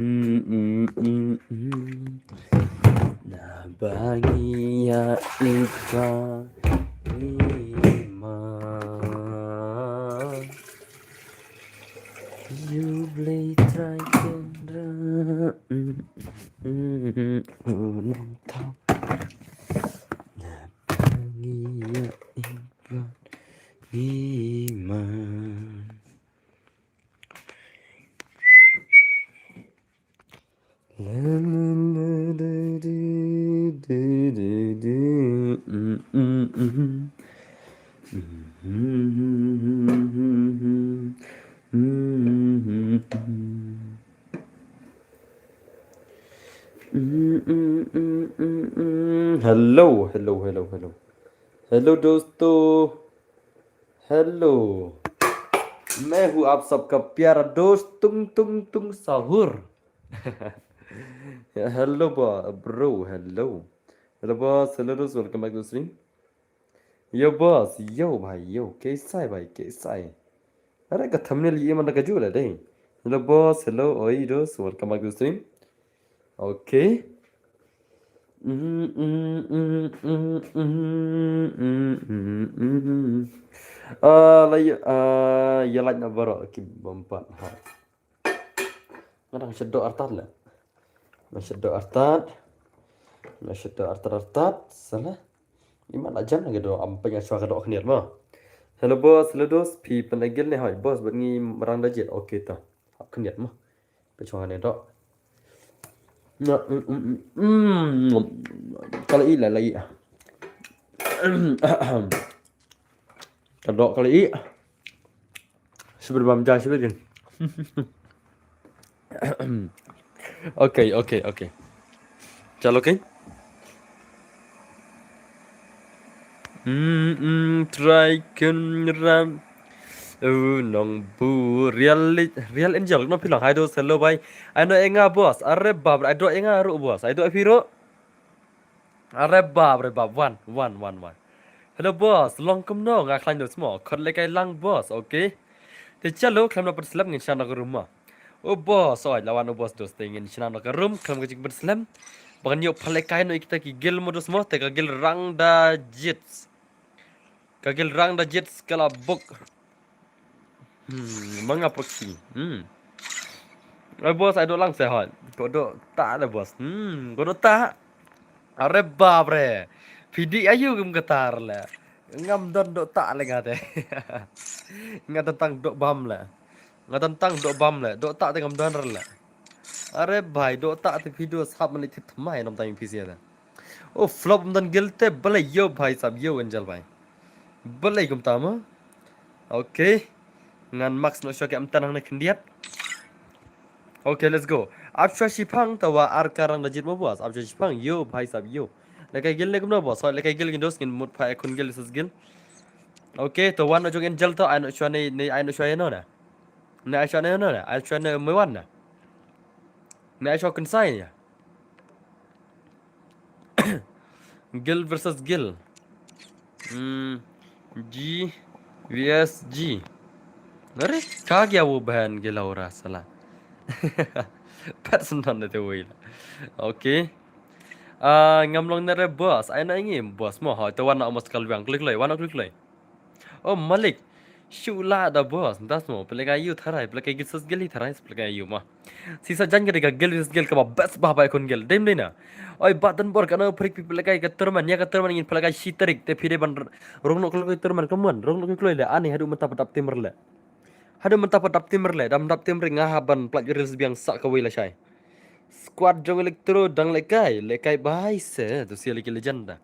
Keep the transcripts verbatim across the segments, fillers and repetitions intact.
Naba ngi ïa ïeit ba ngi ma. Ïa U Blei Trai Kynrad. U Nongthaw. Naba ngi ïa ïeit ba ngi ma. Hello, hello, hello, hello. Hello, dosto. Hello. मैं हूँ आप सबका प्यारा दोस्त तुम तुम तुम साहुर। Hello, bro. Hello. Hello, boss. Hello, dost. Welcome back to stream. Yo, boss. Yo, भाई. Yo, कैसा है, भाई? कैसा है? अरे, का thumbnail ये मन का जो ले दे. Hello, boss. Hello, oi, dost. Welcome back to stream. Okay. Ah, la ya, ah, ya lait na baroh ki bym pat ha. Nga dang shet doh artat la. Nga shet doh artat. Nga shet doh artat artat. Salah. Iman la jam lagi doh, am pynïasoh ka doh khyndiat mo. Hello boss, hello dos, phi pynegil ne hoi boss, bad ngi marang da jied. Okay ta. Hap khyndiat mo. Pynshong ne doh. Na, mm, mm, mm, mm. Ka la i la, la i. Ka doh ka la i. Sibir bam ja sibir gin. Okay, okay, okay. Chalo, okay. Mm, mm, Trai Kynrad. U Nongbu Real, Real Angel, no phi long? Hi dos, hello bhai. Ai no enga boss. Are bab, ai do enga ru boss. Ai do phi ru. Are bab, are bab. Wan, wan, wan, wan. Hello boss, long kumno, nga khlaiñ dos mo. Khot lehkai lang boss, okay. Te chalo, khlem da pynslem ngin shna noh ka room mo. O boss, oi, la wan o boss dos, te ngin shna noh ka room, khlem ka jingpynslem. Ba ngan ïoh pha lehkai noh ïa kita ki guild mo dos mo, te ka guild Rang Da Jits. Ka guild Rang Da Jits ka la book. Hmm, manga proxy. Hmm. Ai boss, ai doh lang se hoi. Ko doh ta le boss. Hmm, ko doh ta. Are bab re. Phi dih aïu kum kata le. Ngam don doh ta le nga te. Nga tang doh bam le. Nga tang doh bam le. Doh ta te ngam don re le. Are bhai, doh ta te phi doh sap mane thit thymmai nom tang phi sia te. O flop ym don guild te, balei yo bhai sab yo Angel bhai. Balei kumta mo. Okay. Ngan max noh shuwa ki amtan hangne khyndiat. Okay, let's go. Ap shuwa shipang ta wa ar ka Rang Da Jits mo boss. Ap shuwa shipang yo bhai sab yo. Lehkai guild ne kumno boss. Hoi lehkai guild ngin dos, ngin mut pha ïa khun guild versus guild. Okay, to wan noh jong Angel to, ai noh shuwa ne, ne ai noh shuwa ïa no na. Ne ai shuwa ne no na. Ai shuwa ne me wan na. Ne ai shuwa kynsai ne. Guild versus guild. Hmm. G V S G. Nare, ka gya wo ban gila ora sala. Pat sendon na te wei la. Okay. Ah, ngam long nare boss. Ai na ngi boss mo ha. Te wan na almost kal wang klik loi. Wan na klik loi. O malik. Shu la da boss. Das mo. Pelekai yu tharai. Pelekai git sus gili tharai. Pelekai yu mo. Sisa jan ka dei ka gel versus gel kaba best bah ba ikon gel. Dem dei na. Oi, bat dan bor kana prik pi pelekai ka tournament, ïa ka tournament ngin pelekai shi tarik te phi dei ban rong nok kloi tournament, come on, rong nok kloi le ani haduh mynta pat dap tim rle. Haduh mynta pat dap tim rle, dam dap tim rle nga ha ban plat reels biang sa kawei lashai. Squad jong Electro dang lekai, lekai bai se, tu sia leki legend da.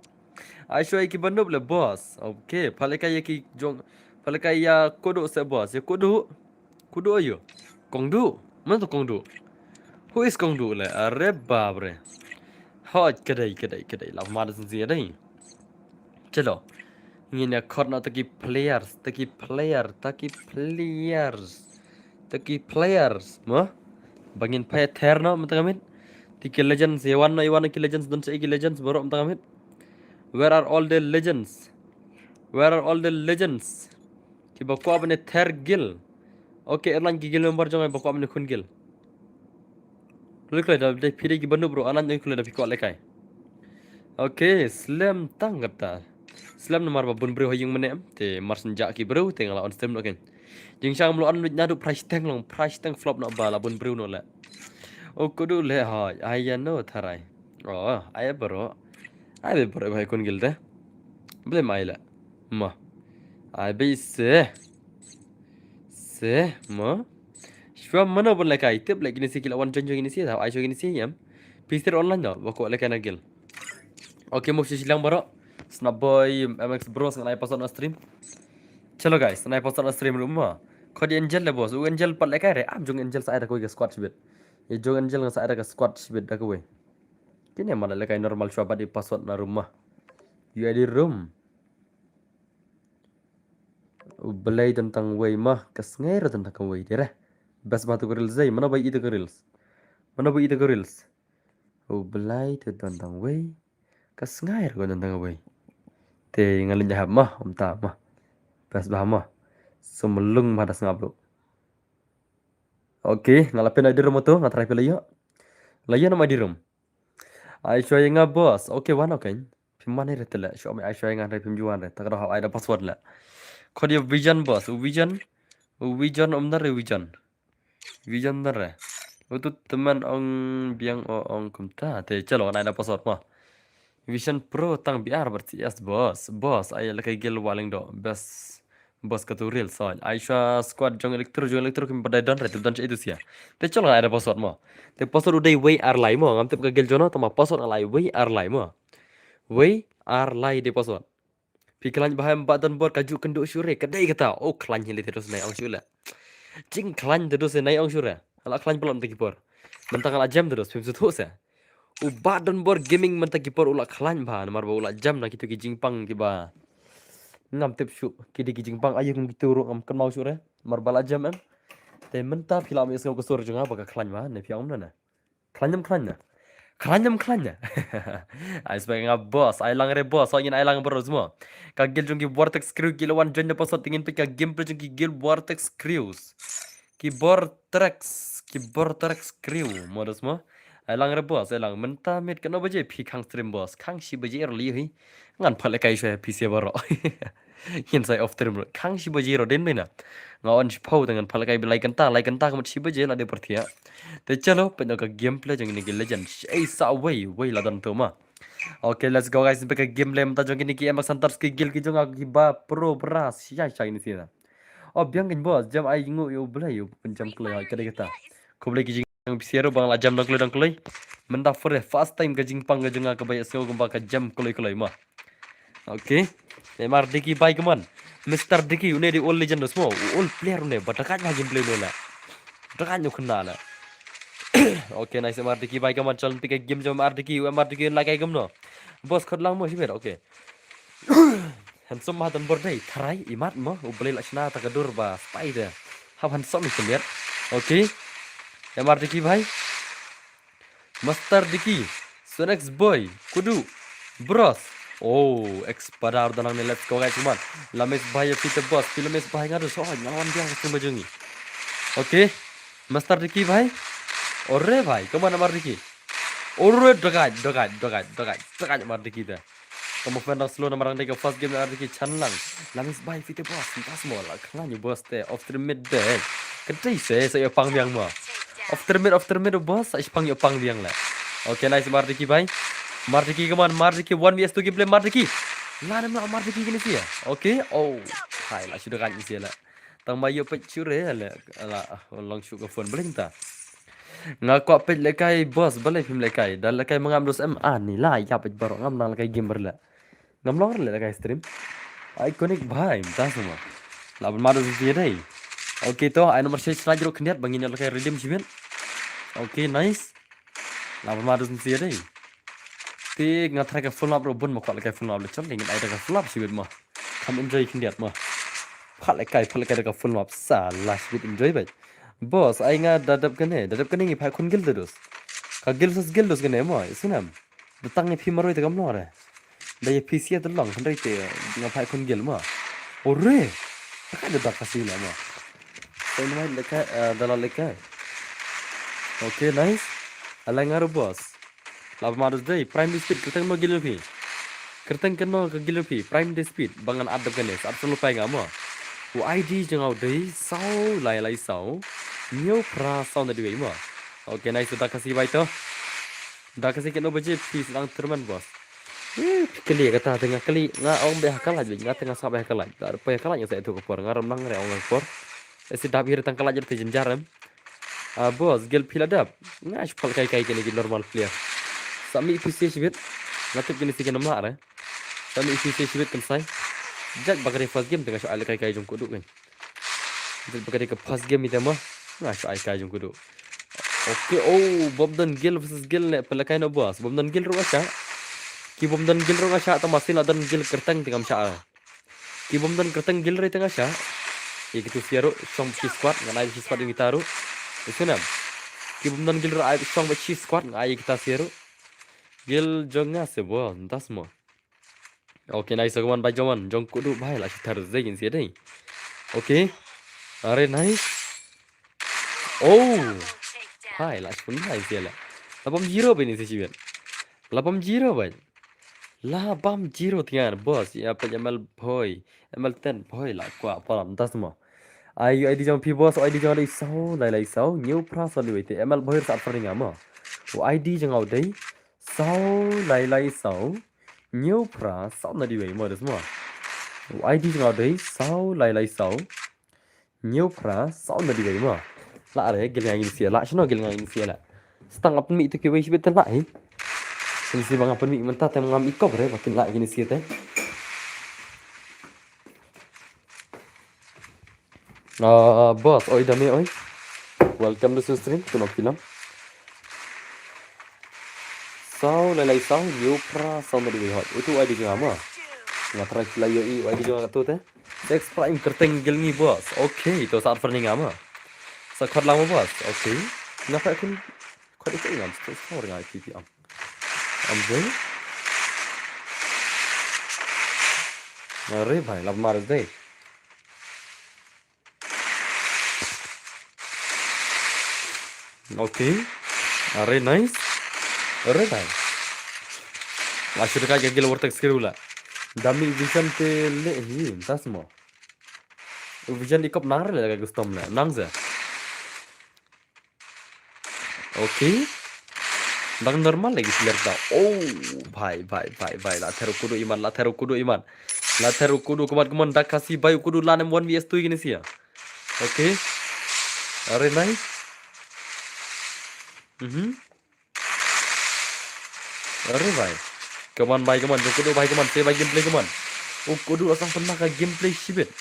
Ai shuwa ïa ki ba noob le boss. Okay, pha lekai ïa ki jong, pha lekai ïa Kodo se boss, ïa Kodo. Kodo ayo. Kongdu. Mana tu Kongdu? Who is Kongdu le? Are bab re. Hoi, kedai, kedai, kedai. Lah mana sen sia dai. Chalo. Ngin ïa khot na taki players, taki player, taki players. Taki players. Mo? Ba ngin pha ther no, mynta ka miet. Ti ki legends, ïa wan no, ïa wan no ki legends, don sa ki legends, baroh mynta ka miet. Where are all the legends? Where are all the legends? Kiba kwah ban ïa ther gil. Okay, erlang ki gil member jong ngi ba kwah ban ïa khun gil. Lei kloi da dei phi dei ki banu bro, anan lei kloi da phi kwah lehkai. Okay, slem tang kata. Slem namar ba bun briew ha ïing mynne, te mar shen ja ki briew, te nga la on stream noh kein. Jingshang mlo on naduh phra shiteng long, phra shiteng flop noh ba la bun briew noh leh. O kudu leh hoi, ai ïa no tharai. Oh, ai bro. Ai bro ba khun gil te. Blem ai leh. Mo. Ai be se. Se, mo. Shuwa mano ban lehkai tip leh kine si ki la wan join join kine si, tau ai shuwa kine si ïam. Phi sir online no, ba ko lehkai na gil. Okay, mo shi lang bro. Snap boy M X bro, ngan ai password na stream. Chalo guys, ngan ai password na stream room mo. Khot ïa Angel leh boss, u Angel pat lehkai re, am jong Angel sa ai da kawei ka squad shibit. Ïa jong Angel nga sa ai da ka squad shibit da kawei. Kine ma lehkai normal shuwa bad i password na room mo. U I D room. U Blei don tang wei mo, ka sngai ruh don tang wei, dei re. Best ba tu ka reels dei, mano ba i tu ka reels. Mano ba i tu ka reels. U Blei tu don tang wei, ka sngai ruh don tang wei. Te nga lynñiah hap mo, um ta mo. Best ba mo. Sumlung ma da sngap ruh. Okay, nga la pyn I D room tu, nga try pyn la ïoh. La ïoh nam I D room. Ai shuwa ïa nga boss. Okay, wan okay. Phim man hi re te leh. Shuwa ai shuwa ïa nga re phim ju wan re. Ta ka doh hap ai da password leh. Khot ïa Vision boss. U Vision. U Vision um na re Vision. Vision na re. U tu teman ong biang o ong kumta. Te chalo ngan ai da password mo. Vision Pro tang B R bad C S boss. Boss ai lehkai gil wa leng doh. Best. Boss ka tu reels hoi. Ai shuwa squad jong Electro, jong Electro kim pat dei don re, tip don sha i tu sia. Te chalo ngan ai da password mo. Te password u dei wei ar lai mo, ngam tip ka gil jong no, tangba password nga la ai wei ar lai mo. Wei ar lai dei password. Phi khlaiñ bha em Bah Donbor, ka ju kynduh shuh re, ka dei kata. O khlaiñ hi lei te dos nai ong shuh leh. Jingkhlaiñ te dos nai ong shuh re. Nga la khlaiñ palat mynta ki por. Mynta nga la jem te dos, phim sngewthuh se. U Bah Donbor Gaming mynta ki por u la khlaiñ bha namar ba u la jem na kitu ki jingpang kiba ngam tip shuh, ki dei ki jingpang aïu kum kitu ruh ngam kynmaw shuh re, namar ba la jem em. Te mynta phi la ïohsngew ka sur jong nga ba ka khlaiñ bha ne phi ong ne. Khlaiñ em khlaiñ ne. Khlaiñ em khlaiñ ne. Ai sbek nga boss, ai lang re boss, ngin ai lang bro mo. Ka guild jong ki Vortex Crew ki la wan join da password, te ngin peit ka gameplay jong ki guild Vortex Crews. Ki Vortex, ki Vortex Crew, mo dos mo. Ai lang re boss, ai lang mynta miet katno baje phi khang stream boss, khang shi baje ruh lei hi. Ngan pat lehkai shuwa phi se baroh. Ngin sa off stream ruh. Khang shi baje ruh dei na. Nga on shiphew te ngan pat lehkai ba lai kynta, lai kynta ka mut shi baje la dei pyrthia. Te chalo, peit noh ka gameplay jong kine ki legend. Ei sa wei, wei la don tu mo. Okay, let's go guys. Peit ka gameplay mynta jong kine ki M X Hunters ki guild ki jong nga kiba pro bra. Shai shai kine sien. O biang kine boss, jam ai ngu ïa u Blei, u pynjam kloi hoi ka dei kata. Khublei ki jingpynshitom ba nga la jam dang kloi dang kloi. Mynta for the first time ka jingpang ka jong nga kaba ïohsngew kumba ka jam kloi kloi mo. Okay. Te Mar Diki bhai, come on. Mister Diki, une dei old legend dos mo. U old player une, ba dakaid ma gameplay une la. Dakaid une khynnah la. Okay, nice Mar Diki bhai, come on. Chal peit ka game jong Mar Diki, u Mar Diki la kai kumno. Boss khot lang mo shibit, okay. Handsome ma Donbor dei, tharai imat mo, u Blei la shna ta ka dur ba spy de. Hap handsome i khyndiat. Okay. Em Mar Diki bhai. Master Diki, Sonex Boy, Kudu, Bros. Oh, ex padar danang ne, let's go guys, man. Lames bhai ïa phi te boss, phi lames bhai nga dus, oh, nga wan biang ka stung ba jong ngi. Okay. Master Diki bhai. Ore bhai, come on Mar Diki. Ore dakaid, dakaid, dakaid, dakaid, dakaid Mar Diki te. Ka movement dang slow namar dang dei ka first game na Mar Diki, chan lang. Lamis bhai phi te boss, pas mo la khlaiñ boss te off stream mid de. Ka dei se sa ïa pang biang mo. Off stream mid, off stream mid boss, sa ïa pang ïa pang biang la. Okay, nice Mar Diki bhai. Mar Diki, come on, Mar Diki, one versus two gameplay Mar Diki. La nam la Mar Diki kine sia. Okay, oh. Hai la shu dakaid kine sia la. Tang ma ïoh peit shuh re la, la long shuh ka phone bling ta. Nga kwah peit lehkai boss, balei phim lehkai? Da lehkai ma ngam dos em, ani la ïa peit baroh, ngam nang lehkai game bar la. Ngam long re lehkai stream. Iconic bhai, mynta sama. La ban ma dos ïa dei. Okay to, ai number shai shnai jrok khyndiat ba ngin ïa lehkai redeem shibit. Okay, nice. La ban ma dos ïa dei. Te nga try ka full map ruh bun, ma kwah lehkai full map le chon, ngin ai da ka full map shibit ma. Kham enjoy khyndiat ma. Pat lehkai, pat lehkai da ka full map sa la shibit enjoy bad. Boss, ai nga da dep kane, da dep kane ngi pat khun guild dos. Ka guild sus guild dos kane ma, isnam. Da tang ngi phi maroi te kam lore. Da ïa phi sia te long, hynrei te nga pat khun guild ma. Ore. Ka da dak ka sina ma. Sai mai lehkai, eh, da la lehkai. Okay, nice. Ala nga ruh boss. Laba ma dei Prime Day Speed, kyrteng no guild phi. Kyrteng kano ka guild phi, Prime Day Speed, ba ngan add kane, sa add follow pai nga mo. U I D jong nga u dei saw lai lai saw, hynñiew phra saw na dei wei mo. Okay, nice, da ka si bai to. Da ka si kano baje phi sdang tournament boss. Eh, phi kali kata te nga kali, nga ong beh ha ka live, nga te nga sa beh ha ka live. Ka poi ha ka live nga sa ïathuh ka por, nga ram nang re ong ka por. Eh, si dap hi re tang ka live te jynjar em. Ah, boss, guild phi la dap. Nga shu pal kai kai kine ki normal player. Sa mih phi shi bit. Nga tip kine si kine mah re. Sa mih phi shi bit kan sai. Jack ba ka dei first game te nga shu ai kai kai jong Kudu kan. Jack ba ka dei ka first game ite mo. Nga shu ai kai jong Kudu. Okay, oh, Bom Don Guild versus Guild ne pala kai no boss. Bom Don Guild ruh nga sha. Ki Bom Don Guild ruh nga sha, ta masin la don guild kyrteng te ngam sha. Ki Bom Don kyrteng guild re te nga sha. Ïa kitu sia ruh shong shi squad, ngan ai shi squad ïa kita ruh. Ïa shunem. Ki Bom Don guild ruh ai shong ba shi squad, ngan ai ïa kita sia ruh. Guild jong nga se bo, ntas mo. Okay, nice, ka man bai jong man, jong Kudu bai la shi thar zai ngin sia dei. Okay. Are nice. Oh. Hai, la shi pun bai sia la. Labam zero bai ni sia shi bai. Labam zero bai. Labam zero tiar boss, ïa peit M L boy, M L ten boy la kwah palam das mo. Ai, U I D jong phi boss, U I D jong dei saw lai lai saw, hynñiew phra saw dei wei te, M L boy sa add friend ïa nga mo. U I D jong nga u dei saw lai lai saw, hynñiew phra saw na dei wei mo das mo. U I D jong nga u dei saw lai lai saw, hynñiew phra saw na dei wei mo. La re, guild nga ngin sia la, shano guild nga ngin sia la. Stang nga pynmih tu kiwei shibit te la hi. Ngin sia ba nga pynmih mynta te ngam ikop re, ba kin la ngin sia te. Ah, boss, oi dame oi. Welcome to the stream, tu nok film. Saw lai lai saw, hynñiew phra saw na dei wei hot. Utu U I D jong nga mo. Nga try la ïohi U I D jong nga tu te. Sex Prime kyrteng guild ngi boss. Okay, to sa add friend ïa nga mo. Sa khot lang mo boss. Okay. Nga pa kun khot ïa nga, sa sa nga P P am. Am dei. Are bhai, lab mar dei. Okay. Are nice. Are nice. La shu ka guild wartek skill la. Dami vision te le hi, tas mo. Vision ikop nang re le ka custom le. Nang ze. Okay. Dang normal lagi player ta. Oh, bhai, bhai, bhai, bhai. La theru Kudu iman, la theru Kudu iman. La theru Kudu, come on, come on, da ka si bai Kudu lan em one V S two kine sia. Okay. Are nice. Mhm. Are bhai. Come on bhai, come on. Jong Kudu bhai, come on. Te bhai gameplay, come on. Oh, Kudu asang pynmah ka gameplay shibit.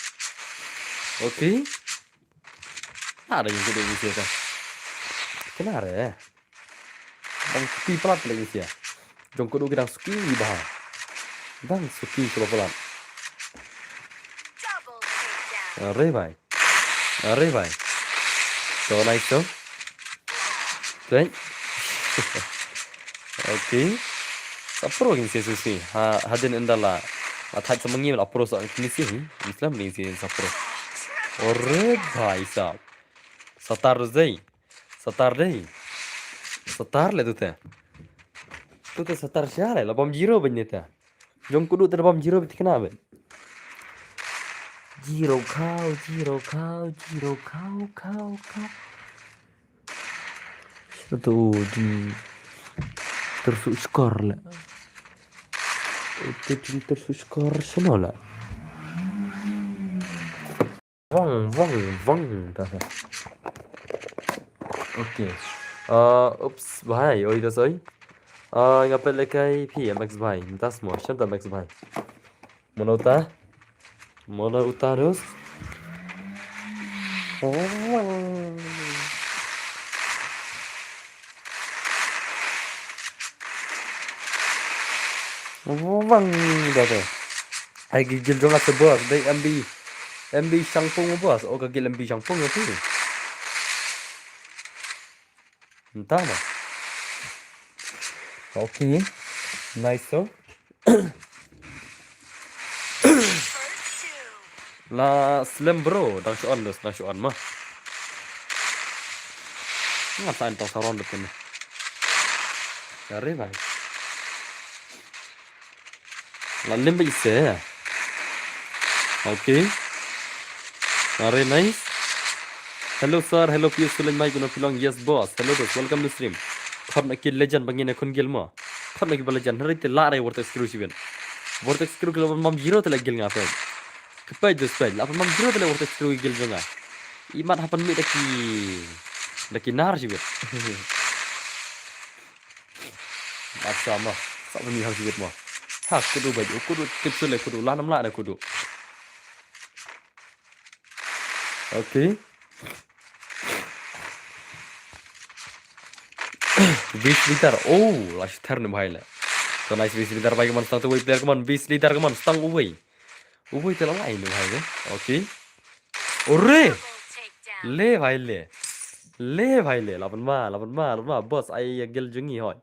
Okay. Ada jong Kudu ni sia ka. Kena re. Dang suki palat lagi sia. Jong Kudu ki dang suki bha. Dang suki shuwa palat. Are bhai. Are bhai. So nice to. Thank. Okay. Sa pro kin sia susi. Ha, hadin endala. Athaj sa mengi la pro sa kin sia. Islam ni sia sa pro. Are bhai sahab. Satar zei. Satar dei. Satar le tu te. Tu te satar sha le, la bam zero ban ne te. Jong Kudu te la bam zero ban tikna ban. Zero khaw, zero khaw, zero khaw, khaw, khaw. Sha tu jing tersu skor le. Tu jing tersu skor shano le. Vang, vang, vang. Ta sa. Okay. Uh, oops, bhai, oi da soi. Uh, nga pet lekai phi M X bhai. Ntas mo, shem ta M X bhai. Mono ta? Mono uta dus? Vang. Vang da te. Ai, ki guild jong nga te boss, dei M B, M B Shangpung boss. Oh, ka guild M B Shangpung ïa tu. Entah ba. Okay. Nice so. La slem bro, dang shu on, dang shu on ma. Nga sa entah saron dep kene. Are bhai. La lim bha ise. Okay. Are nice. Hello sir, hello P S Sulen Mike, no pilong, yes boss. Hello boss, welcome to stream. Khot na ki legend bangin khun gil mo. Khot na ki ba legend, hari te la re Vortex Crew sibin. Vortex Crew kilo mam zero te la gil nga pe. Kepai dus pe, la mam zero te la Vortex Crew gil jonga. Imat hapan mi daki daki nar sibin. Ap sama. Sa bani hang sibit mo. Ha kudu baju kudu tip sule kudu lanam la da kudu. Okay. Vis litar. Oh, la shi thar ne bhai le. To nice vis litar bhai kaman stang tu wei player kaman vis litar kaman stang uwei. Uwei te la lai ne bhai le. Okay. Ore. Le bhai le. Le bhai le. Laban ma, laban ma, laban ma. Boss ai ya gel jungi hoi.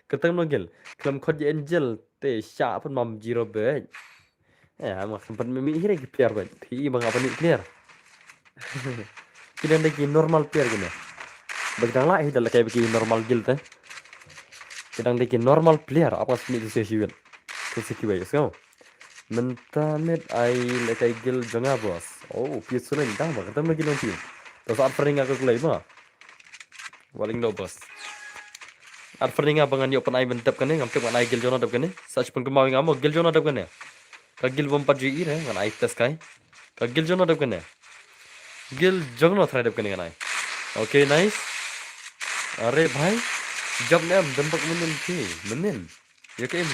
Ketang no gel. Kelam khot ya angel te sha pan mam zero bej. Eh, ma kan pan mi hire ki player bej. Ti ma ngapan ni player. Kidang dei ki normal player kine. Bagi dang lah hi dal kai bagi normal gel te. Kidang dei ki normal player apa sini tu sesi ben. Tu seki bej. So. Mynta met ai le kai gil jonga boss. Oh, pi sunan dang ba kata lagi nong pi. To sa offering aku kelai ma. Waling do boss. Offering apa ngan yo pan ai men dep kane ngam tek ngan ai gil jona dep kane. Sa chupun kemau ngam gil jona dep kane. Ka gil bom pat ju ire ngan ai test kai. Ka gil jona dep kane. Gil jona try dep kane ngan ai. Okay, nice. Are bhai. Jab ne am dembak menin ki. Menin. Ya ke em.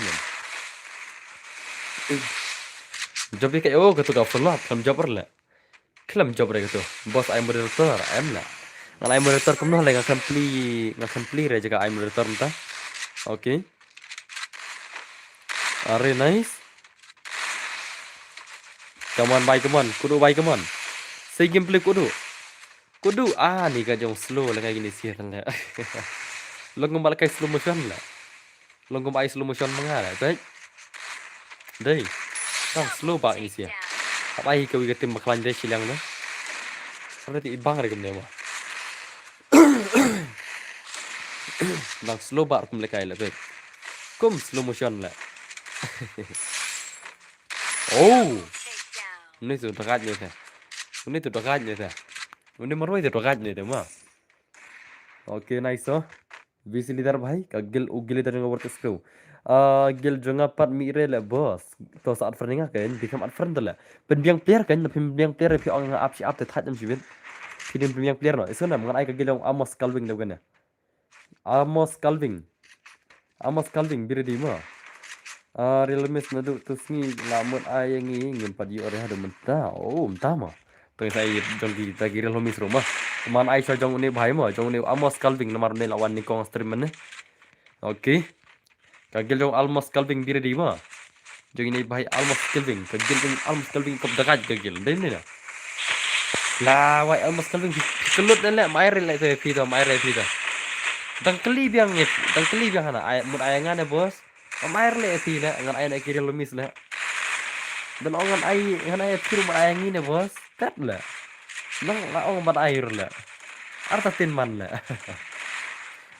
Job ya ke oh katu ka follow up kan job le. Khlem job re katu. Boss ai moderator em la. Ngan ai moderator kumno le nga khlem pli nga khlem pli re jaga ai moderator nta. Okay. Are nice. Come on bhai come on. Kudu bhai come on. Sei gameplay kudu. Kudu ah ni ka jong slow le kai gini sih kan le. Long kumba le kai slow motion le. Long kumba ai slow motion manga le. Dei. Dei. Tang slow ba gini sih. Apa ai ka wi ka tim baklan dei silang le. Ada ti ibang re kumne ma. Nang slow ba kum le kai le dei. Kum slow motion le. Oh. Ni tu dagat ni te. Ni tu dagat ni te. Ni marwai tu dagat ni te ma. Okay, nice so. Visi leader bhai, ka gil u gil leader nga work skill. Ah, gil jonga pat mi re le boss. To saat ferdinga kan, bikam at ferdinga le. Pen biang player kan, pen biang player pi ong nga ap si ap te thaj nam sibit. Pi dim pen biang player no. Isu nam ngan ai ka gil jong Amos Calving dau kan. Amos Calving. Amos Calving biri di ma. Ah, real miss nadu tu sngi la mut ai ngi ngim pat yu ore hadu menta. Oh, menta ma. Tong sai jong ki ta ki real miss ro ma. Man ai sa jong uni bhai ma, jong uni Amos Calving namar ne lawan ni kong stream ne. Okay. Ka gil jong Amos Calving biri di ma. Jong ini bhai Amos Calving, ka gil jong Amos Calving kop dagat ka gil. Dei ni na. La wai Amos Calving kelut ne le mai re le te phi to mai re phi to. Dang keli biang ni, dang keli biang hana ai mut ai ngan ne boss. Mai re le phi le ngan ai na ki real miss le. Dan ong ngan ai ngan ai phi mut ai ngi ne boss. Kat le. Nang la ong ban ai re le. Arta tin man le.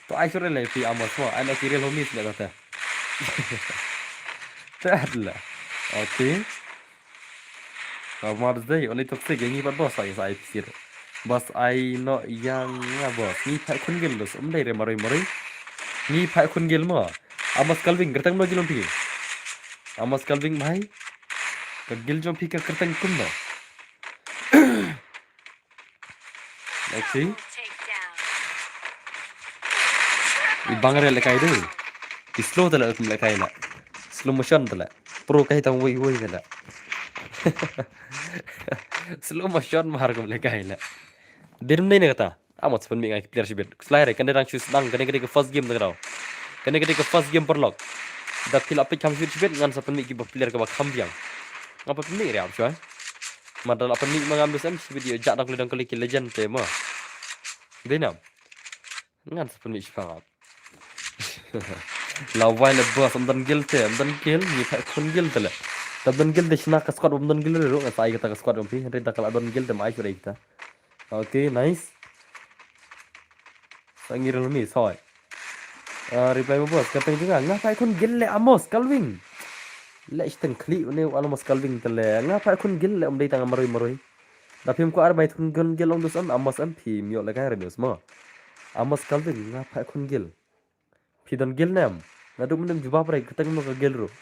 To ai sure le phi Amos mo ai na ki real miss le ta. Tad la. Okay. Ka mar dei only toxic ngi pat boss ai sai pisir. Boss ai no yang nga boss. Ngi phai khun gil dos um dei re maroi maroi. Ngi phai khun gil mo. Amos Calving kertang no gil pi. Amos Calving mai. Ka gil jong pi ka kertang kum no. Okay. I bang re le kai dei. I slow tala kum le kai la. Slow motion tala. Pro kai tang wei wei tala. Slow motion mar kum le kai la. Dir mne ne kata. Amo sepen mi ngai player sibit. Slai re kan dang chu sedang kan dang first game dang rau. Kan dang first game perlok. Da pila pick ham sibit sibit ngan sepen mi ki ba player ka ba kham biang. Ngapa pemik re am chua. Madal apa ni mangam dus em si video jak dang kali dang kali ki legend te ma. Dei nam. Ngan sa pynmih shipang ap. La wai le boss am don gil te am don gil ni pha khun gil te le. Ta don gil te shna ka squad am don gil ru nga sa ai kata ka squad am phi hynrei ta ka la don gil te ma ai shu dei kita. Okay, nice. Sa ngi rel mi soi. Ah, reply mo boss, kyrteng jong nga, nga Paikhun Gill le Amos Kalwing. Le shiteng khlieh une u Amos Kalwing te le, nga Paikhun Gill le, um dei tang maroi maroi. Da phim kwah ar bai khun Gill, Gill ong dus em, Amos em, phim ïoh le kai re dus mo. Amos Kalwing, nga Paikhun Gill. Phi don Gill ne em? Naduh mynne jubab re, kyrteng mo ka Gill ruh.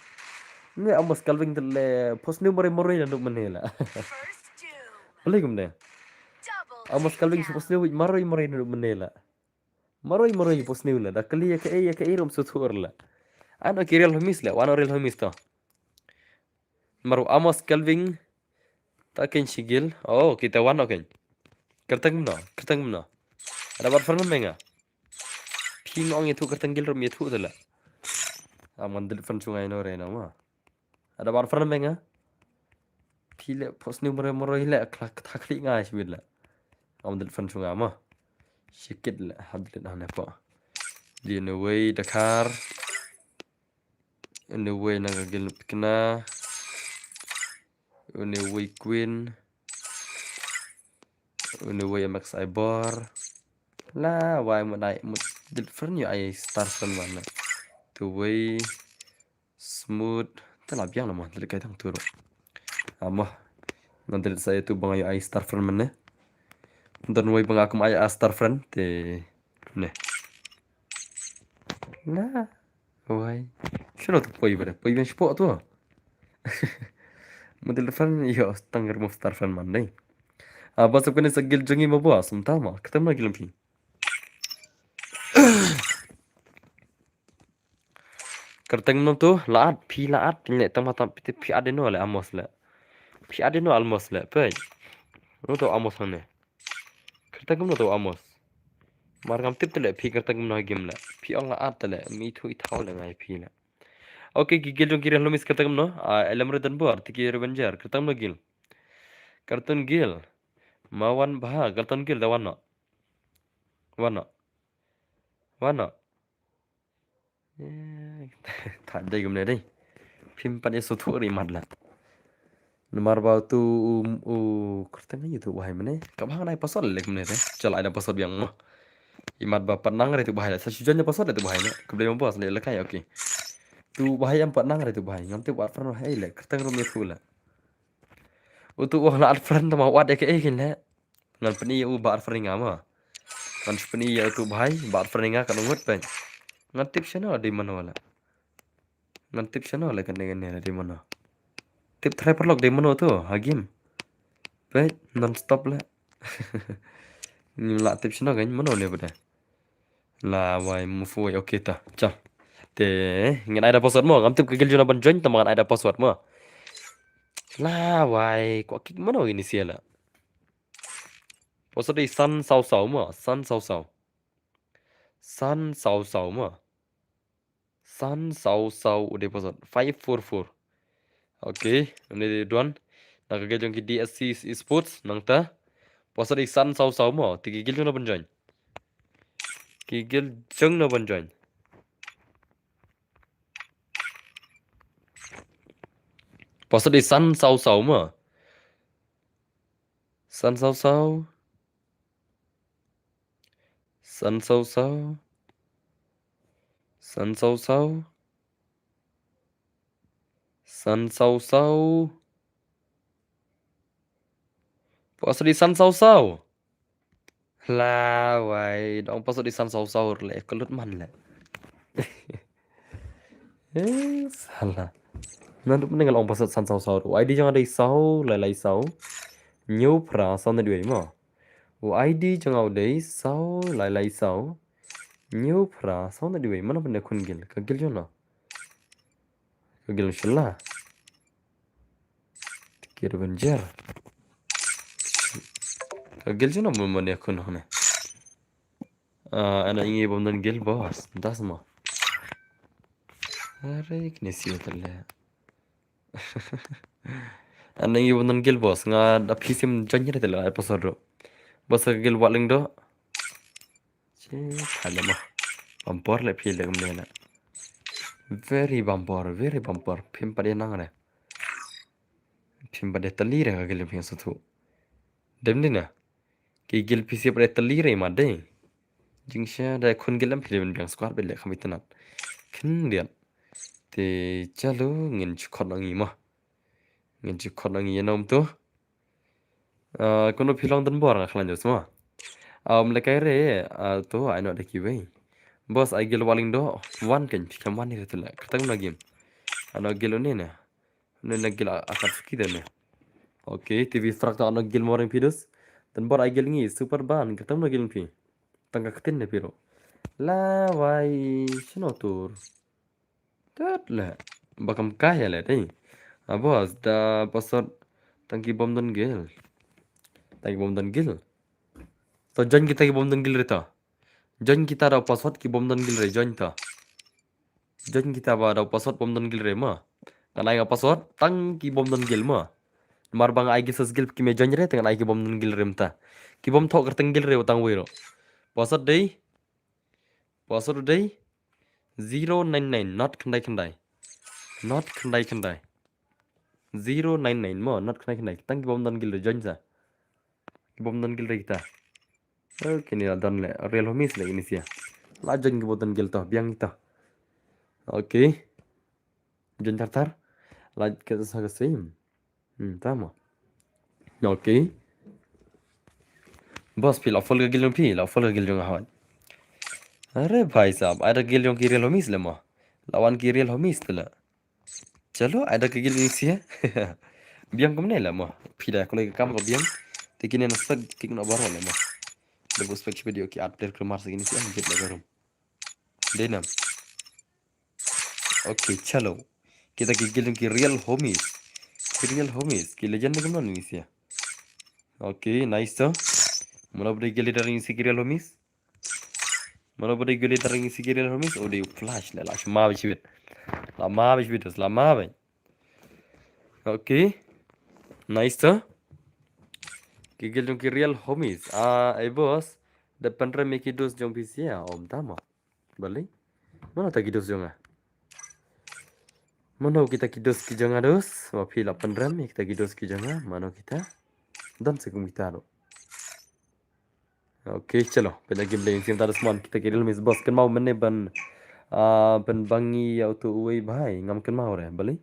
Ngi Amos Kalwing te le, post new maroi maroi naduh mynne la. Balei kumne? Amos Kalwing post new maroi maroi naduh mynne la. Maroi maroi post new la. Da kylli ïa kaei ïa kaei ruh um sngewthuh la. Ano ki Real Homies la, wan o Real Homies to. Mar u Amos Kalwing ta kein shi Gill. Oh, kita wan o kein. Kyrteng kumno, kyrteng kumno. Ada bat friend me nga. Phi nga ong ïathuh kyrteng Gill ruh ym ïathuh te la. Am ngan delete friend shu nga ino re na ma. Ada bat friend me nga. Phi le post new maroi maroi le, kla kata khlieh nga shibit le. Am delete friend shu nga ma. Shikit le, ha delete hane pa. Di anyway Dakar. Anyway na ka Gill Pikna. Anyway Queen. Anyway M X Ibor. La wai mut ai mut delete friend ïoh ai star friend man na. Tu wei Smooth. Te la biang na mo, delete kai tang tu ruh. Amo. Ngan delete sa ïa tu ba nga ïoh ai star friend mynne. Don wei ba nga kum ai a star friend te ne. Na wai. Shano tu poi ba de? Poi biang shapoh tu. Mo delete friend ïoh tang remove star friend man dei. Ah, ba sab kane sa Gill jong ngi mo ba sum ta ma. Kata ma Gill phi. Kyrteng mano tu, la at, phi la at, phi ne tang ma tam phi phi at dei no le Amos le. Phi at dei no Amos le, peit. Mano tu Amos hangne. Kyrteng mano tu Amos. Mar ngam tip te le phi kyrteng mano game le. Phi ong la at te le, mi thu i thaw le ngai phi le. Okay, ki Gill jong ki Real Homies kyrteng mano, ah, Elem Redenbor, Tiki Revenger, kyrteng mano Gill. Kyrteng Gill. Ma wan bha, kyrteng Gill da wan no. Wan no. Wan no. Eh, ta dei kumne dei. Phim pat ïa sngewthuh ri mat la. Namar ba tu u, u kyrteng ïa tu bahai mane. Ka bhang nai password le kumne dei. Chal ai da password biang mo. Imat ba pat nang re tu bahai la. Sa shu join da password le tu bahai la. Khublei mo boss le la kai, okay. Tu bahai am pat nang re tu bahai. Ngam tip wat friend bahai le. Kyrteng rum ïa tu la. U tu u la add friend tama wat ïa ka eh kin le. Ngan pyni ïa u ba add friend ïa nga ma. Ngan pyni ïa u tu bahai ba add friend ïa nga ka ngut peit. Ngan tip shano dei mano la. Ngan tip shano la kane kane dei mano. Tip try paralok dei mano tu ha game. Peit non stop la. Ngim lah tip shano kan mano le bade. La wai move away, okay ta. Chal. Te ngan ai da password mo, ngam tip ka Gill jong no ban join tama ngan ai da password mo. La wai, kwah kick mano ini sia la. Password dei san saw saw mo, san saw saw. San saw saw mo. San saw saw u dei password. Five four four. Okay, une dei don. Na ka Gill jong ki D S C Esports nangta. Password dei san saw saw mo. Te ki Gill jong no ban join. Ki Gill jong no ban join. Password dei san saw saw mo. San saw saw. San saw saw. San saw saw. San saw saw. Password dei san saw saw. La wai, dong password dei san saw saw le, ka lut man le. Eh, sala. Naduh mynne nga la ong password san saw saw. U I D jong nga dei saw lai lai saw. Hynñiew phra saw ne dwei mo. U I D jong nga u dei saw lai lai saw. Hynñiew phra saw ne dwei, mano pynne khun Gill, ka Gill jong no. Ka Gill shala. Tiki Revenger. Ka Gill jong no mo mo ne khun hone. Ah, ana ingi bom nan Gill boss. Das mo. Are kne sio tele. Ana ingi bom nan Gill boss. Nga da phi sim join re tele ai password ro. Boss ka Gill waling do. Che, thala ma. Bumper le phi le kumne na. Very bumper, very bumper. Phim pat ïa nang re. Phim pat ïa tali re ka Gill phi sngewthuh. Dem di na. Ki Gill phi sip re tali re ma de. Jingshisha da khun gil em phi dei ban biang squad bad leh kham itynnad. Khyndiat. Te chalo ngin shu khot na ngi mo. Ngin shu khot na ngi ïa nom tu. Ah, kumno phi long don bor nga khlaiñ dos mo. Ah, um lehkai re, ah, to ai noh da kiwei. Boss ai gil waling do, wan kein phi kam wan ni re tu leh. Kata kumno game. Ano gil une ne. Une na gil a- Akatsuki de ne. Okay, T V Frag ta ano gil mo ring phi dos. Don bor ai gil ngi, super ban, kata kumno gil phi. Tang ka ktien ne phi ro. La wai, shano tur. Tat le. Ba kam kai le dei. Ah, boss, da password tang ki bym don gil. Tang ki bym don gil. To join kita ki bym don gil re to. Join kita da password ki bym don gil re, join to. Join kita ba da password bym don gil re mo. Ngan ai nga password tang ki bym don gil mo. Namar ba nga ai gil sa gil ki me join re, te ngan ai ki bym don gil re mynta. Ki bym thoh kyrteng gil re tang wei ro. Password dei. Password dei. Zero nine nine, not khyndai khyndai. Not khyndai khyndai. Zero nine nine mo, not khyndai khyndai. Tang ki bym don gil re join sa. Ki bym don gil re kita. Okay, ni la don le. Real homies le ini sia. La join ki bym don gil to, biang kita. Okay. Join thar thar. La ka sa ka sim. Hmm, tama. Okay. Boss phi la full ka gil jong phi, la full ka gil jong hawai. Are bhai sahab, ai da gil jong ki real homies le mo. La wan ki real homies te la. Chalo, ai da ka gil jong sia. Biang kumne la mo. Phi da ko le ka kam ko biang. Te kine na spek ki no baro le mo. Da bu spek video ki at player klemar sa kine sia, git la garum. Dei nam. Okay, chalo. Kita ki gil jong ki real homies. Ki real homies. Ki legend kumno ni sia. Okay, nice to. Mano bade gil leader ni si ki real homies. Mano bade gil leader ni si ki real homies. Oh, dei flash le la shma bishbit. La ma bishbit, la ma bai. Okay. Nice to. Ki gil jong ki real homies. Ah, ai boss. Da pynrem ïa ki dos jong phi sia. Om tama. Balei? Mano ta ki dos jong nga? Mano kita ki dos ki jong nga dos? Wa phi la pynrem ïa kita ki dos ki jong nga. Mano kita? Don sa kum kita ro. Okay, chalo. Pynda game lane sim ta dos mon kita ki real homies boss kynmaw mynne ban, ah, ban bangi ïa uto uwei bhai ngam kynmaw re. Balei?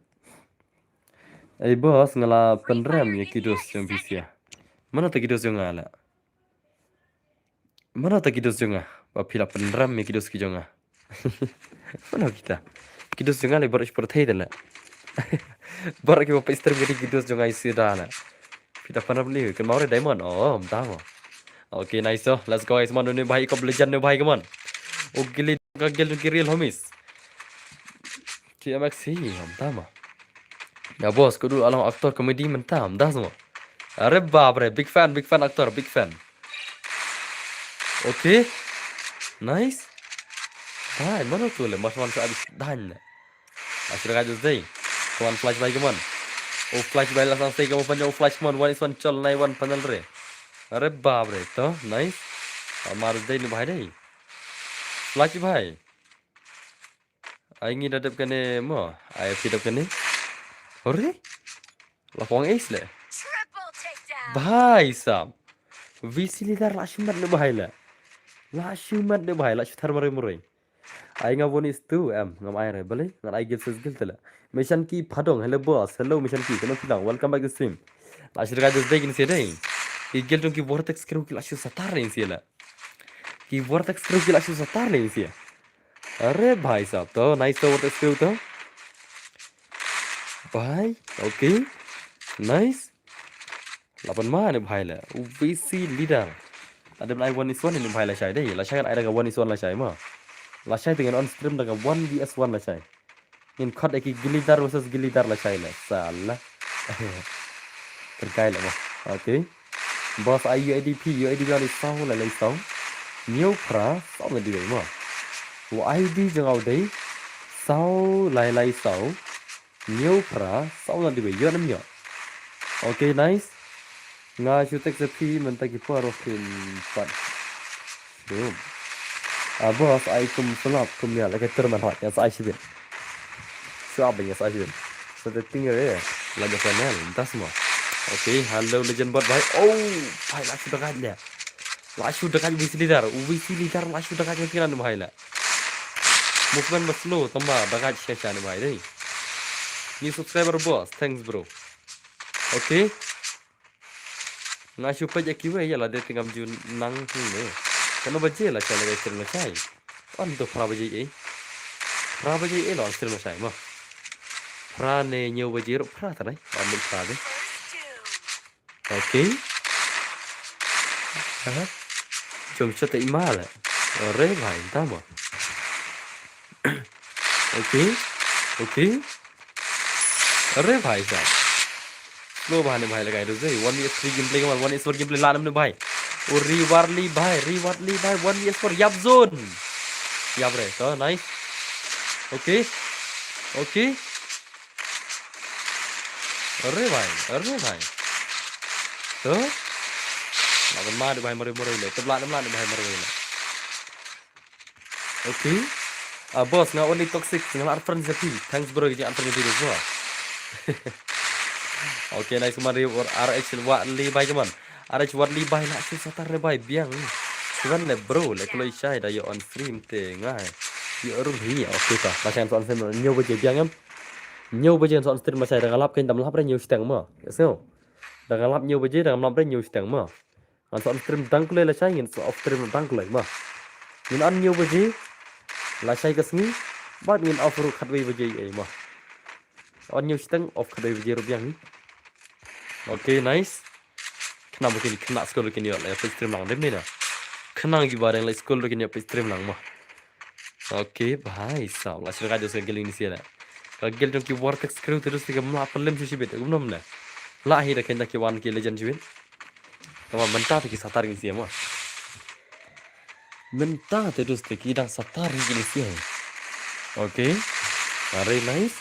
Ai boss nga la pynrem ïa ki dos jong phi sia. Mano ta ki dos jong nga la? Mano ta ki dos jong nga? Ba phi la pynrem ïa ki dos ki jong nga. Mano kita? Ki dos jong nga le baroh ki pyrthei te la. Baroh ki ba peit stream ki dos jong nga ïa sida la. Phi ta pynrem le kynmaw re diamond. Oh, mynta mo. Okay, nice to. Let's go guys, mon, ne bhai kop legend ne bhai, come on. Oh, gili ka gil ki real homies. T M X hi, mynta mo. Ya boss, ko dul along actor comedy mynta, mynta mo. Are bap re, big fan, big fan actor, big fan. Okay. Nice. Hai, mano tu le, mas man sa abis dan. Asira ka jus dei. Come on, flash bhai, come on. Oh, flash bhai la sang stay, come on, oh, flash, come on, one is one, chal nai one panel re. Are bap re, to, nice. Amar dei ni bhai dei. Flash bhai. Ai ngi da dep kane mo, ai phi dep kane. Hore? La phong ace le. Bhai sab. V C leader la shu mat ne bhai le. La shu mat ne bhai, la shu thar mare mure. Ai nga one is two em, ngam ai re, balei? Ngan ai gil sis gil te le. Mishan ki phadong, hello boss, hello Mishan ki, kano phi lang, welcome back to stream. La shu ka just dei kin se dei. Ki gil jong ki vortex crew ki la shu satar ne se le. Ki vortex crew ki la shu satar ne se. Are bhai sab, to nice to vortex crew to. Bhai, okay. Nice. La pan ma ne bhai le. U V C leader. Adem ai one is one ne bhai la shai dei. La shai kan ai da ka one is one la shai ma. La shai te ngan on stream da ka one V S one la shai. Ngin khot ïa ki gilidar versus gilidar la shai le. Sala. Terkai le mo. Okay. Boss ai U I D P, U I D P ai saw lai lai saw. Hynñiew phra saw ngan dei mo. U I D jong nga u dei saw lai lai saw. Hynñiew phra saw ngan dei, ïoh ne em ïoh. Okay, nice. Nga shu text ïa phi mynta ki por ruh phin pat. Shu. Ah, boss, ai kum sulap kum ïa la ka term hot, ïa sa ai shibit. Shu ab ïa sa ai shibit. Sa te ting ïa la ïa panel, mynta semua. Okay, hello legend bot bhai. Oh, bhai la shu da kat ïa. La shu dakaid u V C leader, u V C leader la shu dakaid ïa kine ne bhai la. Movement ba slow tang ba dakaid shisha ne bhai dei. New subscriber boss, thanks bro. Okay. Nga shu peit ïa kiwei ïa lade te ngam ju nang hi ne. Katno baje la shai la ka stream la shai. Wan to phra baje ei. Phra baje ei la stream la shai mo. Phra ne hynñiew baje ruh phra ta nai. Wan to phra de. Okay. Aha. Jump shot te i ma la. Ore bhai, ta mo. Okay. Okay. Ore bhai sahab. Slow bhai ne bhai lagai do jai. One V S three gameplay kaman, one V S four gameplay la nam ne bhai. O Rewardly bhai, Rewardly bhai, one V S four yap zone. Yap re, to nice. Okay. Okay. Ore bhai, ore bhai. To. La ban ma de bhai marwei marwei le. Tebla nam la ne bhai marwei le. Okay. Ah, boss, nga only toxic, nga ar friends ïa phi. Thanks bro, nga ar friends ïa phi bro. Okay, nice man, Rewardly bhai kaman. Rewardly bhai la shu satar ne bhai biang. Shuwan ne bro, le kloi shai da ïa on stream te nga. Ïa rum hi, okay ta. Ba shan on stream hynñiew baje biang em. Hynñiew baje on stream ba shai da nga lap kein dam lap re hynñiew shiteng mo. Yes no. Da nga lap hynñiew baje da nga lap re hynñiew shiteng mo. Ngan sa on stream dang kloi la shai, ngin sa off stream dang kloi ma. Ngin on hynñiew baje la shai ka sngi, bad ngin off ruh khatwei baje ei ma. On hynñiew shiteng off khatwei baje ruh biang hi. Okay, nice. Khnang ba kin khynnah skul ruh kin ïoh leit stream lang dem ni na. Khnang ki ba dang leit skul ruh kin ïoh stream lang ma. Okay bhai sahab, la shu dakaid dos ka guild ini sia la. Ka guild jong ki Vortex Crew te dos te kam lah pynlem shu shibit, kumno ne. Lah hi da kein da ki wan ki legend shibit. Tangba mynta te ki satar ini sia ma. Mynta te dos te ki dang satar ini sia. Okay. Very nice.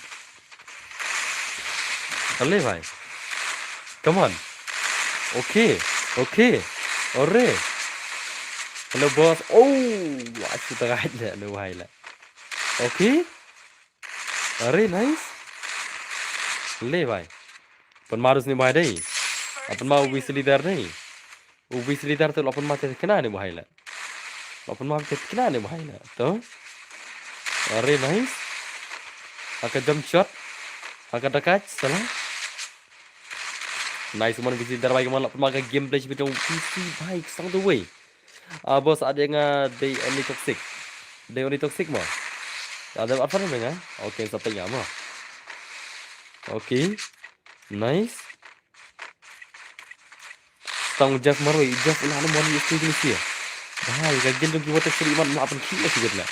Ale bhai. Come on. Okay. Okay. Ore. Hello boss. Oh, la shu dakaid le ne bhai la. Okay. Ore, nice. Le bhai. Pynma dus ne bhai dei. Pynma u V C leader dei. U V C leader te la pynma te kena ne bhai la. La pynma te kena ne bhai la. To. Very nice. Ha ka jump shot. Ha ka dakaid sala. Nice man V C leader bhai, kaman la pynma ka gameplay shibit jong V C bhai, sang the way. Ah, boss, ade nga dei only toxic. Dei only toxic mo. Ade offer me nga. Okay, sa pynga mo. Okay. Nice. Tang Jeff marwei, Jeff u la nam wan ïa stage ni sia. Bhai, ka guild jong ki Vortex Crew imat mla pynkhih ïa stage la.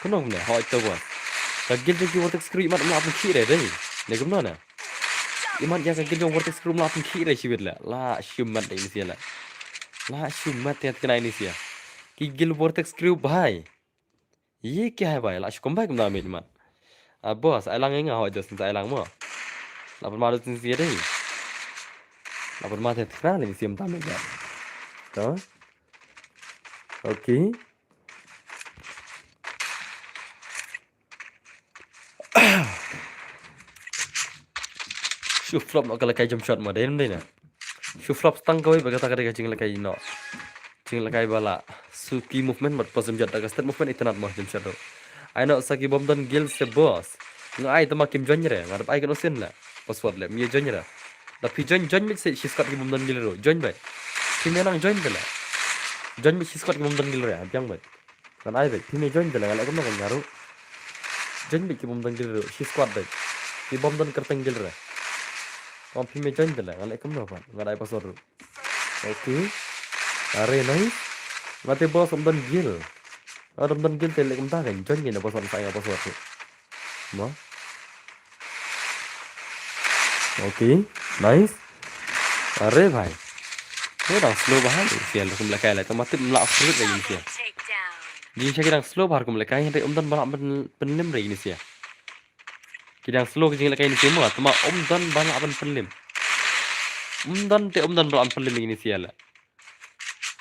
Kumno kumne, hoi to boss. Ka guild jong ki Vortex Crew imat mla pynkhih re dei. Ne kumno ne. Imat ïa ka guild jong Vortex Crew mla pynkhih re stage la. La shu mat dei ni sia la. La shu mat ïa kane ni sia. Ki guild Vortex Crew bhai. Ye kya hai bhai, la shu comeback mynta mate man. Ah, boss, ai lang ïa nga hoi dos mynta ai lang mo. La pynma dos ni sia dei. La pynma te thra ni sia mynta mate man. To. Okay. Shu flop noh ka lehkai jump shot mo, dei ne em dei na. Shu flop tang kawei ba kata ka dei ka jinglehkai noh. Jinglehkai ba la suki movement bad pos jump shot, da ka stealth movement itynnad mo jump shot ruh. Ai noh sa ki bym don guild se boss. Nga ai tang ba kim join re, nga dep ai kano sien la. Password le, me join re. Da phi join, join beit se shi squad ki bym don guild ruh. Join beit. Phi me nang join beit la. Join beit shi squad ki bym don guild re, biang beit. Ngan ai beit, phi me join beit la, nga leh kumno kan nga ruh. Join beit ki bym don guild ruh, shi squad beit. Ki bym don kyrteng guild re. Phi me join beit la, nga leh kumno kan, nga ai password ruh. Okay. Are nice. Nga te boss ym don guild. Nga ym don guild te leh kumta kan, join kan boss, sa ai nga password ruh. Mo. Okay, nice. Are bhai. Te dang slow bha ni sia, rukom lehkai la, tang ba tip mla fruit lagi ni sia. Jingshah ki dang slow bha rukom lehkai, hynrei ym don ba lah pyn, pynlem lagi ni sia. Ki dang slow ki jinglehkai ni sia mo, tang ba ym don ba lah pyn, pynlem. Ym don te ym don ba lah pynlem lagi ni sia la.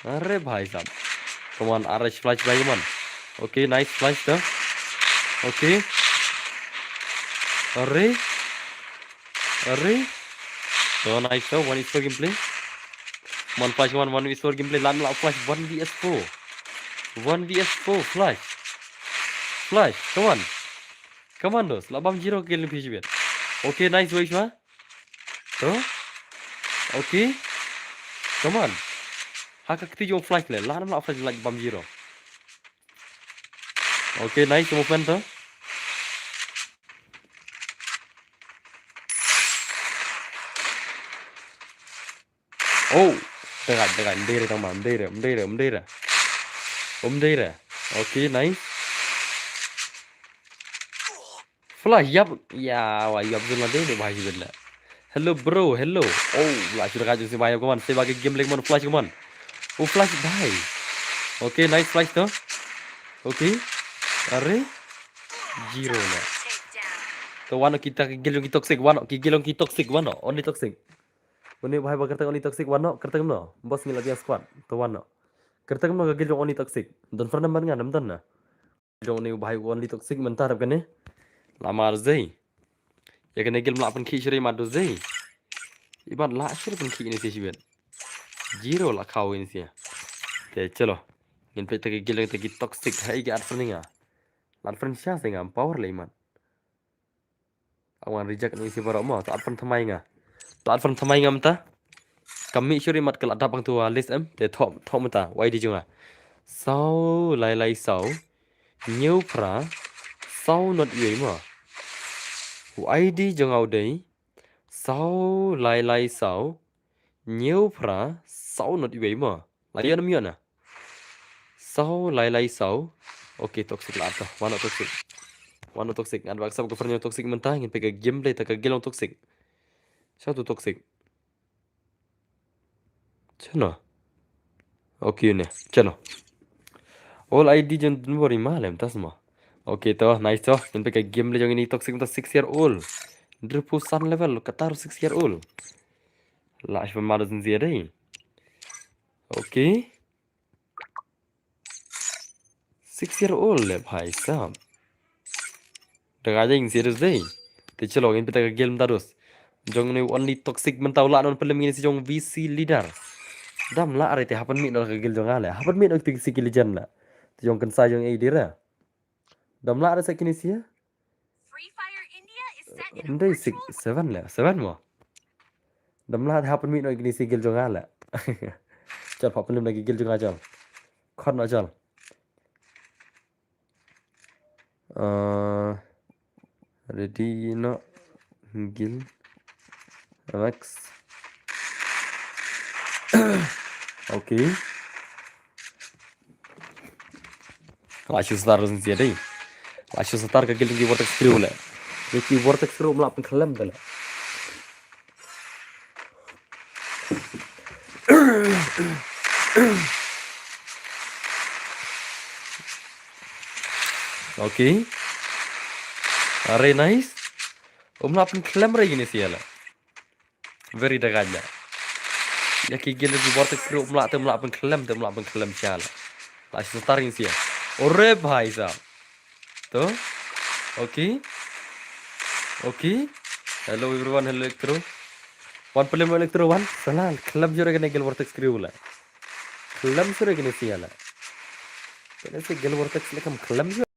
Are bhai sahab. Come on, are flash bhai, come on. Okay, nice flash to. Okay. Are. Are. To nice to, one is for gameplay. Come on, Flash, come on, one v four gameplay, lah, lah, Flash, one v four. One v four, Flash. Flash, come on. Come on, dos, lah bam zero kill phi shibit. Okay, nice, wei shwa. To. Okay. Come on. Ha ka kti jong Flash le, lah, lah, Flash, lah bam zero. Okay, nice movement to. Oh, dai, dai, mdei re tang ma, mdei re, mdei re, mdei re. Oh, mdei re. Okay, nice. Flash, yap, ya, wa, yap zun la dei, dei, bhai, zun la. Hello, bro, hello. Oh, la, shu dai, shu, bhai, come on, save ka game, like, come on, Flash, come on. Oh, Flash, bhai. Okay, nice Flash to. Okay. Are. Zero la. To, wan noh kita ki guild jong ki Toxic, wan noh ki guild jong ki Toxic, wan noh, only Toxic. Wan noh bhai, ba kyrteng only Toxic, wan noh, kyrteng noh. Boss ngi la biang squad. To wan noh. Kyrteng noh ka guild jong only Toxic. Don far nam ban nga, nam don na. Jong ni bhai only Toxic mynta rap kane. Lamar zei. Ya kane guild mla pynkhih shuh ma do zei. Iban la shuh pynkhih ini si shibit. Zero la khaw ini si. Te chalo. Ngin peit ta ki guild ta ki Toxic. Hai ki at far ni nga. Lat far sha se nga power le iman. Awan reject ni si baroh mo, to at far thymmai nga. To at far thymmai nga mynta. Ka mih shuh ri mat ka la dap hangto ha list em. Te thoh, thoh mynta, u I D jong nga. Saw lai lai saw. Hynñiew phra. Saw not wei mo. U I D jong nga u dei. Saw lai lai saw. Hynñiew phra. Saw not wei mo. La ïoh ne ym ïoh na. Saw lai lai saw. Okay, Toxic la to. Wan noh Toxic. Wan noh Toxic. Ngan ba accept ka far hynñiew Toxic mynta, ngin peit ka gameplay ta ka guild jong Toxic. Sha tu Toxic. Chano. Okay ne. Chano. All I D jong Dunbor i ma lem tas ma. Okay to, nice to. Ngin peit ka gameplay jong ini Toxic mynta six year old. Hynriewphew san level, kata ruh six year old. La shu ma da zin zia dei. Okay. Six year old le bhai sahab. Da ka jing serious dei. Te chalo ngin peit ta ka guild mynta dos. Jong ni only Toxic mynta u la noh pynlem ini si jong V C leader. Dam la are te happen mih noh ka guild jong nga le. Happen mih noh te si ki legend la. Te jong kynsa jong A D ra. Dam la are sa kini si ya. Ndai six, seven le, seven mo. Dam la happen mih noh kini si guild jong nga le. Chal pha pynlem na ki guild jong nga chal. Khot noh chal. Uh, ready noh guild. Max. Okay. La shu start zia dei. La shu start ka guild ki Vortex Crew le. Ki Vortex Crew mla pynkhlem te le. Okay. Are nice. Um la pynkhlem re kini si ya le. Very da ganya. Ya ki guild ki Vortex Crew mla te mla pynkhlem te mla pynkhlem sha la. La shu start ini si ya. Ore bhai sahab. To. Okay. Okay. Hello everyone, hello Electro. Wan pynlem Electro wan. Salah khlem shuh re kane guild Vortex Crew la. Khlem shuh re kane si ya la. Kane si guild Vortex le kam khlem shuh.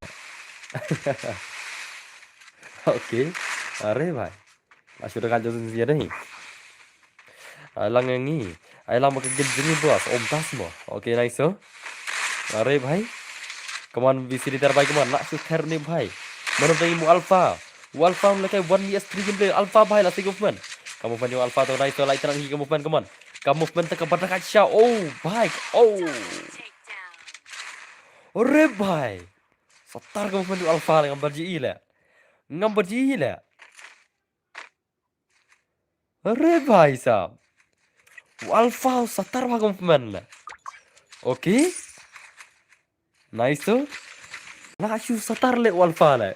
Okay. Are bhai. Ashu da ka jong zia dei. Ai lang ngi. Ai lang ba ka guild jong ngi bos. Om tas mo. Okay, nice so. Are bhai. Come on, V C leader bhai, come on. Nak shu ther ni bhai. Mano dei mu Alpha. U Alpha um lekai one V S three gameplay. Alpha bhai la si movement. Ka movement jong Alpha to nice so, lai tang hi ka movement, come on. Ka movement ta ka bada ka sha. Oh, bhai. Oh. Ore bhai. Satar ka movement jong Alpha le, ngam ba ji le. Ngam ba ji le. Are bhai sahab. U Alpha u satar bha ka movement le. Okay. Nice to. La shu satar le u Alpha le.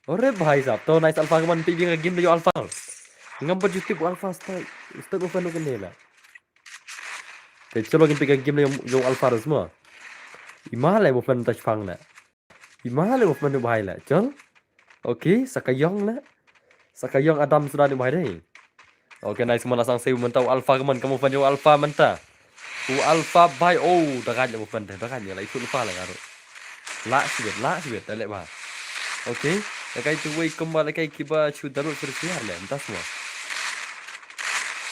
Are bhai sahab. To nice Alpha, ka man phi biang ka game le u Alpha. Ngam ba ju tip u Alpha start, start movement u kane le. Te chalo ngin peit ka game le jong u Alpha dos mo. I ma le movement ta shipang le. I ma le movement u bhai le. Chal. Okay, sa ka yong le. Sa ka yong Adam suda ni bhai dei. Okay, nice, man la sang sei mynta u Alpha, ka man ka movement u Alpha mynta. U Alpha bhai, oh, da ka ïa movement, da ka ïa la itu Alpha la ka ruh. La sibit, la sibit, da leh ba. Okay, da ka itu wei kumba la ka kiba chu da ruh sur siar le, mynta semua.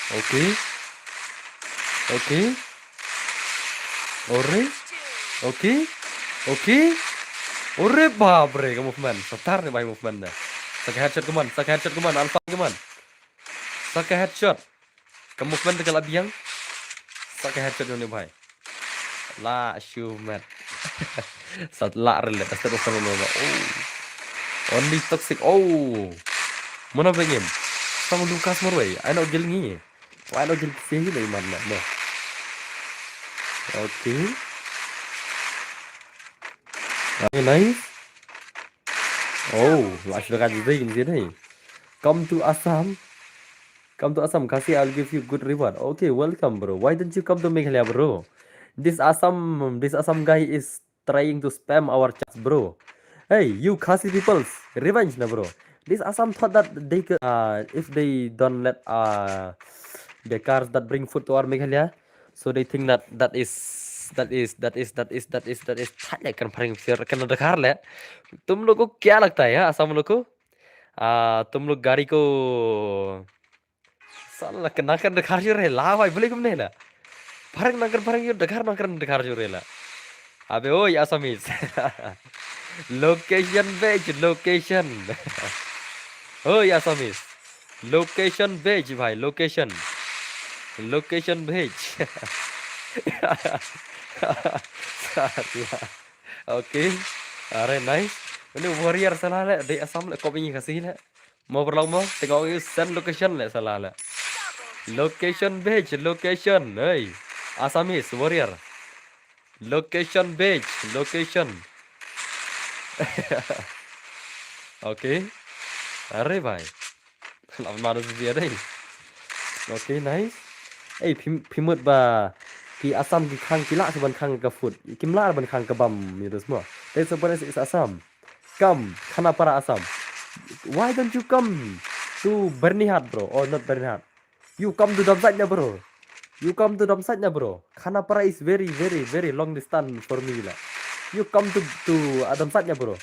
Okay. Okay. Ore. Okay. Okay. Ore bap re, ka movement. Satar ne bhai movement da. Sa ka headshot kumne, sa ka headshot kumne, Alpha kumne. Sa ka headshot. Ka movement ka la biang. Sa ka headshot ne bhai. La shu met. Sa la rel, sa ka movement. Oh. Only toxic. Oh. Mana bengem. Sang Lucas marwei. Ai no gel ngi. Wai no gel sih ni man na. Okay. Okay, nice. Oh, la shu ka jidai ni dai. Come to Assam. Come to Assam, Khasi, I'll give you good reward. Okay, welcome, bro. Why don't you come to Meghalaya, bro? This Assam, this Assam guy is trying to spam our chats, bro. Hey, you Khasi peoples, revenge na, bro. This Assam thought that they could, uh, if they don't let, uh, the cars that bring food to our Meghalaya, so they think that that is, that is, that is, that is, that is, that is, thaj le kan phareng sir kan da khar le. Tum log ko kya lagta hai, ha, Assam log ko? Ah, tum log gari ko Sala, na kan, na kan da khar jur hai la, bhai, bole kumne la. Phareng na kan phareng jur, da khar na kan da khar jur hai la. Abe, oi, Assamese. Location bhej, location. Oi, Assamese. Location bhej, bhai, location. Location bhej. Sala. Okay. Are, nice. Ini warrior sala le, dei Assam le, kop ini Khasi le. Mo paralok mo, tengok ïa send location le sala le. Location bhej, location. Hey, Assamese warrior. Location bhej, location. Okay. Are bhai. Love manus dia dei. Okay, nice. Ei, phi, phi mut ba ki Assam ki khang, ki lah ban khang ka food. Kim lah ban khang ka bam, ïa dus mo. That's the bonus is Assam. Come, Khanapara, Assam. Why don't you come to Byrnihat, bro? Oh, not Byrnihat. You come to Damsait na, bro. You come to Damsait na, bro. Khanapara is very, very, very long distance for me la. You come to, to, uh, Damsait na, bro.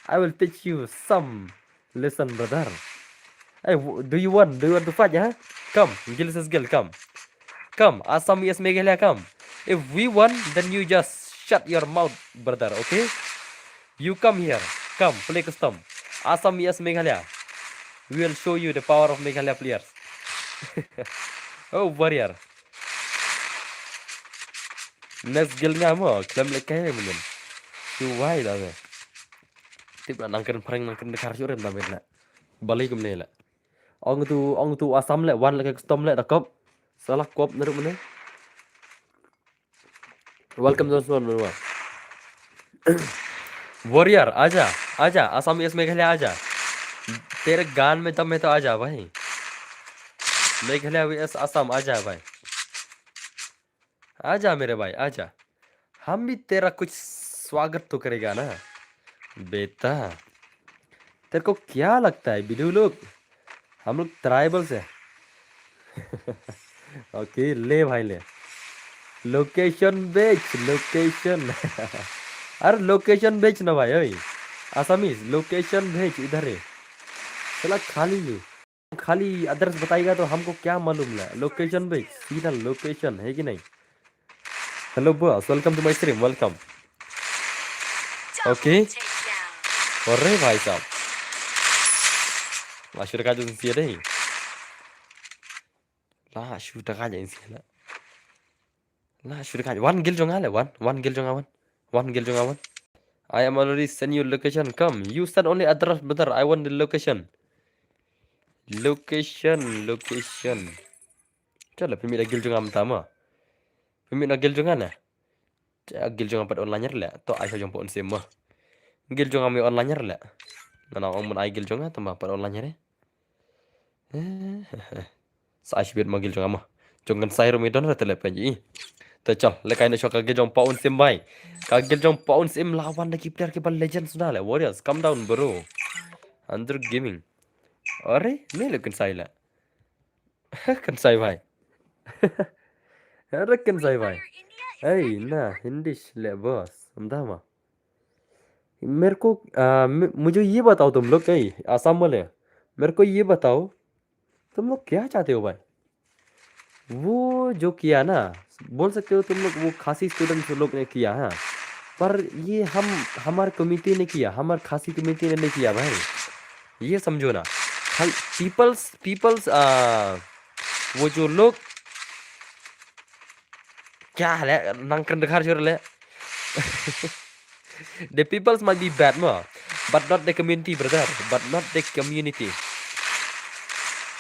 I will teach you some lesson, brother. Hey, w-, do you want, do you want to fight, huh? Come, Gil says Gil, come. Come, Assam V S Meghalaya, come. If we won, then you just shut your mouth, brother, okay? You come here. Come, play custom. Assam V S Meghalaya. We will show you the power of Meghalaya players. Oh, warrior. Next Gil nga mo, klem le kai mo. Tu wai da me. Tip la nang kren prank, nang kren khar shurim da me la. Balei kumne la. Ong tu, ong tu Assam le, wan le ka custom le da kop. Sala kop na ruh mane. Welcome to Assam, everyone. Warrior, आजा, आजा, Assam V S Meghalaya आजा. तेरे गान में दम है तो आजा भाई. Meghalaya V S Assam, आजा भाई. आजा मेरे भाई, आजा. हम भी तेरा कुछ स्वागत तो करेगा ना, बेटा. तेरे को क्या लगता है, बिडू लोग? हम लोग ट्राइबल्स है. ओके, ले भाई, ले. Location भेज, location. अरे, location भेज ना भाई, ओए. Assamese, location भेज, इधर है. साला खाली है. खाली address बताएगा तो हमको क्या मालूम ना. Location भेज, सीधा location, है कि नहीं? Hello boss, welcome to my stream, welcome. Okay. अरे भाई साहब. La shu da ka jingsia dei. La shu da ka jingsia la. La shu da ka. Wan guild jong nga le, wan. Wan guild jong nga, wan. Wan guild jong nga, wan. I am already send you location. Come. You send only address, brother. I want the location. Location, location. Chalo, pynmih da guild jong nga mynta mo. Pynmih da guild jong nga na. Guild jong nga pat online re le. To ai sha jong pa un sim mo. Guild jong nga mi online re le. Nga na ong mun ai guild jong nga tang ba pat online re. Sa ai shibit mo guild jong nga mo. Jong kan sai rum i don re te le pen ji. Te chal, le kai na sha ka guild jong pa un sim bai. Ka guild jong pa un sim la wan da ki player ki ba legends na le. Warriors, come down, bro. Andrew Gaming. Are, ne le kan sai le. Kan sai bai. Hera ken sai bai. Ei, na, Hindi le boss. Amda ma. मेरे को, आ, मे-, मुझे ये बताओ तुम लोग, नहीं, आसाम वाले, मेरे को ये बताओ, तुम लोग क्या चाहते हो भाई? वो जो किया ना, बोल सकते हो तुम लोग, वो खासी स्टूडेंट्स लोग ने किया, हाँ, पर ये हम, हमारे कम्युनिटी ने किया, हमारे खासी कम्युनिटी ने नहीं किया भाई। ये समझो ना, हम पीपल्स, पीपल्स, आ, वो जो लोग क्या हाल है? नंकन दिखा रहे ले। The peoples might be bad, no, but not the community, brother. But not the community.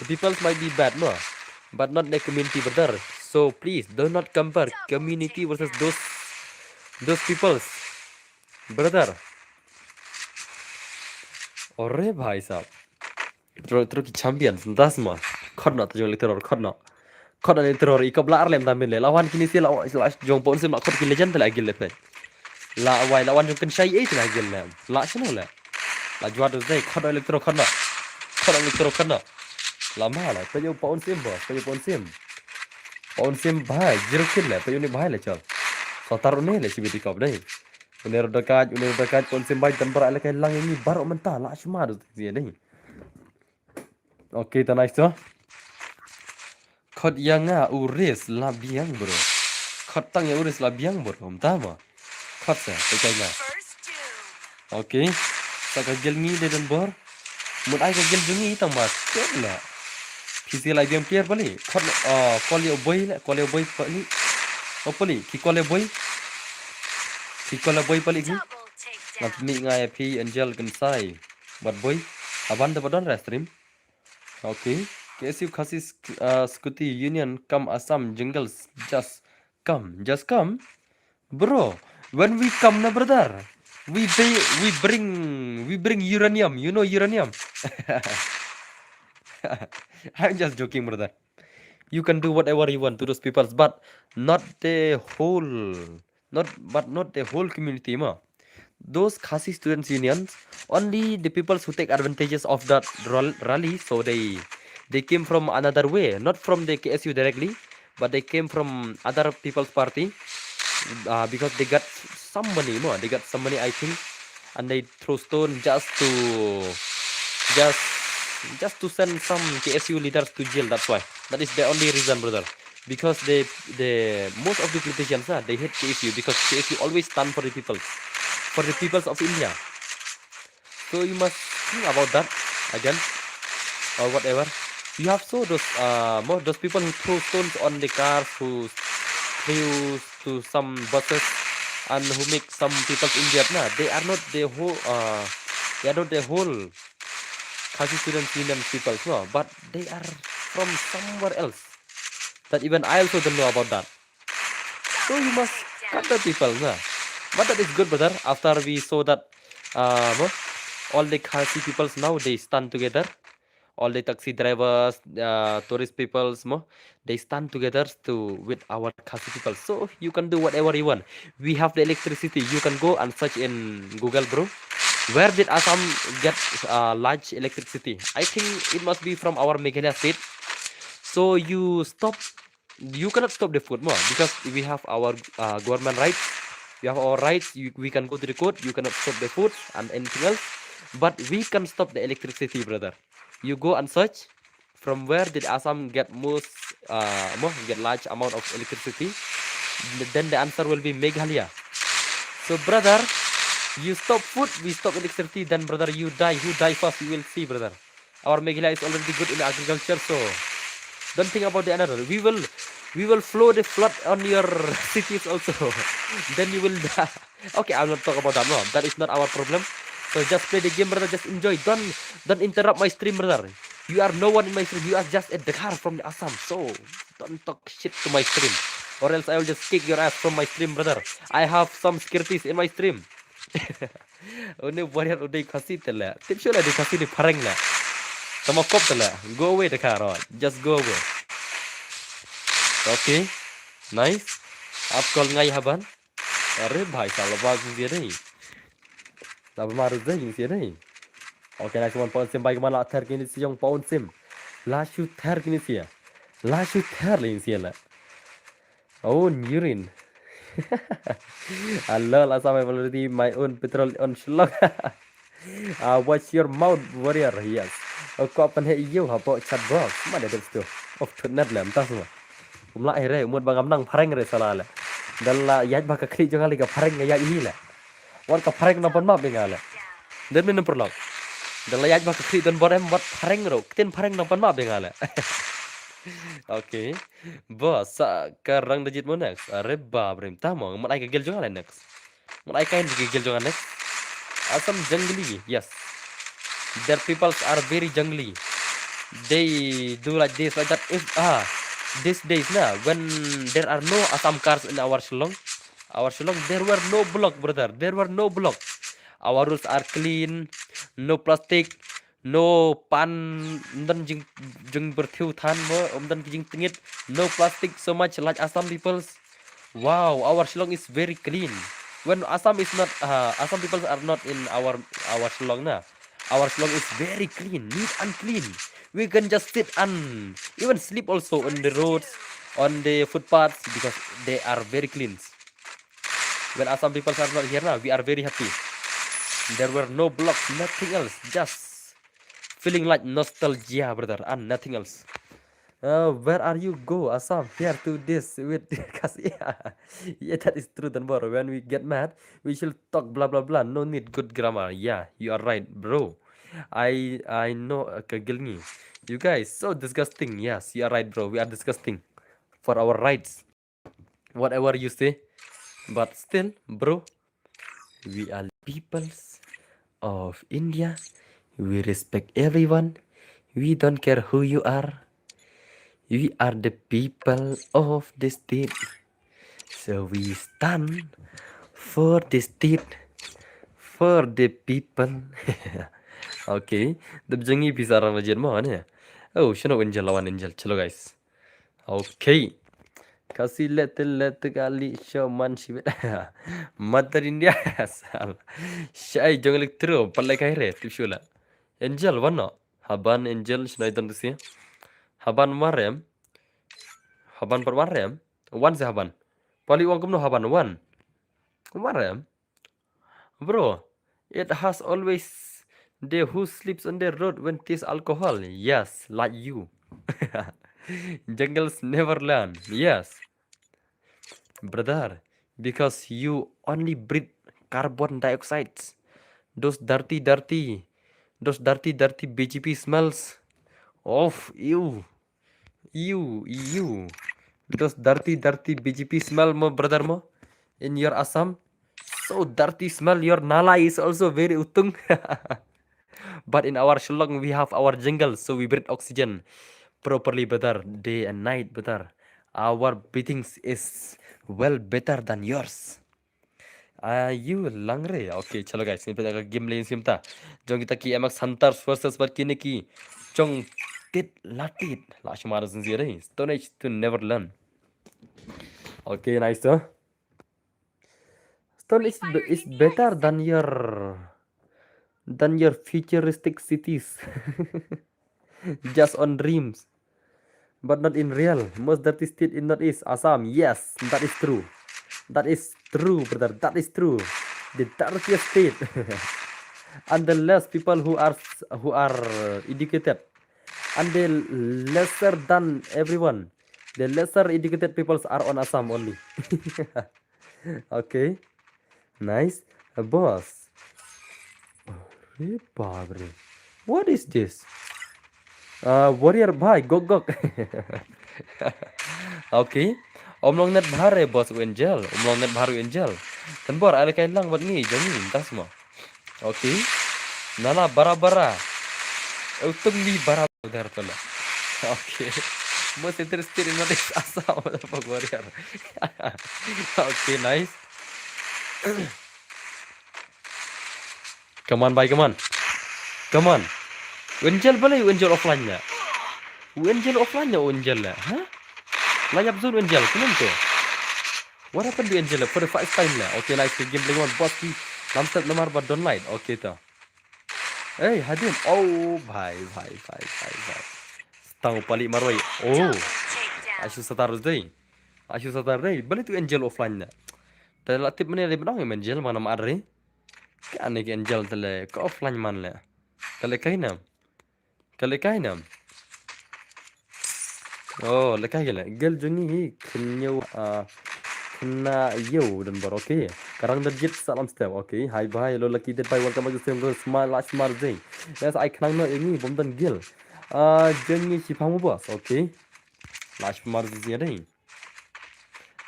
The peoples might be bad, no, but not the community, brother. So please do not compare community versus those those peoples, brother. अरे भाई साहब, tro tro ki champions, das ma. Khot na, ta jong le terror, khot na. Khot na le terror, i kop la ar lem ta min le. La wan kini si la, la jong pon sim la khot ki legend la gil le pe. La wai la wan jong kan shai ei la gil le. La shano le. La jwa do zai, khot na le terror, khot na. Khot na le terror, khot na. La ma la, pe yo pon sim boss, pe yo pon sim. Pon sim bhai, zero kill le, pe yo ni bhai le chal. Sotar ne le si biti kop dai. Une ro dakaj, une ro dakaj, pon sim bai tan bara le kai lang ini baro menta la shuma do ti ni. Okay, ta nice to. Khot ya nga u ris la biang, bro. Khot tang ya u ris la biang, bro. Mta ma. Khot sa, te kai nga. Okay. Sa ka gel ngi de dan bor. Mut ai ka gel jong ngi tang ma. Kep la. Phi si lai biang player pali. Khot, ah, call ya u boy le, call ya u boy pali. O pali, ki call ya boy. Ki call ya boy pali ki. Ngat mi nga ya phi Angel Kensai. Bad boy. Aban da badon restream. Okay. K S U Khasi Sc-, uh, Scooty Union kam Assam Jingles, just come, just come. Bro, when we come na, brother, we pay, we bring, we bring uranium. You know uranium? I'm just joking, brother. You can do whatever you want to those peoples, but not the whole, not, but not the whole community, ma. Those Khasi Students Unions, only the peoples who take advantages of that ral-, rally, so they, they came from another way, not from the K S U directly, but they came from other people's party, uh, because they got some money, ma. They got some money, I think, and they throw stone just to, just, just to send some K S U leaders to jail. That's why. That is the only reason, brother. Because they, the most of the politicians, ah, they hate K S U because K S U always stand for the people, for the peoples of India. So you must think about that again, or whatever. You have saw those, uh, mo-, those people who throw stones on the cars, who threw to some buses, and who make some people injured. Na, they are not the whole, uh, they are not the whole Khasi Students Union people, no, but they are from somewhere else. That even I also don't know about that. So you must cut the people, na. But that is good, brother. After we saw that, uh, mo, all the Khasi peoples now, they stand together. All the taxi drivers, uh, tourist peoples, mo, they stand together to, with our Khasi people. So you can do whatever you want. We have the electricity. You can go and search in Google, bro. Where did Assam get, uh, large electricity? I think it must be from our Meghalaya state. So you stop, you cannot stop the food, mo, because we have our, uh, government rights. We have our rights. You, we can go to the court. You cannot stop the food and anything else. But we can stop the electricity, brother. You go and search from where did Assam get most, uh, mo, get large amount of electricity. Th-, then the answer will be Meghalaya. So, brother, you stop food, we stop electricity. Then, brother, you die. Who die first? You will see, brother. Our Meghalaya is already good in agriculture, so don't think about the another. We will, we will flow the flood on your cities also. Then you will die. Okay, I will not talk about that. No, that is not our problem. So just play the game, brother. Just enjoy. Don't, don't interrupt my stream, brother. You are no one in my stream. You are just a Dkhar from the Assam. So don't talk shit to my stream, or else I will just kick your ass from my stream, brother. I have some securities in my stream. Une warrior u dei Khasi te le. Tip shu le dei Khasi, dei phareng le. Tama kop te le. Go away te karo. Just go away. Okay. Nice. Ap kol ngai haban. Are bhai sal ba jing dia dei. La ba maru dei jing dia dei. Okay, nice one. Paun sim bai kemana la ther kini si jong paun sim. La shu ther kini si. La shu ther le jing si le. Own urine. Hello, Assam, I've already my own petrol on Shillong. Ah, watch your mouth, warrior. Yes. Oh, ko pynheh ïa u hapoh chat box. Ma da dep stu. Of thut net lem tas ma. Kumla ai re, mut ba ngam nang phareng re sala le. Dalla ïaid ba ka khlieh jong nga le ka phareng nga ïaid hi le. Wan ka phareng nang pan map ïa nga le. Den min nang perlok. Dalla ïaid ba ka khlieh don bor em wat phareng ro. Ktien phareng nang pan map ïa nga le. Okay. Ba sa ka rang da jit mo next. Are ba brim ta mo. Mat ai ka gel jong nga le next. Mat ai ka gel jong nga next. Assam jungly. Yes. Their peoples are very jungly. They do like this, like that. If ah, these days na, when there are no Assam cars in our Shillong, our Shillong, there were no block, brother. There were no block. Our roads are clean, no plastic, no pan, ym don jing jing berthiu than mo, ym don ki jingtngit, no plastic so much like Assam peoples. Wow, our Shillong is very clean. When Assam is not, uh, Assam people are not in our our Shillong na. Our Shillong is very clean, neat and clean. We can just sit and even sleep also on the roads, on the footpaths because they are very clean. When Assam people are not here now, we are very happy. There were no blocks, nothing else, just feeling like nostalgia, brother, and nothing else. Uh, where are you go, Assam? Here to this with Kasi. Yeah, yeah, that is true, Danbor. When we get mad, we shall talk blah blah blah. No need good grammar. Yeah, you are right, bro. I I know uh, Kagilngi. You guys so disgusting. Yes, you are right, bro. We are disgusting for our rights. Whatever you say, but still, bro, we are peoples of India. We respect everyone. We don't care who you are. We are the people of the state. So we stand for the state, for the people. Okay. Dep jong ngi pisa rang rajin mo ne. Oh, shano Angel, lawan Angel. Chalo guys. Okay. Kasi letter letter kali show man shibit. Mother India. Sal. Shai jong elektro palai kai re tip shula. Angel wan no. Haban Angel shnai don tusi. Haban warem. Haban per warem. Wan se haban. Pali wang kumno haban wan. Warem. Bro, it has always the who sleeps on the road when taste alcohol. Yes, like you. Jungles never learn. Yes. Brother, because you only breathe carbon dioxide. Those dirty, dirty, those dirty, dirty B G P smells. Of you. You, you. Those dirty, dirty B G P smell mo, brother mo. In your Assam, so dirty smell. Your nala is also very utung. But in our Shillong, we have our jungle, so we breathe oxygen properly, brother, day and night, brother. Our breathings is well better than yours. Ah, you langre. Okay, chalo guys, ngin pynlong ka game lane sim ta. Jong kita ki M X Hunters versus bad kine ki jong tit latit. La shmar zin zia dei. Stone Age to never learn. Okay, nice to. Stone Age is be- is better than your than your futuristic cities. Just on dreams, but not in real. Most dirty state in Northeast Assam. Yes, that is true. That is true, brother. That is true. The dirtiest state. And the less people who are s- who are educated, and the lesser than everyone. The lesser educated peoples are on Assam only. Okay. Nice. A boss. Are baap re. What is this? Uh, warrior bhai, gok gok. Okay. Om long net bhar re boss u Angel. Om long net bhar u Angel. Kan bor ale kai lang bad ngi jong ngi tas mo. Okay. Nala bara bara. Utung ni bara udar pala. Okay. Most interested in what is Assam, motherfucker warrior. Okay, nice. Come on, bhai, come on. Come on. Angel balai, Angel offline na. Angel offline na, Angel la. Huh? Layap zone Angel, kenapa tu? What happened to Angel for the first time la? Okay, nice game playing one boss ki. Lamsat namar ba don't light. Okay to. Hey, hadin. Oh, bhai, bhai, bhai, bhai, bhai. Stang pali marwai. Oh. Asu satar dei. Ashu satar dei, balei tu Angel offline na. Te la tip mane le benong em Angel mana ma adri. Ka ne ki Angel te le ka offline man le. Ka le kai nam. Ka le kai nam. Oh, le kai le. Gel jungi hi khnyo a khna yo dan bar, okay. Karang da jit salam step, okay. Hi bye, hello lucky dead bye, welcome back to stream, smile la smart day. Yes, I khnang no yangi bom dan gel. Ah, jungi si phamu boss, okay. La smart day dei.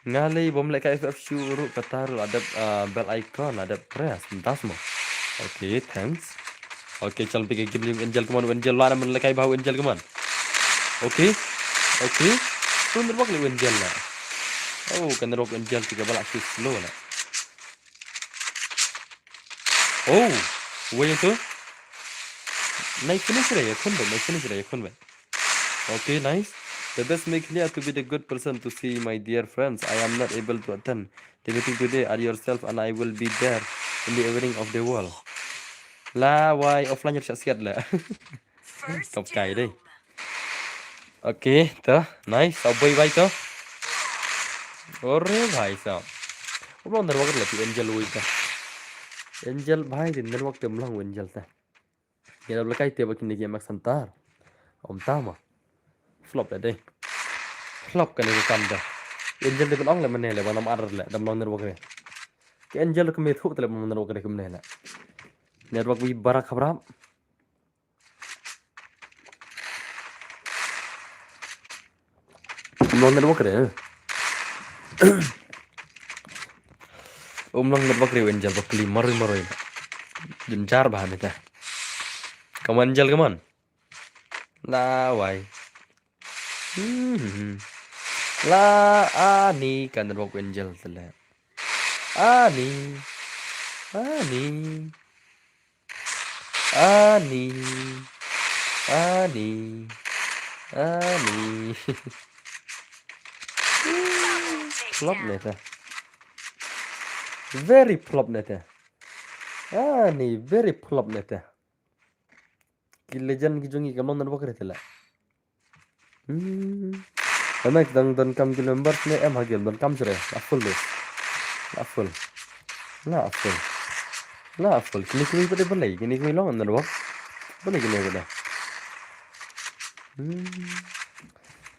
Nga lei bom lehkai F F shu ruh kata ruh la dep, ah, bell icon la dep press. Mynta mo. Okay, thanks. Okay, chal pike gim lim Angel, come on Angel, la na man lehkai ba Angel, come on. Okay. Okay. Tu network le Angel la. Oh, ka network Angel tiga bala shu slow la. Oh, wei tu. Nai finish re ya khun ba, nai finish re ya khun ba. Okay, nice. The best make clear to be the good person to see, my dear friends. I am not able to attend the meeting today. Add yourself and I will be there in the evening of the world. La wai offline yer siat la. Top kai dei. Okay, ta nice. Sa bye bye ta. Ore bhai sa. Umlong network le tu Angel wei ta. Angel bhai din network te umlong Angel ta. Ïa, da ba la kai te ba kine ki M X Hunter. Om tama. Flop da dei. Flop kane ka kam da. Angel dei ban ong le mane le ba nam ar le dam long network re. Ki Angel ka me thuk te le ban network re kumne le. Network wi barak khabrap. Umlong network re. Umlong network re Angel ba kli marui marui. Jynjar ba ne ta. Come on Angel, come on. La wai. Hmm. La ani ka network Angel te le. Ani. Ani. Ani. Ani. Ani. Flop ne ta. Very flop ne ta. Ani, very flop ne ta. Ki legend ki jong ngi kam long network re te la. Hmm. Ka mic dang don kam ki members ne em ha game don kam sre. La full de. La full. La full. La full. Kini kini pade balai. Kini kini long network. Balai kini pade. Hmm.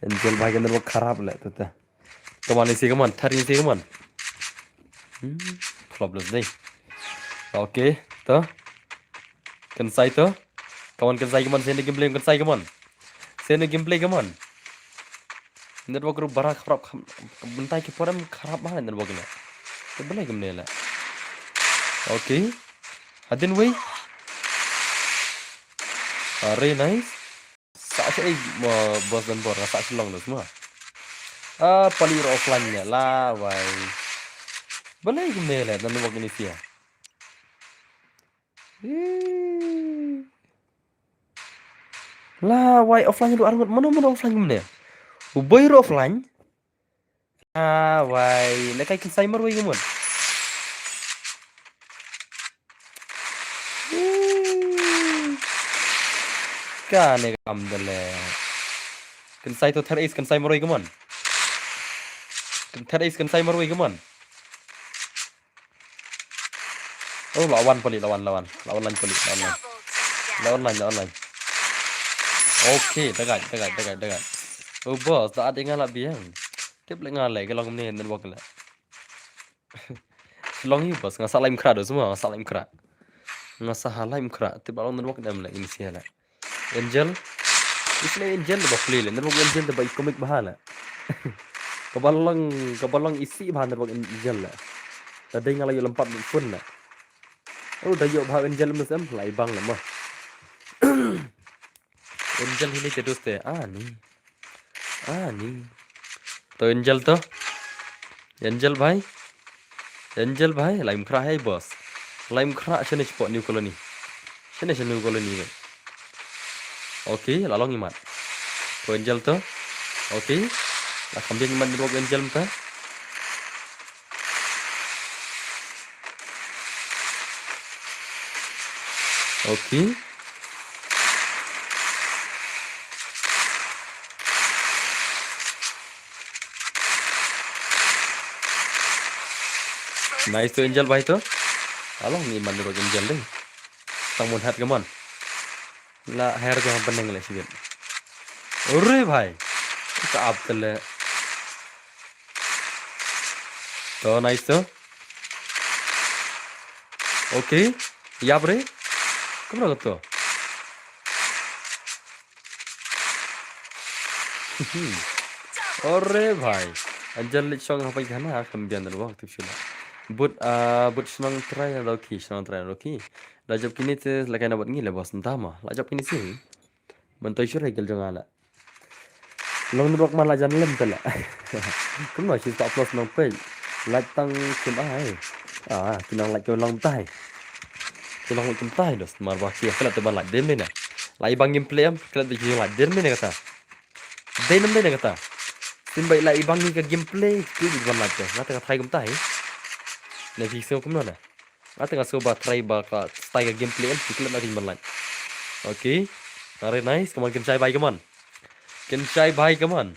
Angel bhai ka network kharap le tete. Come on, isi come on. Thar isi come on. Hmm. Flop le dei. Okay. To. Kynsai to. Come on, kynsai, come on. Send the gameplay, kynsai, come on. Send the gameplay, come on. Network ruh barak kharap, bentai ki porem kharap banget network ini. Te balai kumne la. Okay. Hadin wei. Are nice. Sa sa ei mo boss dan bor sa sa long los mo. Ah, pali ruh offline ne la wai. Balai kumne la network ini sia. Ih. La wai offline ruh arngut, mano mano offline kumne. U boi ruh offline. La wai, ne kai kynsai marwei kumon. Ih. Kane kam dale. Kynsai to third ace kynsai marwei kumon. Third ace kynsai marwei kumon. Oh, la wan pali, la wan, la wan. La wan line pali, la wan line. La wan line, la wan line. Okay, dagat, dagat, dagat, dagat. Oh, boss, da adinga la biang. Tip le nga le, ka long ne network le. Long yu, boss, nga sa line kra do semua, nga sa line kra. Nga sa ha line kra, tip la long network dem le, ini sia le. Angel. Isle Angel ba play le. Network Angel ba i comic ba la. Ka ba long, ka ba long isi ba network Angel la. Ta dei nga la yu lampat phone la. Oh, da yu ba Angel mesem la i bang la ma. Angel hini te doste. Ah, ni. Ah, ni. To Angel to. Angel bhai. Angel bhai, laim khra hai boss. Laim khra shane spot new colony. Shane shane new colony bhai. Okay, la long imat. To Angel to. Okay. La kham biang imat ni bok Angel mta. Okay. Nice to Angel bhai to. Along ni man ro Angel dei. Tang mon hat ka mon. La her jong bneng le sibit. Ore bhai. Ka ap tele. To nice to. Okay. Yap re. Kumno to. Ore bhai. Angel leit shong hapoh khana kam biang da wak tip shula. But ah but shnong trai da ki shnong trai da ki. Da jop kini te la kaina bad ngi le bos ntama. La jop kini si. Ban toi sure gel jong ala. Long rok man la jan lem tela. Kumno shi ta plus nong pe. Like tang kim ai. Ah, kinang like ko long tai. Kinang like kim tai dos. Mar ba ki kala te ban like den mena. Lai bang gameplay am kala te jing like den mena kata. Den mena kata. Sin bai lai bang ni ka gameplay ki di ban like te. Ngata ka thai kim tai. Na ki sing kumno na. Ngata nga so ba try ba ka style ka gameplay am ki kala na ki ban like. Okay. Are nice. Come on, kin chai bai come on. Kin chai bai come on.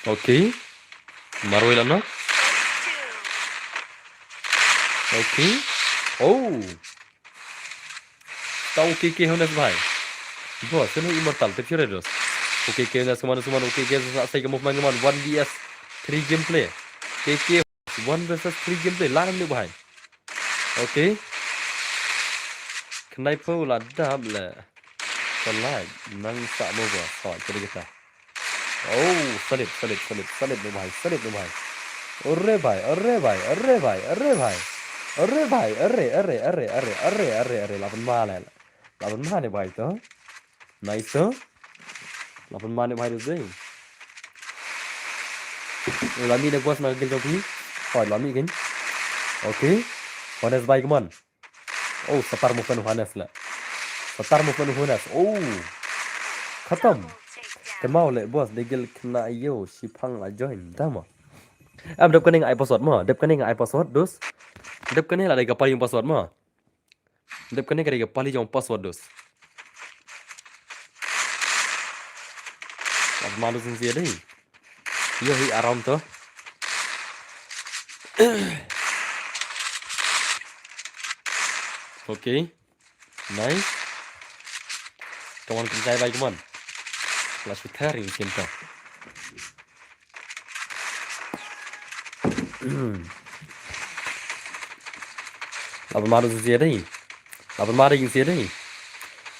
Okay. Marwei lano. Okay. Oh. Tau K K Honest bhai. Bos, sino immortal tip sure dos. Okay, K K Honest kemana kemana okay, K K sa sai ke movement kemana one V S three gameplay. K K one versus three gameplay la nam ni bhai. Okay. Khnai pho la dap le. Kon lai nang sa mo ba. Sa jadi kita. Oh, solid, solid, solid, solid ni bhai, solid ni bhai. Ore bhai, ore bhai, ore bhai, ore bhai. Ore bhai, ore, ore, ore, ore, ore, ore, ore, lapan male. Lapan male bhai to. Nice to. Lapan male bhai to dei. Lami ne bos na gil to phi. Oh, lami kin. Okay. Honest bhai, come on. Oh, satar movement Johannes la. Satar movement Johannes. Oh. Khatam. Kemau le bos degil kena yo shipang la join. Tama. Am dep kane ngai password mo. Dep kane ngai password dus. Dep kane la dei ka pali jong password mo. Dep kane ka dei ka pali jong password dus. Lap malu sin sia dei. Yo hi aram to. Okay. Nice. Come on, kin chai bai, come on. La shutar in kin to. Laban maru sia dei. Laban maru sia dei.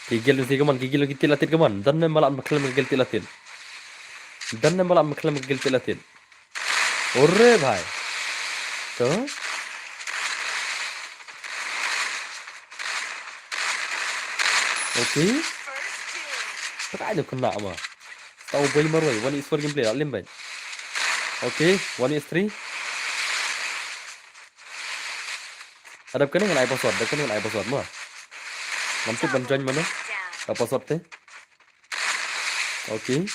Ki gel si come on, ki gel ki tila tit come on. Dan ne malam khlem ki gel tila tit. Dan ne malam khlem ki gel tila tit. Ore bhai. To. Okay. Pakai aja kena apa. Tau bai marwai. One is four gameplay. Alim bai. Okay. One is three. Adap kane ngan ai password. Adap kane ngan ai password mo. Nanti ban join mana? Ka password te. Okay.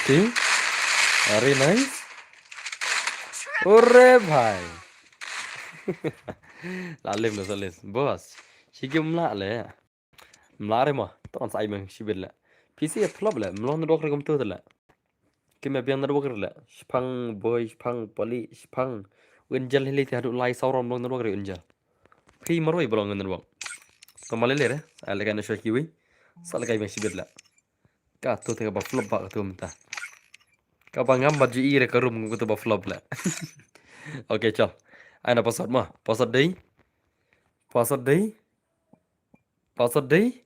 Okay. Very nice. Ore bhai. Lalim na salis. Bos. Shigim la le. Mla re mo, ton sa ai meng shibit le. P C e flop le, mlong network re kumtu le. Kim ya biang network le. Shpang boy, shpang poli, shpang. Unjal hili ti hadu lai sauron mlong network re unjal. Phi marwai belong network. Ko malele re, ai le kai na shwa kiwi. Sa le kai meng shibit le. Ka tu te ka ba flop ba ka tu mta. Ka ba ngam ba ji i re ka room ko tu ba flop le. Okay, chal. Ai na password mo. Password dei. Password dei. Password dei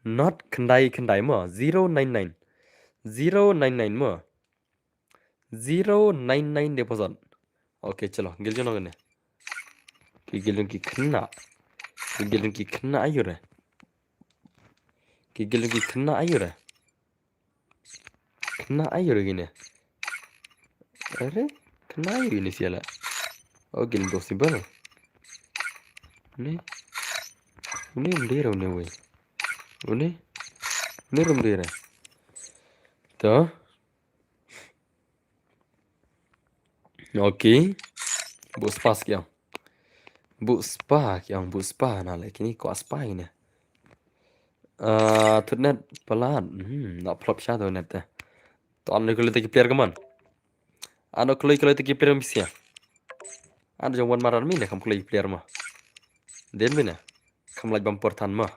not khyndai khyndai mo, zero nine nine. Zero nine nine mo. Zero nine nine dei password. Okay, chalo, gil jong nong ne. Ki gil jong ki khynnah. Ki gil jong ki khynnah ayu re. Ki gil jong ki khynnah ayu re. Khynnah ayu re kine. Are, khynnah ayu kine siala. O gil dos ni bal. Une. Une um dei re une wei. Une. Une rum dei re. To. Okay. Bus pas kya. Buh spa, ki ong buh spa na le kini ko spa ini. Ah, thut net palat. Hmm, na plop sha to net te. To an ko le te ki player ka man. Ano kloi kloi te ki player misia. Ano jong wan maran mi ne kam kloi player ma. Den mi ne. Kam laj bam por than ma.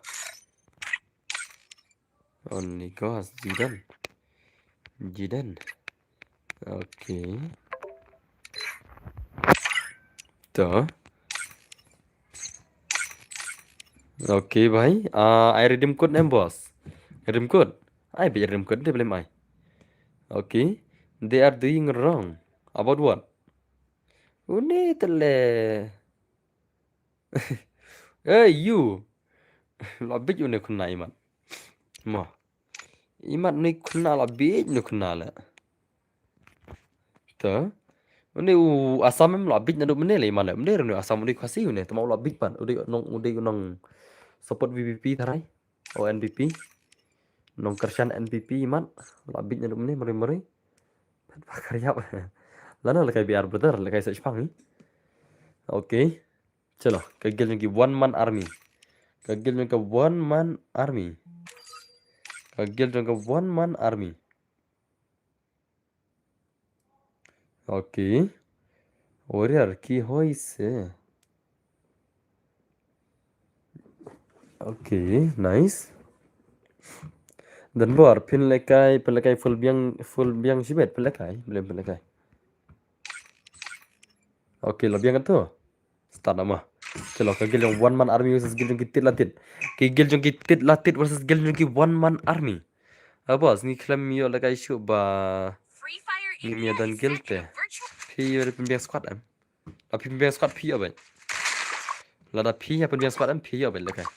Only goes Zidane. Zidane. Okay. To. Okay, bhai. Ah, ai redeem code em, boss. Redeem code. Ai, bhai, redeem code de blem ai. Okay. They are doing wrong. About what? Une tele. Hey, you. La bit une khuna imat. Mo. Imat une khuna la bit une khuna le. To. Une u Assam em la bit na du mene le imat le. Mene une Assam une Khasi une. Tama la bit pan. Une nong, une nong support V P P tharai. O N P P. Nong kershan N P P imat. La bit na du mene mari mari. Pat ba kar yap. Lano lekai B R brother, lekai sa chpang ni. Okay. Chalo, ka guild jong ki one man army. Ka guild jong ka one man army. Ka guild jong ka one man army. Okay. Warrior ki hoi se. Okay, nice. Dan bor, phin lekai, phin lekai full biang, full biang shibet, phin lekai, blem phin lekai. Okay, la biang tu. Start nama. Chalo, ka guild jong one man army versus guild jong ki tit la tit. Ki guild jong ki tit la tit versus guild jong ki one man army. Ah, boss, ngi khlem ïoh lekai shuh ba. Ngi mia don guild te. Phi ïoh pynbiang squad em. La pynbiang squad phi ïoh beit. Lada phi ïa pynbiang squad em phi ïoh beit lekai.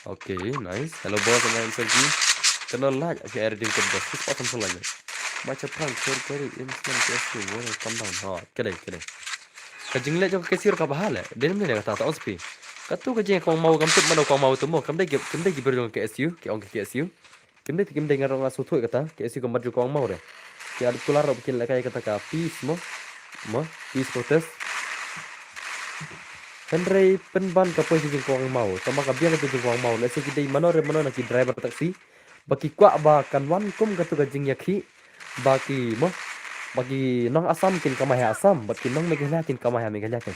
Okay, nice. Hello boss, am I answer ki? Kano laj, okay, I redeem code boss. Six percent laj. Macha prank, kori kori, instant, K S U, warrior, come down. Ha, kedai, kedai. Ka jingleh jong ka K S U ka bha le. Dei ne kata, ta ong spi. Katu ka jing kwang mau kam tip mano kwang mau tu mo. Kam dei ki, kam dei ki briew jong ka K S U, ki ong ka K S U. Kim dei, kim dei nga ruh nga sngewthuh kata, K S U ka mat jong kwang mau re. Ki la dep kular ruh ba kin lehkai kata ka peace mo. Mo, peace protest. Hynrei pynban ka poi sha jingkwang mau, tangba ka biang kata jingkwang mau. Lehse ki dei mano re mano na ki driver taxi. Ba ki kwah ba kan wan kum katu ka jingïakhih. Ba ki mo. Ba ki nong Assam kin kamai ha Assam, bad ki nong Meghalaya kin kamai ha Meghalaya kin.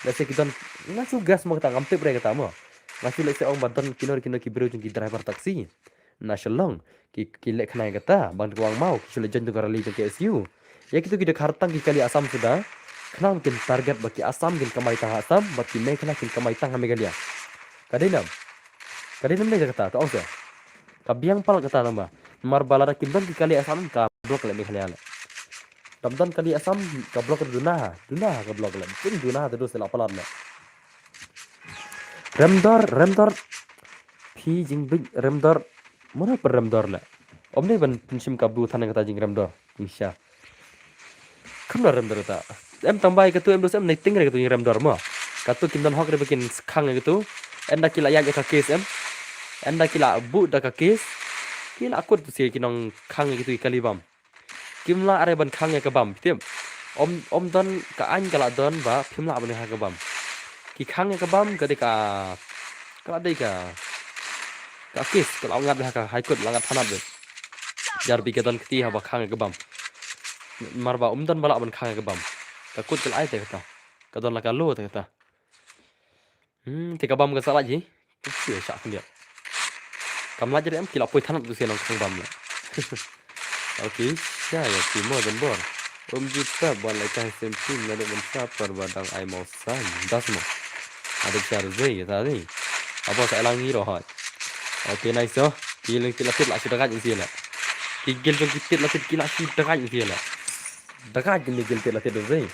Lehse ki don, nga shu guess mo kata, ngam tip re kata mo. Nga shu lehse ong ba don kino kino ki briew jong ki driver taxi na Shillong, ki, ki leh khnang kata, ban kwang mau, ki shu leh join tu ka rally jong K S U. Ïa kitu ki dei khartang ki kali Assam suda, khnang kin target ba ki Assam kin kamai tang ha Assam, bad ki Meghalaya kin kamai tang ha Meghalaya. Ka dei nam? Ka dei nam ne kata, ta ong seh. Ka biang palat kata namar ba lada kim don ki kali Assam ka block leh Meghalaya leh. Kam don kali Assam ka block duna, duna ka block leh. Pyn duna te dus leh palat leh. Remdor, Remdor. Phi jingbit Remdor. Mano pyn Remdor le? Om dei ban pynshim ka blue than kata jing Remdor. Insha. Kham na Remdor ta. Em tang bai katu em dus em nai ting re katu jing Remdor mo. Katu kim don hok re ba kin khang katu. Enda ki la ïaid ka case em. Enda ki la buh da ka case. Ki la kut tu si ki nongkhang katu ki kali bam. Kim lah re ban khang ïa ka bam, phi tip. Om, om don ka aiñ ka lah don ba phim lah ban khang ïa ka bam. Ki khang ïa ka bam ka dei ka, ka lah dei ka, ka case ka lah ngat ha ka High Court, lah ngat thanat beit. Jar bi ka don kti haba khang ïa ka bam. Mar ba um don ba lah ban khang ïa ka bam. Ka kut ka lah ai te kata. Ka don la ka law te kata. Hmm, te ka bam ka sa lait hi. Ki shu shah khyndiat. Kam lait re em ki la poi thanat tu se nongkhang bam le. Okay, sha ïa ki mo don bor. Um ju ta ban lai kai sem pin na dok ban sa par ba dang ai mau san. Das mo. Ada char zei ta zei. Abo sa lang ngi ro hoi. Okay, nice yo. Ki leng ti la tit la shu dagat in si le. Ki gil jong ki tit la tit ki la shu dagat in si le. Dagat ki ni gil tit la tit zei.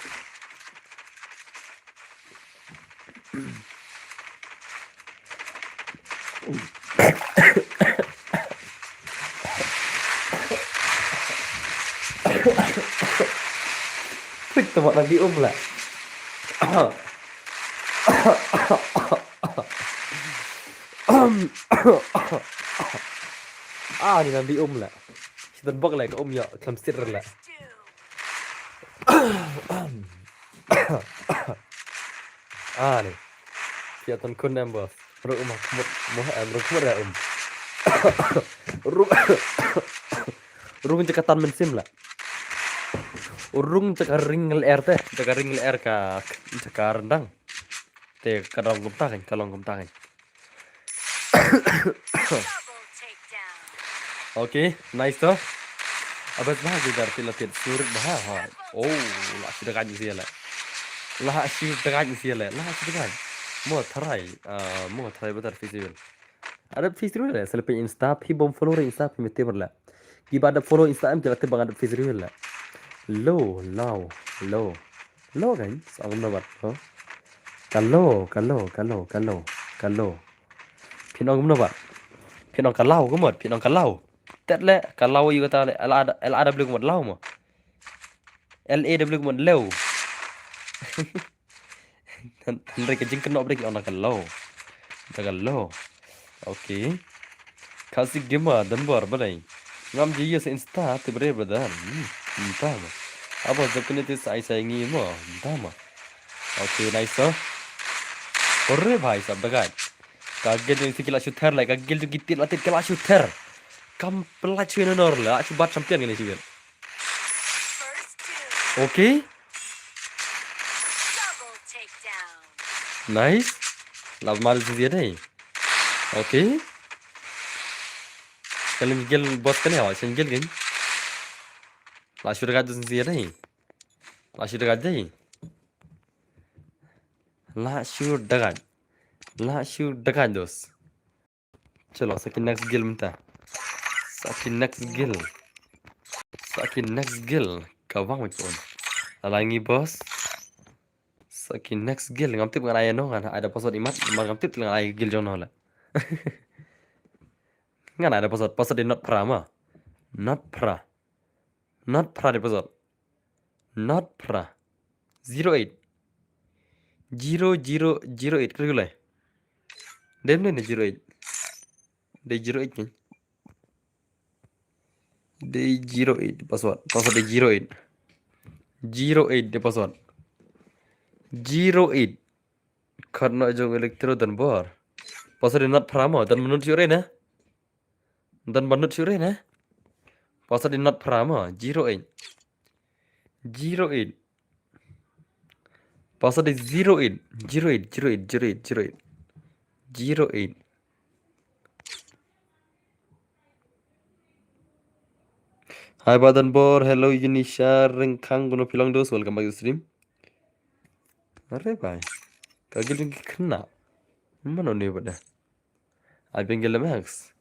Pit tu mak nabi um lah. Ah, ni nabi um lah. Sitan bok lah ka um ya, kam sir lah. Ah, ni. Phi ïa ton khun em, boss. Rung um ha khmut, mo em, rung khmut em. Rung, rung jaka tan mynsiem la. Rung jaka ring lyer te, jaka ring lyer ka, jaka ryndang. Te ka long kumta kan, ka long kumta kan. Okay, nice to. Abes bah, kita arti latihan surit bah, ha. Oh, la shu dagaj sia la. La shu dagaj sia la, la shu dagaj. Mo tharai, ah, mo tharai betar festival. Ada festival la, selepe Insta, phi bom follow Insta, phi mete berla. Kiba ada follow Insta em, kita tebang ada festival la. Low, low, low. Low kan, sa ngam nabat, low. Ka low, ka low, ka low, ka low, ka low. Phi nong kumno ba? Phi nong ka law kumot, phi nong ka law. Tet le, ka law ïa kata le, L A, L A W kumot law mo. L A W kumot lew. Hynrei ka jingkynnoh ba dei ki ong da ka law. Da ka law. Okay. Khasi gima, Donbor, balei? Ngam ji ïa sa Insta, te bre brother. Hmm, entah mo. Aba jop kene te sa ai sa ngi mo, entah mo. Okay, nice to. Ore bhai sab dagaj. Ka gel jong ki la shu ther la, ka gel jong ki tit la tit ka la shu ther. Kam pynlait shu nor la, shu bat champion kane shu. Okay. Nice. La mal zia dei. Okay. Kali gel boss kane hawa, shen gel gin. La shu dagaj zia dei. La shu dagaj dei. La shu dagaj. La shu dagaj dos. Chalo, sa ki next guild mynta. Sa ki next guild. Sa ki next guild. Ka bang wei pon. Ala ngi boss. Sa ki next guild. Ngam tip ngan ai no, ngan ai da password imat, mar ngam tip ngan ai guild jong no la. Ngan ai da password, password di not pra ma. Not pra. Not pra di password. Not pra. Zero eight. Zero zero zero eight. Kali kali. Dem ne zero eight. Dei zero eight kan. Dei zero eight password. Password dei zero eight. Zero eight dei password. Zero eight. Khot noh jong Electro Donbor. Password dei not pra mo, don minut shuh re ne. Don minut shuh re ne. Password dei not pra mo, zero eight. Zero eight. Password dei zero eight. Zero eight, zero eight, zero eight, zero eight. Zero eight. Hi, Badan Bor. Hello, Yunisha Rengkang. Guno Pilong Dos. Welcome back to stream. Are bhai. Ka gel jong ki khynnah. Mano ne bada. Ai bengel max.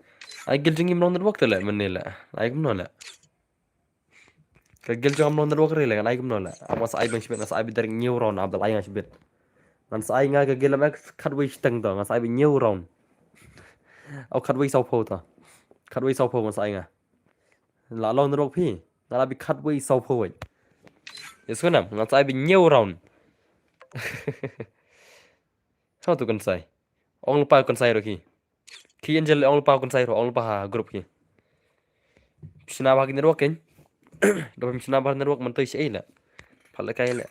Ai gel jong im long network te le, mane le. Ai kumno le. Ka gel jong am long network re le, ngan ai kumno le. Am ngan sa ai beng shibit, ngan sa ai beng derek ñiew round, am dal ai nga shibit. Ngan sa ai nga ka gel am ek khatwei shiteng to, ngan sa ai beng ñiew round. Au khatwei sawphew to. Khatwei sawphew ngan sa ai nga. La long network phi, ngan ai beng khatwei sawphew wei. Yes ko nam, ngan sa ai beng ñiew round. How to kan sai. Ong lypa kan sai ro ki. Ki Angel ong lypa kan sai ro, ong lypa ha group ki. Shna ba ki network ken. Do pim shna ba network man toi shi ei la. Phala kai la.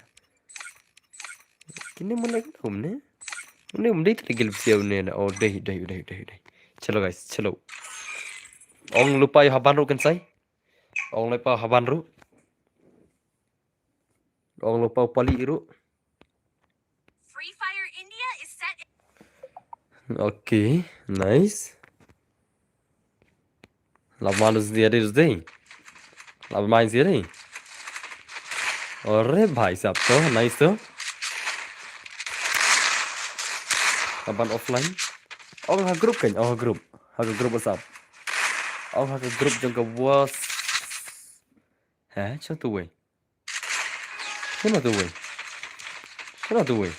Kine mo lek um ne. Ne um dei te gil bsia ne na. Oh dei dei dei dei dei. Chalo guys, chalo. Ong lypa ïa haban ro kan sai. Ong lypa haban ro. Ong lypa pali ro. Free Fire India is set. Okay, nice. Lap malu sendiri dei. Lap main sendiri. Ore bhai sab to, nice to. Laban offline. Ong ha group kan, ong ha group. Ha group WhatsApp. Ong ha group jong ka was. He, chong tu wei. Shano tu wei? Shano tu wei?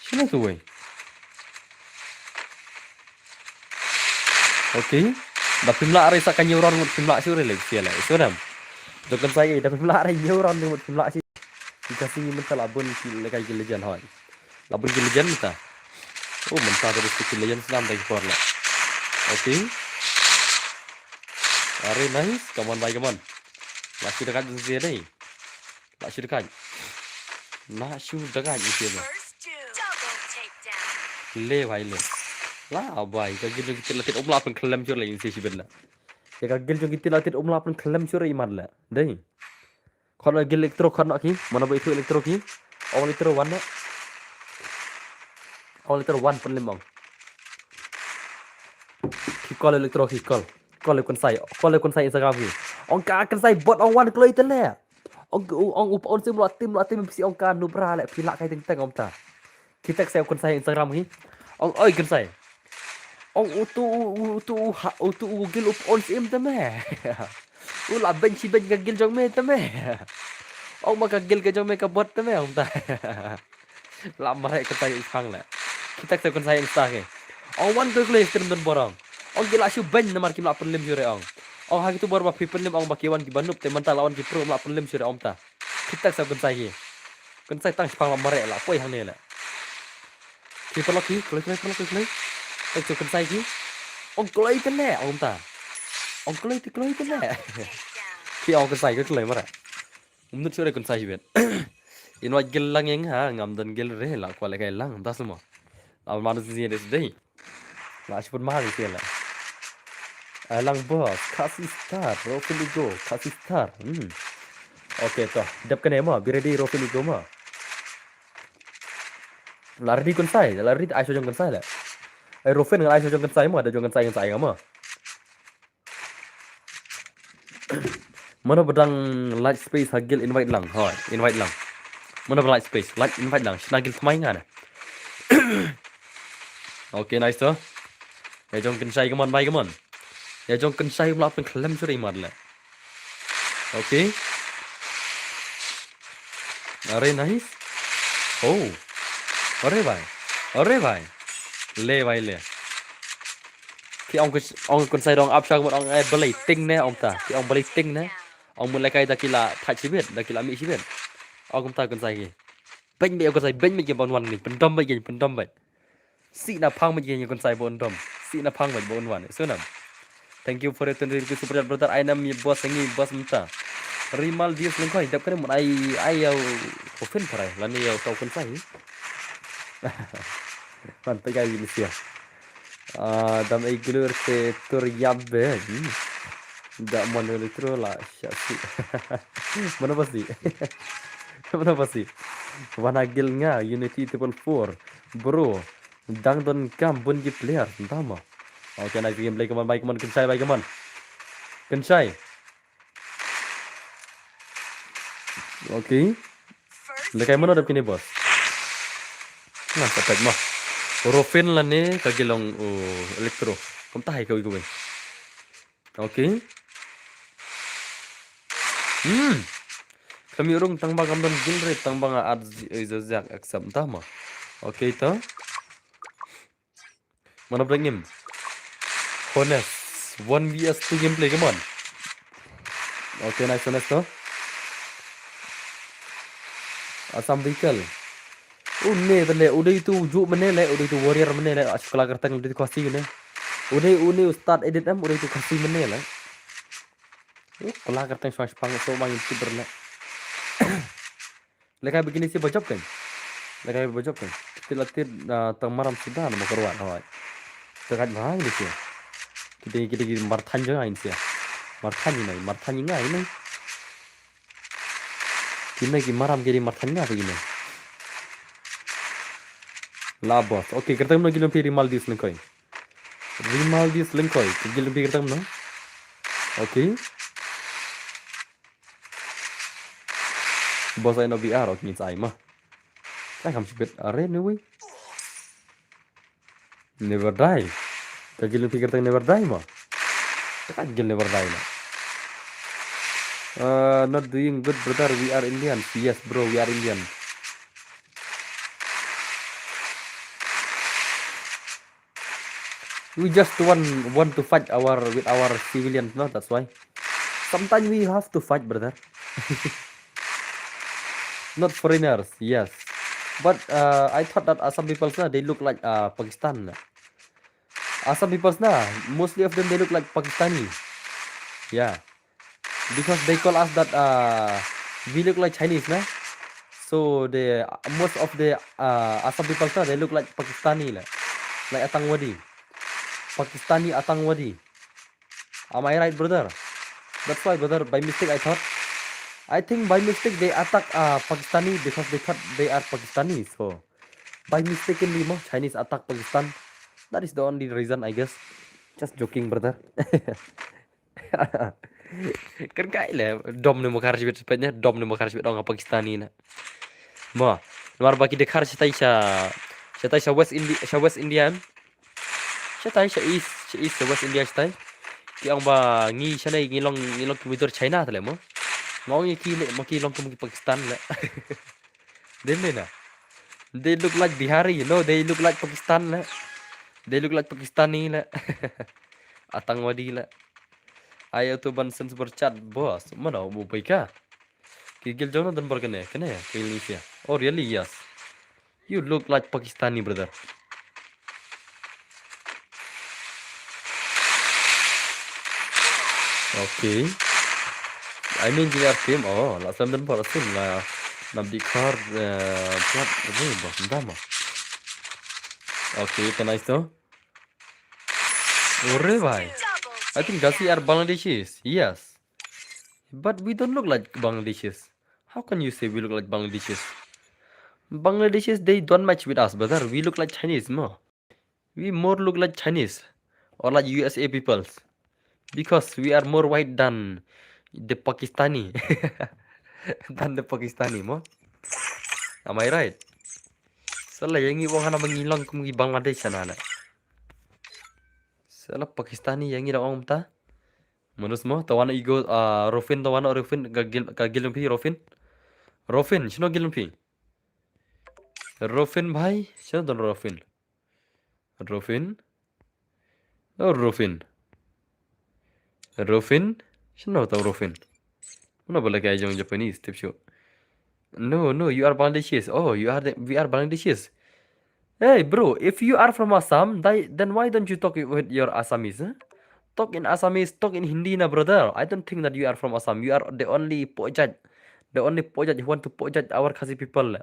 Shano tu wei? Okay. Da phim lah re sa ka ñiew round ngut phim lah shuh re le sia le. Shuh nam. Jong kan sai da phim lah re ñiew round ngut phim lah shuh. Ki Khasi mynta la bun ki le kai ki legend hoi. La bun ki legend mynta. Oh mynta da ki legend snam da ki por la. Okay. Are nice. Come on bhai, come on. La shu dagaj dun sia dei. La shu dagaj. Na shu dagaj ïa ki ba. Le bai le. La bai ka guild jong ki tit la tit um lah pynkyllem shuh la ïa ki shibit la. Ïa ka guild jong ki tit la tit um lah pynkyllem shuh i mat la. Dei. Khot noh guild Electro, khot noh ki. Mano ba ithuh Electro ki. Ong Electro wan noh. Ong Electro wan pynlem ong. Ki call Electro ki call. Call ïa u Kynsai. Call ïa u Kynsai Instagram ki. Ong ka Kynsai bot ong wan kloi te le. Ong ong u pa un sim la tim la tim psi ong ka nubra le phi la kai teng teng ong ta. Ki text ïa u Kynsai Instagram hi. Ong oi Kynsai. Ong utu u- utu u ha- utu u guild u pa un sim te me. U la bench shi bench ka guild jong me te me. Ong ma ka guild ka jong me ka bot te me ong ta. La mareh Kynsai i phang le. Ki text ïa u Kynsai Insta ki. Ong wan kloi kloi stream don bor ong. Ong ki la shu bench namar kim lah pynlem shuh re ong. Ong ha kitu bor ba phi pynlem ong ba ki wan ki ba noob te mynta la wan ki pro la pynlem shuh re ong ta. Ki text ïa u Kynsai ki. Kynsai tang shipang la mareh la poi hangne le. Ki paralok ki kloi kloi paralok kloi kloi. Text ïa u Kynsai ki. Ong kloi te le ong ta. Ong kloi te kloi te le. Ki ong Kynsai ki kloi mareh. Um nud shuh re Kynsai shibit. Invite guild lang ïa nga, ngam don guild re la kwah lehkai lang, ym ta shu mo. La manu sien sien de sdei. La shu pynmar ïa ki la. Ai lang boss, Khasi Star, Rofin Ego, Khasi Star. Hmm. Okay to, dep kane mo, be ready Rofin Ego mo. La ready Kynsai, la ready ai shuwa jong Kynsai la. Ai Rofin ngan ai shuwa jong Kynsai mo, da jong Kynsai Kynsai nga mo. Mano ba dang like space ha guild invite lang. Hoi, invite lang. Mano ba like space, like invite lang. Shna guild thymmai nga ne. Okay, nice to. Ïa jong Kynsai, come on, bhai, come on. Ïa jong Kynsai, um lah pynkyllem shuh re i mat le. Okay. Are nice. Oh. Are bhai. Are bhai. Le bhai le. Ki ong Kynsai, ong Kynsai dong ap shak ong ai balei ting ne ong ta. Ki ong balei ting ne. Ong mut lehkai da ki la thait shibit, da ki la mih shibit. Ong kumta Kynsai ki. Beiñ beit ong Kynsai, beiñ beit ki ban wan ni. Pyndom beit ki, pyndom beit. Sih na phang beit ki ïa u Kynsai ba un dom. Sih na phang beit ba un wan. Sunam. Thank you for your twenty rupees super chat brother. Ai nam ïa boss ngi boss mynta. Rimal Dius Lyngkhoi dep kane mut ai ai ïa u Rofin pharai lane ïa u Kynsai. Man peit ka ïa u Lucia. Ah, dam ei glur te tur ïap be. Hmm. Da mon Electro la sha si. Mano ba si. Mano ba si. Wan ha guild nga Unity triple four. Bro. Dang don kam bun ki player. Entah mo. Okay, nice gameplay, come on, bhai, come on, Kynsai, bhai, come on. Kynsai. Okay. Lehkai mano dep kine boss. Ngan sa peit mo. Rofin lane ka guild long u Electro. Kumta hai kawei kawei. Okay. Hmm. Kami rung tang ba kam don guild re tang ba nga add zi- eh, zodiak accept entah mo. Okay to. Mano ba dang im. Honest. One versus two gameplay, come on. Okay, nice, Honest to. Assam vehicle. Une te le, u dei tu ju mane le, u dei tu warrior mane le, asu kala kerteng u dei tu Khasi ne. U dei une u start edit em, u dei tu Khasi mane le. U kala kerteng shwa shpang so mang YouTuber le. Lehkai begini si bajop kan. Lehkai bajop kan. Tit la tit ah, tang maram suda na makarwan hoi. Tekat bhai ni si. Kita kita ki marthan jong ai ni si. Marthan ni nai, marthan ni ngai ni. Kine ki maram ki dei marthan nga te kine. La boss. Okay, kyrteng mano ki long phi Rimal Dius Lyngkhoi. Rimal Dius Lyngkhoi. Ki guild phi kyrteng mano. Okay. Boss ai no B R, okay, ngin sa ai ma. Ai kam shibit are ni wi. Never die. Ka guild phi kyrteng Never Die mo. Ka guild Never Die mo. Uh, not doing good brother, we are Indian. Yes bro, we are Indian. We just want want to fight our with our civilians, no? That's why. Sometimes we have to fight, brother. Not foreigners, yes. But uh, I thought that Assam people, na, they look like uh, Pakistan. Assam people, na, mostly of them they look like Pakistani. Yeah. Because they call us that uh, we look like Chinese, na. to the most of the uh, Assam people, they look like Pakistani, like, like Atangwadi. Pakistani Atangwadi. Am I right, brother? That's why, brother, by mistake I thought. I think by mistake they attack uh, Pakistani because they thought they are Pakistani. So, by mistakenly, mo, Chinese attack Pakistan. That is the only reason, I guess. Just joking, brother. Kan kai le dom ne mo kar sibit sepetnya, dom ne mo kar sibit dong Pakistani na. Mo, mar ba ki dekhar shatai sha, shatai sha West India, sha West India. Shatai sha East, sha East sha West India shatai. Ki ong ba ngi shanai ngi long, ngi long ki mudur China tale mo. Ngong ki le mo ki long kum ki Pakistan le. Dem ne na. They look like Bihari, you know, they look like Pakistan le. They look like Pakistani le. Atangwadi le. Ayo tu ban send super chat, boss. Mana mo bai ka? Ki gil jong na dan bor kene, kene, ki gil ni sia. Oh, really? Yes. You look like Pakistani, brother. Okay. I mean, you are team. Oh, last time dan bor asin la. Nam di kar, eh, plat, ini bos ndama. Okay, can I still? Ore bhai. I think Khasi are Bangladeshis. Yes. But we don't look like Bangladeshis. How can you say we look like Bangladeshis? Bangladeshis, they don't match with us, brother. We look like Chinese, mo. We more look like Chinese or like U S A peoples because we are more white than the Pakistani. Than the Pakistani, mo. Am I right? Sala yang ngi wong hana ba ngi long kum ngi Bangladesh na na. Sala Pakistani yang ngi da ong ta. Manus mo, tawana igo, ah, Rofin, tawana Rofin, ka gil, ka gil phi, Rofin. Rofin, shino gil phi? Rofin bhai, shino don Rofin? Rofin? Oh, Rofin. Rofin? Shino tau Rofin? Mana bala kai jong Japanese, tip shu. No, no, you are Bangladeshis. Oh, you are the, we are Bangladeshis. Hey, bro, if you are from Assam, tha-, then why don't you talk with your Assamese, eh? Talk in Assamese, talk in Hindi na, brother. I don't think that you are from Assam. You are the only pojat, the only pojat who want to pojat our Khasi people.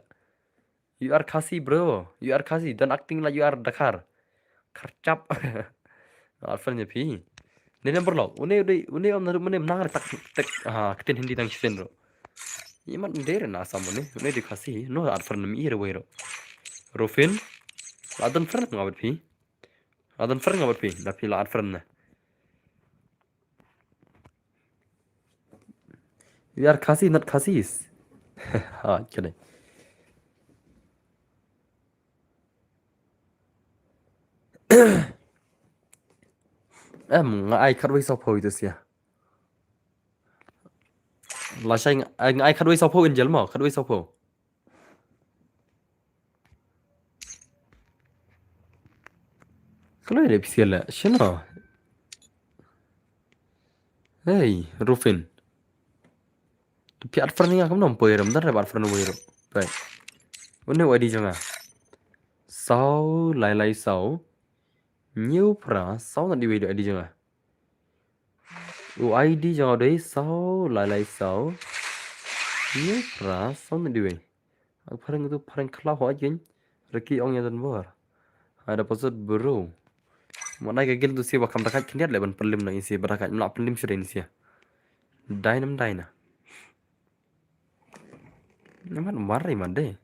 You are Khasi, bro. You are Khasi. Don't acting like you are Dkhar. Kharchap. Alfan ya phi. Ni number lo. Une, une, une om na, une nang tak, tak. Ha, ktin Hindi nang shin ro. Imat ndere na Assam une, une di Khasi, no, add friend mi ire wei ro. Rofin, la don friend nga bad phi. La don friend nga bad phi, da phi la add friend na. We are Khasi, not Khasis. Ha, kene. Em, nga ai khatwei sawphew ito sia. Lashai nga, ai, nga ai khatwei sawphew in jel mo, khatwei sawphew. Kalo ide pisial la, shino. Hey, Rufin. Phi add friend nga kumno poi ram, dar add friend wei ro. Right. Une u I D jong nga. Saw lai lai saw. Hynñiew phra saw, na di wei do I D jong nga. U I D jong nga dei saw lai lai saw. Hynñiew phra saw, na di wei. Ak phareng tu phareng khlaw ho jin. Reki ong ya dan bor. Ada pasut bro. Mo nai ka gil tu sia ba kam dakat khyndiat le ban pynlim na isi ba dakat mla pynlim shuda isi. Dai nam dai na. Namat mar imat de.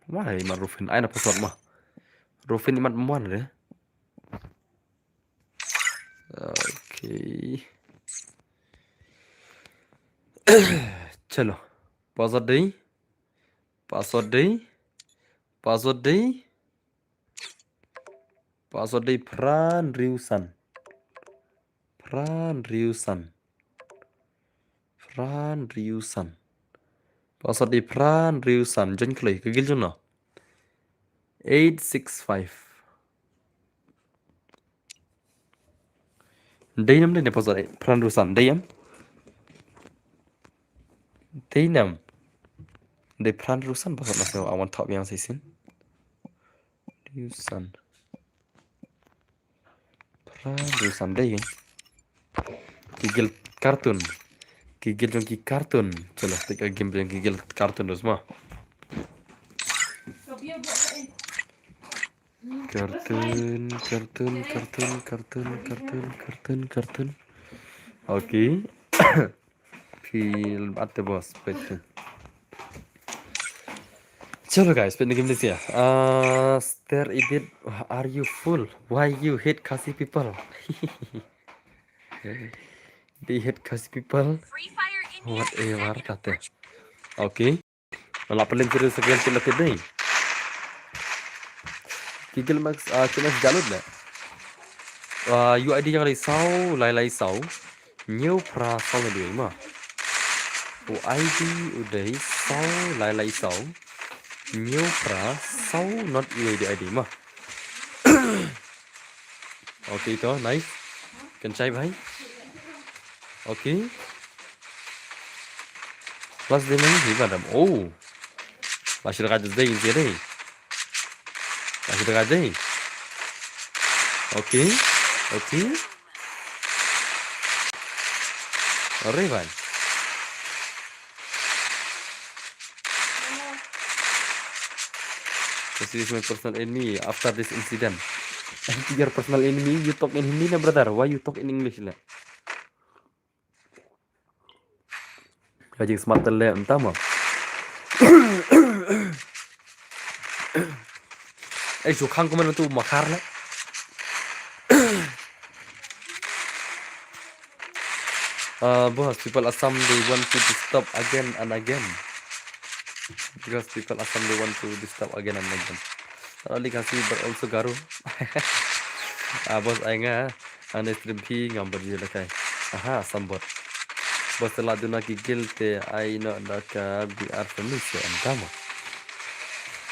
Mar imat Rufin. Ai na password ma. Rufin imat mar de. Okay. Chalo. Password dei. Password dei. Password dei. Password dei phra hynriew san. Phra hynriew san. Phra hynriew san. Password dei phra hynriew san. Jon kloi ka gil jong no. Eight six five. Dei nam dei ne password phra hynriew san. Dei nam. Dei nam. Dei phra hynriew san password na se awan thok yang sisin. Hynriew san. Phra hynriew san dei. Ki gil cartoon. Ki gil jong ki cartoon. Chalo, tik a game jong ki gil cartoon dus ma. Cartoon, cartoon, cartoon, cartoon, cartoon, cartoon, cartoon. Okay. Phi lam at the boss, pet. Chalo guys, pet game this ya. Uh, Star Edit, are you fool? Why you hate Khasi people? They hate Khasi people. Whatever, kate. Okay. Wala pynlem serius sa game tu lagi dei. Google Max, ah, kena sejalut deh. Ah, U I D yang lai saw, lai lai saw. Hynñiew phra saw na dei ma. U I D u dei saw, lai lai saw. Hynñiew phra saw, not U I D I D ma. Okay, to, nice. Kan chai bhai. Okay. Plus dei nang hi madam. Oh. Masih dekat dei, dei. Masih dekat dei. Okay. Okay. Alright, bhai. This is my personal enemy after this incident. Your personal enemy, you talk in Hindi na, brother. Why you talk in English la? Ka jingsmart te leh mynta mo. Eh, shu khang kumno tu makhar leh. Uh, boss, people Assam, they want to disturb again and again. Because people Assam, they want to disturb again and again. Not only Khasi, but also Garo. Ah, boss, ai nga, ane stream phi ngam bad yu lakai. Aha, Assam bot. Boss, te la duna ki gil te ai no da ka B R family se em kama.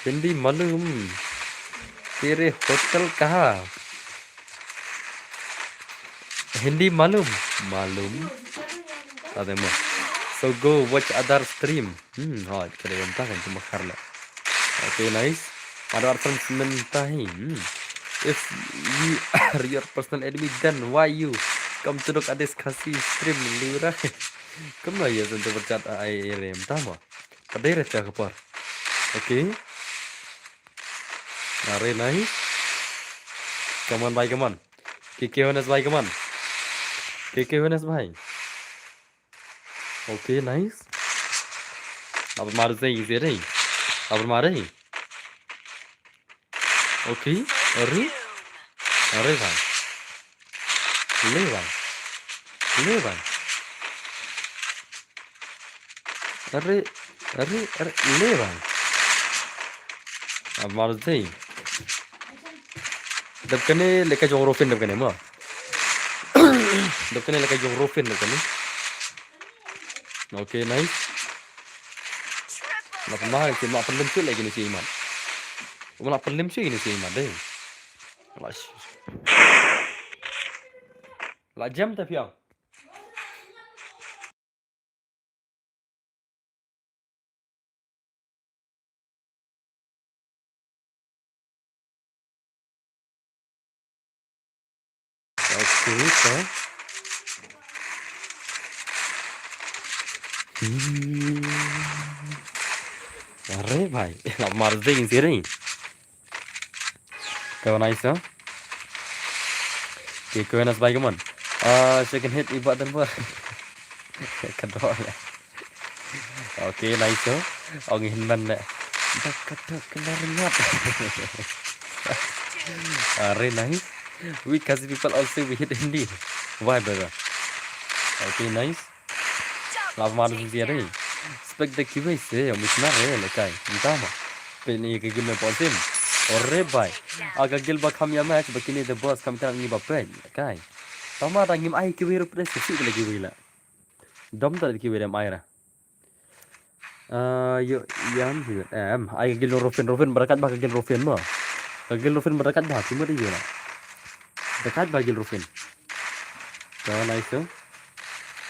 Hindi malum. Tere hotel kaha? Hindi malum? Malum. Ate mo. So go watch other stream. Hmm, ha, ka dei mynta kan cuma khar leh. Okay, nice. Ada arsan semen tahi. Hmm. If you are your personal enemy, then why you come to look at this Khasi stream, lura? Kumno ïa sen tu berchat ai ere mynta mo. Ka dei re ka por. Okay. Are, nice. Come on, bhai, come on. K K Honest, bhai, come on. K K Honest, bhai. Okay, nice. Ab mare se easy re. Ab mare. Okay, are. Are, bhai. Le bhai. Le bhai. Are, are, are, le bhai. Ab mar dei. Dep kane leka jong Rofin dep kane mo. Dep kane leka jong Rofin dep kane. Okay, nice. Nap ma ke ma pynlem shu lagi ni si iman. Ma pynlem shu ni si iman dei. La jem ta phi ong. Okay, so. Hmm. Are bhai, la mar ding sih ni. Kau nice, ha? Okay, kau nice, bhai, come on. Ah, second hit, iba dan buat. Kedua ya. Okay, nice, ha? Ong hin man le. Dak dak kenar nyat. Are nice. We Khasi people also we hit Hindi. Why, brother? Okay, nice. Nga pynmar da jingtiar eh. Spek da kiwei se, ong missionar eh, lekai. Mynta ma. Peit ïa ka game ne pon sim. Ore bai. A ka guild ba kham ïa match, ba kine the boss kham kynang ngi ba peit. Lekai. Tama da ngim ai kiwei ruh pres, sik da kiwei la. Dom da kiwei dem ai ra. Ah, yo, yan, yo, em, ai ka guild Rofin, Rofin, barakat ba ka guild Rofin mo. Ka guild Rofin barakat ba, cuma dia la. Barakat ba guild Rofin. Ka nice tu.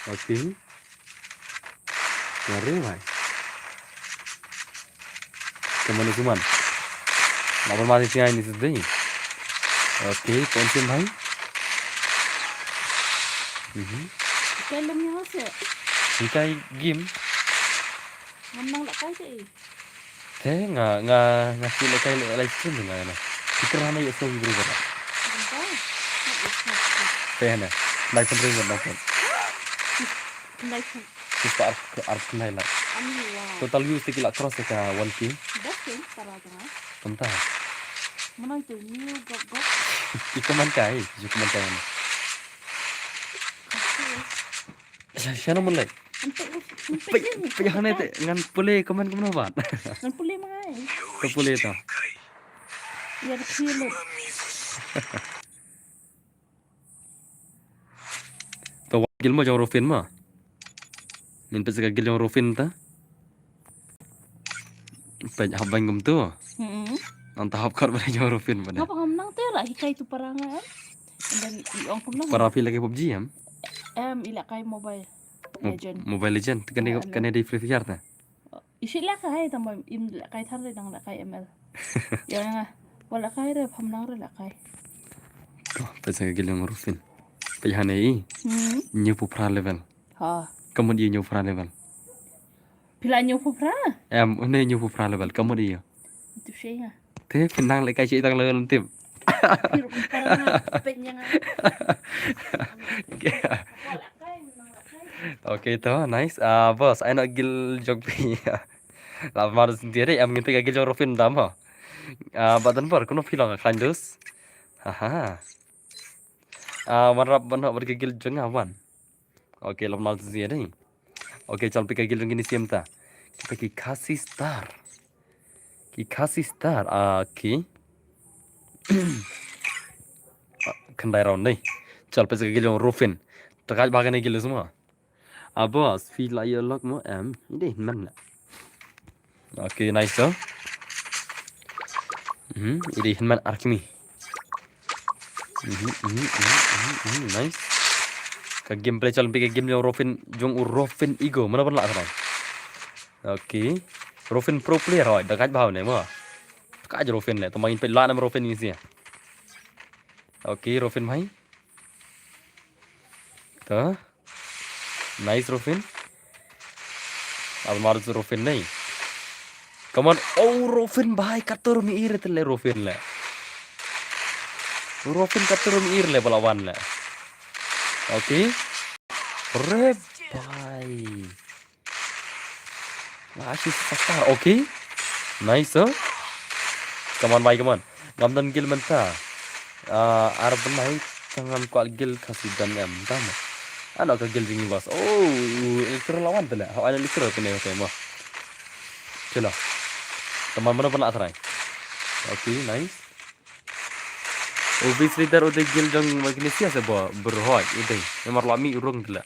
Okay. Ngari bhai. Cuman, cuman. Nak bermati sini ni sedih. Okay, pon sim bhai. Mhm. Kai lem ïa se. Ni kai game. Ngam nang lak kai te. Te nga, nga, nga shu lehkai live stream nga na. Ki kyrhai na ïa sngewbha bro. Te hana. Nai pynring bad nongpon. Nai pyn- Shispa ar, ar pynai la. Ani wa. Total views te ki la cross ka one K. Best friend para janga. Kumta. Mana itu new gop gop. Ki comment kai, ki comment kai. Sha, sha na mun lai. Pei, pei hane te ngan pule comment kumno ba. Ngan pule mai. To pule to. Ya, pule. To wa gil mo jong Rufin ma. Nin pesa ka gil jong Rufin ta. Pej hap bang kumtu. Hmm. Nang ta hap kar bani jong Rufin bani. Ngapa ngam nang te la hikai tu parang em. And then i ong kumno. Para phi lagi PUBG em? Em, i lehkai Mobile Mo-, Legend. Mobile Legend. Kane, ah, kane di Free Fire ta. Isi lehkai tang ba im lehkai thar de dang lehkai M L. Ya nga. Wa lehkai re pham nang re lehkai. To, pesa ka gil jong Rufin. Pej hane i. Hmm. Hynñiew phew phra level. Ha. Ka mut ïa hynñiew phew phra level. Phi la hynñiew phew phra? Em, une hynñiew phew phra level, ka mut ïa. Tip shi nga. Te phin nang lehkai shi tang level tip. Phi ruh para nga peit ïa nga. Okay to, nice. Ah, boss, ai noh gil jong phi. La mar sendiri, em ngin peit ka gil jong Rufin dam ha. Ah, ba don bor, kumno phi long khlaiñ dus. Haha. Ah, wan rap ban hok bad ka gil jong nga wan. Okay, lom nal tu zia dei. Okay, chal pika gil jong kini siam ta. Kita ki Khasi Star. Ki Khasi Star. Ah, ki. Ah, khyndai round dei. Chal pika gil jong Rufin. Takai ba kane gil semua. Ah, boss, phi la ïa lock mo em. Ini man la. Okay, nice to. Mhm, ini hynmen arkmi. Mhm, mhm, mhm, mhm, mhm, nice. Ka gameplay chal pika game jong Rufin jong u Rufin Ego. Mana ban la sekarang. Okay. Rufin pro player hoi, da kaj bhau ne mo. Kaj Rufin le, to mangin pe la nam Rufin ni sia. Okay, Rufin mai. To. Nice Rufin. Al mar Rufin nei. Come on. Oh, Rufin bhai katur mi ir te le Rufin le. Rufin katur mi ir le balawan le. Okay. Re bhai. Ah, she's a star. Okay. Nice, huh? Come on, bhai, come on. Ngam don gil mynta. Ah, ar bnai tang ngam kwah gil Khasi don em. Dam. Ano ka gil jong i boss. Oh, Electro lawan tele. Hau ano Electro kene kene mo. Chalo. Teman mana pernah try. Okay, nice. Obviously dar udah gil jong Magnesia sebo berhoi udah. Memang lami urung tele.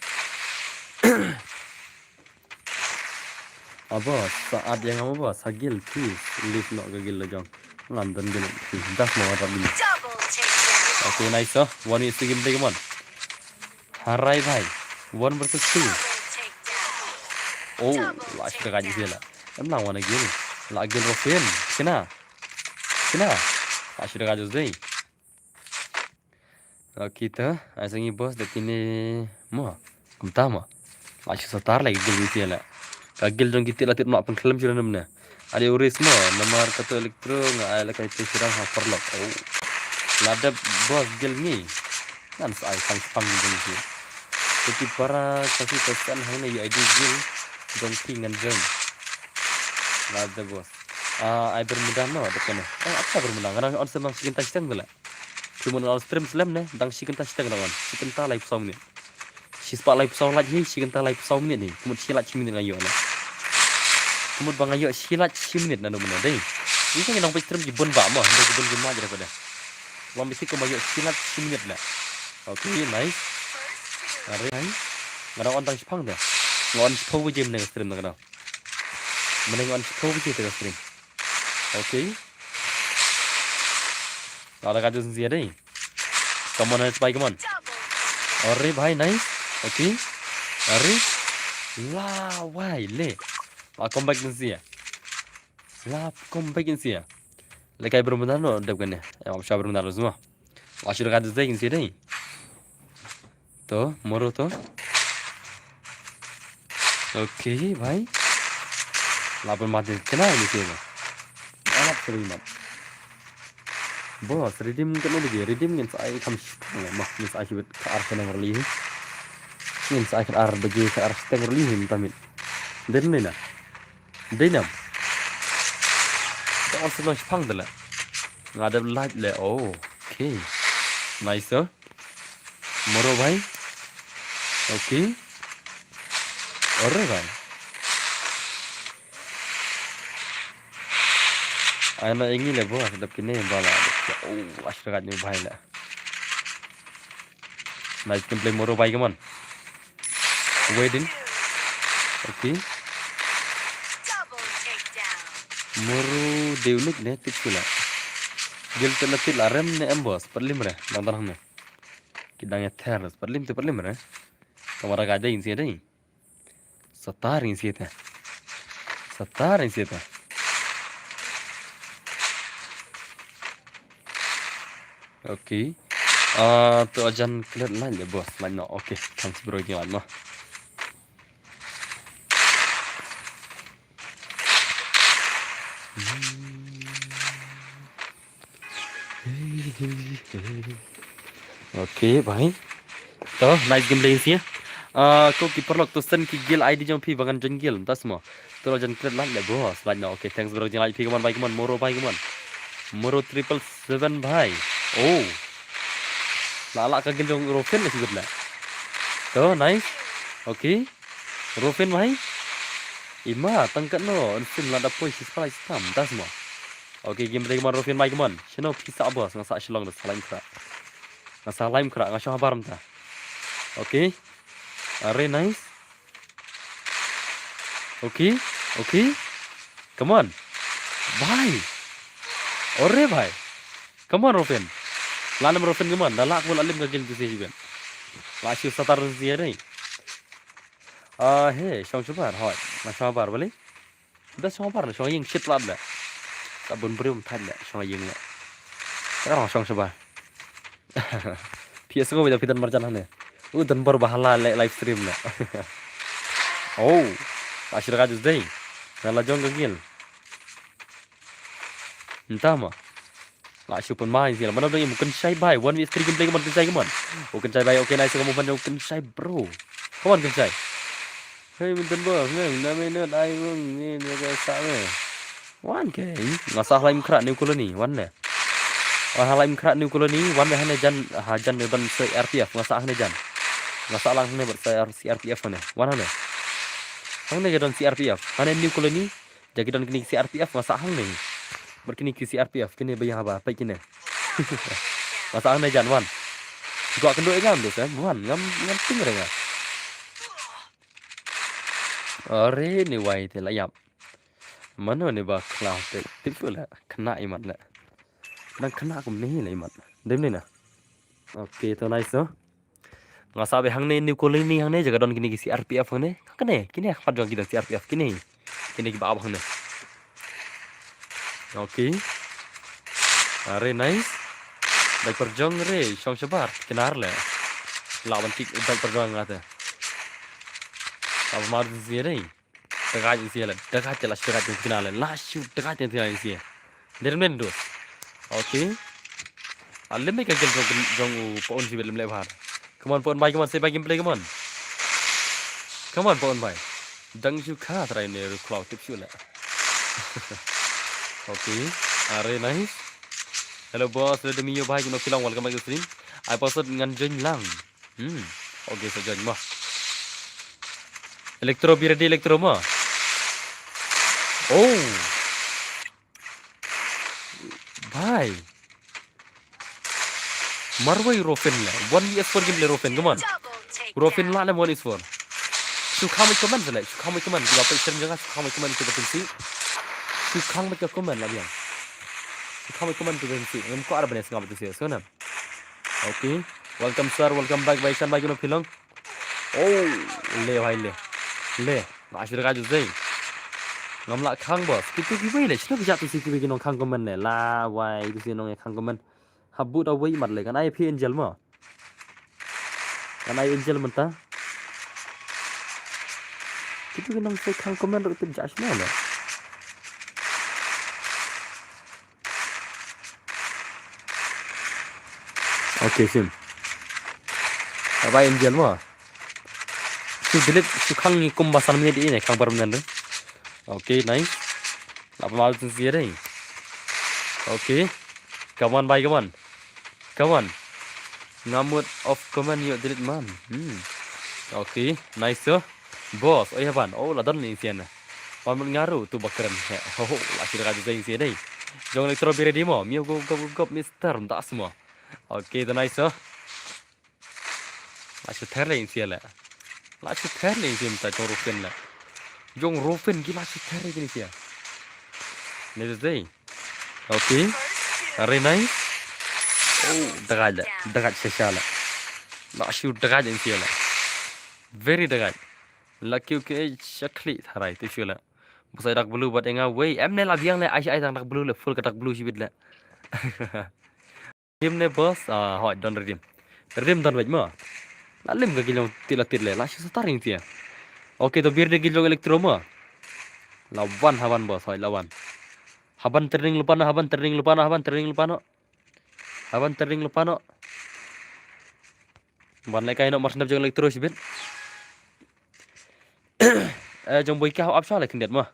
Aba, saat yang aba, sagil, please. Leave noh ka gil la jong. Ngam don gil, please. Das mo rap gil. Okay, nice, oh. One is the game, come on. Harai bhai. One versus two. Oh, la shi ka gil la. Em lang one gil. La gil Rufin. Kena. Kena. La shi ka gil dei. Kita, ai sangi boss da kini mo. Kumta mo. La shi satar lagi gil ni la. Ka gil jong kiti la tit ma pengklem shuda namne. Ada uris mo, namar kata Electro nga ai la kai tu shuda ha parlok. Oh. La dep boss gil ni. Nan sa ai sang spang jong ki. Kiti para kasi pesan hang ne yu ai di gil jong ki ngan jong. La dep boss. Ah, ai bermuda no, dep kene. Eh, apa bermuda? Ngarang on semang sikin tas teng la. Kumut on stream slem ne, dang shi kynta shi teng dang on. Shi kynta laiphew saw minit. Shi spah laiphew saw lait hi, shi kynta laiphew saw minit hi. Kumut shi lait shi minit nga ïoh ne. Kumut ba nga ïoh shi lait shi minit na no mena dei. Ni ka ngi nang peit stream ki bun ba mo, hynda ki bun ki ma jere ko de. Wan bitik ko ma ïoh shi lait shi minit le. Okay, nice. Are, nice. Nga dang on tang shipang de. Nga on shiphew baje mynne ka stream na ka dang. Mynne nga on shiphew baje te ka stream. Okay. Ada ka jus sia dei. Come on, nice bhai, come on. Are bhai, nice. Okay. Are. La wai le. La comeback sia. La comeback sia. Le kai bermuda no dep kene. Ya, mam sha bermuda lo semua. Wa shu ka jus sia dei. To, moro to. Okay, bhai. Laban mati kena ini sih. Alap seri mat. Boss, redeem kan udah je, redeem ngin sa ai kam shitang ma, ngin sa ai shibit ka ar shaneng rali hi. Ngin sa ai ka ar baje ka ar shitang rali hi tamit. Den ni na. Denam. Boss lo shpang dala. Nga ada live le. Oh, okay. Nice, sir. Moro bhai. Okay. Ore bhai. Ai na ingi le bo, dap kine bala. Oh, ashragat ni bhai la. Nice gameplay moro bhai, come on. Waiting. Okay. Moro deunik ne tik sula. Gil tela til arem ne em boss, perlim re, nang tanang ne. Kidang ya ter, perlim tu perlim re. Kamara ka dei insi dei. Satar insi te. Satar insi te. Okay. Ah, tu ajan klet lain le boss, lain no. Okay, thanks bro, ni lain no. Okay, bhai. To, nice gameplay sih ya. Ah, ko ki paralok to send ki guild I D jong phi ba ngan join guild, tas mo. To la jan klet lain le boss, lain no. Okay, thanks bro, jing lain phi kaman bhai kaman, Moro bhai kaman. Moro triple seven bhai. Oh. La la ka guild jong Rofin le sibit le. To, nice. Okay. Rofin bhai. Ima, tang katno, ensin la da poi sispa lai stam, tas mo. Okay, gameplay kaman Rofin bhai kaman. Shino phi sa boss, nga sa Shillong da sa Laitkhrah. Nga sa Laitkhrah, nga shong habar mynta. Okay. Are nice. Okay, okay. Come on. Bhai. Ore bhai. Come on, Rofin. Lanem Rofin, come on. Da la ko la lim ka gil tu si ben. La shu satar si ya dei. Ah, he, shong shabar, hoi. Nga shong shabar bali. Da shong shabar, shong ïing shit lad da. Sabun brim thad da, shong ïing da. Ka rong shong shabar. Phi sngew da phi don marjan hane. U don bor ba hala le live stream da. Oh. Ashir ka jus dei. Na la jong ka gil. Entah ma. La shu pun mai sila. Mana dong mu kan shai bai. One v three gameplay kaman kan shai kaman. Oh kan shai bai. Okay, nice kamu mana kan shai bro. Kaman kan shai. Hey, minten bos, ne, na me ne, ai wong, ne, ne, ka sa me. Wan ke, nga sa Laitkhrah New Colony, wan ne. Nga sa Laitkhrah New Colony, wan me hane jan, ha jan me ban C R P F, nga sa hane jan. Nga sa lang hane ban C R P F hane, wan hane. Hangne ke don C R P F, hane New Colony, jagi don kini C R P F, nga sa hangne. Ban kini ki C R P F, kini bayang haba, pai kini. Nga sa hangne jan, wan. Gua kendo e ngam dos, eh, wan, ngam, ngam ting re nga. Are ni wai te la yap. Mano ni ba khla te tip la khna imat la. Nang khna kum ni la imat. Dem ni na. Okay, to nice no. Nga sa be hangne New Colony hangne jaga don kini ki C R P F hangne. Kane, kini khmat jong ki don C R P F kini. Kini ki ba hangne. Okay. Are nice. Bai perjong re, shong shabar, kinar le. Lawan tik bai perjong ngate. Apa mar di sini? Tegak di sini le, tegak je la tegak di sini le, la shu tegak di sini. Dermen dos. Okay. Alim ka gel jong jong u paun si belum lebar. Come on, paun bai, come on, say bye gameplay, come on. Come on, paun bai. Dang shu kha try ne ru klau tip shu le. Okay. Are nice. Hello boss, hello demi yo bhai, kino kilang, welcome back to stream. Ai pasal ngan join lang. Hmm. Okay, so join mo. Electro, be ready, Electro mo. Oh. Bhai. Marwei Rofin le. One V S four game le Rofin, come on. Rofin la le one V S four. Shu kham comment le, shu kham comment, la pe shem jaga, shu kham comment ke betul si. Shu kham comment ke comment la biang. Shu kham comment ke betul si. Ngam ko arab ne sngam betul si, so na. Okay. Welcome sir, welcome back, bhai Shan bhai, kino kilang. Oh, le bhai le. Le, ma shir ka juzai. Ngam la khang boss. Kitu ki bai le, shino ki jat tu si ki bai ki nong khang comment le. La wai tu si nong khang comment. Habu da wai mat le kan ai phi angel mo. Kan ai angel mynta. Kitu ki nong sai khang comment ro tu jat shino le. Okay, sim. Bye bye, Angel mo. Shu delete, shu khang ngi kumba san minit ine, khang bar minit. Okay, nice. Lap mal tun siya dai. Okay. Come on, bye, come on. Come on. Nga mut off comment ïoh delete man. Hmm. Okay, nice to. Boss, oi haban. Oh, la don ni sian. Pan mut ngaru tu bakren. He, ho, ho, la sida ka design sian dai. Jong Electro be ready mo. Miu go, go, go, go, mister, nda semua. Okay, the nice to. La shu ther le sia le. La shu ther le sia mynta jong Rufin le. Jong Rufin ki la shu ther le sia. Ni dei. Okay. Very nice. Oh, dagaj le. Dagaj sha sha le. La shu dagaj sia le. Very dagaj. La kiew ke shakli tharai tu shu le. Busai dark blue bad enga wei. Em ne la biang le ai ai tang dark blue le full ka dark blue shibit le. Rim ne boss, ah, hoi, don rim. Rim don wait mo. La lim ka gilong tit la tit le, la shi satar ing tia. Okay, to bir de gilong Electro mo. La wan hawan boss, hoi, la wan. Haban training lupa no, haban training lupa no, haban training lupa no. Haban training lupa no. Wan le kai no, mars nap jong Electro shibit. Eh, jong boi ka hau ap sha le kindet mo.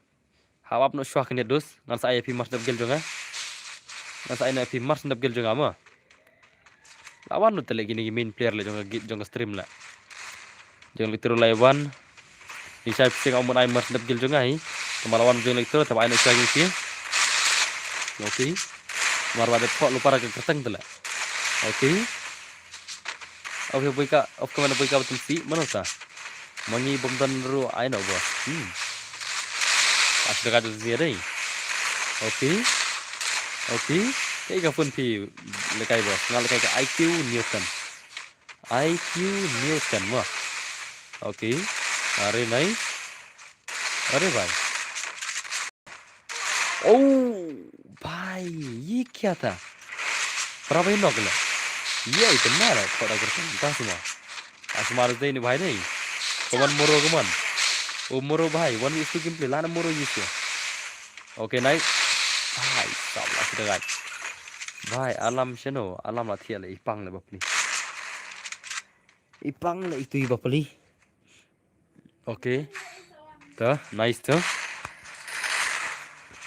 Hap ap noh shuwa kane dus. Ngan sa ai phi mars dap gel jong nga. Ngan sa ai noh phi mars dap gel jong nga mo. La wan lut le kine ki main player le jong ka gi-, jong ka stream le. Jong Electro la wan. Ni shai phi sing amun ai mars dap gel jong nga hi. Tama la wan jong Electro tama ai noh shuwa jong phi. Okay. Mar wa de thok lu para ka kerteng tu le. Okay. Of ya boika, of kemana boika betul si, mana sa? Mangi bom dan ru ai no bos. Hmm. As dekat tu dia dai. Okay. Okay. Kai ka phone phi lekai bos. Nga lekai ka I Q Newton. I Q Newton mo. Okay. Are nice. Are bhai. Oh, bhai, ye kya tha? Para bhai nok le. Ye itna le, thoda karta ta suma. Asma rute ni bhai nahi. Kaman moro kaman. Oh, moro bhai, one v two gameplay, lana moro ye kya. Okay, nice. Bhai, sab la kita gai. Bhai, alam sheno, alam la thiale, ipang le bapli. Ipang le itu bapli. Okay. Ta, nice ta.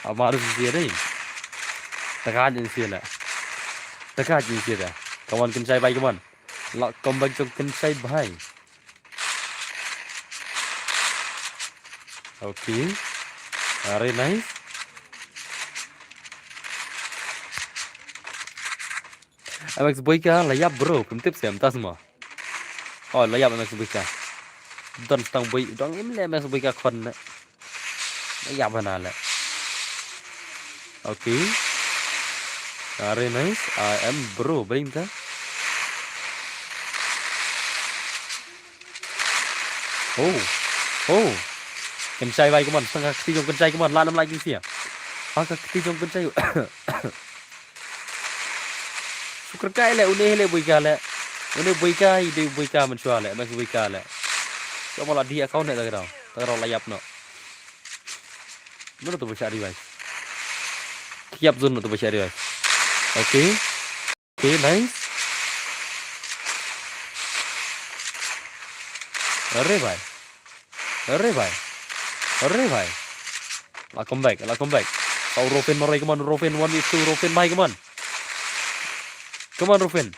Amar sia dai. Taka jin sia la. Taka jin sia da. Come on, Kynshai bhai, come on. La, come back to Kynshai bhai. Okay. Very nice. Max Boyka, la yap bro, pynthip sem tas mo. Oh, la yap Max Boyka. Don stang boy, dong im le Max Boyka khon ne. La yap na le. Okay. Very nice. I am bro, bring ta. Oh. Oh. Kynshai bhai, come on. Stang ka kti jong Kynshai, come on. La nam la jing sia. Ha ka kti jong Kynshai. Shu kyrkai le, une hele boika le. Une boika, i dei boika mynshuwa le, Max boika le. Shu mo la di account ne ta ka dau. Ta ka dau la yap no. Mano to boika device. Yap zone no to boika device. Okay. Okay, nice. Are bhai. Are bhai. Are bhai. La come back, la come back. Oh, Rofin marwei, come on, Rofin, one v two, Rofin, bhai, come on. Come on, Rofin.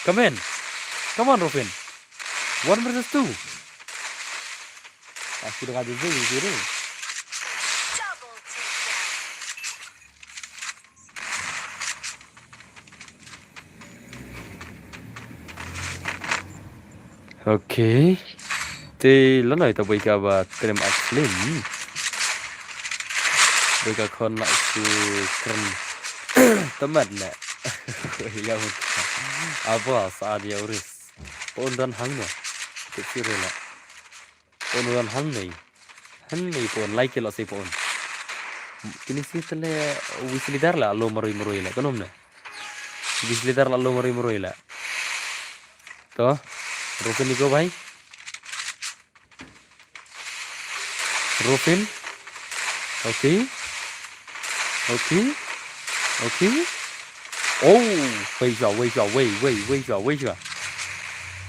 Come in. Come on, Rofin. One versus two. Ah, sudah ada zero, zero. Okay. Te lano ita boika ba trem ak slim. Boika khon la su kren. Temat na. Ya. Apa saat dia uris. Pon dan hang na. Kecil la. Pon wan hang nei. Hang nei pon lai kilo sei pon. Kini si tele wis lidar la lo marui marui la. Konom na. Wis lidar la lo marui marui la. To. Rufin ni go bhai. Rufin. Okay. Okay. Okay. Oh, wei shuwa, wei shuwa, wei, wei, wei shuwa, wei shuwa.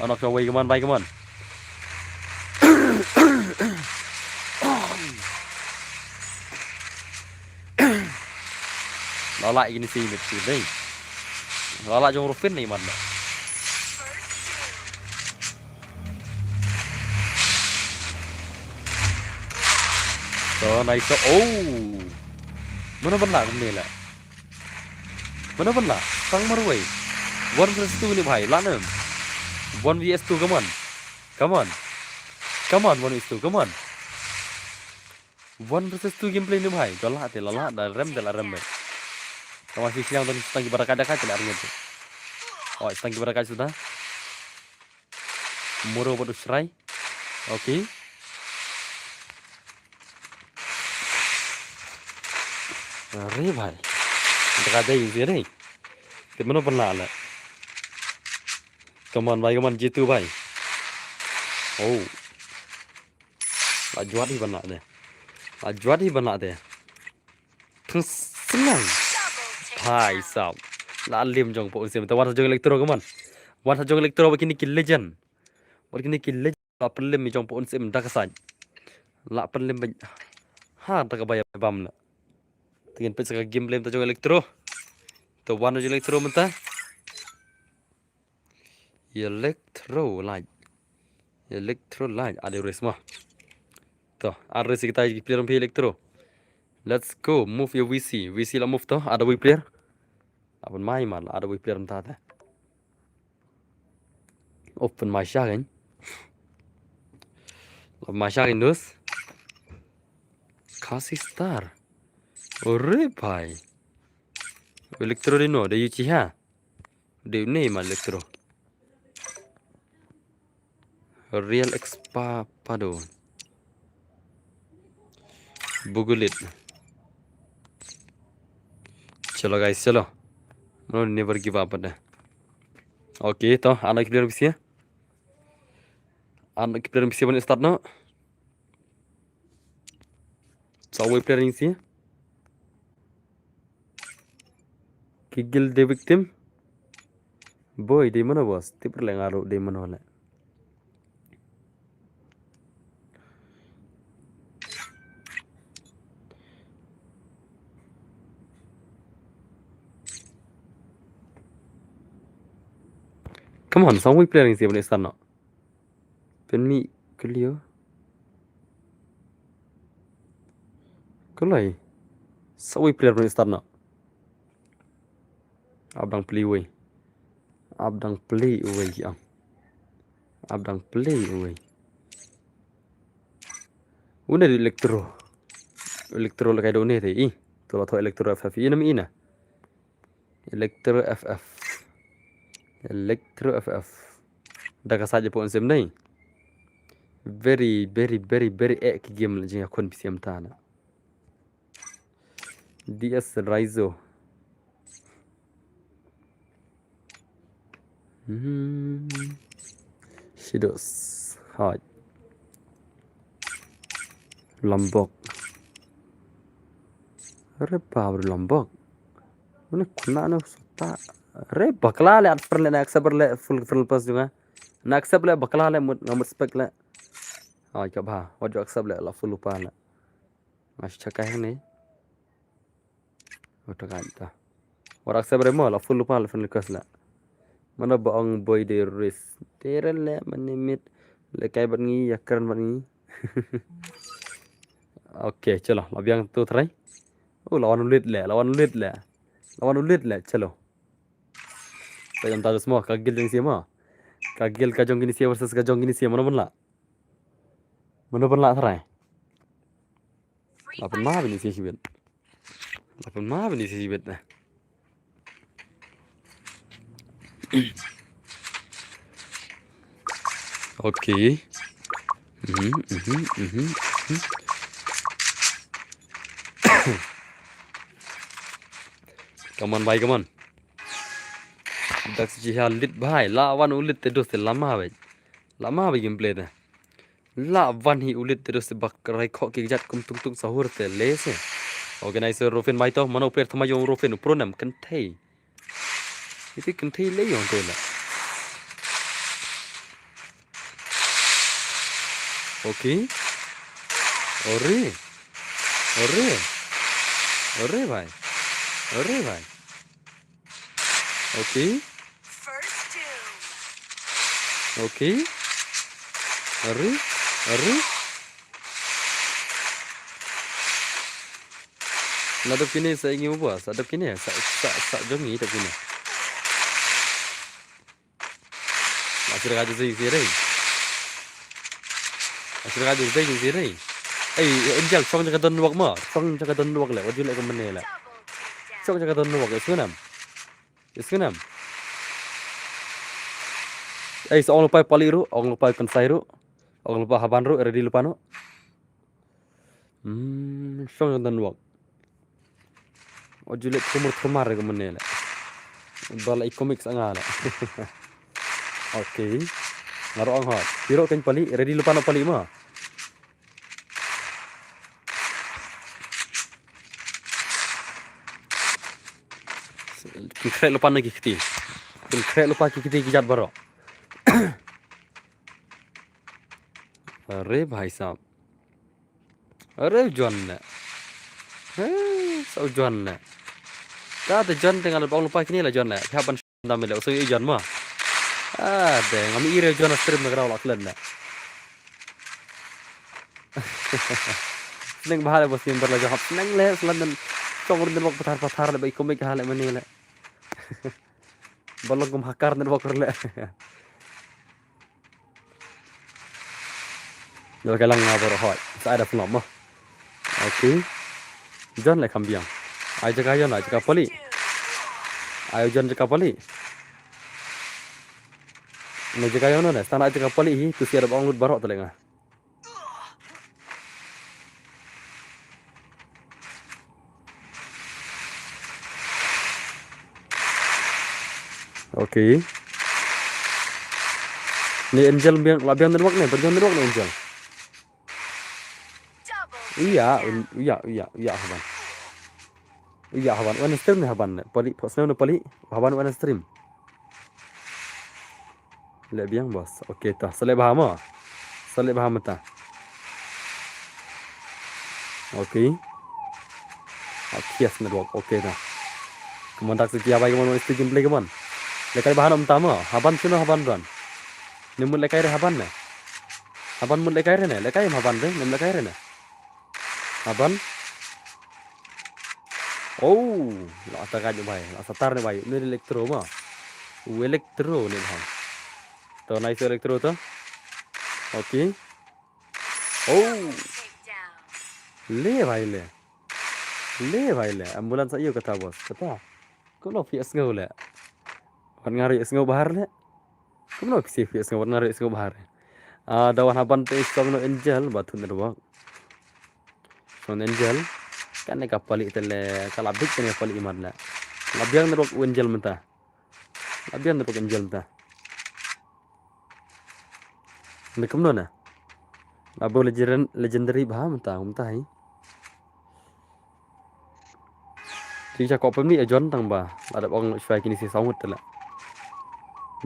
Anok shuwa, wei, come on, bhai, come on. La lah ïa kine shi minit shi dei. La lah jong Rufin ne man. To, nice. Oh. Mano ban lah kumne la? Mano ban lah? Tang marwei. One versus two ne bhai, lah nem. One versus two, come on. Come on. Come on, one versus two, come on. One versus two gameplay ne bhai. To lah te la lah, da rem te la rem beit. Tang ma shi shiliang, tang ki ba rakaj da kai te la rem te. Oh, tang ki ba rakaj suda. Muro bad u Shrai. Okay. Are bhai. Te ka dei ïa u Shrai. Te mano ban lah la? Come on bhai, come on, jitu bhai. Oh. La jwat hi ban lah te. La jwat hi ban lah te. Tang snem. Bhai sab. La lim jong Pop Unsem. Te wan sa jong Electro, come on. Wan sa jong Electro bad kine ki legend. Bad kine ki legend. La pynlim jong Pop Unsem da ka side. La pynlim bad ha da ka bai bam la. Te ngin peit sa ka gameplay mynta jong Electro. Te wan jong Electro mynta. Electrolyte. Electrolyte. Ada race ma. To, ada race kita ki player phi Electro. Let's go. Move your V C. V C la move to. Ada wei player. Aban mai man. Ada wei player mynta te. Open my shagin. Open my shagin dus. Khasi Star. Ore bhai. Electro di no, de yuchi ha. De ne ma Electro. Real Expa Pado. Bugulit. Chalo guys, chalo. No, never give up ada. Okay, to, ano ki player bisi. Ano ki player bisi ban start no. Sa wei player ngin si. Ki guild de victim. Boy, de mano boss? Tip le nga ruh de mano le. Come on, sa wei player ngin si ban start no. Pynmih clear. Kulai. Sa wei player ban start no. Ap dang play wei. Ap dang play wei ang. Ap dang play wei. Une de Electro. Electro la kai do ne te i. To la tho Electro F F i na mi ina. Electro F F. Electro F F. Da ka sa je pon sem nei. Very, very, very, very ek game la jing ya kon P C M ta na. D S Raizo. Hmm. Shidos. Hai. Lombok. Re pa bru Lombok. Une kuna no sota. Re bakla le at friend le na accept le full friend pass juga. Na accept le bakla le mut ngamut spek le. Hai ka ba. Wat ju accept le la full pa le. Mas chakai ne. Wat ka ta. Wat accept re mo la full pa le friend request le. Mana ba ong boy de ris. Tere le mane mit le kai bat ngi ya kran bat ngi. Okay, chalo, la biang tu try. Oh, lawan ulit le, lawan ulit le. Lawan ulit le, chalo. Pejam ta mo, ka guild jong si mo. Ka guild ka jong kini si versus ka jong kini si, mano ban la? Mano ban la try? Lapan ma bini si sibit. Lapan ma bini si sibit. Okay. Mhm, mhm, mhm, mhm. Come on, bhai, come on. Dak si ha lit bhai, la wan u lit te dos te lama bhai. Lama bhai gameplay te. La wan hi u lit te dos te bak rai khok ki jat kum tung tung sahur te le se. Organizer Rofin mai to, mano player thma jong Rofin, u pro nam kan thei. Iti kynthei lei ïong te la. Okay. Ore. Ore. Ore bhai. Ore bhai. Okay. Okay. Ore. Ore. Na dep kine sa ïa ngi mo ba, sa dep kine, sa, sa, sa jong ngi dep kine. Asir ka jong si si dei. Asir ka jong si si dei. Ei, Angel, shong jaka don wak ma, shong jaka don wak le, wat ju leh kumne le. Shong jaka don wak, isnam. Isnam. Ei, sa ong lupa pali ru, ong lupa kensai ru, ong lupa haban ru, ready lupa no. Hmm, shong jaka don wak. O ju leh thumur thumar kumne le. Ba la i comics anga le. Okay. Nga ruh ong hot. Phi ruh ken pali, ready lupa no pali ma. Kin khreh lupa na ki kti. Kin khreh lupa ki kti ki jat baroh. Are bhai sahab. Are u John ne. He, sa u John ne. Ka te John te nga la ong lupa kine la John ne. Phi hap ban shim dam le, u sa u John ma. Ah, de ngam i re u John na stream na grau la klen ne. Sneng bha le bos member la John hap sneng le slan dan. Song run den wak pathar pathar le ba i komik ha le mane le. Ba long kum hacker network le. Dal ka lang nga bor hoi. Sa ada phenom mo. Okay. John le kham biang. Ai jaka John, ai jaka pali. Ai John jaka pali. Ne jaka John ne, stana ai jaka pali hi, tu sia da bang lut barok telenga. Okay. Ni Angel biang, la biang network ni, biang network ni Angel. Iya, iya, iya, iya, haban. Iya, haban. Wan stream ni haban ni. Pali, pos ni pali, haban wan stream. Leh biang bos. Okay ta. Selek bha mo. Selek bha mata. Okay. Akias network. Okay ta. Kemon dak siki abai kemon wan stream gameplay kemon. Lekai bha nom tama. Haban sino haban ran. Nemut lekai re haban ne. Haban mut lekai re ne. Lekai haban re. Nem lekai re ne. Haban. Oh, la ata ka bai, la satar ne bai. Ni elektro ma. U elektro ne bhang. To nice elektro to. Okay. Oh. Le bai le. Le bai le. Ambulance ayo kata bos. Kata. Kumno phi sngew le. Wan nga ruh sngew bha le. Kumno phi sngew wan nga ruh sngew bha. Ah, da wan haban te song no Angel ba thun network. Song Angel. Kane ka pali te le ka la bit kane pali imat le. La biang network u Angel mynta. La biang network Angel mynta. Ni kumno na. Abo legend-, legendary bha mynta, mynta hi. Jing cha ko pemni a John tang ba. Ada ong shwai kini si sangut tela.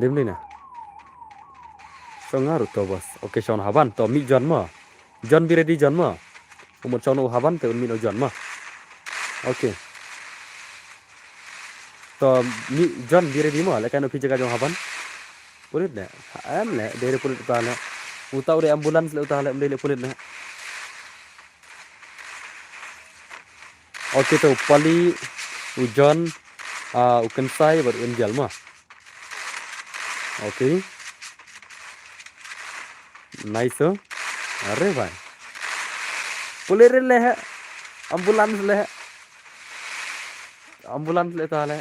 Dem ni na. Shong nga ruh to bos. Okay, shong haban to mi John ma. John be ready John ma. Umut shong no haban te un mi no John ma. Okay. To mi John be ready ma. Lekai no phi jaka jong haban. Pulit ne. Em le, dei re pulit uta le. Uta u dei ambulance le uta le, em dei le pulit ne. Okay, to pali u John, ah, u Kensai bad u Angel ma. Okay. Nice, oh. Are bhai. Pulit re le he. Ambulance le he. Ambulance le ta le.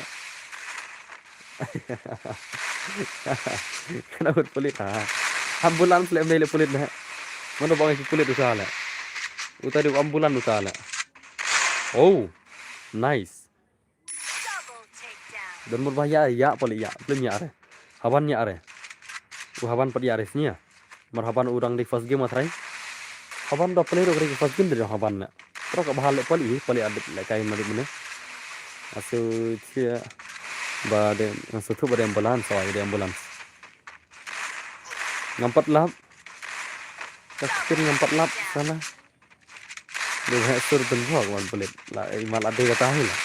Kana ut pulit ha. Ambulance le mei le pulit ne. Mano bang ki pulit uta le. Uta di ambulance uta le. Oh, nice. Don mur ba ya ya pali ya. Belum ya re. Haban ya re. U haban pat ya re snia. Mar haban u dang di first game a try. Haban da play ro kri first game de haban na. Pro ka bahal le pali, pali adet le kai malik mene. Asu chia. Ba dei, nga sngewthuh ba dei ambulance, oh, dei ambulance. Ngam pat lap. Ka skin ngam pat lap, sala. Dei ba heh sur dun bok wan pelit. La, eh, ma la dei kata hi la.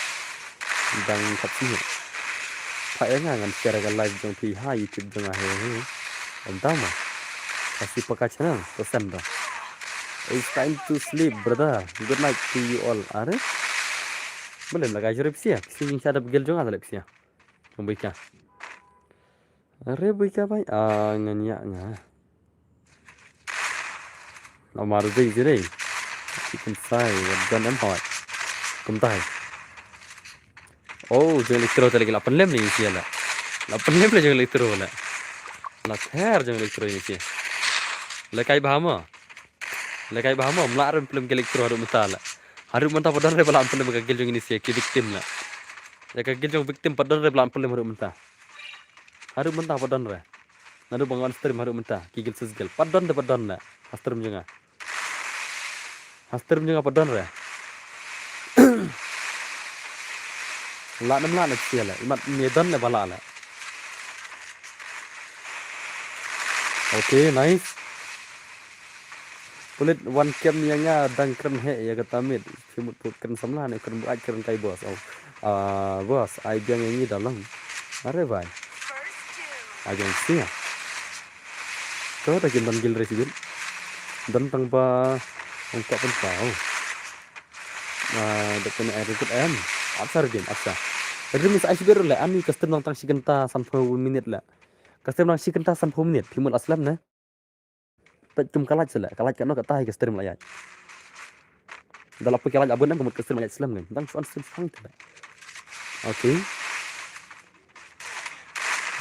Dang khap sih. Pha ïa nga ngan share ka live jong phi ha YouTube jong nga hi hi. Em tama. Kasi paka channel, to send ba. It's time to sleep, brother. Good night to you all. Are? Belum la ka jurip sia. Psi jing shadap gel jong nga la psia. Jong bika. Are bika bai. Ah, ngan ïa nga. Namar dei dei. Ki pynsai wat jan em hoi. Kumtai. Oh, jong elektro te lagi la pynlem ni sia la. La pynlem la jong elektro la. La ther jong elektro ni sia. La kai bha mo. La kai bha mo, mla rem pynlem ka elektro haduh mynta la. Haduh mynta pat don re ba la pynlem ka gel jong ni sia ki victim la. Ïa ka gel jong victim pat don re ba la pynlem haduh mynta. Haduh mynta pat don re. Naduh ba nga on stream haduh mynta, ki gel sus gel. Pat don de pat don re. Ha stream jong nga. Ha stream jong nga pat don re. La nem la ne sia le. Imat ne don ne ba la le. Okay, nice. Pulit wan kem ïa nga dang kren heh ïa kata miet. Phi mut put kren samla ne kren buaid kren kai boss. Oh. Ah, boss, ai biang ïa ngi da long. Are bai. Ai biang sia. Ko ta kin don gil re sibit. Don tang ba ong ka pynpaw. Ah, da kena ai rikut em. Apsa ridin, apsa. Ridin sa ai sibit le ani custom nang tang shi kynta sanphew minit le. Custom nang shi kynta sanphew minit. Phi mut aslem ne. Peit kum ka light sele, ka light kano kata hi ka stream la ïaid. Da la pui ka light abon em ka mut ka stream la ïaid slem ngan. Dang shuan stream sang te. Okay.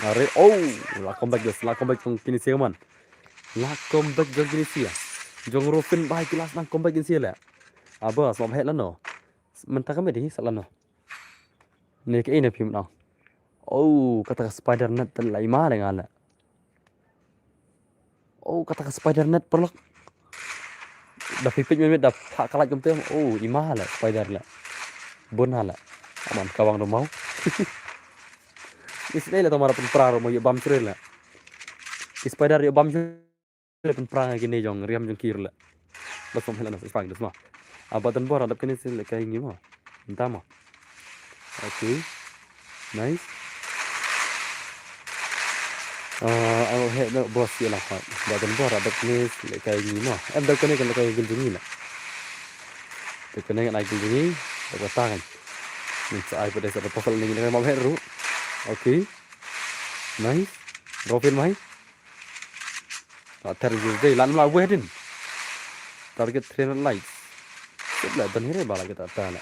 Are, oh, la comeback guys, la comeback jong kini sia man. La comeback jong kini sia. Jong Rufin bai kilas nang comeback kini sia le. Aba, sma bhek lano. Mynta ka medi sa lano. Ne ka ine phim nang. Oh, kata ka spider net ten la ima le nga le. Oh, kata ka spider net paralok. Da phi peit mynmiet da phah ka light kumte. Oh, ima le spider le. Bun ha le. Aman ka wang rumau. Is dei le to mara pynpra rumau ïa bam sri le. Ki spider ïa bam sri le pynpra ngi kine jong riam jong ki le. Bas pom hela na spa gitu semua. Aba tan bor hadap kine sri le kai ngi mo. Entah mo. Okay. Nice. Ah, oh, he, no, boss, ïa lah, Pak. Ba don bor, ba kane, le kai ngi mo. Em, da kane, kan le kai gil jong ngi na. Da kane, kan ai gil jong ngi, da kata kan. Ni sa ai pada sa da pasal ni, ni kan mam he ru. Okay. Nice. Rufin mai. Ah, target dei, lan la weh din. Target three hundred likes. Sip la, don hire bala kita ta la.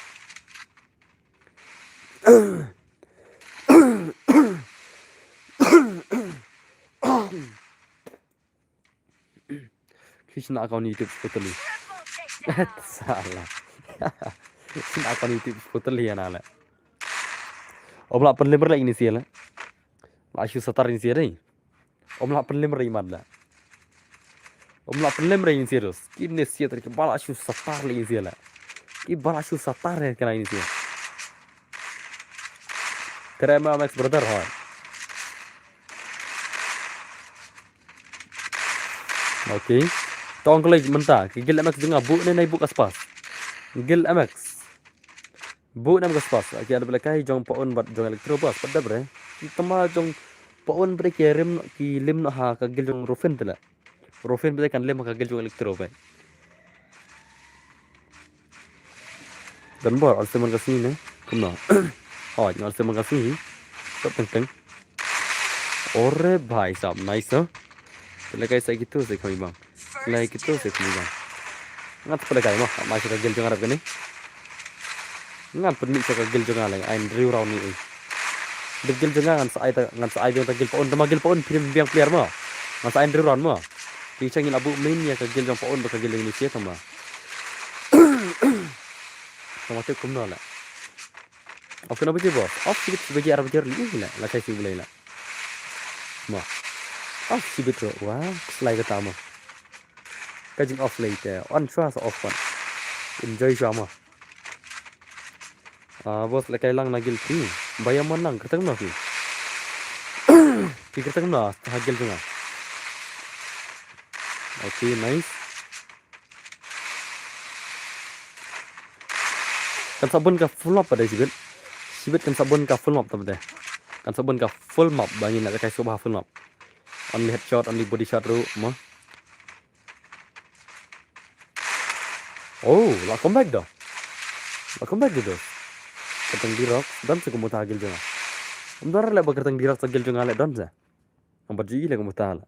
Ki shna account YouTube photo li. Salah. Shna account YouTube photo li ana le. Om la pynlem re ini sia le. La shu satar ini sia dei. Om la pynlem re imat le. Om la pynlem re ini sia dos. Kine sia tadi ki bala shu satar le ini sia le. Ki bala shu satar re kena ini sia. Terima Max brother hoi. Okay. Tong klei mynta ki gil M X jong nga bu ne nai bu ka spas. Gil M X. Bu ne ka spas. Ki ada bela kai jong paun bat jong elektro bas pat da bre. Ki tama jong paun bre ki rim ki lim na ha ka gil jong Rufin tela. Rufin bre kan lim ha ka gil jong elektro bre. Dan bor al seman ka sngi ne. Kumno. Oh, al seman ka sngi. Tot teng teng. Ore bhai sahab, nice, ha? Te lekai sa kitu se khami bang. Lai kitu se khami bang. Ngat pele kai mo, ma sa ka gil jong arab kani. Ngat pun mi sa ka gil jong alai, ain riu rau ni. Dep gil jong ngan sa ai ta, ngan sa ai biang ta gil paun, tama gil paun prim biang player mo. Ngan sa ain riu rau mo. Ting chang il abu main ya ka gil jong paun ba ka gil jong ni sia tama. Tama te kumno la. Off kena baje bo. Off sibit baje arab baje li la. La kai sibit la. Ma. Off sibit ro. Wa, slai kata ma. Ka jing off lei te. On shwa sa off pan. Enjoy shwa ma. Ah, boss la kai lang na gil phi. Ba ïa mon lang kyrteng no ki. Ki kyrteng no ha guild jong nga. Okay, nice. Kan sa bun ka full map pat de shibit. Shibit kan sa bun ka full map pat de. Kan sa bun ka full map ba ngin leh kai shuwa ha full map. Only headshot, only body shot ruh mo. Oh, la comeback da. La comeback da. Kyrteng Dirox don sa kum uta ha guild jong nga. Ym don re leh ba kyrteng Dirox ha guild jong nga leh don sa. Ym pat ju i leh kum uta leh.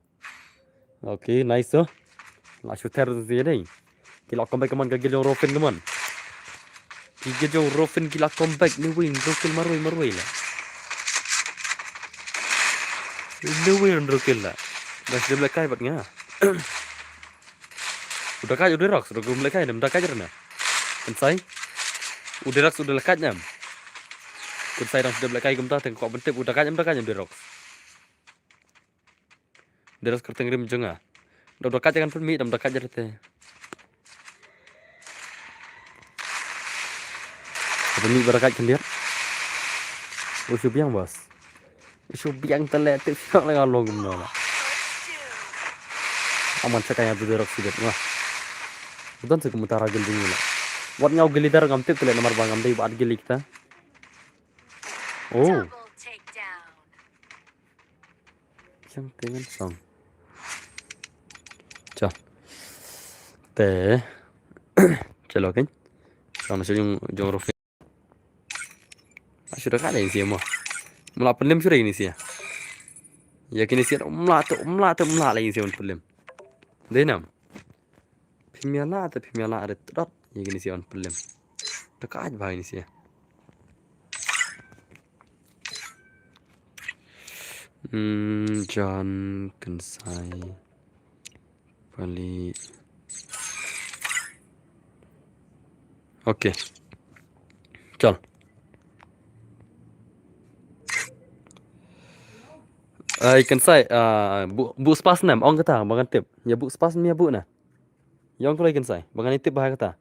Okay, nice to. La shu ter sa dei. Ki la comeback kumon ka guild jong Rofin kumon. Ki guild jong Rofin ki la comeback, ne wei, hynriew kill marwei marwei leh. Ne wei, hynriew kill leh. Dang shu dep lehkai bad nga. U da kait u Dirox, u da kait ne em, da kait ne em. Kynsai. U Dirox u da kait ne em. Kynsai dang shu dep lehkai kumta, te nga kwah ban tip u da kait ne em, da kait ne em Dirox. Dirox kyrteng rim jong nga. Da u da kait kan pynmih, da um da kait te. Pynmih ba da kait khyndiat. U shu biang boss. U shu biang te leh, tip shuh leh nga long kumno leh. Aman sa ka ïa u Dirox shibit nga. U don sa kum uta ha guild jong ngi leh. Wat nga u guild leader ngam tip te leh namar ba ngam dei bad guild kita. Oh. Double takedown. Chang te ngan song. Chal. Te. Chalo kin. Song na shu jong, jong Rofin. Ah, shu da kait leh ïa kine sha mo. Mla pynlem shu da ïa kine sha. Ïa kine sha mla te, mla te, mla leh ïa kine sha pynlem. Dei nam. Phim ïa lah te phim ïa lah re tdot ïa kine sha wan pynlem. Te ka ai bha ïa kine sha. Hmm, John Kynsai. Pali. Okay. Chal. Ai Kynsai, ah, bu, bu spas nem, ong kata, ba ngan tip. Ïa bu spas nem ïa bu na. Ïa ong kloi Kynsai, ba ngan tip bha kata.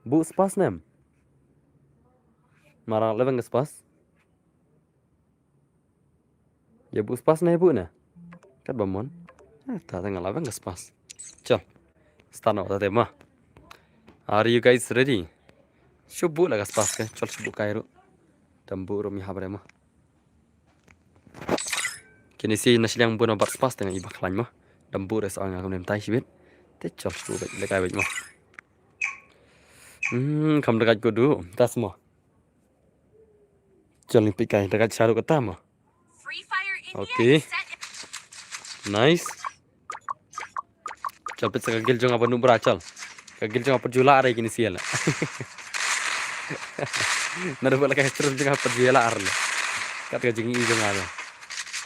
Bu spas nem. Mara leh bang ka spas. Ïa bu spas ne bu ne. Kat ba mon. Eh, ta ta nga leh bang ka spas. Chal. Start noh ta te ma. Are you guys ready? Shu bu la ka spas ke. Chal shu bu kai ruh. Dam bu ruh mi habre ma. Kine sha na shiliang bun bad spas te nga i ba khlaiñ ma. Dam bu re sa nga kam nem tai shibit. Te chal shu bek le kai bek ma. Hmm, kam da kai ko du. Tas ma. Chal ni pik kai da kai charu kata ma. Okay. Nice. Chal pit sa ka guild jong nga ba nu bra chal. Ka guild jong nga pat ju lah re kine sha la. Na da ba la ka stream jong nga pat ju lah re. Kat ka jing i jong nga.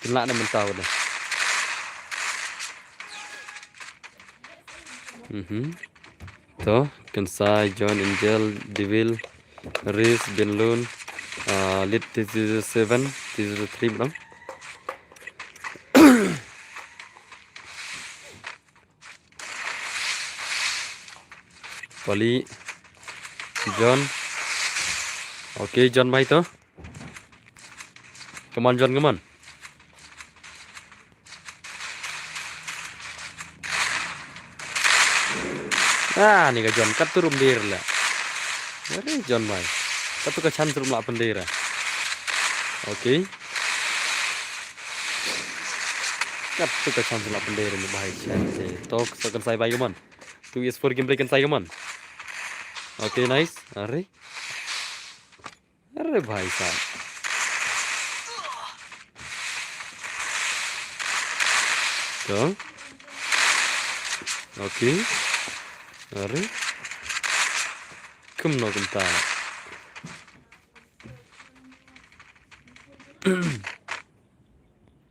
Kin lah ne mynta ba. Mhm. To, Kynsai, John, Angel, Devil, Riz, Bin Lun, uh, Lit T zero seven, T zero three belum. Pali, John. Okay, John mai to. Come on, John, come on. Ah, ni ka John, kat tu rum dir la. Are John mai. Kat tu ka chance rum la pyndir. Okay. Kat tu ka chance la pyndir ni bahai chance. Tok so Kynsai bai, come on. Two is four gameplay Kynsai, come on. Okay, nice. Are. अरे भाई साहब। तो ओके। अरे। Kumno kumta.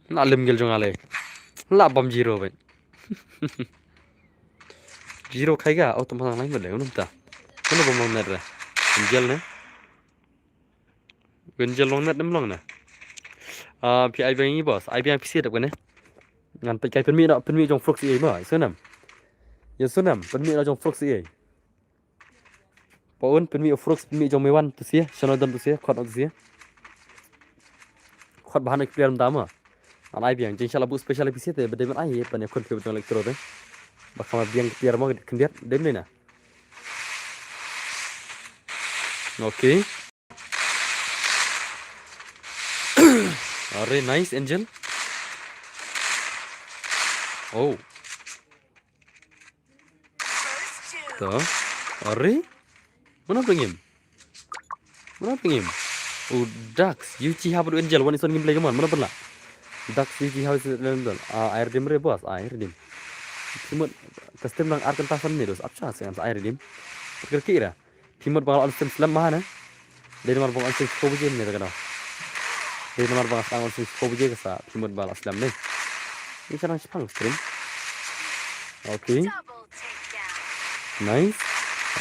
Na lim gel jong ale. La bam zero ben. Zero khai ga, oh, tama lang lai mele, unum ta. Kumno bam long net re. Gel ne. Wen jel long net nem long na. Ah, phi ai biang i boss, ai biang phi siat ap kane. Ngan peit kai pynmih noh, pynmih jong Frog C A ma, i Sunam. Ya Sunam, pynmih noh jong Frog C A. Pa un pynmih Frog, pynmih jong Mewan tu sia, shano don tu sia, khot tu sia. khot ba hana ki player mynta mo. Ngan ai biang, jingshah la buh special episode te ba dei ban ai ban ïakhun phi ba tang electro te. Ba kham biang ki player mo khyndiat, dei mynne na. Okay. Are, nice, Angel. Oh. To. Are? Mano pengim? Mano pengim? U Dax, Uchiha bad u Angel, wan ison ngim play ka mon, mano pynlah? Dax, Uchiha, Angel. Ah, ai redeem re, boss, ai redeem. Phi mut, ka stream dang ar kynta san minit, dos, ap sha, sa ai redeem. Kyrkieh ra. Phi mut ba nga la on stream slem ma ne. Dei namar ba nga on stream shiphew baje ne, ka daw. Dei namar ba nga on stream shiphew baje ka sa phi mut ba la slem ne. Ni sa nang shipang stream. Okay. Nice.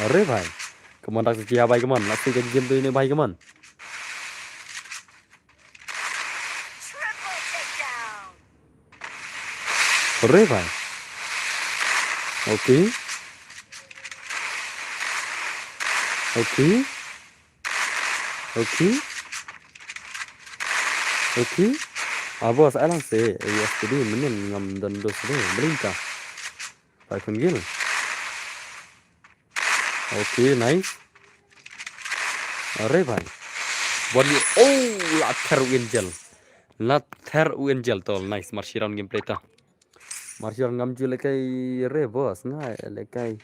Are bhai. Come on, Dax, Uchiha bhai, come on. Last thing ka game to ne bhai, come on. Triple takedown. Hooray bhai. Okay. Okay. Okay. Okay. Abo sa alang se, eh, S T D, menen ngam don dos de, belinta. Bhai khun gil. Okay, nice. Are bhai. Body, oh, la ther u Angel. La ther u Angel tol, nice. Mar shi round gameplay ta. Mar shi round ngam ju lekai re boss, nga lekai.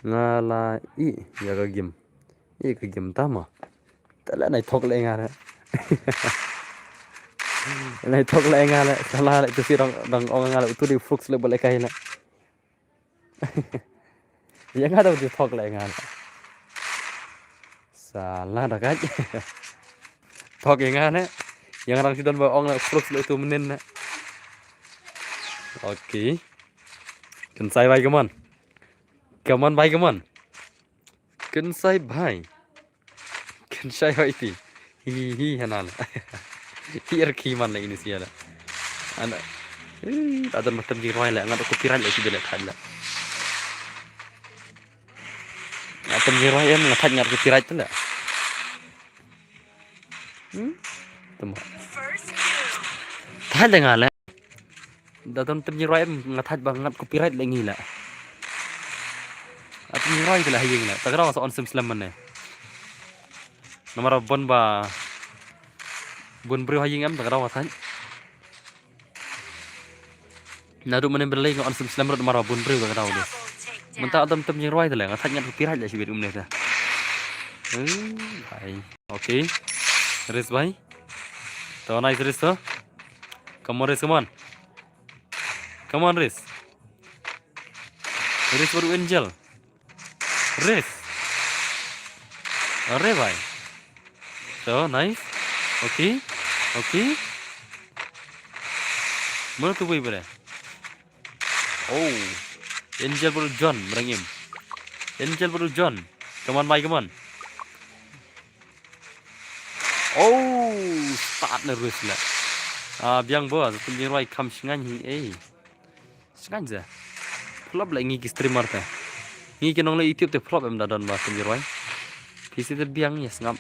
Nga la i, ya ka game. I ka game ta ma. Tala nai thok le nga le. Nai thok le nga le. Tala le tu si rong, rong ong nga le. Tu di flux le boleh kai le. Ïa nga da u ju thok leh ïa nga ne. Sala da ka. Thok ïa nga ne. Ïa nga dang shu don ba ong leh fruits leh tu mynnin ne. Okay. Kynsai bhai, come on. Come on bhai, come on. Kynsai bhai. Kynsai hoi ti. Hi hi hi hana la. Hi er ki man la ini sia la. Ana. Ih, ada macam jingrwai la, ngat copyright la sibele thad la. Ngat tem jingrwai em, ngat thad ngat copyright la. Hmm? Tama. Thad la nga la. Da don tem jingrwai em, nga thad ba ngat copyright la ngi la. Tem jingrwai te la ha ïing la. Ta ka daw sa on sim slem mane. Namar bun ba bun briew ha ïing em, ta ka daw thad. Naduh mane bele nga on sim slem rut namar bun briew, ta ka daw de. Mynta tem tem jingrwai te la, nga thad ngat copyright la shibit kumne ta. Eh, bhai. Okay. Race bhai. To nice race to. Come on race, come on. Come on race. Race baru Angel. Race. Are bhai. To nice. Okay. Okay. Mano tu bhai bere? Oh. Angel baru John merangim. Angel baru John. Come on bhai, come on. Oh, start na race la. Ah, biang bo, za tu jingrwai kam shngain hi ei. Shngain za. Flop la ngi ki streamer te. Ngi ki nong la YouTube te flop em da don ba tu jingrwai. Pisi te biang ya sngap.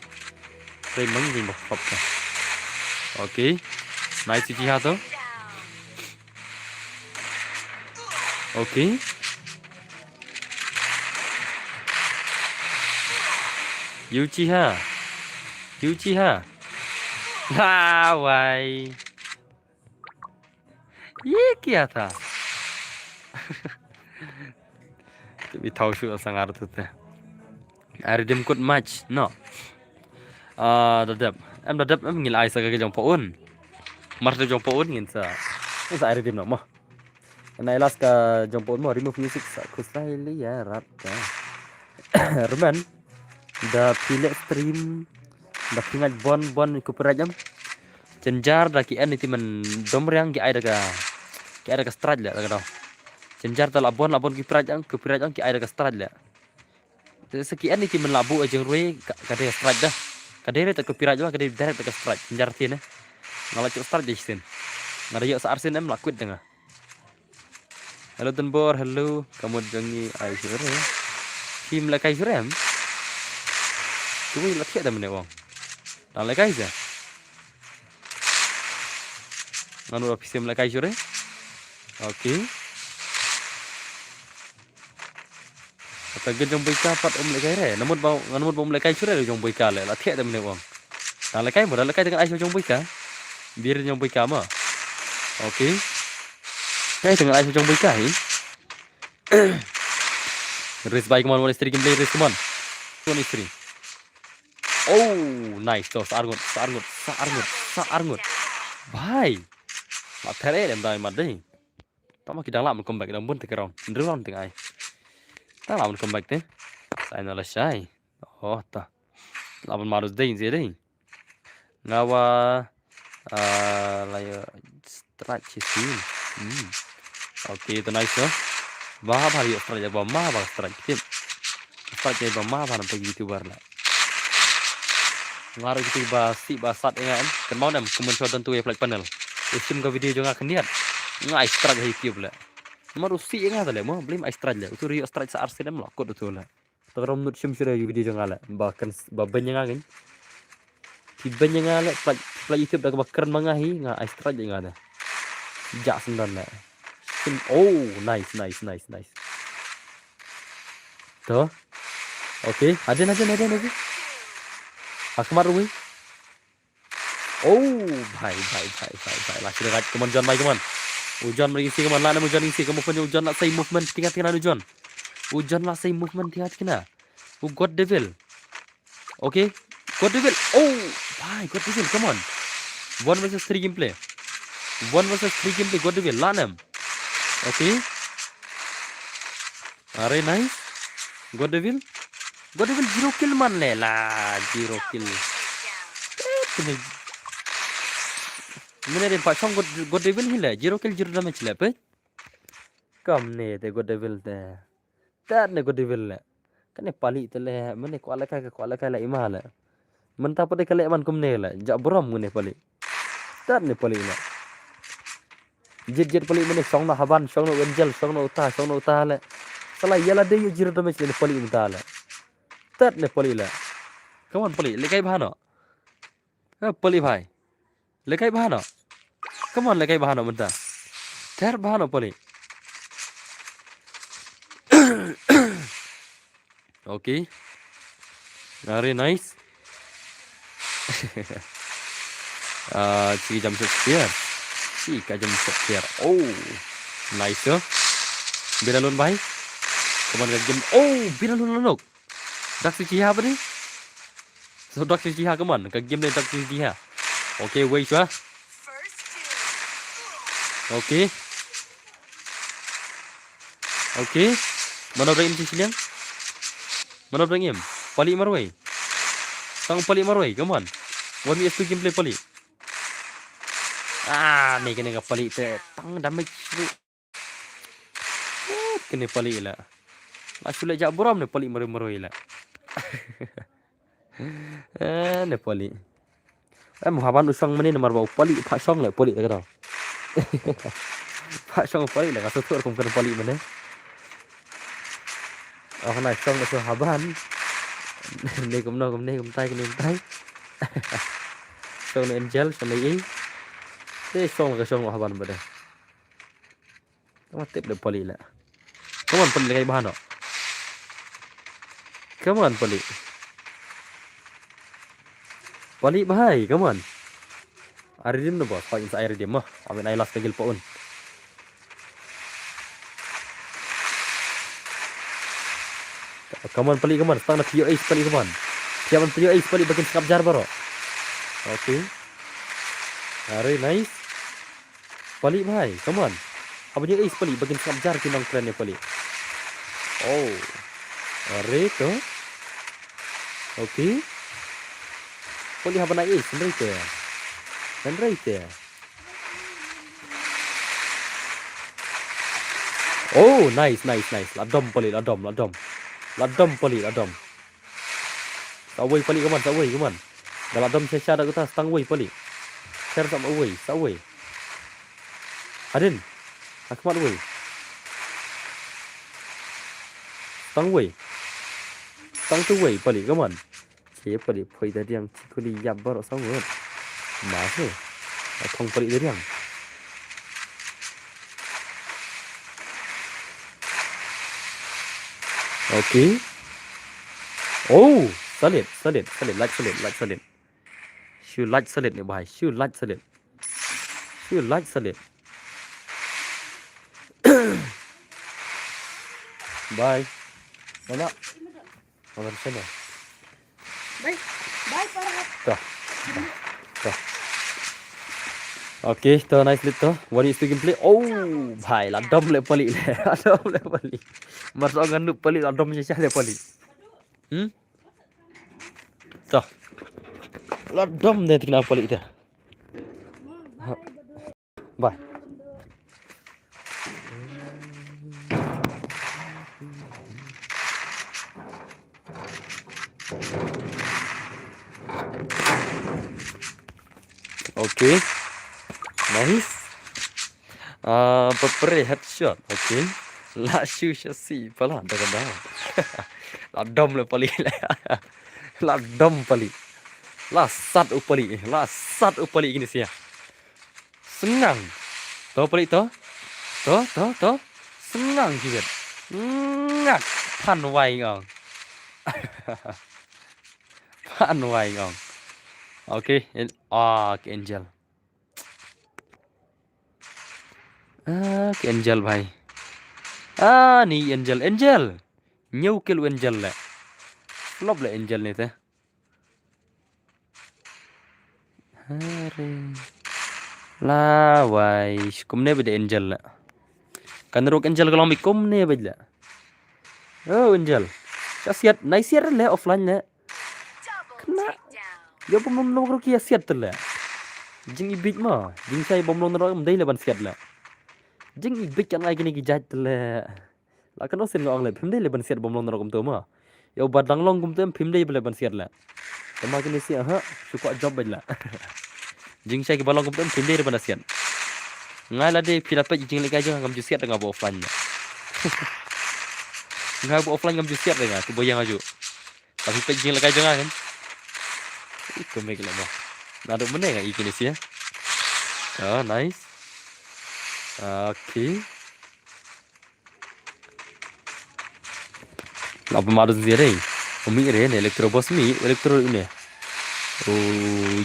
Rei mang jing ba flop te. Okay. Nice Uchiha to. Okay. Uchiha. Uchiha. Ha, wai. Ye kya tha? Bi thau shu sangar tu te. Ai redeem code match. No. Ah, da dep. Em da dep em ngin ai sa ka jong pa un. Mar da jong pa un ngin sa. Ngin sa ai redeem no mo. Nai last ka jong pa un mo, remove music sa khuslai li ya rat ka. Rumen da phi leh stream da phi ngait bon bon copyright em. Jynjar da ki en iti men dom riang ki ai da ka, ki ai da ka strike leh da ka dau. Jynjar da la bon la bon copyright em, copyright em ki ai da ka strike leh. Te sa ki en iti men la bu a jingrwai ka, ka dei strike da. Ka dei re ta copyright ba, ka dei direct ta ka strike. Jynjar ti ne. Nga la chuk strike dei sien. Nga da ïoh sa arsin em la quit da nga. Hello Dunbor, hello. Ka mut jong ngi ai shu re. Team la kai shu rem. Tu la thiah da mene wang. Dang la kai sa. Nga nud ba phi shem lehkai shuh re. Okay. Kata ka jong Boika pat um lehkai re. Namut ba, namut ba um lehkai shuh re jong Boika le. La thiah te mynne u ong. Dang lehkai mo, dang lehkai te ngan ai shuh jong Boika. Bier jong Boika mo. Okay. Kai te ngan ai shuh jong Boika hi. Race bhai, come on, one is three gameplay, race, come on. One is three. Oh, nice, to, sa ar ngut, sa ar ngut, sa ar ngut, sa ar ngut. Bhai. La ther eh, dem dai mat dei. Tama ki dang lah ban comeback, dang bun te ka round. Hynriew round te ngai. Dang lah ban comeback te. Sa ina la shai. Oh, ta. Lah ban marus dei, zi dei. Nga wa, ah, la ïa strike shisien. Hmm. Okay, to nice, no? Ba, ba ïa strike ba ma ba strike tip. Strike ba ma ba nampak YouTuber la. Nga ruh kiti ba sih ba sat ïa nga em. Kan mau nem, kumne shu don tu ïa flag panel. U shim ka video jong nga khyndiat. Nga ai strike ha YouTube le. Namar u sih ïa nga ta le mo, blim ai strike le. Utu ri strike sa ar sien em la, kot utu le. Te ka rom nud shim shuh ïa video jong nga le. Ba kan, ba beiñ ïa nga kan. Ki beiñ ïa nga le, pla, pla YouTube da kaba kren ma nga hi, nga ai strike ïa nga da. Jah sendon le. Shim, oh, nice, nice, nice, nice. To. Okay, hadien, hadien, hadien, hadien. Ha khmat ruh. Oh, bhai, bhai, bhai, bhai, bhai. La shu rat, come on, John, bhai, come on. U John, bhai, come on. La na u John, come on, movement, u John, la sei movement, tinga, tinga, u John. U John, la sei movement, tinga, tinga. U God Devil. Okay. God Devil. Oh, bhai, God Devil, come on. One versus three gameplay. One versus three gameplay, God Devil, la nem. Okay. Are nice. God Devil. God Devil zero kill man le la. Zero kill. Eh, kene. Mene de pa shong God, God Devil hi le. Zero kill, zero damage le pe. Kam ne te God Devil te. Tat ne God Devil le. Kane pali te le. Mene kwah le kai, kwah le kai le ima le. Mynta pat de ka leh man kumne le, jah burom ngune pali. Tat ne pali le. Jied jied pali mane shong noh haban, shong noh u Angel, shong noh uta, shong noh uta le. Sala ïa lade ïoh zero damage ne pali mynta le. Tat ne pali le. Come on pali, lehkai bha noh. Eh, pali bhai. Lehkai bha noh. Come on, lehkai bha noh mynta. Ther bha noh pali. Okay. Very nice. Ah, chi jam shot spear. Chi ka jam shot spear. Oh. Nice, sir. Bina lun bhai. Come on, ka game. Oh, bina lun lun. Dak si chi ha bani. So dak si chi ha, come on. Ka game le dak si chi ha. Okay, wei shwa. Okay. Okay. Mano bring im chi shiliang? Mano bring im? Pali marwei. Tang pali marwei, come on. One v two gameplay pali. Ah, ne kane ka pali te tang damage. Kane pali la. La shu leh jah burom ne pali marwei marwei la. Eh, ne pali. Em, haban u shong mane namar ba u pali, pha shong le pali ka. Pha shong pali le, ka shu tur kum kan pali mane. Oh, na shong le shu haban. Ne kumno, kumne, kumtai, kumtai. Shong ne Angel, shong ne i. Te shong le ka shong haban bade. Come on, tip de pali la. Come on, pali lehkai bha noh. Come on, pali. Pali bhai, come on. Ari dim no boss, pagi sa ari dim mah. Amin ai last kagil paun. Come on, pali, come on. Stang na pio ace, pali, come on. Pio man pio ace, pali, bakin sngap jar baroh. Okay. Ari, nice. Pali bhai, come on. Haba ngi ace pali, ba kin sngap jar ki nongkren ne pali. Oh. Are to. Okay. Pali haba ngi ace, hynrei te. Hynrei te. Oh, nice, nice, nice. La dom pali, la dom, la dom. La dom pali, la dom. Sa wei pali, come on, sa wei, come on. Da la dom sha sha da kata, stang wei pali. Sher sa wei, sa wei. Hadien. Ha khmat wei. Stang wei. Stang tu wei pali, come on. Che pali, phoi da diang, chi kuli yap baroh sa wei. Ma se. Athong pali da diang. Okay. Oh, solid, solid, solid, light solid, light solid. Shu light solid ne bhai, shu light solid. Shu light solid. Bye. Mana? Mana sana? Bye. Bye, Farhat. Toh. Toh. Okay, toh, nice lit toh. What is the gameplay? Oh, bhai, la dom le palik le. La dom le palik. Mar sa ngan nup palik, la dom shisha le palik. Hmm? Toh. La dom de tikna palik te. Bye. Okay. Nice. Ah, pepre headshot. Okay. La shu sha si pala da ka da. La dom le palik le. La dom palik. La sat u palik. La sat u palik kine sia. Sngang. To palik to. To, to, to. Sngang jiwet. Ngak. Phan wai ngong. Phan wai ngong. Okay. En- ah, ki Angel. Ah, ki Angel bhai. Ah, ni Angel. Angel. Hynñiew kill u Angel le. Flop le Angel ni te. Hare. La wai, kumne bad Angel la. Kan ruk Angel ka long bi kumne bad la. Oh, Angel. Ka siat, nai siat le offline le. Kena. Ïa bym long ruk ïa siat le. Jing i bit ma, jing sai bym long ruk ym dei le ban siat le. Jing i bit kan ai kine ki jait le. La kano sien nga ong le, phim dei le ban siat bym long na kumto ma. Ïa u ba dang long kumto phim dei le ban siat le. Te ma kine sia ha, shu kwah job bad la. Jingshai ki ba long kumto phim dei le ban siat. Nga la dei phi la peit jinglehkai jong nga ngam ju siat nga ba offline le. Nga ba offline ngam ju siat nga, tu ba ïa nga ju. Tapi peit jinglehkai jong nga kan. Ih, kemik la ma. Naduh mynne nga i kine sia. Oh, nice. Okay. La pynmad zia re. Umi re ne Electro Boss mi, Electro ne. O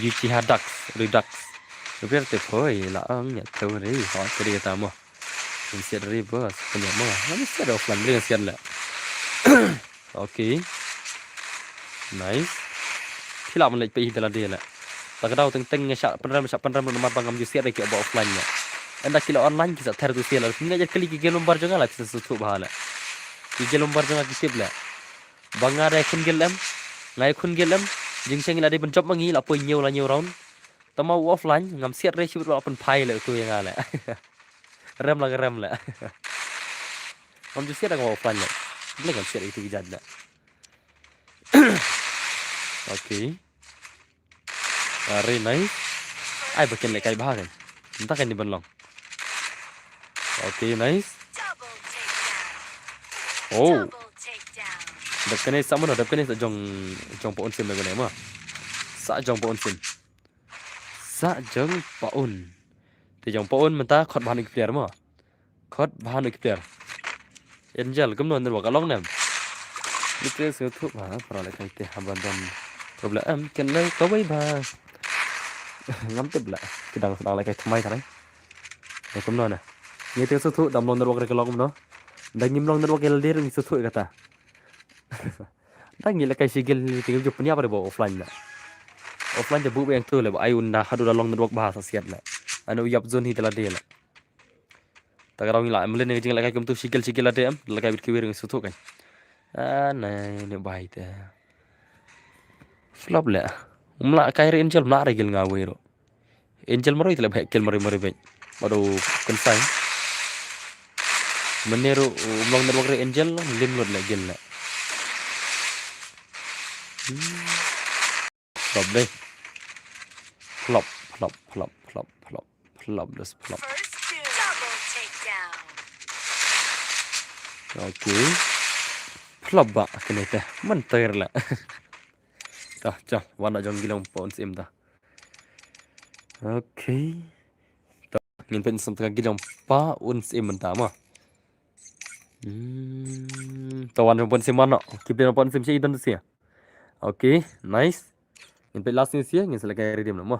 Uchiha Dux, Redux. Repair te phoi la ang nya tau re. Ha, tadi kata mo. Pynsiat re boss, pynsiat mo. Ngam siat offline, ngam siat la. Okay. Nice. Phi lah ban leit peit hi da lade la. Ta ka daw teng teng nga shah pynrem, shah pynrem namar ba ngam ju siat re ki ba offline la. Ynda ki la online ki sa ther tu sia la. Phi nga ïa kylli ki game number jong nga la phi sa sngewthuh bha la. Ki game number jong nga ki tip la. Ba nga dei khun gel em. Nga ïa khun gel em. Jingshai ngi la dei ban jop ma ngi la poi hynñiew la hynñiew round. Tangba u offline ngam siat re shi bit ba la pynphai le tu ïa nga la. Rem la rem la. Ngam ju siat da nga offline la. Blei ngam siat itu ki jait la. Okay. Very nice. Ai ba kin lehkai bha kan. Mynta kan ni ban long. Okay, nice. Oh. Dep kane sa mano, dep kane sa jong, jong pa un sim ba kane ma. Sa jong pa un sim. Sa jong pa un. Te jong pa un mynta khot bha nu ki player ma. Khot bha nu ki player. Angel, kumno network ka long nem. Ni te sngewthuh bha, para lehkai te haba don problem em, ken leh kawei bha. Ngam tip la, ki dang sdang lehkai thymmai tharai. Kumno na. Ni te sngewthuh, dam long network re ka long kumno. Da ngim long network ïa lade ruh ngi sngewthuh ïa kata. Da ngi lehkai shi gel ni te ngim ju pynïap re ba offline la. Offline te buh ba ïang tu le ba ai un da haduh da long network bha sa siat la. Ane u ïap zone hi te lade la. Ta ka daw ngi la em lane ka jinglehkai kumtu shi gel shi gel lade em, lehkai bit kiwei ruh ngi sngewthuh kan. Ah, nai, ne bai te. Flop le. Um lah kai re Angel, um lah re gel nga wei ruh. Angel marwei te le bhek gel marwei marwei bhek. Bado kensai. Mynne ruh um long network re Angel, lim lut le gel le. Hmm. Flop deh. Flop, flop, flop, flop, flop. Flop, just flop. Okay. Flop ba kine te. Mynta la. Tah, tah, wan na jong gilong pa un sim ta. Okay. Tah, ngin pyn sam tengah gilong pa un sim mynta ma. Hmm, to wan pon sim mano. Kip den pon sim shi don sia. Okay, nice. Ngin peit last ni sia, ngin sa lehkai redeem noh mo.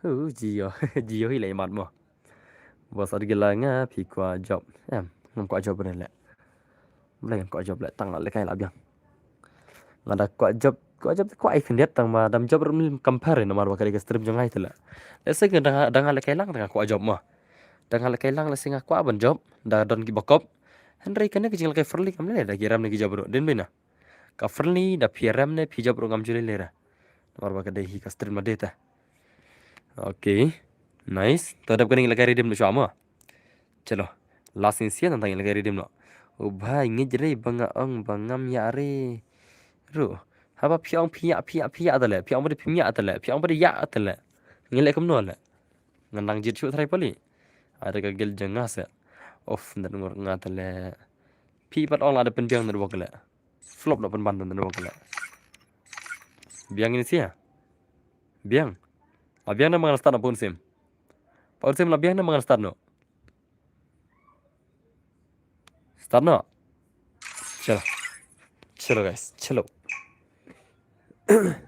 Hu, Jio, Jio hi leh imat mo. Bos ar gila nga phi kwah job. Em, ngam kwah job ne leh. Mlei ngam kwah job leh tang lehkai la biang. Nga da kwah job, kwah job kwah ai khyndiat tang ma dam job rum compare namar ba ka dei ka stream jong nga ita leh. Lehse nga da nga lehkai lang da nga kwah job mo. Da nga lehkai lang lehse nga kwah ban job da don ki bakop. Hynrei kane ka jinglehkai friendly kam leh da ki rem ne ki job ruh. Din bina. Ka friendly da phi rem ne phi job ruh ngam ju leh leh ra. Namar ba ka dei hi ka stream ma dei ta. Okay. Nice. To dep kane ngi lehkai redeem noh shuwa mo. Chalo. Last ni sia tang ngi lehkai redeem noh. U bhai ngeit re ba nga ong ba ngam ïa re. Ruh. Haba phi ong phi ïa phi ïa phi ïa ta leh. Phi ong ba dei phi ïa ta leh. Phi ong ba dei ïa ta leh. Ngi leh kumno leh. Ngan nang jied shuh trai pali. Ada ka gel jong nga se. Of ndan ngur nga ta leh. Phi pat ong la da pynbiang ndan wok leh. Flop noh pynban ndan wok leh. Biang ini sia. Biang. A biang na mangan start noh pun sim. Pun sim la biang na mangan start noh. Start noh. Chalo. Chalo guys, chalo.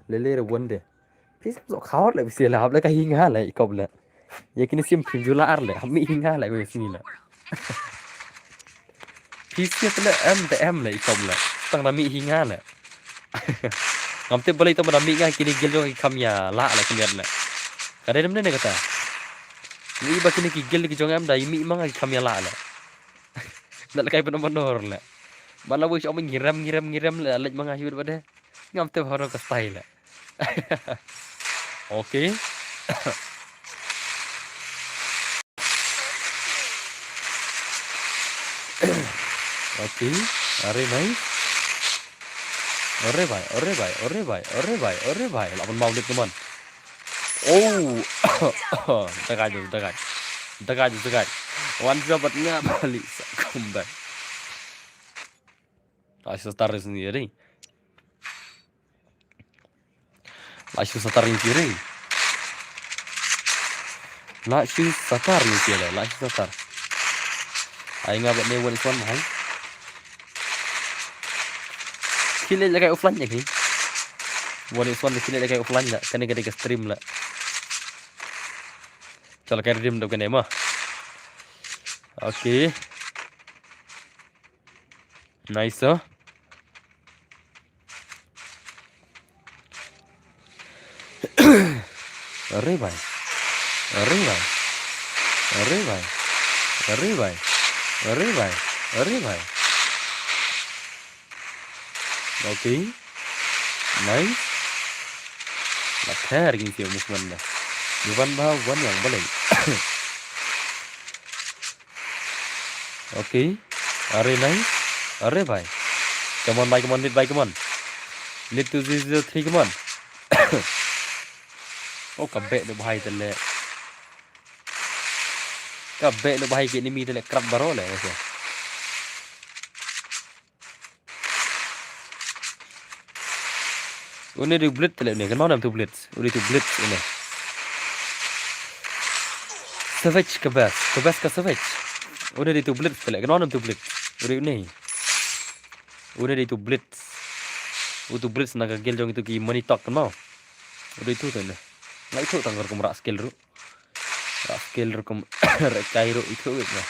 Lele re one day. Please so khawar le bisi la hap le ka hinga le ikop le. Ye kini sim phim jula ar le hap mi hinga le wes ni le. Phi sia pele em te em le ikop le. Tang da mi hinga le. Ngam tip balei tang da mi nga kini gel jong i kam ïa la le kini le. Ka dei dem ne kata. Ni ba kini ki gel ki jong em da i mi ma nga i kam ïa la le. Da le kai pynban nor le. Ba la wis om ngirem ngirem ngirem le lej ma nga hiwit ba de. Ngam tip haro ka style le. Okay. Okay. Are nai. Ore bai, ore bai, ore bai, ore bai, ore bai. Lapan mau dit teman. Oh. Dagai tu, dagai. Dagai tu, dagai. Wan sabat nga balik sa kembang. Asal taris ni deh. La shu satar ngi kire. La shu satar ngi kire, la shu satar. Ai nga bat ne wan swan mahal. Kile la kai offline ya ki. Wan swan kile la kai offline la, kane kane ka stream la. Chal kai redeem do kane ma. Okay. Nice, oh. Arribai. Arribai. Arribai. Arribai. Arribai. Arribai. Okay. Nice. La ther ging sio movement da. Duvan ba wan yang balai. Okay. Are nai. Are bai. Come on, bai, come on, lead, bai, come on. Lead to zero zero three, come on. Oh, ka bek de bai tele. Ka bek de bai ke enemy tele krap baro le. Okay. Une dei u Blitz tele une, kano nam tu Blitz. Une tu Blitz une. Savage ka best, ka best ka Savage. Une dei tu Blitz tele, kano nam tu Blitz. Une une. Une dei tu Blitz. U tu Blitz na ka gel jong itu ki money talk kano. Une tu tu une. Ngai tu tang kum rak skill ru. Rak skill rukom rekai ruh itu wit na.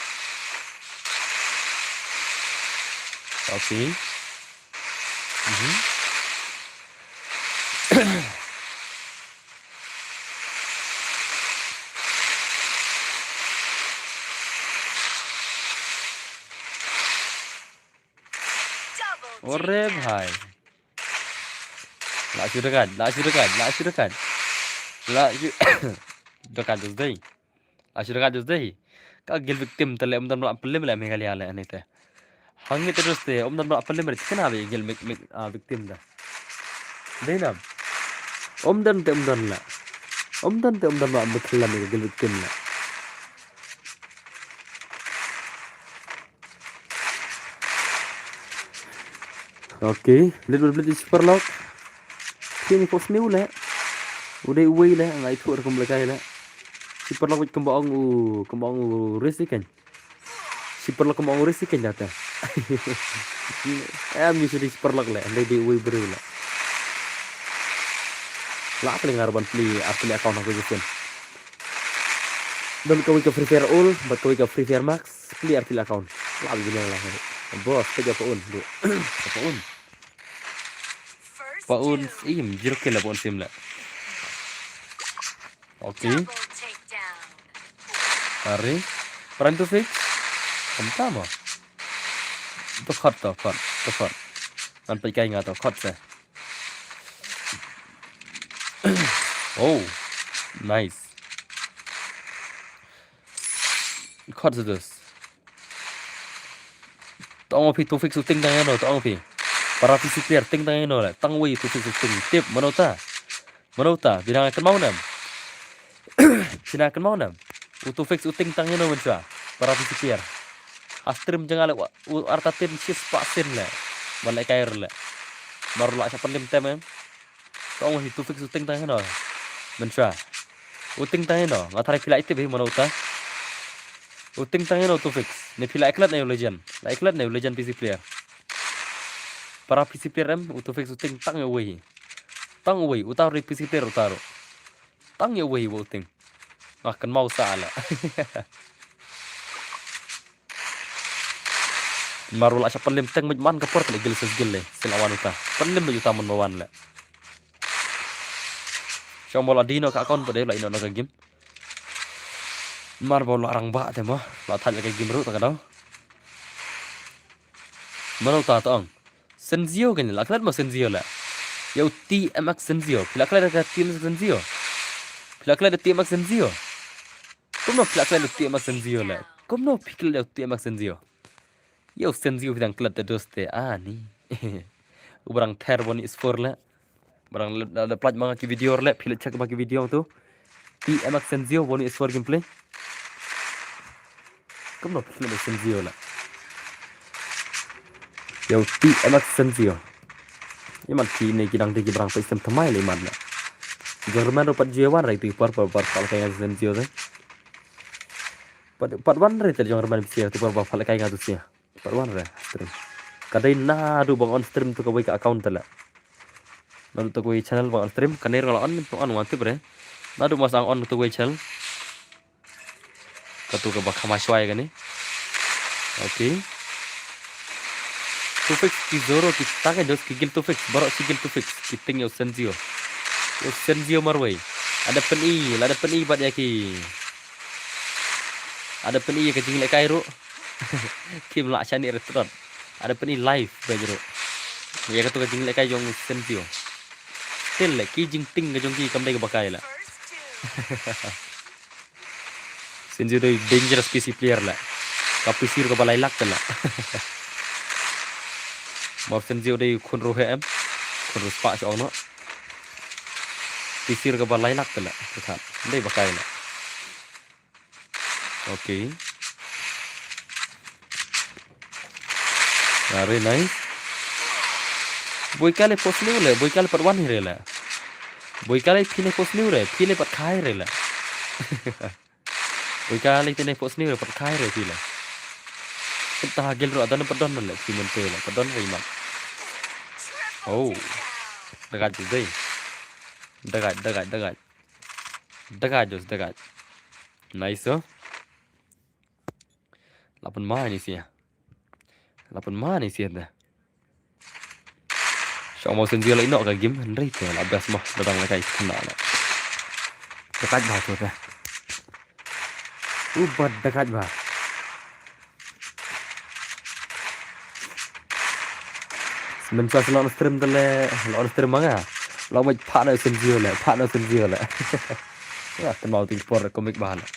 Okay. Mhm. Ore bhai. La shu dekat, la shu dekat, la shu dekat. La shu dekat dus dei. La shu dekat dus dei. Ka gel victim te le um don ba pynlem le Meghalaya le ne te. Hangne te dus te um don ba pynlem re kena be gel vic-, vic-, ah, victim da. Dei nam. Um don te um don la. Um don te um don ba pynlem gel victim la. Okay, little bit super lock. Kini kos ni ule. Udah uwe le, ngai tu rekom lekai le. Super lock kumba ong u, kumba ong u resi kan. Super lock kumba ong u resi kan data. Em, ngi shu dei shi paralok leh, hynrei dei uwei u briew leh. Lah kali nga ruh ban plie ar tylli account ha kawei ka phone. Don kawei ka Free Fire All bad kawei ka Free Fire Max, plie ar tylli account. Lah bad jingeh lah. Boss, peit ïa Pa Un, duh. Pa Un. Pa Un Sim, zero kill leh Pa Un Sim leh. Okay. Are. Prime to fix. Kumta mo. To khot, to khot, to khot. Ngan peit kai nga, to khot se. Oh, nice. Khot se dus. To ong phi, to fix u ting tang ïano, to ong phi. Para P C player ting tang ïano leh. Tang uwei to fix u ting. Tip, mano ta? Mano ta? Phi dang kynmaw ne em? Phi dang kynmaw ne em? U to fix u ting tang ïano mynshuwa. Para P C player. Ha stream jong nga leh, u artatien shispah sien leh. Ban lehkai ruh leh. Mar u lah shah pynlip tem em. To ong hi, to fix u ting tang ïano mynshuwa. U ting tang ïano, nga tharai phi lah tip hi mano uta. U ting tang ïano to fix. Ne phi lah klet ne u legend. Lah klet ne u legend P C player. Para P C player em, u to fix u ting tang ïa uwei hi. Tang uwei, uta ruh P C player uta ruh. Tang ïa uwei hi u ting. Nga kynmaw sa leh. Mar u lah shah pynlip teng, mut man ka por ka leh gil sa gil leh. Sila wan uta. Pynlip mut uta man ba wan leh. Shong ba u lah die noh ka account pat de, u lah ïeh noh na ka game. Mar ba u lah rangbah te mo. Lah thait la ka game ruh ta ka daw. Mano uta, to ong. Senzio kane, lah klet mo Senzio leh. Ïa u T M X Senzio. Phi lah klet ïa ka T M X Senzio. Phi lah klet ïa u T M X Senzio. Kumno phi lah klet ïa u T M X Senzio leh. Kumno phi klet ïa u T M X Senzio. Ïa u Senzio phi dang klet te dost te ani. U ba dang ther bun is four leh. Ba dang leh, leh, leh plaj ma nga ki video leh, phi leh check ma ki video tu. T M X Senzio bun is four gameplay. Kumno phi klet ïa u Senzio leh. Ïa u T M X Senzio. Ïa man kine ki dang dei ki ba dang peit stem thymmai leh man leh. Jong Herman ruh pat ju wan re tu por por por pat lehkai nga Senzio te. Pat, pat wan re te jong Herman phi te por por pat lehkai nga tu sia. Pat wan re stream. Ka dei naduh ba nga on stream tu kawei ka account te leh. Naduh tu kawei channel ba nga on stream, kane ruh nga la on, on wan tip re. Naduh ma sa nga on tu kawei channel. Katu kaba kham shwa ïa kane. Okay. To fix ki zoro ki tang ïa dos ki gil to fix, baroh shi gil to fix, ki ting ïa u Senzio. Ïa u Senzio marwei. Lada pyni, lada pyni bad ïa ki. Lada pyni ïa ka jinglehkai ruh. Kim lah shaniah re trot. Lada pyni live bad ruh. Ïa katu ka jinglehkai jong u Senzio. Still leh ki jingting ka jong ki kam dei kaba kai leh. Senzio dei dangerous P C player leh. Ka P C ruh kaba lai lak te leh. Mo Senzio dei khun ruh he em. Khun ruh spah sha ong noh. P C ruh kaba lai lak te leh. Te khat. Dei ba kai leh. Okay. Very nice. Boi ka lei post new leh, boi ka lei pat wan hi re leh. Boi ka lei phi lei post new re, phi lei pat khai re leh. Boi ka lei te lei post new re pat khai re phi leh. Pat ta gil ro adan pat don leh, phi mon te leh, pat don re mat. Oh. Dagat dei. Dagat, dagat, dagat. Dagat jos, dagat. Nice, oh. Lapan mai ni sia. Lapan mai ni sia dah. Shong mau Senzio la ino ka game hynrei te la best mah dadang la kai kena la. Dagat ba tu dah. Ubat dagat ba. Mynta sa la on stream te leh, la on stream ma nga. La mut phah na Senzio leh, phah na Senzio leh. Ya, te mau ting por comic ba leh.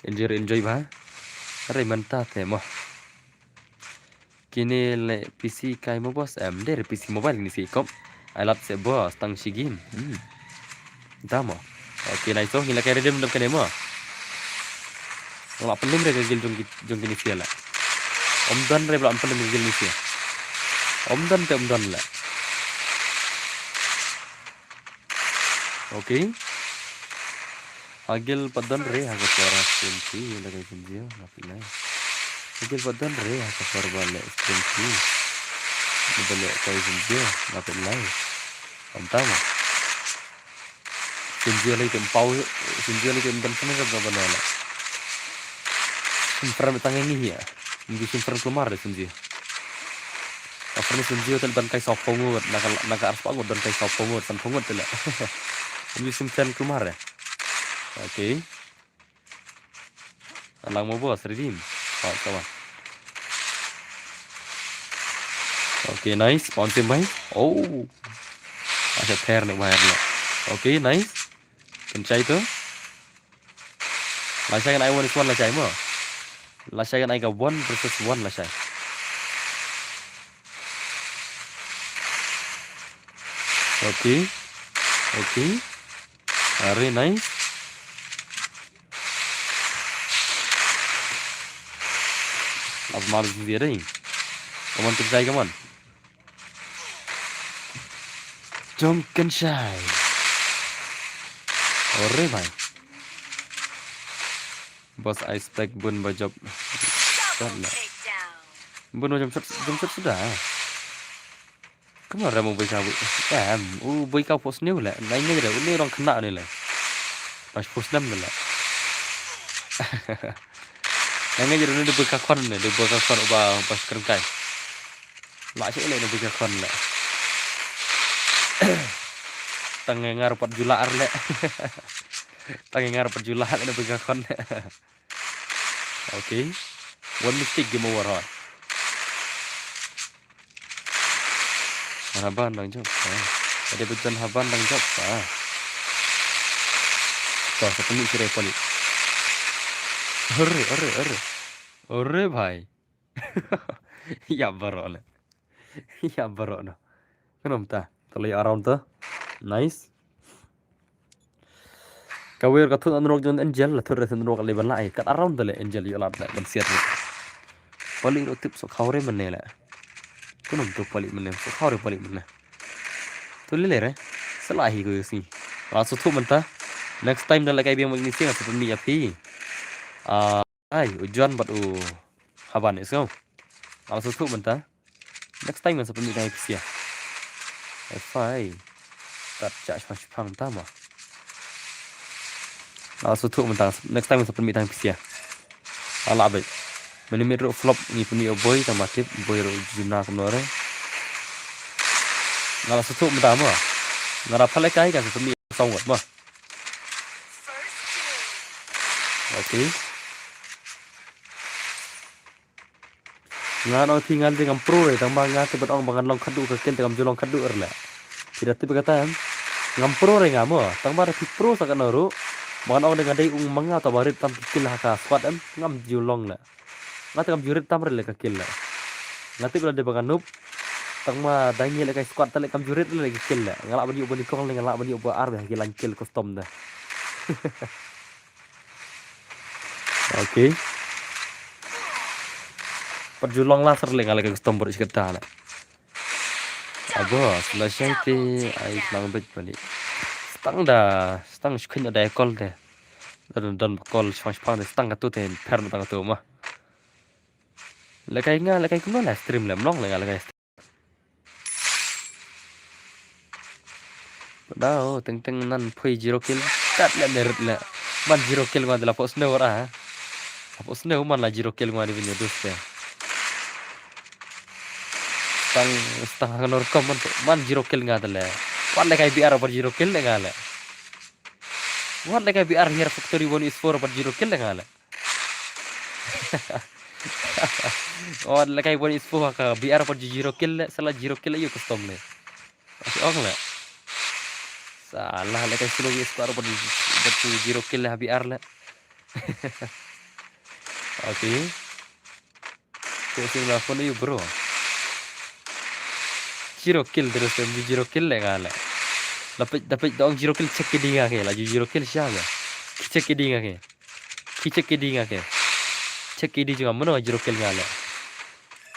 Enjoy, enjoy ba. Re mynta te mo. Kine leh P C kai mo boss, em, de re P C mobile ni si kop. Ai lap se boss, tang shi game. Hmm. Da mo. Okay, nice, oh, ngin la kai redeem dam kane mo. Nga la pynlem re ka gil jong ki, jong kine sia leh. Ym don re ba la pynlem re ka gil ni sia. Ym don te ym don leh. Okay. Ha gil pat don re ha ka para Senzio, la kai Senzio, la pynlem. Ïa ki ba don re ha ka por ba leh stream ki. Ba leh kai Sinjia, nga pynlai. Ym tang ma. Sinjia lei te ym pau, Sinjia lei te ym don pynrem ba ban leh. Ym pynrem tang ngi ïa. Ym ju ym pynrem kulmar de Sinjia. Offer ni Sinjia te don kai sawphew ngut, na ka, na ka arspah ngut don kai sawphew ngut, sanphew ngut te leh. Ym ju ym pynrem kulmar de. Okay. Alang mo bos, redeem. Oh, come on. Okay, nice. Bouncing bai. Oh. Asha ther ne bai ne. Okay, nice. Pynshai to. Lashai kan ai one is one lashai mo. Lashai kan ai ka one versus one lashai. Okay. Okay. Are nice. Ap mar zin dia ding. Come on, Kynshai, come on. Jom Kynshai. Ore bhai. Boss, I expect bun ba jop. Bun ba jop shot, jop shot suda. Kumno re mo bui ka bui. Em, u bui ka pos new le. Nai ngai re, u ne rong kena ne le. Pas pos nam ne le. Nai ngai re ne bui ka kon ne, bui ka kon ba pas kren kai. La che le ne bui ka kon le. Tang ngar pat jula ar le. Tang ngar pat jula le ne bui ka kon le. Okay. One mistake, game over, hoi. Haban dang jop. Ah. Ada bejan haban dang jop. Ah. Tuh, satu ni kira pali. Ore, ore, ore. Ore, bhai. Ïa baroh le. Ïa baroh no. Kano mta. Toloi around to. Nice. Ka wer ka thut anrok jon Angel la thut re thut anrok le ban la ai. Kat around le Angel ïoh lad le ban siat le. Pali ro tip sok khawre mane le. Kano mta pali mane sok khawre pali mane. Tu le le re. Sala hi ko yusi. Rasu thu menta. Next time da le kai biang magni sing asa pemni api. Ah. Ai, u Juan bad u Haban is go. Nga la sngewthuh mynta. Next time ngan sa pynmih tang ïa phi sha. Ai phai. Tat cha shipang shipang mynta ma. Nga la sngewthuh mynta, next time ngan sa pynmih tang ïa phi sha. Ala bait. Mynta mid ruh flop ngi pynmih ïa u Boy tang ma tip, Boy ruh jumna kumno re. Nga la sngewthuh mynta ma. Nga la pynlehkai ka sa pynmih song wat ma. Okay. Nga ong phi ngan dei ngam pro re, tang ba nga te ban ong ba ngan long khadduh ka kill te ngam ju long khadduh re le. Phi da tip kata em? Ngam pro re nga mo, tang ba da phi pro sa kano ruh. Ba ngan ong dei nga dei ung manga to ba rit tam ki kill ha ka squad em, ngam ju long le. Nga te ngam ju rit tam re le ka kill le. Nga tip lade ba nga noob. Tang ma da ngi le kai squad te le kam ju rit le ki kill le. Nga lah ban ïoh ba nyngkong le, nga lah ban ïoh ba ar ba ki lain kill custom da. Okay. Pat ju long last re le nga le kai custom bro shi kata le. Abo, sla shai te ai lang bit bali. Stang da, stang shkhin da call te. Don, don call shpang shpang de stang katu te, pher na tang katu ma. Lekai nga, lekai kumno live stream lem long, lekai, lekai. Dau, teng teng nan phui zero kill. Kat le merit le. Man zero kill ngwa de la pok snow ra. La pok snow man la zero kill ngwa de bin dus te. Stang, stang hanor kom man, man zero kill nga de le. Wan lekai B R over zero kill le nga le. Wan lekai B R here factory one is four over zero kill le nga le. Oh, lekai one is four ka B R pat zero kill le, sala zero kill ïa custom le. Masih ong le. Sala lekai solo ïa squad pat zero kill le B R le. Okay. Ko sing la phone ïa bro. Zero kill terus kan zero kill le nga le. Dapat dapat dong zero kill check ke dinga ke la zero kill sha ya. Check ke dinga ke. Ki check K D nga ke. Check K D jong nga mano zero kill nga le.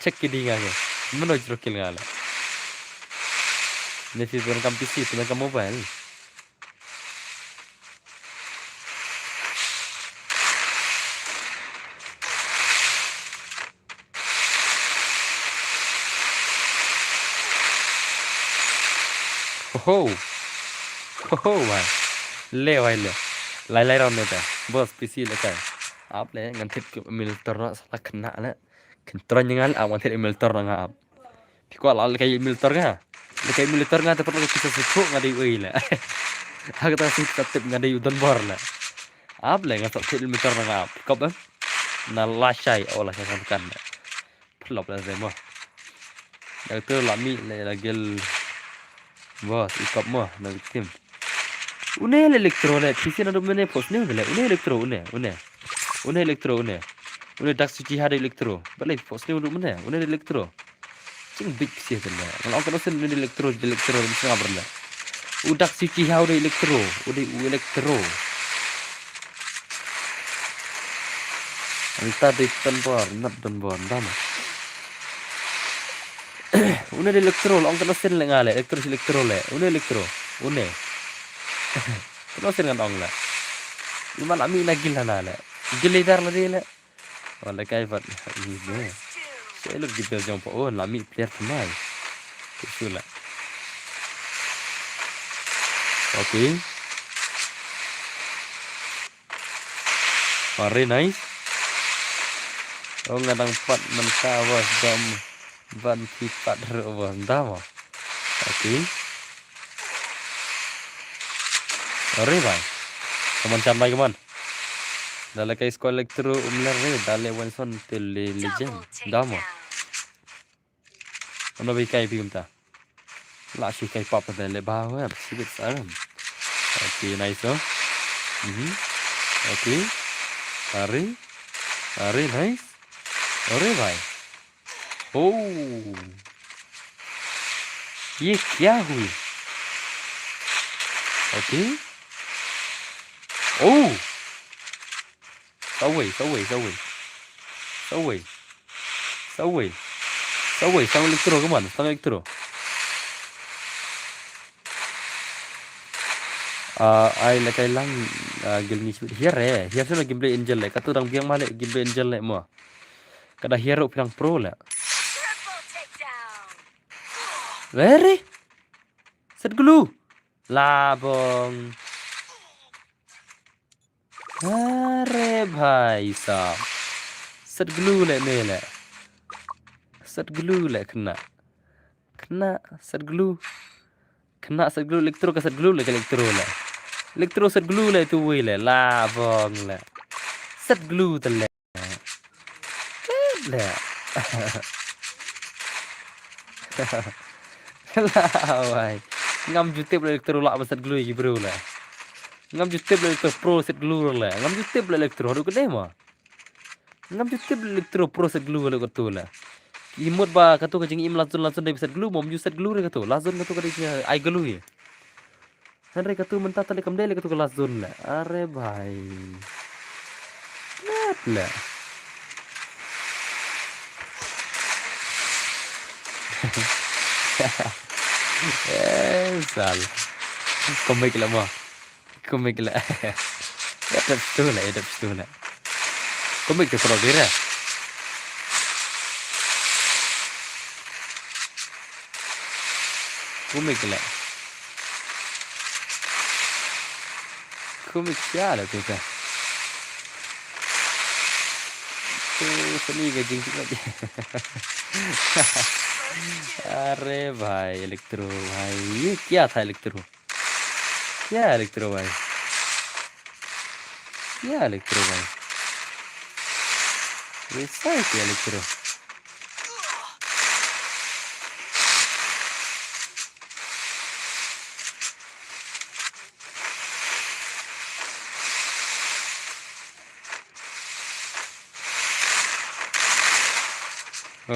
Check K D nga ke. Mano zero kill nga le. Ne phi pyndonkam P C, pyndonkam mobile. Ho ho. Ho ho, wai. Le, wai, le. Lai lai round ne ta. Boss, P C le kai. Ap le, ngan thied ki emulator noh, sa la khynnah le. Kyntroiñ nga le, ap ngan thied emulator noh nga ap. Phi kwah la lehkai emulator nga. Lehkai emulator nga te pat lehkai pisa sukhu nga dei u ei le. Ha kata shu ka tip nga dei u donbor le. Ap le nga sah thied emulator noh nga ap. Kop em. Na lashai, oh lashai kan kan le. Phlop le se mo. Doctor la mih le la gel. Boss, i kop mo, na victim. Une le electro le, P C naduh mynne phohsniew le, une electro, une, une. Une electro, une. Une Dark Uchiha de electro. Balei phohsniew naduh mynne, une electro. Jingbieit P C te le. Nga la ong katno sien une electro, electro, mesti nga bar le. U Dark Uchiha u de electro, u de u electro. Anta dei donbor, nat donbor, dam. Une de electro, la ong katno sien le nga le, electro, electro le, une electro, une. Katno sien ngan ong le. Iman ami na gil hana le. Gil leader la de le. Wala kai pat. Ine. Sha lut ki bel jong pa, oh, la mih player thymmai. Ki shu la. Okay. Very nice. Oh, nga dang pat mynta, boss, dam ban phi pat ruh, boss, dam. Okay. Sorry bhai. Kaman chan bhai kaman. Da lehkai squad electro um ler re, da leh Wenson te le legend. Dam. Ano ba kai phi kumta. La shi kai pap te le ba wa, shi bit saram. Okay, nice, oh. Mhm. Okay. Sorry. Sorry, nice. Sorry bhai. Oh. ये क्या हुई? Okay. Oh. Sawei, sawei, sawei. Sawei. Sawei. Sawei, sang electro kaman, sang electro. Ah, ai lehkai lang, ah, gil ngi shoot here, eh. Here shuh na Gameplay Angel le. Katu dang biang male Gameplay Angel le mo. Ka da here ruh phi dang pro le. Very. Set glue. Labong. Are bhai sahab. Set glue le me le. Set glue le kena. Kena set glue. Kena set glue, electro ka set glue le, ka electro le. Electro set glue le tu wei le, labong le. Set glue te le. Le. La wai. Ngam ju tip le electro lah ba set glue ki bro le. Ngam ju tip le electro pro set glue le. Ngam ju tip le electro haduh kane ma. Ngam ju tip le electro pro set glue le katu le. Ki mut ba katu ka jingim last zone last zone dei ba set glue, mom ju set glue re katu. Last zone katu ka dei ai glue. Hynrei katu mynta tali kam dei le katu ka last zone le. Are bhai. Net le. Eh, sal. Komik le mo. Komik le. Ya dap stu le, ya dap stu le. Komik ke pro dire. Kumne ki leh. Kumne ki leh tu ka. Tu sini ka jingkut. अरे भाई, इलेक्ट्रो भाई, ये क्या था इलेक्ट्रो? क्या इलेक्ट्रो भाई? क्या इलेक्ट्रो भाई? वैसा है क्या इलेक्ट्रो?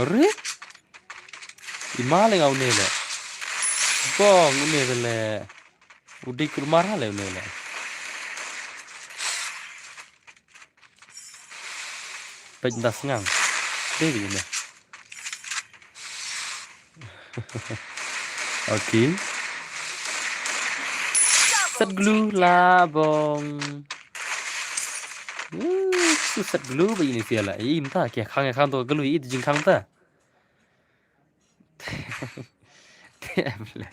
अरे? Ima leh nga une leh. Bong une leh. U dei kulmar leh une leh. Peit nda sngang. Dei une. Okay. Set glue la bong. Uh, set glue ba ini sia la. Im ta kia khang khang to glue i jing khang ta. Te em le.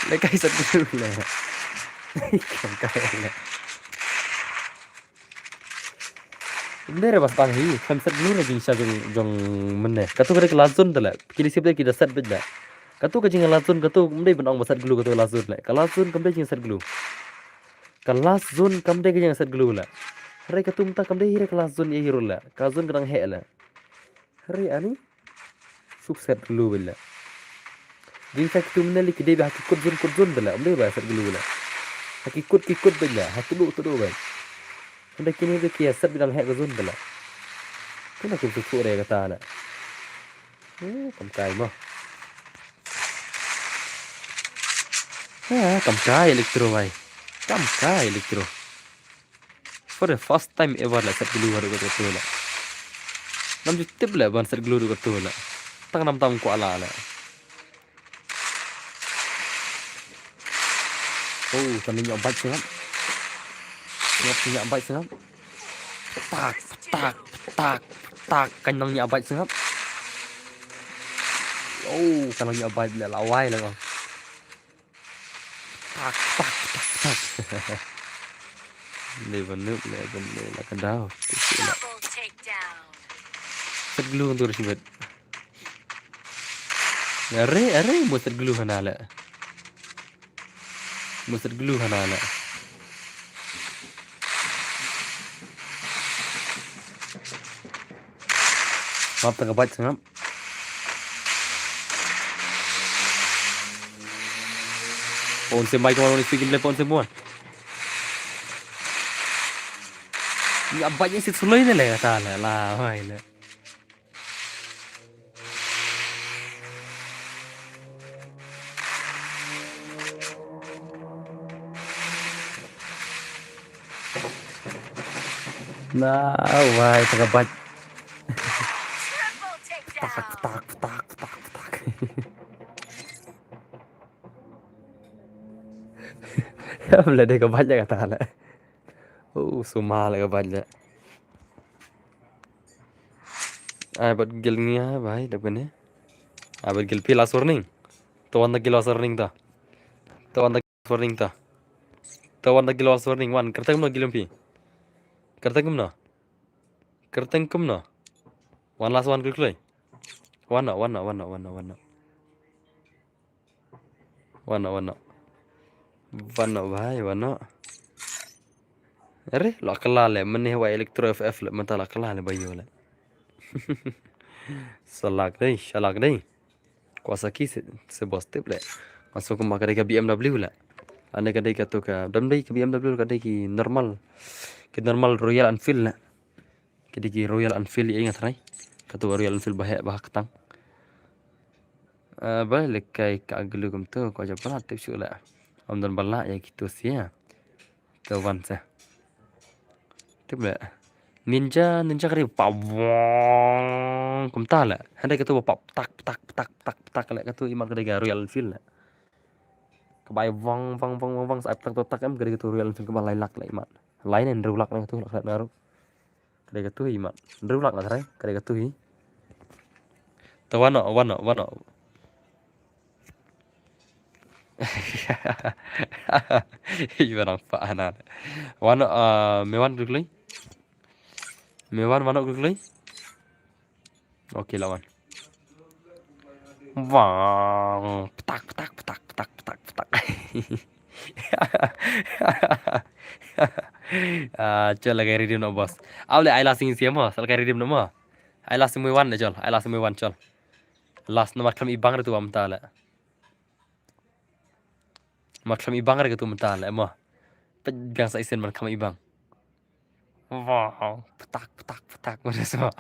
Lehkai set glue leh. Kam kai leh. Ym dei re ba sdang hi, khlem set glue re jingshisha jong, jong mynne. Kato ka dei ka last zone te leh. Kine shibun ki da set beit leh. Kato ka jing last zone kato ym dei ban ong ba set glue kato ka last zone leh. Ka last zone kam dei jingset glue. Ka last zone kam dei ka jingset glue leh. Hynrei kato mynta kam dei hi re ka last zone ïa hi ruh leh. Ka zone ka dang heh leh. Hynrei ani shu set glue beit leh. Jingshisha kitu mynne lei ki dei ba ha ki kut zone kut zone beit leh, ym dei ba set glue leh. Ha ki kut ki kut beit leh, ha tduh tduh beit. Hynrei kine ba ki set beit dang heh ka zone beit leh. Kine ki tu re kata leh. Eh, kam kai mo. Eh, kam kai Electro bhai. Kam kai Electro. For the first time ever leh set glue haduh kato leh. Ngam ju tip leh ban set glue haduh kato leh. Tang namar tam kwah lah leh. Oh, tang nang ïa bait sngap. Sngap ïa bait sngap. Tak, tak, tak, tak, kan nang ïa bait sngap. Oh, kan nang ïa bait leh la wai leh. Tak, tak, tak, tak. Leh ban nuh, leh ban leh la ka daw. Set glue ndur sibet. Are, are, mo set glue hana leh. Mo set glue hana leh. Map ta ka bait sngap. Pon se mai ko ni sikim le pon se muan. Ni abai ni sit suloi ne le ta le la mai le. Na wai ta ka bait. Ptak, ptak, ptak, ptak, ptak. Em le dei ka bait le kata le. Uh, suma le ka bait le. Ai bad gil ngi ai bai da bene. Ai bad gil phi last warning. To wan da gil last warning ta. To wan da warning ta. To wan da gil last warning wan. Kyrteng kumno gil phi. Kyrteng kumno. Kyrteng kumno. Wan last wan kul kloi. Wan no, wan no, wan no, wan no, wan no. Wan no, wan no. Wan no bhai, wan no. Are, la kylla le, mynne wa Electro F F le, mynta la kylla le ba ïoh le. Shalak dei, shalak dei. Kawasaki se, se bos tip le. Masuk kumba ka dei ka B M W le. Ane ka dei ka tu ka, dam dei ka B M W ka dei ki normal. Ki normal Royal Enfield le. Ki dei ki Royal Enfield ïa nga trai. Katu Royal Enfield ba heh ba ha ktang. Eh, ba lehkai ka glue kumtu ko ja pala tip shu la. Am don bala ïa kitu sia. To wan sa. Tip le. Ninja, ninja kari pa wong kumta le. Hande katu pa tak tak tak tak tak le katu imat ka dei ka Royal Enfield le. Ka bai wong wong wong wong wong sa tak tak tak em ka dei katu Royal Enfield ka ba lai lak le imat. Lai ne hynriew lak ne katu lak na ru. Ka dei katu hi mat. Hynriew lak nga trai, ka dei katu hi. Ta wan no, wan no, wan no. Hi ba nang pa anan. Wan no, ah, me wan klik klik. Me wan, wan no klik klik. Okay, lawan. Wang. Petak, petak, petak, petak, petak, petak. Ah, chol la kai redeem no, boss. Au le, ai la sing siam mo, sal kai redeem no mo. Ai la sing mui wan de, chol. Ai la sing mui wan, chol. Last number khlem ibang re tu am ta le. Mar khlem ibang re katu mynta le mo. Peit biang sa isen mar khlem ibang. Wow, petak, petak, petak, mana so.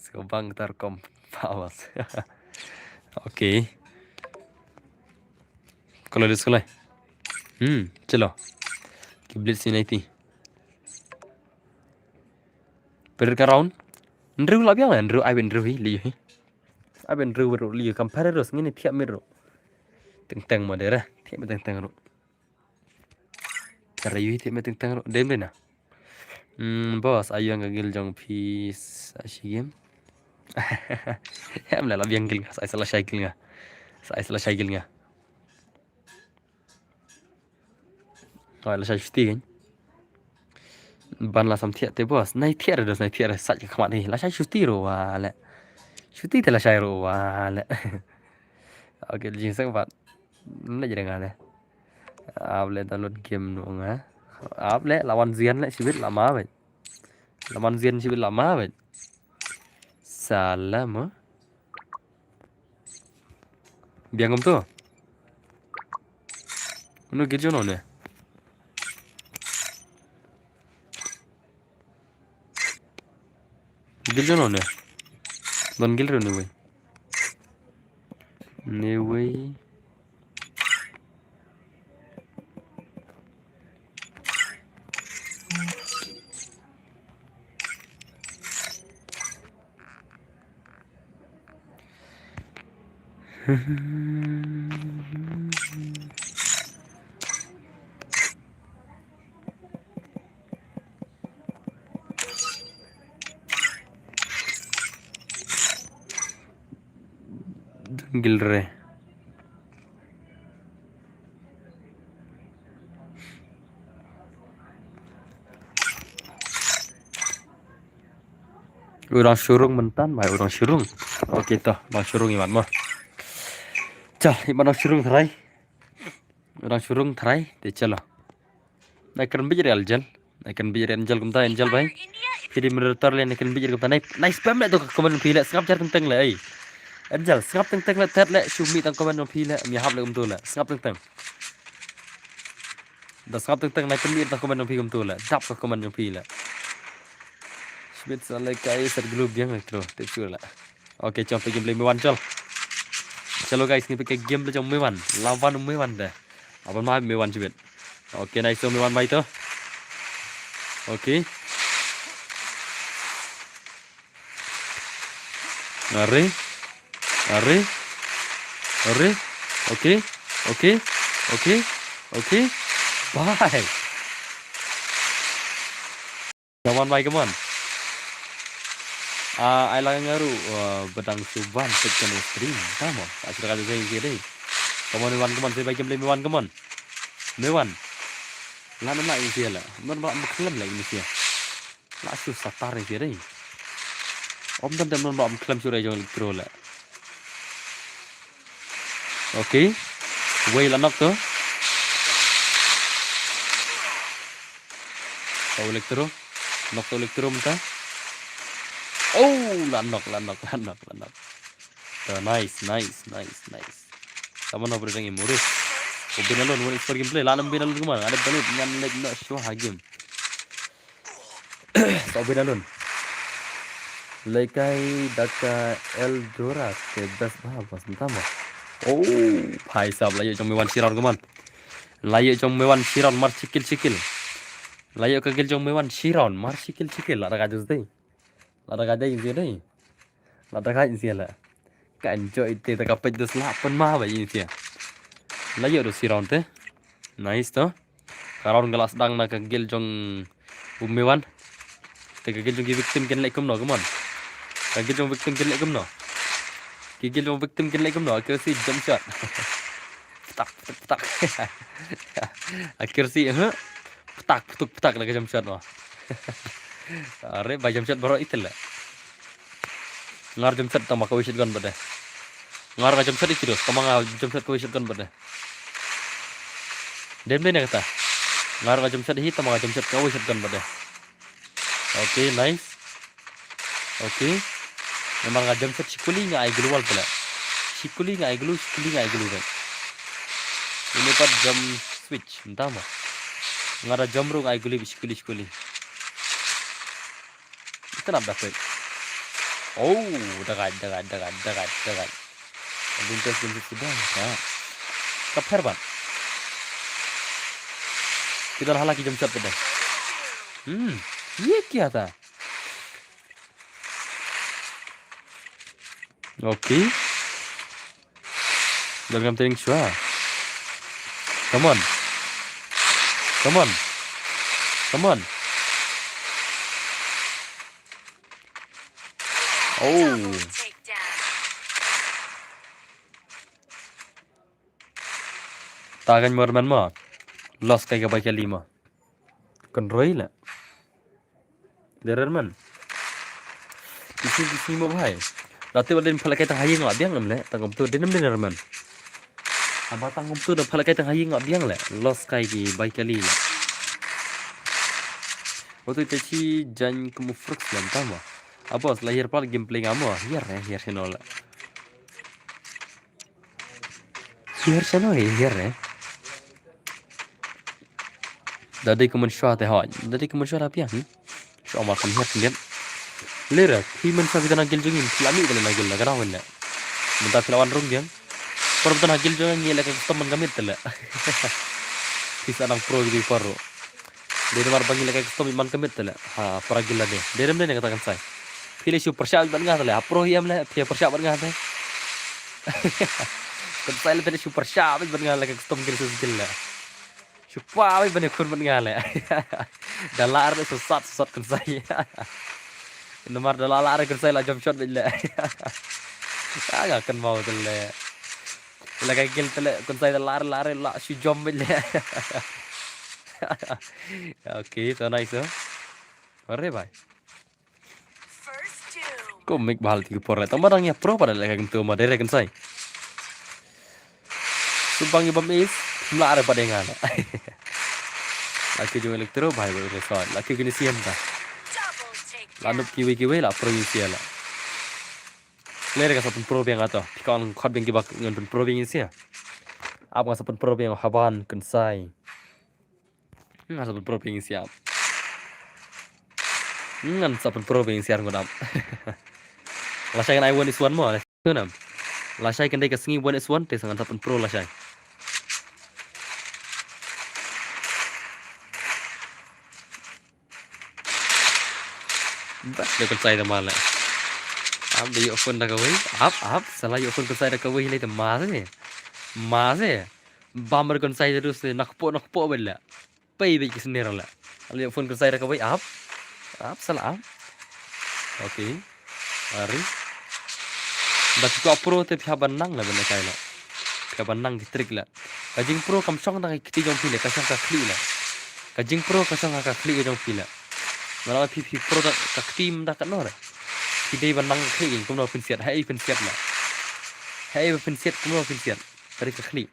So bang tar kom powers. Okay. Kalau di sekolah. Hmm, chalo. Kiblit sinai ti. Per ka round. Hynriew la biang, hynriew ai hynriew hi, li hi. Ai hynriew ruh li compare ruh ngin thiah mit ruh. Teng teng mo dera, thiah mit teng teng ruh. Tara yu thiah mit teng teng ruh. Dem dena. Hmm, boss, ayu ang ka gil jong phi sa shi game. Em la la biang gil nga, sa la shai gil nga. Sa ai sa la shai gil nga. Oi, la shai shuti kan. Ban la sam thiah te boss. Nai thiah re dos, nai thiah re sat ka khmat ni. La shai shuti ro wa le. Shuti te la shai ro wa le. Okay, jing sang bat. Nai jere nga le. Ap le download game no nga. Ap le lawan zian le shibit lama bet. Lawan zian shibit lama bet. Salam. Biang kumto. Mano gil jong no ne? Gil jong no ne? Don gil ro ne wei. Ne wei. Gilre. U dang shu rung mynta, bai u dang shu rung. Okay to, dang shu rung imat mo. Chal, imat dang shu rung tharai. U dang shu rung tharai, te chalo. Na kren bij re Angel. Na kren bij re Angel kumta, Angel bai. Phi dei moderator le na kren bij re kumta. Nai, nai spam le to ka comment phi le, sngap jar teng teng le, ei. Angel, sngap teng teng le, tet le, shu mih tang comment phi le, mi hap le kumto le. Sngap teng teng. Da sngap teng teng, nai pynmih da comment jong phi kumto la. Dap ka comment jong phi la. Shibit sa le kai sat glu biang le tro, te sure la. Okay, chong phi game play me wan chol. Chalo guys, ngi phi ka game play jong me wan. Lawan me wan de. Aban ma me wan shibit. Okay, nice to me wan bai to. Okay. Are. Are. Are. Okay. Okay. Okay. Okay. Bye. Come on, bye, come on. Ah, ai lang ngaru, uh, bedang suban pek kano stream. Tamo. Tak sudah kata saya isi deh. Come on, Mewan, come on. Saya bagi beli Mewan, come on. Mewan. Lah, lah, isi lah. Mewan, lah, mekhlem lah isi. Lah, susah tar isi deh. Om dan dan, lah, mekhlem sudah jong elektro lah. Okay. Wei la nok to. To elektro. Nok to elektro mynta. Oh, la nok, la nok, la nok, la nok. To, nice, nice, nice, nice. Tama no berdeng imurus. Ubin alun, one expert gameplay. La nam bin alun kumar. Ada balut ngan lek no show ha game. Sa ubin alun. Lekai daka Eldora te best ba bas tama. Oh, phai sab la ïoh jong Mewan shi round kumon. La ïoh jong Mewan shi round mar shikil shikil. La ïoh ka gil jong Mewan shi round mar shikil shikil la da ka jus dei. La da ka dei jus dei. La da ka jus la. Ka enjoy te da ka peit dus la pynma ba jus. La ïoh dus shi round te. Nice to. Ka round ka la sdang na ka gil jong u Mewan. Te ka gil jong ki victim kin leh kumno, kumon. Ka gil jong victim kin leh kumno. Ki gil jong victim kin leh kumno, accuracy jump shot. Ptak, ptak, ptak. Accuracy, huh? Ptak, ptuk, ptak na ka jump shot mo. Are ba jump shot baroh ityl la. Ngar jump shot tama ka wei shotgun bad de. Ngar ka jump shot ityl tama nga jump shot ka wei shotgun bad de. Dem de ne kata. Ngar ka jump shot hi tama ka jump shot ka wei shotgun bad de. Okay, nice. Okay. Namar nga jump shot shikuli nga ai glue wall pala. Shikuli nga ai glue, shikuli nga ai glue de. Ini pat jump switch, entah mo. Nga da jump ru nga ai glue shikuli shikuli. Ita nap dapet. Oh, dagat, dagat, dagat, dagat, dagat. Abin tes jump shot sudah. Ha. Ka pher ban. Kita hala ki jump shot pada. Hmm. Ye kya tha? Okay. Welcome to Ring Shua. Come on. Come on. Come on. Oh. Double takedown. Ta kan mor man ma. Los kai ka bai kali ma. Kan roi la. Derer man. Isi isi mo bhai. Lati ba den phalak kai tang hayi ngak biang em le. Tang kumtu den em dener man. Aba tang kumtu da phalak kai tang hayi ngak biang le. Los kai ki bai kali le. Otu te chi jan kumu fruk slam tama. Abos la hier pal gameplay ngamo. Hier eh hier sino le. Hier sino eh hier eh. Dadi kumun shwa te hoi. Dadi kumun shwa rapiang. Shu amar kan hiat ngen. Lera, phi men sa kita nagil jungin, phi lami tele nagil la garang wenne. Menta phi lawan rung yang. Por betul nagil jungin ngi leka custom man kamit tele. Phi sa nang pro gitu paru. Dari mar bangi leka custom man kamit tele. Ha, para gila deh. Dari mana kata kan sai. Phi le shu persya ban ngah tele. Ha, pro hiam le, phi persya ban ngah tele. Kan sai le phi le shu persya ban ngah leka custom gil sus gil le. Shu pa bai bane khun ban nga le. Da la ar sat sat kan sai. Namar da la la ar kan sai la jump shot bit le. Aga kan mau tele. La ka gil tele kan sai da la ar la ar la shu jump bit le. Okay, so nice. Are bhai. Ko mik bahal ti por le. Tama dang ya pro pada le kan tu ma dere kan sai. Subang ibam is mla are pada ngana. Laki jong elektro bhai bhai resort. Laki gini siam ta. La nup kiwi kiwi la pro yin sia la. Lere ka sa pun pro biang ato. Pika on khot biang kibak ngan pun pro biang sia. Ap nga sa pun pro biang haban kan sai. Nga sa pun pro ping siap. Ngan sa pun pro ping siap ngodam. Lashai kan ai one is one mo. Kunam. Lashai kan dei ka sngi one is one te sa ngan sa pun pro lashai. Bas de kan sai da mala. Ap de yo phone da kawei. Ap ap sala yo phone kan sai da kawei le da mase. Mase. Bam kan sai da dus nak po nak po bela. Pei bit ki sendiri la. Ala phone kan sai da kawei ap. Ap sala ap. Okay. Ari. Ba tu pro te phi haba nang la benda kai la. Phi haba nang ki trick la. Ka jing pro kam shong da ka kti jong phi la, ka shong ka khlieh la. Ka jing pro ka shong ka khlieh jong phi la. Mala phi phi pro da ka kti mynta ka nor. Phi dei ba nang ka khlieh kumno phin siat, hai phin siat la. Hai ba phin siat kumno phin siat. Ka dei ka khlieh.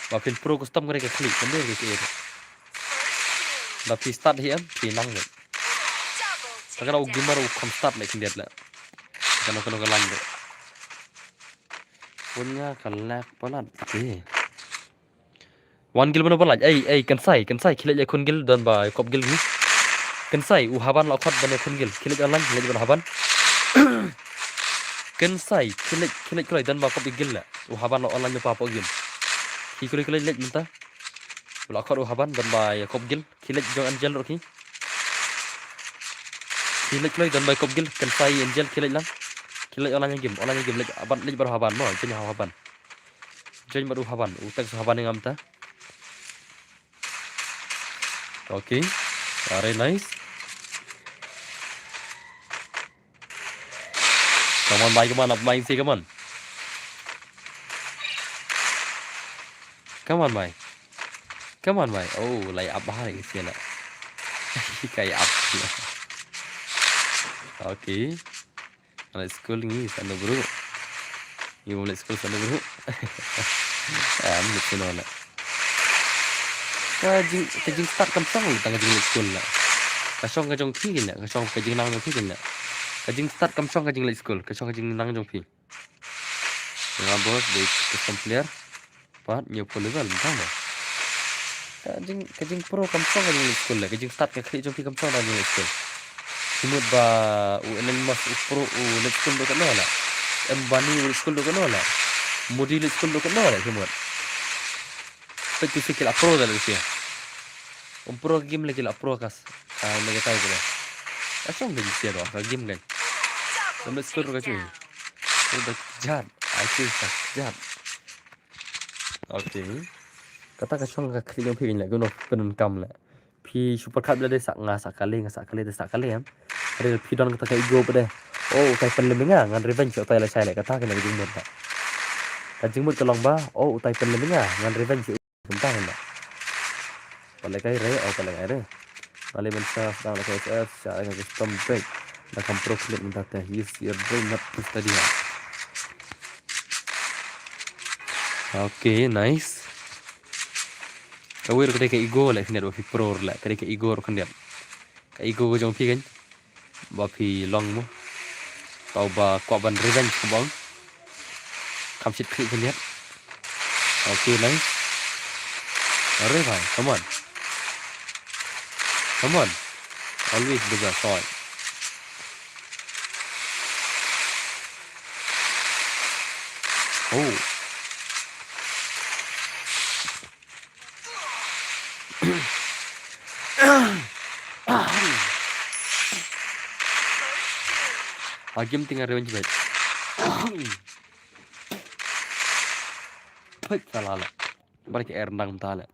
Ba phin pro custom ka dei ka khlieh, kan dei ka khlieh. Ba phi start hi em, phi nang le. Ta ka dei u gamer u kham start le khyndiat le. Kano kano ka line de. Punya ka lag palat. Okay. Wan gil bano palat. Ei ei kan sai, kan sai khilej ya khun gil don ba kop gil ni. Kan sai u haban la khot ban ya khun gil. Khilej online, khilej ban haban. Kan sai khilej khilej khilej don ba kop gil la. U haban la online pa po gil. Ki khilej khilej lej mynta. La khot u haban don ba ya kop gil. Khilej jong Angel ruh ki. Khilej khilej don ba ya kop gil. Kan sai Angel khilej lang. Khilej online game, online game lej aban lej baru haban mo, jeng haban. Join bad u haban, u text u haban ngam ta. Okay. Very nice. Come on, bhai, come on, up, bhai, say come on. Come on, bhai. Come on, bhai. Oh, lai up bahar isi la. Kai up. Okay. Anak school ngi sana bro. Ngi bom anak school sana bro. Am ni sino la. Ka jing ka jing start kam shong tang ka jing anak school la. Ka shong ka jong phi kin la, ka shong ka jing nang jong phi kin la. Ka jing start kam shong ka jing anak school, ka shong ka jing nang jong phi. Nga bos dei custom player. Pat nyo pun level tang ba. Ka jing ka jing pro kam shong ka jing anak school la, ka jing start ka khlieh jong phi kam shong ka jing anak school. Kimut ba u Elon Musk u pro u anak school do kano la. Ambani u anak school do kano la. Modi anak school do kano la kimut. Pek tu sikil a pro da lu sia. Um pro game lagi la pro kas. Ah, lagi tai tu la. Asam lagi sia do ka game kan. Anak school ka chui. Udah jat. Aku tak jat. Okay. Kata ka shong ka khlieh jong phi la, guna pyndonkam la. Phi shu pyrkhat bla de sa nga sa kali, nga sa kali, de sa kali em. Re phi don kata ka ego bla de. Oh, utai pynlem nga, ngan revenge utai lashai la, kata ka la jingmut ta. Ka jingmut ka long ba, oh, utai pynlem ïa nga, ngan revenge ïa u kumta hynda. Pale kai re, oh, pale kai re. Pale men sa, sa, pale kai S F, sa, pale kai custom break. Na kam pro clip mynta te, use your brain not to study hard. Okay, nice. Kawei ruh ka dei ka ego leh khyndiat ba phi pro ruh leh, ka dei ka ego ruh khyndiat. Ka ego ka jong phi kan. Ba phi long mo. Tau ba kwah ban revenge kumba ong. Kham shit khlieh khyndiat. Okay, nice. Are bhai, come on. Come on. Always bigger, sorry. Oh. Ha game te nga revenge bad. Pek salah lah. Balik ke air nang mentah lah.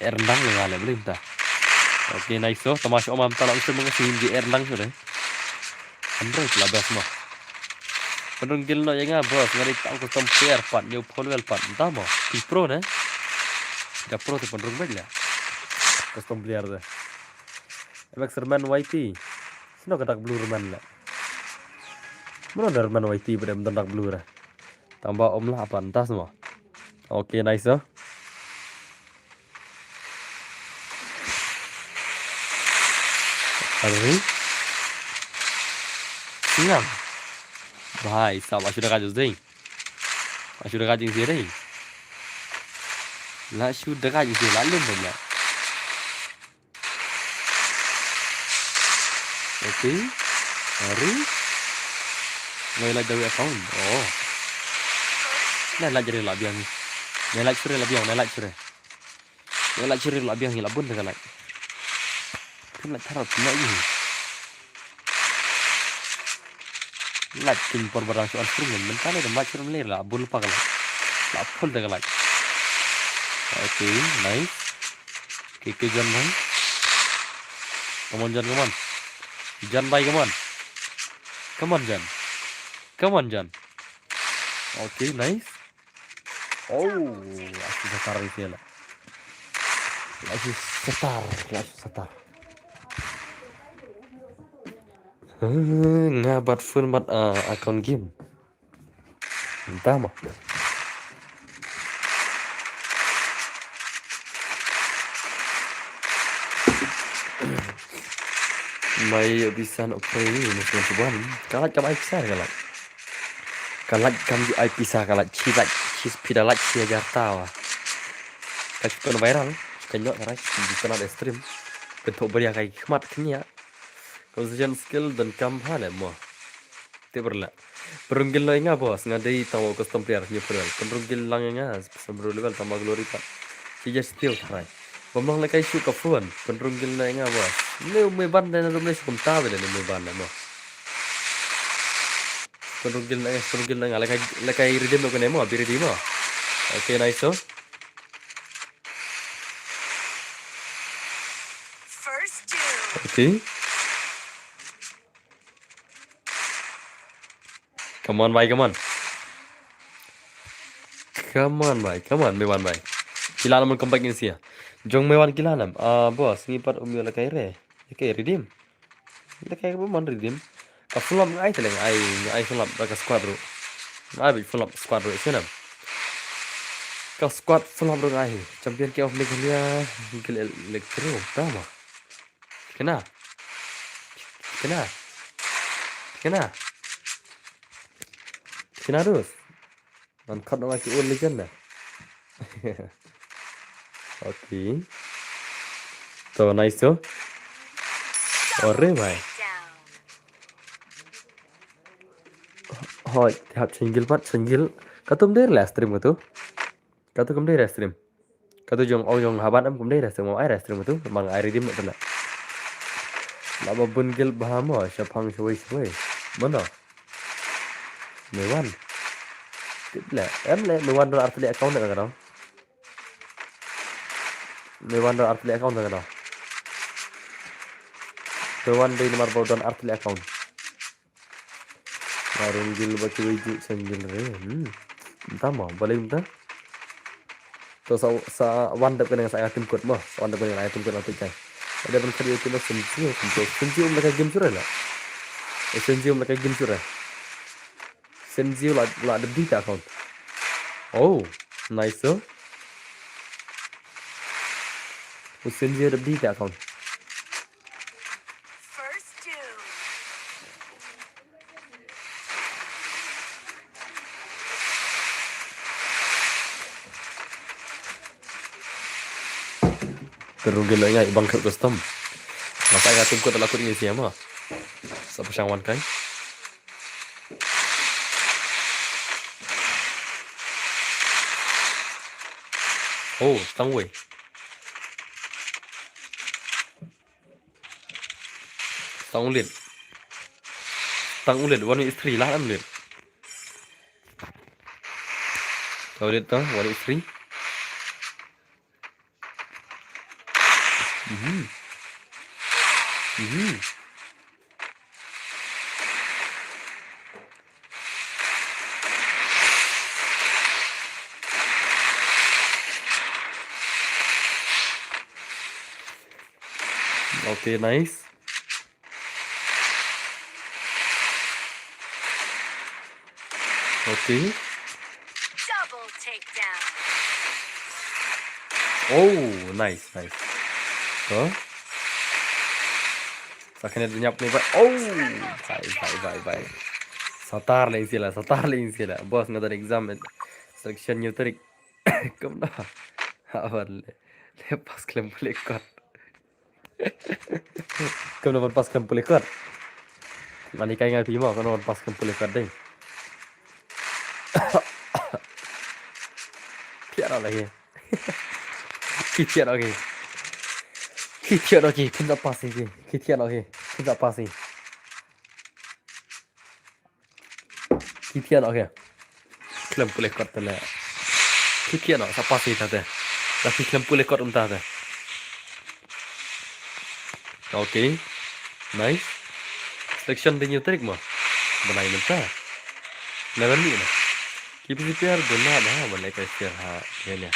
Air nang le nga le beli mentah. Okay, nice so. Tama shu omam tala usah mengasih di air nang sudah. Android lah best mah. Pynrung guild noh ïa nga boss, nga dei tang custom player pat, ñiew follower pat. Entah mo. Phi pro ne? Da pro te pynrung bad lah. Custom player te. M X Herman Y T. Sino ka dak blue Herman lah. Mano da Herman Y T ba dem dak blue ra. Tang ba om lah pat entah semua. Okay, nice oh. Hari. Siang. Bhai, sab ashu da kajus ding. Ashu da kajing sih ding. La ashu da kajing sih, la lum banyak. Okay. Hari. Ngai laj da wei account. Oh. Ngai laj jari la biang. Ngai laj sure la biang, ngai laj sure. Ngai laj sure la biang, la bun da ka laj. Phin laj tharap na ïa. Laj kin por barang soal sure men. Mentale da mach sure men la bun pa ka laj. La full da ka laj. Okay, nice. Okay, okay, John bhai. Come on, John, come on. John bhai, come on. Come on, John. Come on, John. Okay, nice. Oh, la shu satar ïa la. La shu satar, la shu satar. Eh, nga bat phone bat, ah, account game. Entah mo. Mai bisan oprei ni, mesti cuba ni. Kalat ka mai besar kalat. Kalat kam ju ai pisa kalat, chi lait, chi pida lait chi hajar ta wa. Ka chukan viral, chukan nyok kalat, di kana da stream. Bentuk beriah kai khmat kenya. Conversation skill dan kam ha le mo. Te berla. Pynrung guild noh ïa nga boss, nga dei tang wa custom player nya pynrung. Pynrung guild lang ïa nga, pynrung level tang ba glory pat. Chi just steal tharai. Bam long lekai shu ka phone, pynrung guild noh ïa nga boss. Ne me ban da na dum ne shu kumta be ne me ban da mo. Pynrung guild noh ïa nga, pynrung guild noh ïa nga, lekai, lekai redeem noh kane mo, bi redeem mo. Okay, nice so. First two. Okay. Come on, bhai, come on. Come on, bhai, come on, me wan, bhai. Kila naman comeback in sia. Jong me wan kila nam. Ah, boss, ngi pat um yo lekai re. Lekai redeem. Lekai ba man redeem. Ka flop ngai teleng ai, ai flop ba ka squad ru. Ngai bi flop squad ru sinam. Ka squad flop ru ngai. Champion King of Meghalaya, Gil Electro, tama. Kena. Kena. Kena. Kena terus. Man kat nama ki ul legend dah. Okay. So nice tu. Ore bhai. Hoi, hap single pat single. Katum der la stream katu. Katu kum dei restream. Katu jong ong jong haban em kum dei restream, ong ai restream tu, mang ai redeem tu la. La ba bun gil ba mo, shapang shwai shwai. Mano? Mewan. Tip le, em le, mewan don artli account na kadang. Mewan don artli account na kadang. Mewan dei nomor ba don artli account. Nga rung gil ba kiwei ju seng gil re. Hmm. Mynta mo, balei mynta? To sa, sa wan dep kane sa nga tim kut mo. Sa wan dep kane nga tim kut na tu kai. Ada ban khat ïa kine Senzio, Senzio. Senzio um la kai game sure la. Eh, Senzio um la kai game sure. Senzio la, la dep dih ta account. Oh, nice so. U Senzio dep dih ta account. First doom. Terus gila ngai bang kat custom. Masa nga tim kut la kut ngi siama. Sa pashang wan kai. Oh, stang wei. Stang ulit. Stang ulit, one is three lah ulit. Stang ulit to, one is three. Mhm. Mhm. Okay, nice. Okay. Double takedown. Oh, nice, nice. Huh? Sa kane da nyap ni ba. Oh, bye, bye, bye, bye. Satar le insila, satar le insila. Boss nga da exam selection new trick. Kumno? Habar le. Le pas klem pule kot. Kumno ban pas klem pule kot? Mani kai ngai pimo, kumno ban pas klem pule kot ding. Piara lagi. Ki thiah noh ki. Ki thiah noh ki. Phin sa pass ïa ki. Ki thiah noh ki. Phin sa pass ïa ki. Ki thiah noh ki. Khlem pule kot te leh. Ki thiah noh sa pass ïa ta te. Da ki khlem pule kot um ta te. Okay. Nice. Selection dei ñiew tarik mo. Bnai mynta. Eleven ni na. Ki phi share duna ba ha, ban leh ka share ha, ïa nia.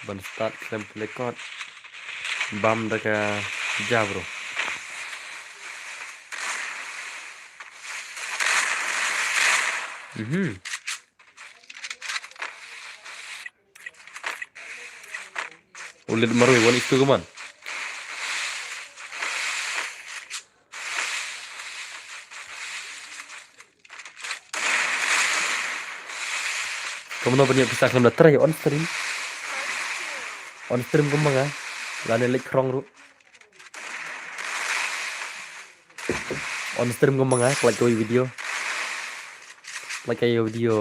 Ban start khlem pule kot. Bam da ka ja bro. Mhm. Ulit marwei, one is two ka man. Kumno ban ïoh pisa khlem da try on stream. On stream kumba nga. Lane leit khrong ruh. On stream kumba nga, like kawei video. Like kawei video.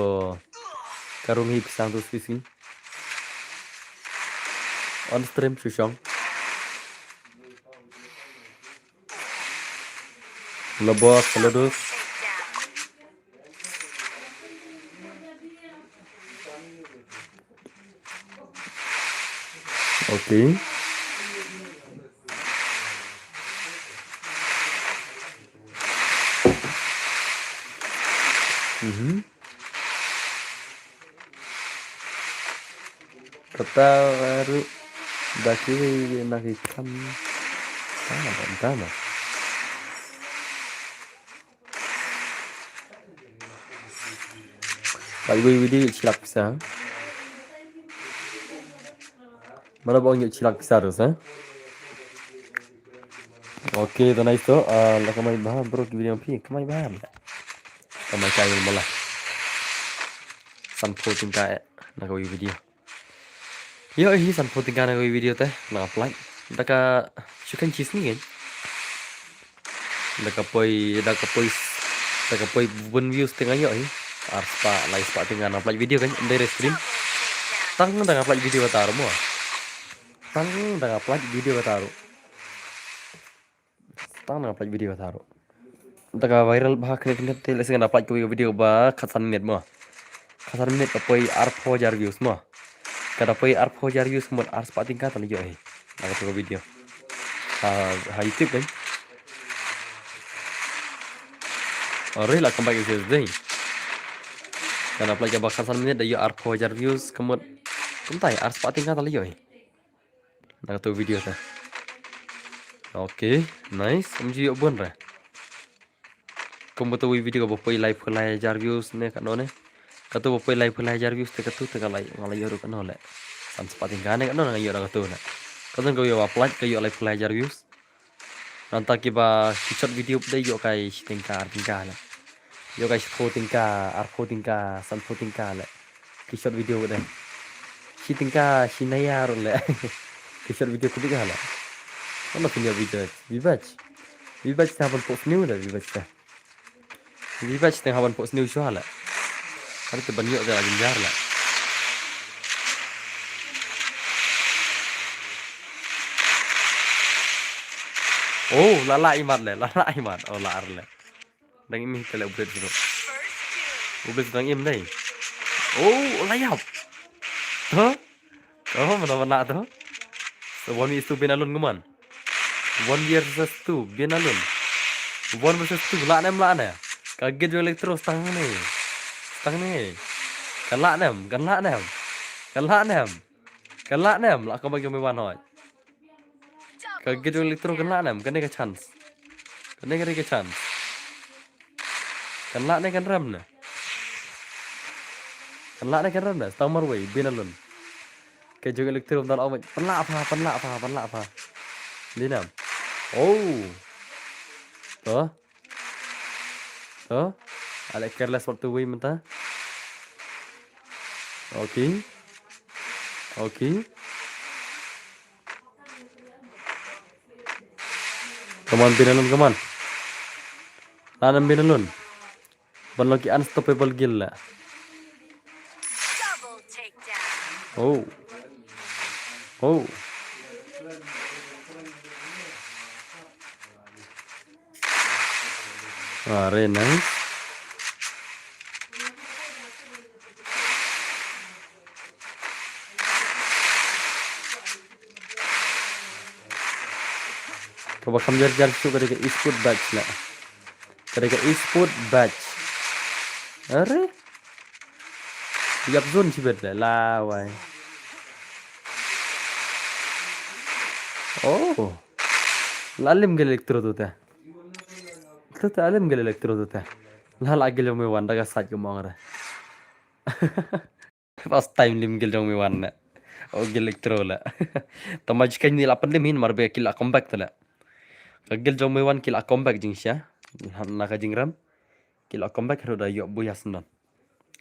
Ka rung hi pisa tu sisi. On stream shu shong. Hello boss, hello dudes. Okay. Mhm. Kata ruh da ki na ki kam. Ah, da na. Ba ibu ibu di chilak pisa. Mana bang yu chilak pisa tu sa. Okay, to nice to. Ah, la kamai bah bro ki video phi kamai bah. Kamai kai mala. Sanphew tyngka eh na kawei video. Ïoh hi sanphew tyngka na kawei video te na apply. Da ka shu khein cheese ni kan. Da ka poi, da ka poi, da ka poi bun views te nga ïoh hi. Ar spah, lai spah tyngka na apply video kan. Ym dei re stream. Tang da nga apply video kata ruh mo. Tang da nga apply video kata ruh. Tang na nga pynlait video kata ruh. Da ka viral bha kane kane te lehse nga da pynlait ka video ba khatsan minit mo. Khatsan minit ka poi arphew hajar views mo. Ka da poi arphew hajar views mo ar spah tyngka ta la ïoh hi. Na kata ka video. Ha, ha YouTube kan. Ore, la comeback ïa ka dei. Kan apply kaba khatsan minit da ïoh arphew hajar views, ka mut kumtai, arspah tyngka te la ïoh. Na katu video te. Okay, nice. Ym ju ïoh bun re. Kum katu video kaba poi laiphew lai hajar views ne katno ne. Katu ba poi laiphew lai hajar views te katu te ka la, nga la ïoh ruh katno leh. Sanspah tyngka ne katno nga ïoh da katu leh. Katu ka ïoh ba pynlait ka ïoh laiphew lai hajar views. Nangta kiba ki short video pat de ïoh kai shi tyngka ar tyngka leh. Ïoh kai shiphew tyngka, arphew tyngka, sanphew tyngka leh. Ki short video pat de. Shi tyngka, shi naya ruh leh. Ki short video kaba ïa leh. Mana pynïoh Vibach. Vibach. Vibach te hap ban pok sniew de, Vibach te. Vibach te hap ban pok sniew shuwa leh. Hynrei te ban ïoh de la jynjar leh. Oh, la lah imat leh, la lah imat. Oh, la ar leh. Dang im hi te leh u Blitz ruh. U Blitz dang im dei. Oh, la ïap. Huh? Oh, mana mana tu. So, one versus two bin alone kumne. One versus two bin alone. One versus two, lah ne em, lah ne. Ka git jong Electro stang ne. Stang ne. Kan lah ne em, kan lah ne em. Kan lah ne em. Kan lah ne em, lah ka ba jong me wan hoi. Ka git jong Electro kan lah ne em, kane ka chance. Kane ka dei ka chance. Kan lah ne kan rem ne. Kan lah ne kan rem ne. Stang marwei, bin alone. Ka jong Electro dal awet. Pynlah pha, pynlah pha, pynlah pha. Dei ne em. Oh. To. To. Ale careless waktu wei mynta. Okay. Okay. Come on, bin alone, come on. Lah ne em, bin alone. Ban long ki unstoppable guild leh. Oh. Oh. Very nice. Kaba kham jar jar shuh ka dei ka esport batch leh. Ka dei ka esport batch. Are? Ïap zone shibit leh, lawei. Oh. La lim ka Electro tu te. Tu te la lim ka Electro tu te. La la gil me wan da ka sait ka mong re. First time lim gil jong me wan ne. O gil Electro leh. Tama jikha ni la pynlim hi namar ba ki la comeback te leh. Ka gil jong me wan ki la comeback jingshisha. Na ka jingrem. Ki la comeback ruh da ïoh buya sendon.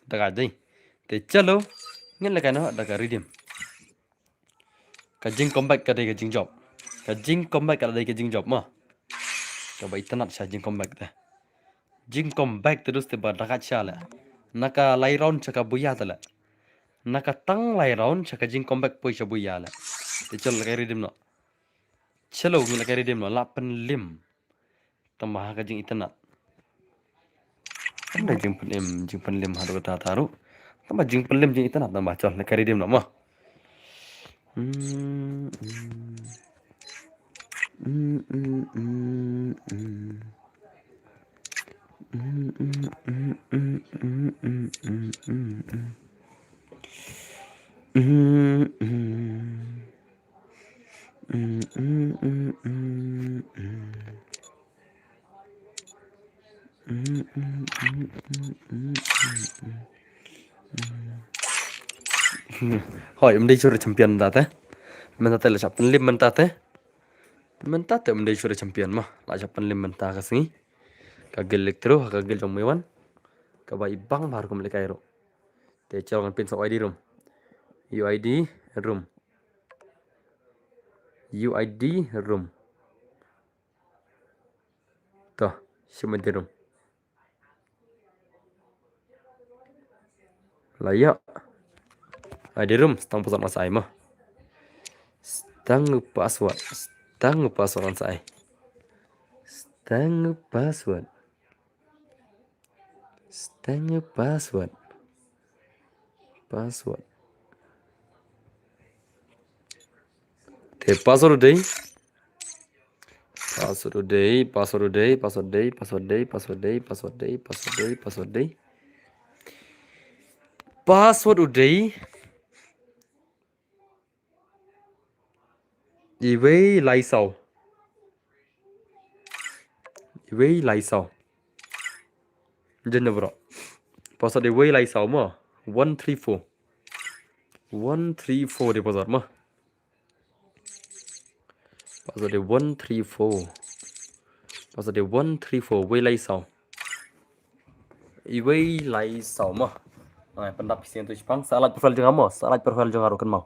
Da ka dei. Te chalo. Ngin leh kai noh da ka redeem. Ka jing comeback ka dei ka jingjop. Ka jing comeback ka dei ka jingjop mo. Kaba itynnad sha jing comeback te. Jing comeback te dus te ba da ka sha leh. Na ka lai round sha ka buya te leh. Na ka tang lai round sha ka jing comeback poi sha buya leh. Te chalo leh kai redeem noh. Chalo ngi leh kai redeem noh. La pynlim. Tangba ha ka jing itynnad. Tangba jing pynlim, jing pynlim haduh katta ruh. Tangba jing pynlim jing itynnad tangba chal leh kai redeem noh mo. Hoi, ym dei shuh re champion mynta te. Mynta te la shah pynlim mynta te. Mynta te ym dei shuh re champion mo. La shah pynlim mynta ka sngi. Ka gil Electro, ka gil jong Mewan. Kaba i bang bha ruh kum lehkai ruh. Te chalo ngan pyn sa U I D room. U I D room. U I D room. To, shim U I D room. La ïoh. U I D room, stang password ngan sa ai mo. Stang password, stang password ngan sa ai. Stang password. Stang password. Password. Te password dei. Password u dei, password u dei, password dei, password dei, password dei, password dei, password dei, password dei. Password u dei. Iwei lai saw. Iwei lai saw. Jen bro. Password iwei lai saw mo. One three four. One three four dei password mo. Password dei one three four. Password dei one three four. Iwei lai saw. Iwei lai saw mo. Ai, pyndap phi sien tu shipang. Sa like profile jong nga mo. Sa like profile jong nga ruh kynmaw.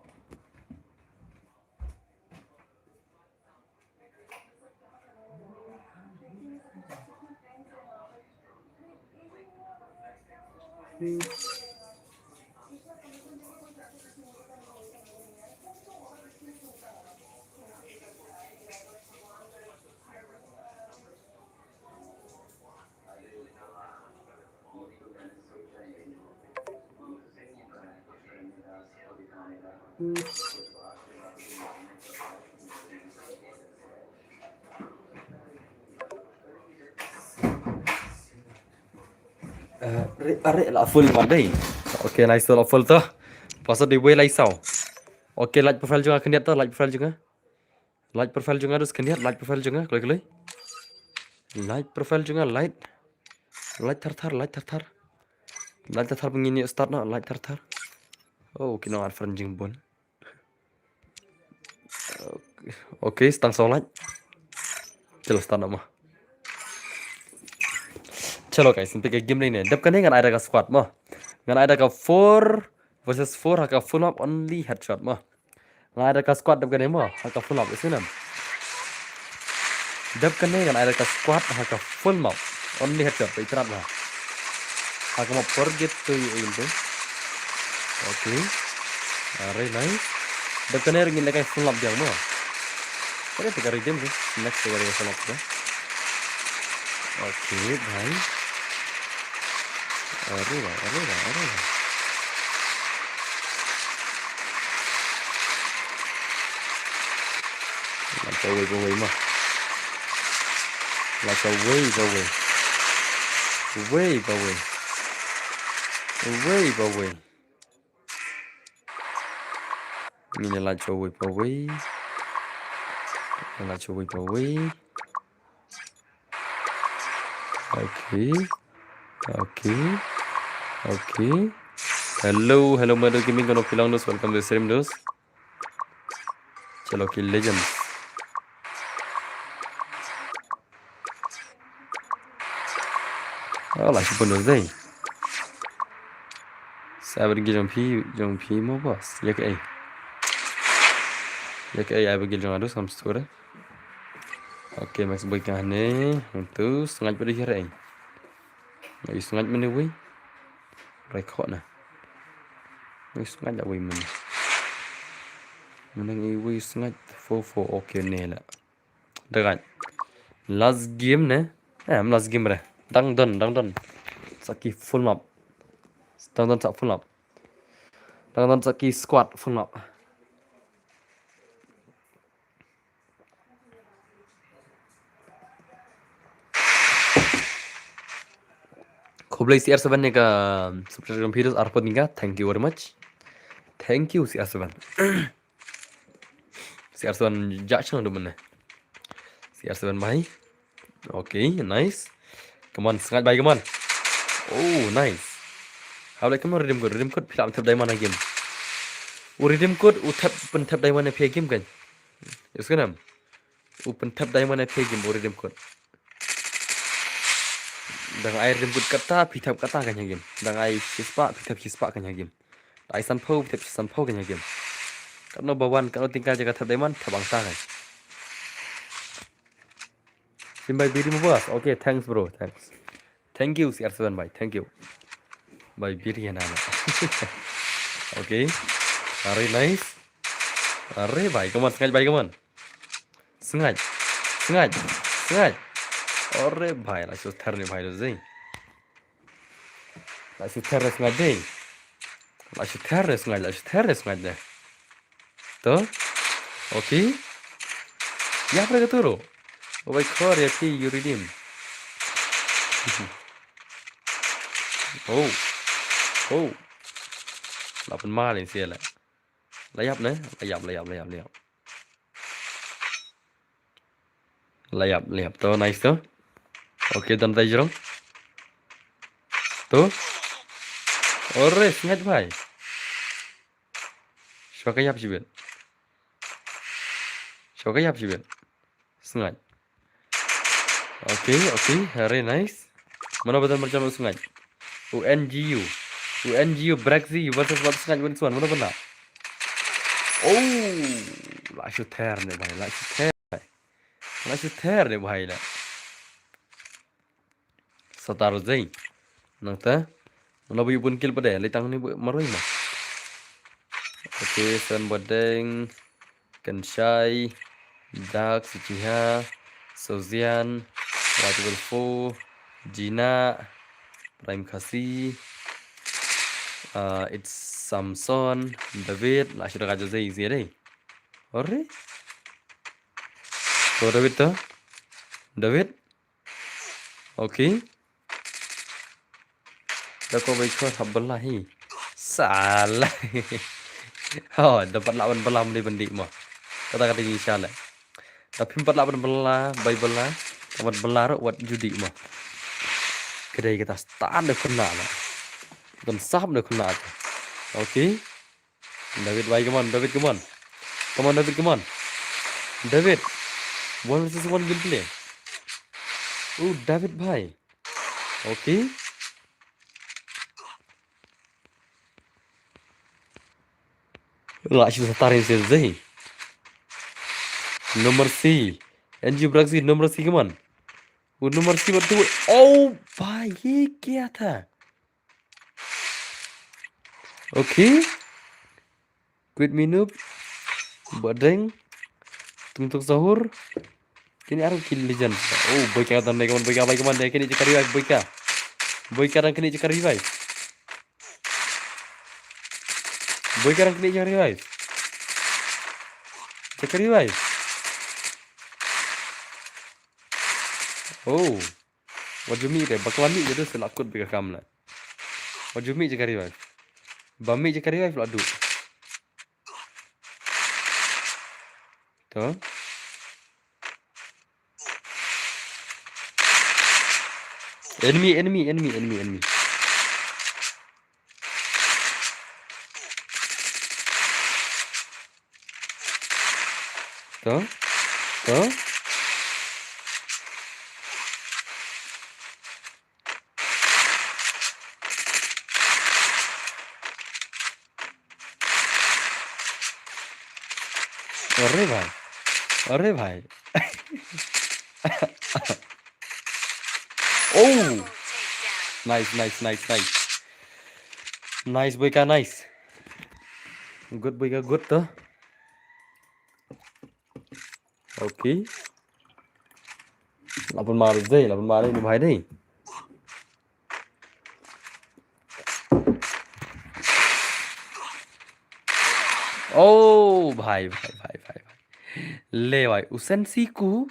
Eh, are, are la full ma dei. Okay, nice, la full to. Password dei iwei lai saw. Okay, like profile jong nga khyndiat to, like profile jong nga. Like profile jong nga dus khyndiat, like profile jong nga, kloi kloi. Like profile jong nga, like. Like thar thar, like thar thar. Like thar thar, ngin ïa start noh, like thar thar. Oh, ki nong ar friend jingbun. Okay, stang saw like. Chalo, start noh mo. Chalo guys, ngin peit ka game lane. Dep kane ngan ai da ka squad mo. Ngan ai da ka four versus four ha ka full map, only headshot mo. Ngan ai da ka squad dep kane mo, ha ka full map, ïohsngew em? Dep kane ngan ai da ka squad ha ka full map. Only headshot, peit trat mo. Ha ka map forget to you aim to. Okay. Are nice. Dep kane ngin lehkai full map biang mo. Kane te ka redeem tu. Next te ka full map tu. Okay, bhai. Arriba, arriba, arriba. Lait shawei pawei mo. Lait shawei pawei. Wei pawei. Wei pawei. Ngin ïa lait shawei pawei. Lait shawei pawei. Okay. Okay. Okay. Hello, hello, Mado Gaming, kano phi long dos, welcome to the stream dos. Chalo ki legends. Oh, la shibun dos dei. Sa ba dei jong phi, jong phi mo boss. Ïa kaei. Ïa kaei ai ba gil jong nga dos ngam stur. Okay, Max Boy ka ne. Tu sngaid ba dei hiar ei. Ngai sngaid mane wei. Rai khot na. Ngai sngaid la wei mane. Mane ngai wei sngaid four four. Okay ne la. Dagaj. Last game ne. Eh, last game re. Dang don, dang don. Sa ki full map. Dang don sa full map. Dang don sa ki squad full map. Khublei C R seven ne ka subscribe jong phi dos arphew tyngka. Thank you very much. Thank you C R seven. C R seven jak shang du mane. C R seven bhai. Okay, nice. Come on, sngaid bhai, come on. Oh, nice. Hap leh, come on, Redeem Code, Redeem Code, phi lah ban thep diamond ha game. U Redeem Code u thep, pynthep diamond ïa phi ha game kan. Ïohsngew em? U pynthep diamond ïa phi ha game u Redeem Code. Dang ai Redeem Code katta, phi thep katta kan ha game. Dang ai shispah, phi thep shispah kan ha game. Ai sanphew, phi thep sanphew kan ha game. Katno ba wan, katno tyngka jaka thep diamond, thep hangta kan. Sim bai biri mo boss. Okay, thanks bro, thanks. Thank you C R seven bhai, thank you. Bai biri na. Okay. Are nice. Are bhai, come on, sngaid bhai, come on. Sngaid. Sngaid. Sngaid. Are bhai, la shu ther ne bhai dos dei. La shu ther ne sngaid dei. La shu ther ne sngaid, la shu ther ne sngaid dei. To. Okay. Ïa pre ka turo. Oh, bai khor ïa phi, you redeem. Oh. Oh. La pynmar ïa sila. La ïap ne? La ïap, la ïap, la ïap, la ïap. La ïap, la ïap. To, nice to. Okay, done tai jrong. To. Ore, sngaid bhai. Shuwa ka ïap shibit. Shuwa ka ïap shibit. Sngaid. Okay, okay, very nice. Mano ba don marjan u sngaid? U N G U. U N G U Braxy versus wat sngaid, wat sngaid. Mano ba don? Oh, la shu ther ne bhai, la shu ther. La shu ther ne bhai la. Satar jai. Nangta. Mano ba ïa bun kill pat de, lei tang ni marwei ma. Okay, San Badeng, Kenshai, Dak, Uchiha, Sozian, White Wolf, Jina, Prime Khasi, uh, It's Samson, David, la shi da ka jai zai dei. Ore? To David to. David. Okay. Da ko bai khor hap bylla hi. Salah. Ho, da pat lah ban bylla mali ban dih mo. Kata kata ni shala. Da phim pat lah ban bylla, bai bylla. Ka ban bylla ruh wat ju dih mo. Ka dei kata stad da khynnah la. Don sap da khynnah. Okay. David bhai, come on, David, come on. Come on, David, come on. David. One versus one gameplay. Oh, David bhai. Okay. La shi tarin se zai. No mercy. N G U Braxy, no mercy, come on. Oh, no mercy, what do? Oh, bhai, ye kya tha? Okay. Quit me noob. Badeng. Tung tung sahur. Kini arung kill legend. Oh, Boyka tan dei, come on, Boyka, bhai, come on, dei, kini jaka revive, Boyka. Boyka dang kini jaka revive. Boyka dang kini jaka revive. Jaka revive. Oh. Wat ju mih de, bakla mih de, dus la kut bika kam la. Wat ju mih jaka revive. Ba mih jaka revive la du. To. Enemy, enemy, enemy, enemy, enemy. To. To. Arre bhai. Arre bhai. Oh. Nice, nice, nice, nice. Nice, Boyka, nice. Good, Boyka, good to. Okay. La pynmar dei, la pynmar dei, ni bhai dei. Oh, bhai, bhai, bhai, bhai, bhai. Le bhai, u Sensi ku.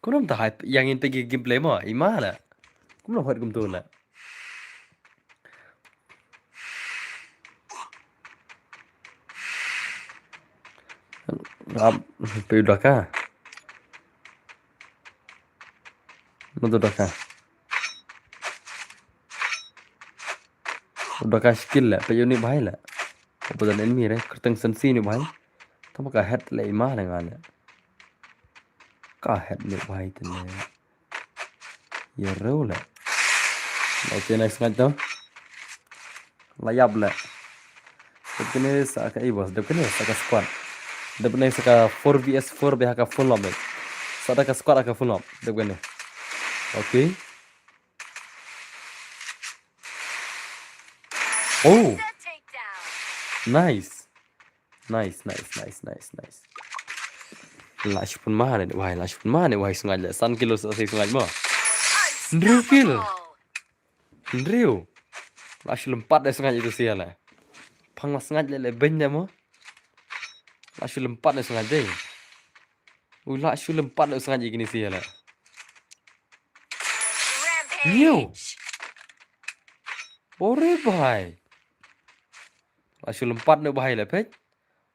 Kumno ta hai, ïa ngin peit gameplay mo, i ma la. Kumno hot kumto la. Ap, pe u daka. Mano daka. U daka skill la, pe uni bhai la. Uba don enemy re, kyrteng Sensi ni bhai. Tama ka head le ima le nga le. Ka head ni bhai te le. Ïa rew le. Okay, nice ngat to. La ïap le. Dep kane sa ka, eh, boss, dep kane sa ka squad. Dep kane sa ka four V S four bad ha ka full op, mate. Sa da ka squad ha ka full op. Dep kane. Okay. Oh. Nice. Nice, nice, nice, nice, nice. La shu pynmar ne, wai, la shu pynmar ne, wai, sngaid le, san kilo sa sngaid mo. Hynriew kill. Hynriew. La shu lympat de sngaid itu sia le. Phang la sngaid le, le beiñ de mo. La shu lympat de sngaid de. U la shu lympat u sngaid ïa kine sien la. Nyo. Ore bhai. La shu lympat ne bhai la peit.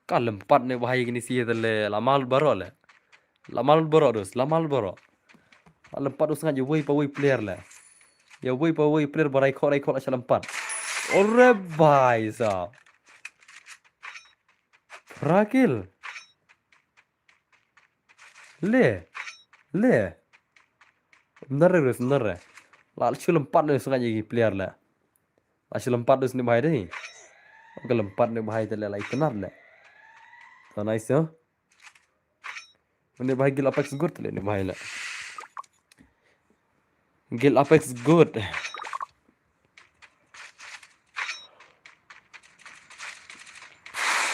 Ka lympat ne bhai kine sien te le la mal baroh le. La mal baroh dos, la mal baroh. La lympat u sngaid ïa wei pa wei player le. Ïa wei pa wei player ba rai kho rai kho la shu lympat. Ore bhai sa. Phra kill. Le. Le. Nare res nare. La shu lympat ne u sngaid ïa ki player le. La shu lympat dus ne bhai dei. Ka lympat ne bhai te le la itynnad le. To nice yo. Ne bhai guild Apex good le ne bhai le. Guild Apex good.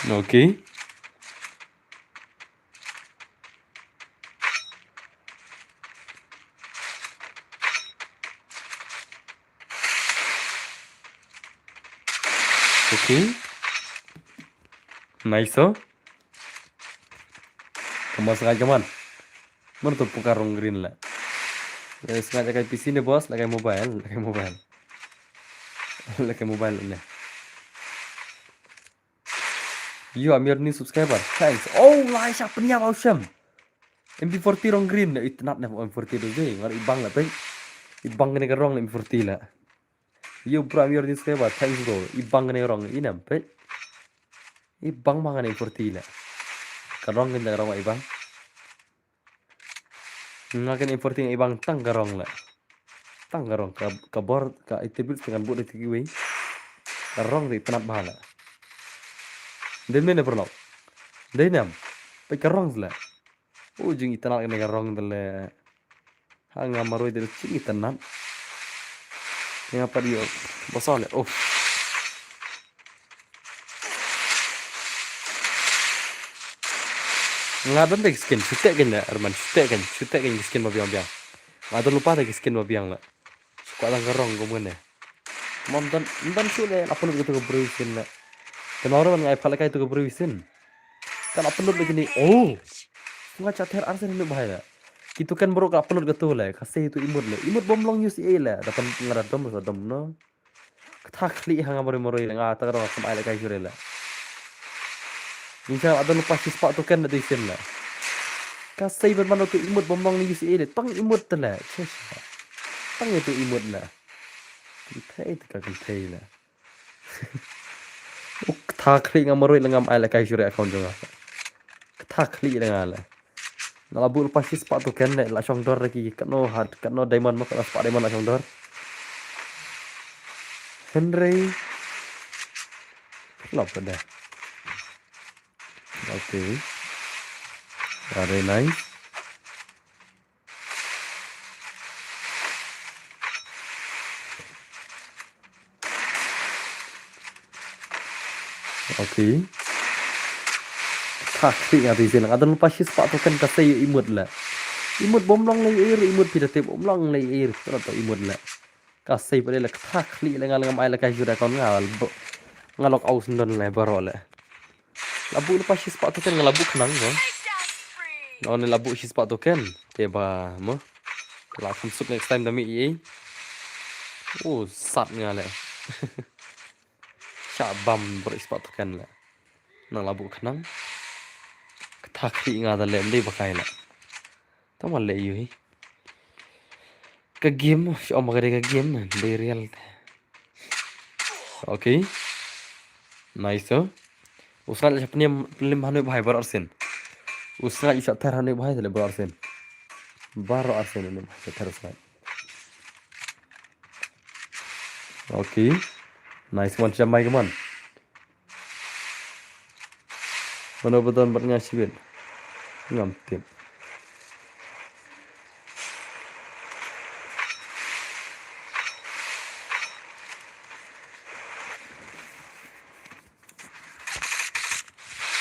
Okay. Okay. Nice, oh. Kamas ka kaman. Mar tu pukar rong green la. Eh, sngaid la kai P C ne boss, la kai mobile, la kai mobile. La kai mobile ne. You are your new subscriber. Thanks. Oh, la sha pynïap au shem. M P forty rong green ne, itynnad ne M P forty tu je. Ngar ibang la pei. Ibang ne ka rong ne M P forty la. Yo bro, I'm your new subscriber. Thanks bro. Ibang ne rong inem peit. Ibang mang ne forty le. Ka rong ne rong ibang. Nga kane forty ibang tang ka rong le. Tang ka rong ka, ka bor ka itebil tang kan bud ite kiwi. Ka rong de itynnad bha le. Dem ne ne bro. Dei nem. Peit ka rong le. U jingitynnad kane ka rong te le. Ha nga marwei te le jingitynnad. Nga pat ïoh bosal le. Oh. Nga don te skin, shu teh kein le, Arman, shu teh kein, shu teh kein skin ba biang biang. Nga don lypa te skin ba biang le. Shu kwah tang ka rong kum kane. Mo ym don, ym don shuh le, la pynlut katu ka briew sien le. Te nang ruh ban ngai phah lehkai tu ka briew sien. Kan la pynlut le kine. Oh. Nga cha ther ar sien ne bhai le. Kitu kan bro ka la pynlut katu le. Ka sei tu imut le. Imut bym long use ei le. Da pyn nga da dom sa dom no. Kata khlieh ha nga marwei marwei le nga ta ka rong kam ai lehkai shuh le. Ngi cha la don lypa shispah token da dei sien le. Ka sei ban ban tu imut bym long use ei le. Tang imut te le. Che sha. Tang itu imut le. Kynthei te ka kynthei le. Uk, kata khlieh nga marwei le ngam ai lehkai shuh re account jong nga. Kata khlieh le nga le. Nga la buh lypa shispah token le la shong dor ki katno hat, katno diamond mo, katno spah diamond la shong dor. Hynrei. Lop da. Okay. Very nice. Okay. Kata khlieh nga te sien. Nga don lypa shispah token ka sei imut le. Imut bym long lei ei, imut phi da tip bym long lei ei. Tara to imut le. Ka sei pat le kata khlieh le nga le ngam ai lehkai shuh re account nga. Nga log out sngewdon le baroh le. La buh lypa shispah token nga la buh khnang mo. Nga ne la buh shispah token. Te ba mo. La kham suk next time da mih ei. Oh, sat nga le. Sha bam bro shispah token le. Nang la buh khnang. Kata khlieh nga da le ym dei ba kai le. Tang ma leh ïu hi. Ka game, shu ong ba ka dei ka game, dei real. Okay. Nice, oh. U sngaid la sha pynïam, pynïam hangne bhai baroh arsien. U sngaid u sha ther hangne bhai te le baroh arsien. Baroh arsien hangne bhai sha ther u sngaid. Okay. Nice one, sha mai ka man. Mano ba don bad nga shibit. Ngam tip.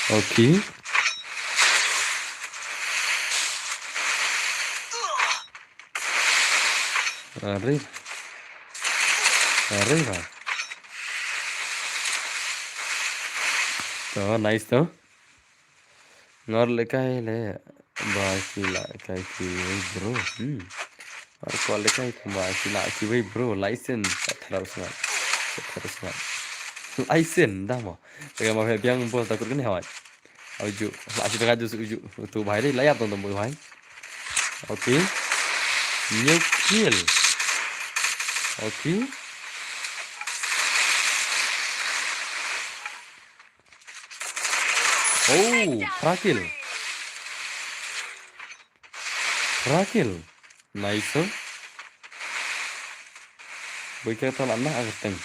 Okay. Arriba. Arriba. To, nice to. Ngor lehkai le. Ba ki la kai ki wei bro. Hmm. Ar ko le kai ba ki la ki wei bro. License. Thara usngat. Thara usngat. License dah mo. Tega ma biang bos takut kene hawai. Uju. La si tega ju uju. Tu bahai deh la yap tong tong bahai. Okay. New kill. Okay. Oh, phra kill. Phra kill. Nice, huh? Boi ka ta la na agar teng.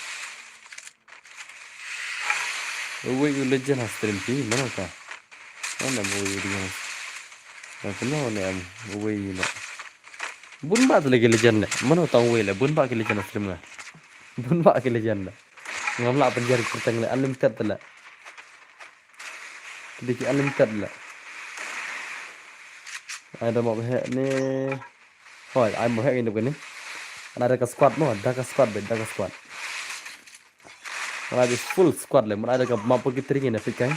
Uwei u legend ha stream phi, mano ka? Mano uwei u legend? Na kena ne am, uwei ne. Bun ba tu lagi legend ne. Mano tang uwei le, bun ba ki legend ha stream nga. Bun ba ki legend ne. Ngam lah pynjar ki teng le, unlimited te le. Ki dei ki unlimited le. Ai da mo he ne. Hoi, ai mo he ne ni. Ana da ka squad mo, da ka squad be, da ka squad. Ana da full squad le, mo ai da ka map ki tri ne fit kai.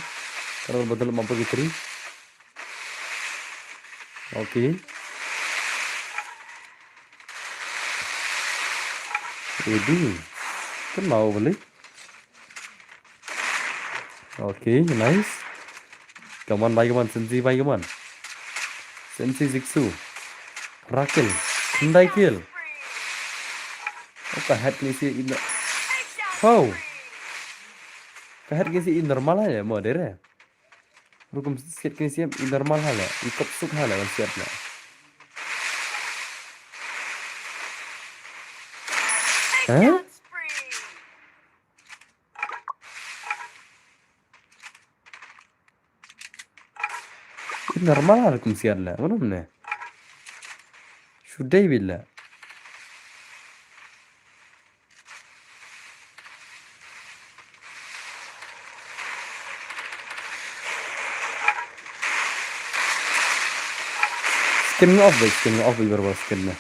Ka rol badal map ki tri. Okay. Ready. Kan mau beli. Okay, nice. Come on, bhai, come on, Sensi, bhai, come on. Sensi Jigsaw. Rakel. Khyndai kill. Oh, ka head ni si in the... How? Ka head ni si in normal hai mo dere. Rukum siat kini siam i normal hale, i kop suk hale wan siat na. Hah? I normal hale kum siat le, mana mana? Shu dei bila. Skin nga off, bai, skin nga off, bai, barbar skin na.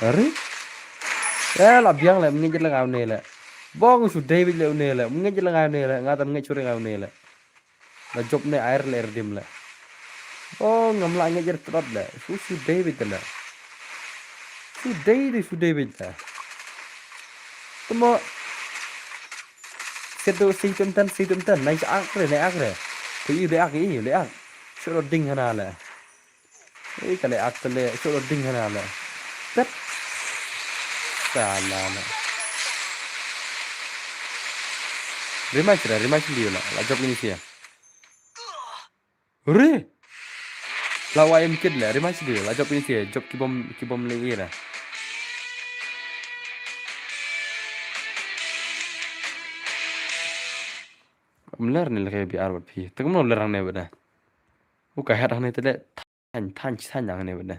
Are? Eh, la biang le, mengejit le ngau ne le. Bong su David le une le, mengejit le ngau ne le, ngatan ngejit suri ngau ne le. La jop ne air le erdim le. Oh, ngam la ngejit trot le. Su, su David le. Su David, su David le. Temo. Sedo si tum tan, si tum tan. Nai sa akre, nai akre. Ko i le ak, i le ak. Suro ding hana le. Ei, ka le ak ka le, shu lo ding hana le. Pet. Sala le. Rematch le, rematch liu le. La jop kini sia. Re. La wa em kit le, rematch liu. La jop kini sia. Jop ki bom, ki bom le ira. Mler ni le ka bi ar bat phi. Te kumno ler hangne bad da. U ka het hangne te le. Than, than, than hangne bad da.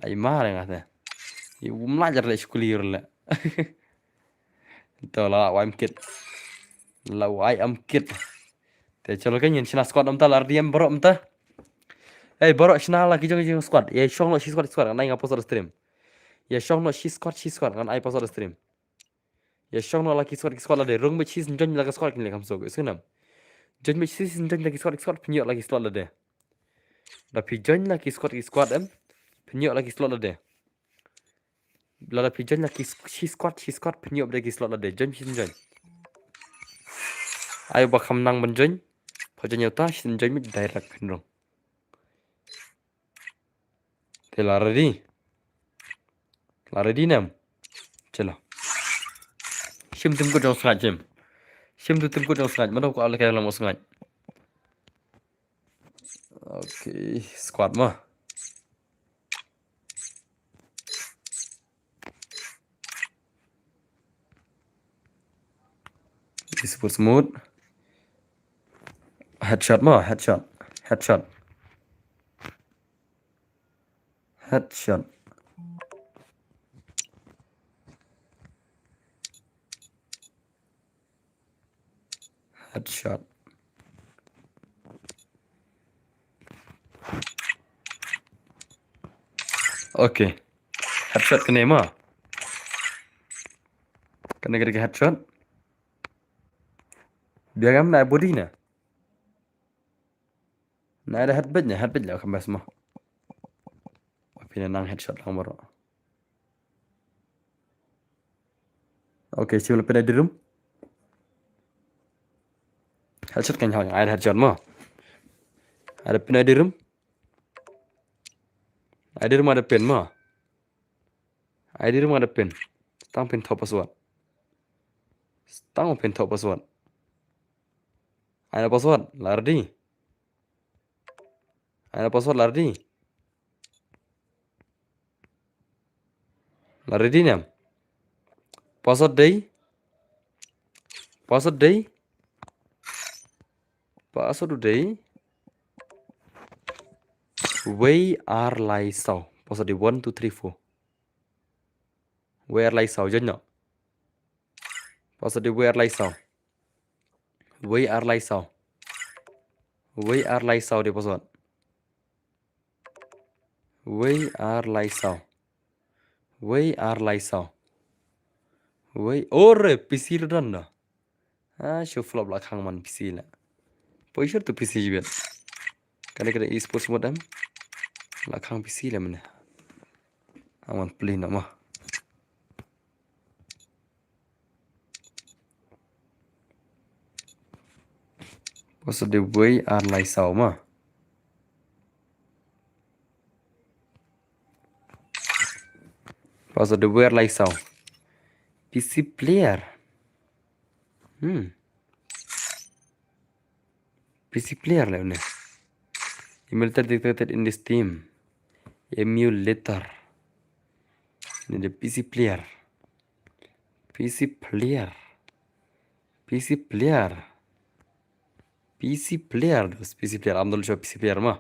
La i mar nga te. I um la jar le skuli le. To la wa em kit. La wa em kit. Te chalo ka nyin shna squad um ta la R D M bro um ta. Hey bro shna la ki jong jong squad. Ye shong lo shi squad squad ngan ai nga post stream. Ye shong lo shi squad shi squad ngan ai post stream. Ye shong no la ki squad ki squad la de. Rung bad shi join la ka squad kin le kam so. Isnam. Join bad shi join la ki squad ki squad pynyo la ki slot la de. Da phi join la ki squad ki squad em. Pynyo la ki slot la de. La da phi join la ki shi squad shi squad pynyo de ki slot la de. Join shi join. Ai ba kham nang ban join. Pha join yota shi join mit direct pynrung. Te la ready. La ready nem. Chalo. Shim tim kut jong sngat shim. Shim tu tim kut jong sngat. Mano ko ala kai lam sngat. Okay, squad ma. Esports mode. Headshot ma, headshot. Headshot. Headshot. Headshot. Okay. Headshot kane ma. Kane kane headshot. Biar kan na body na. Na da head bad nya, head bad nya ka mes mo. Pina nang headshot lang baroh. Okay, sim la pina dirum. Headshot kan hau, ai headshot mo. Ada pina dirum. Ai dirum ada pin mo. Ai dirum ada pin. Tang pin top password. Tang pin top password. Ai na password, la ready. Ai na password, la ready. La ready ne em? Password dei. Password dei. Password dei. Wei ar lai saw. Password dei one, two, three, four. Wei ar lai saw, jon no. Password dei wei ar lai saw. Wei ar lai saw. Wei ar lai saw dei password. Wei ar lai saw. Wei ar lai saw. Wei, ore, P C la don da. Ah, shu flop la khang man P C la. Poi shur tu P C jibet. Kane kane esports mode em. La khang P C la mane. Aman play na ma. Password dei wei ar lai saw ma. Password dei wei ar lai saw. P C player. Hmm. P C player la une. Emulator detected in this team. Emulator. Ini dia P C player. P C player. P C player. P C player, dos P C player. Am dol sho P C player ma.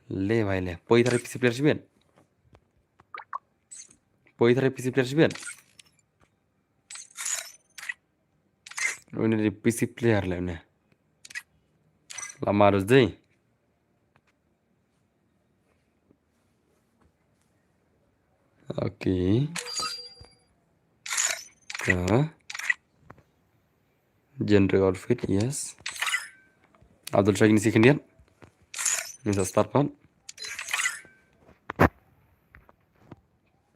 Le bhai le. Poi thare P C player shibit. Poi thare P C player shibit. Une dei P C player le une. Lama dos dei. Okay. Ka. Genre outfit, yes. Abdul Shagin si khyndiat. Ngin sa start pat.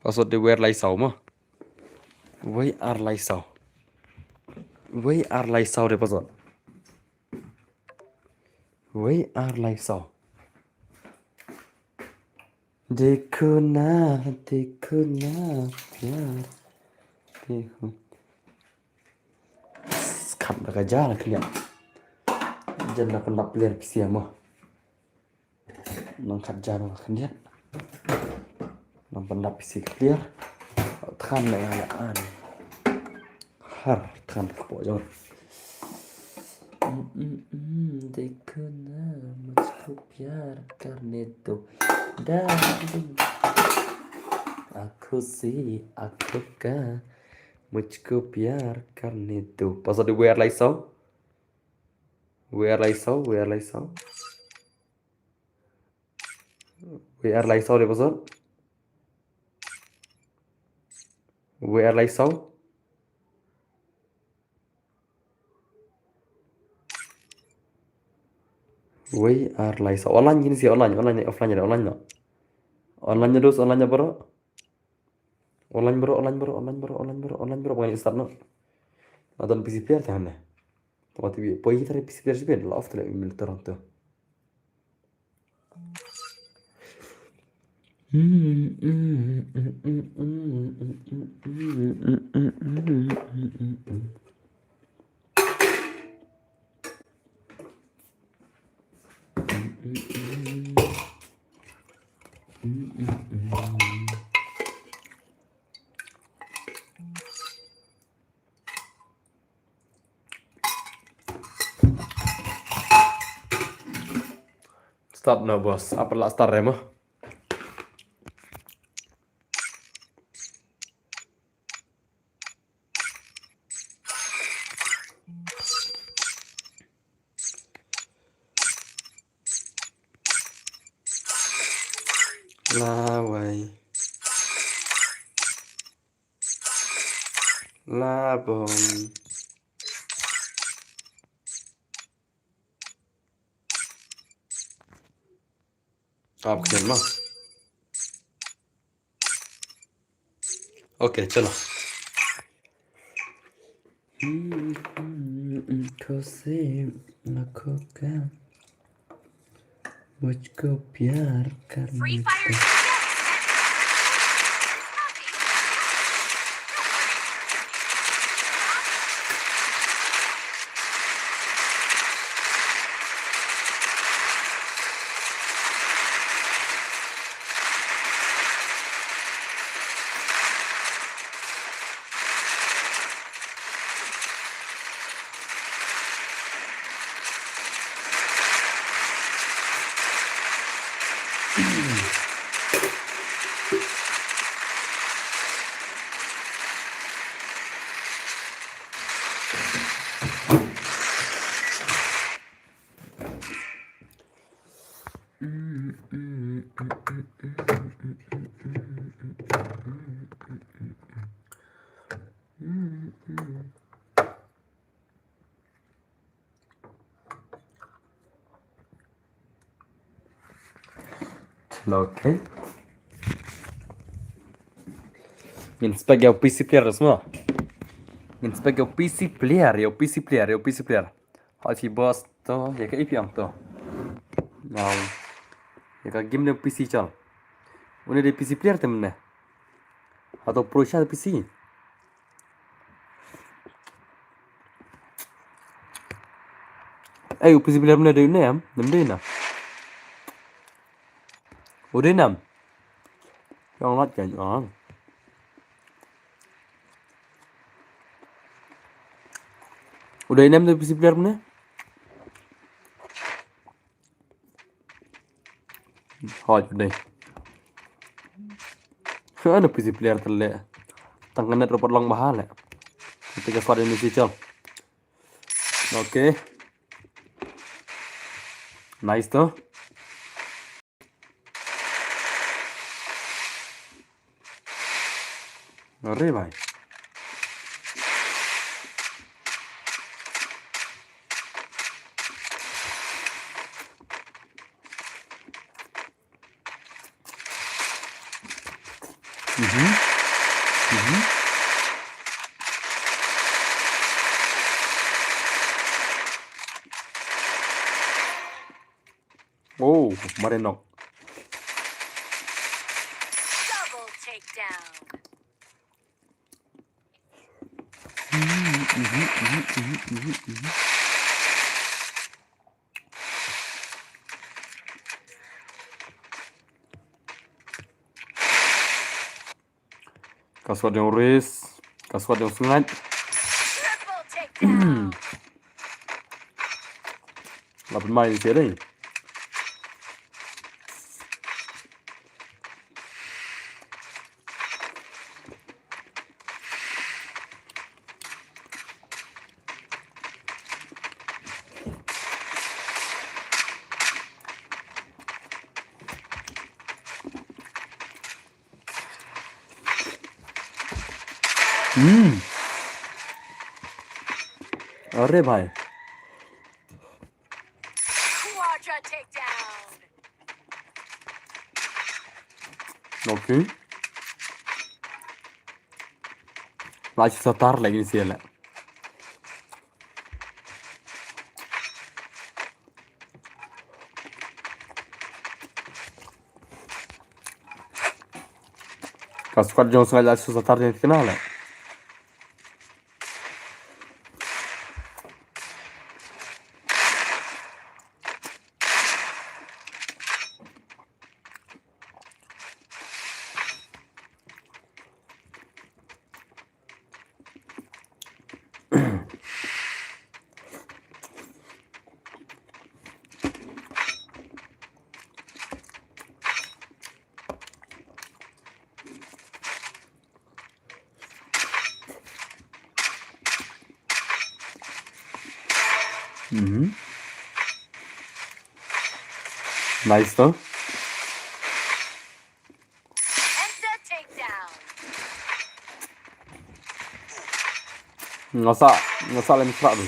Password dei wei ar lai saw ma. Wei ar lai saw. Wei ar lai saw dei password. Wei ar lai saw. Dekho na, dekho na, pyar, dekho. Khat da ka ja la khyndiat. Jan da pyndap player P C mo. Nang khat jan wa khyndiat. Nang pyndap P C ka player. Than na ya la an. Har than ka po jong. देखो ना मुझको प्यार करने दो डार्लिंग आंखों से आंखों का मुझको प्यार करने दो. Password dei wei ar lai saw. Wei ar lai saw, wei ar lai saw. Wei ar lai saw dei password. Wei ar lai saw. Wei ar lai saw. Online kin si online, online, offline, online no. Online no dos, online no bro. Online bro, online bro, online bro, online bro, online bro. Bukan start no. Nonton P C player teh ne. Tempat P C player sih ben. La off tele email terang tu. Start na bos, apa la start rema? Lawai. Labong. Kap khnang ma. Okay, chalo. Okay. Ngin spec ïa u P C player, semua. Ngin spec ïa u P C player, ïa u P C player, ïa u P C player. Hot si boss to, ïa ka ipiang to. Now, ïa ka game ne P C chal. Une de P C player te mynne. Hato pro sha P C. Ei, u P C player mynne dei ne em? Nym dei na. U dei nam. Yang lat kan. Ah. U dei nam dei P C player mynne. Hoi, dei. Ano P C player tele. Tang kanet robot long bahal le. Tiga squad ini sih, Cel. Okay. Nice to. Ngeri bhai. Mhm. Mhm. Oh, mare nok. Double takedown. Ka squad jong Riz, ka squad jong Sngaid. Triple takedown. La pynmai ni sia dei. Hmm. Are bhai. Quadra takedown. Okay. Last satar lagi sih lah. Ka squad jong Sngaid la shu satar ni kena la. Mhm. Nice to. Enter takedown. Nga sa, nga sa lem srak tu.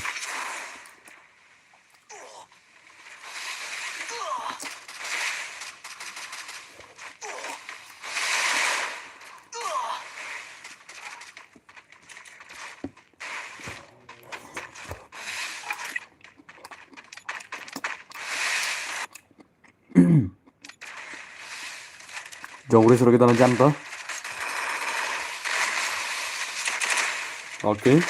Jong Riso kita na jan to. Okay.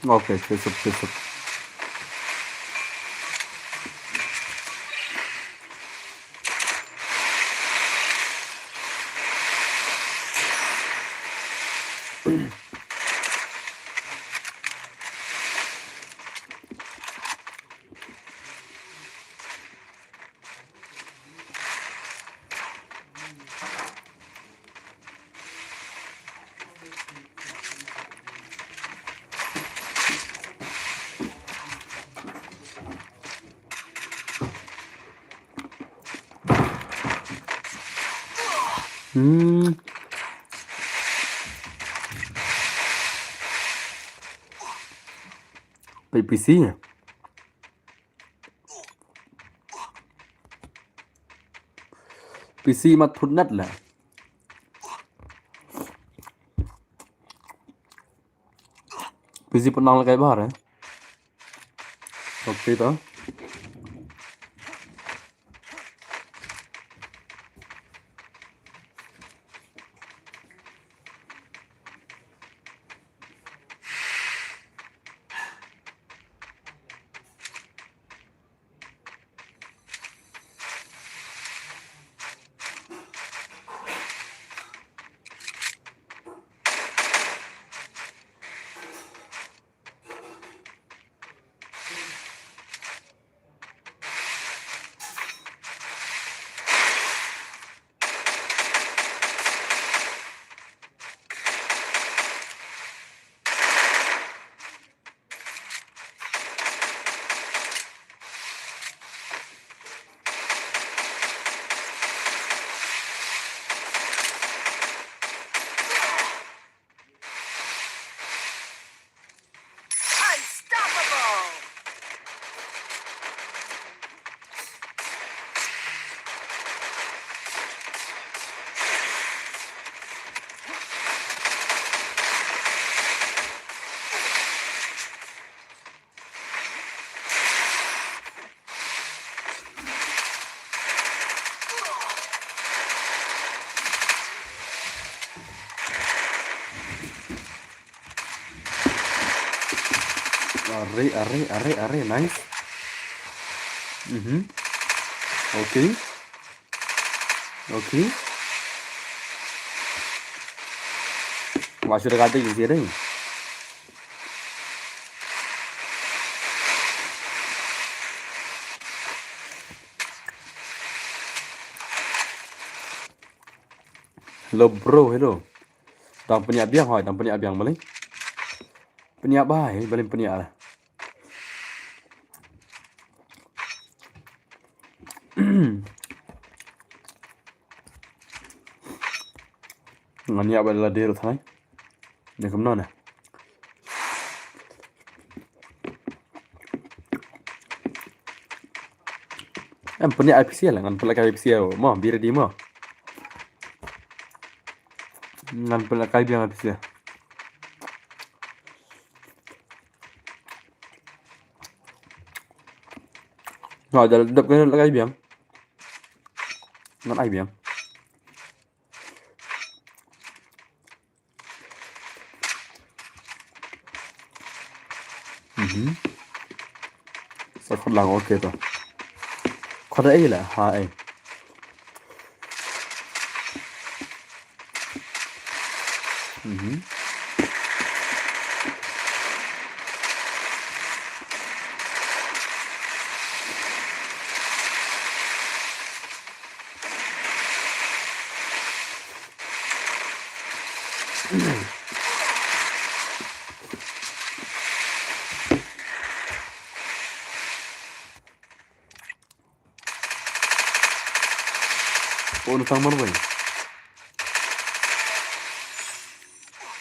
Okay, okay, sip, sip, sip. Hmm. Pei P C. P C mat thut nat la. P C pynang la kai bar eh. Okay to. Unstoppable! Are, are, are, are, nice. Mhm. Okay. Okay. Masih ada kata isi ada. Hello bro, hello. Dang pynïap biang hoi, dang pynïap biang balei. Pynïap bai, balei pynïap lah. Ngan ïap ba la der thanai. Ïa kumno ne. Em pynïap I P C la, ngan pynïap I P C mo, be ready mo. Ngan pynïap kai biang I P C. Nga da dep ka la kai biang. Ngan ai biang. Mhm. Sa khot lang, okay to. Khot ai la, ha ai. Mhm. Wan tang mar wei.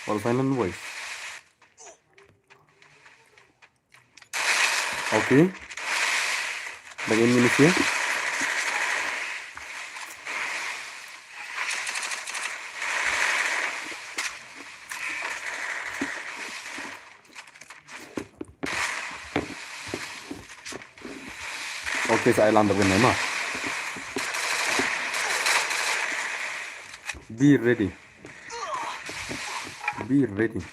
Wan silent wei. Okay. Dang in minit ya. Okay, sa ai lam da win ma. Be ready. Be ready.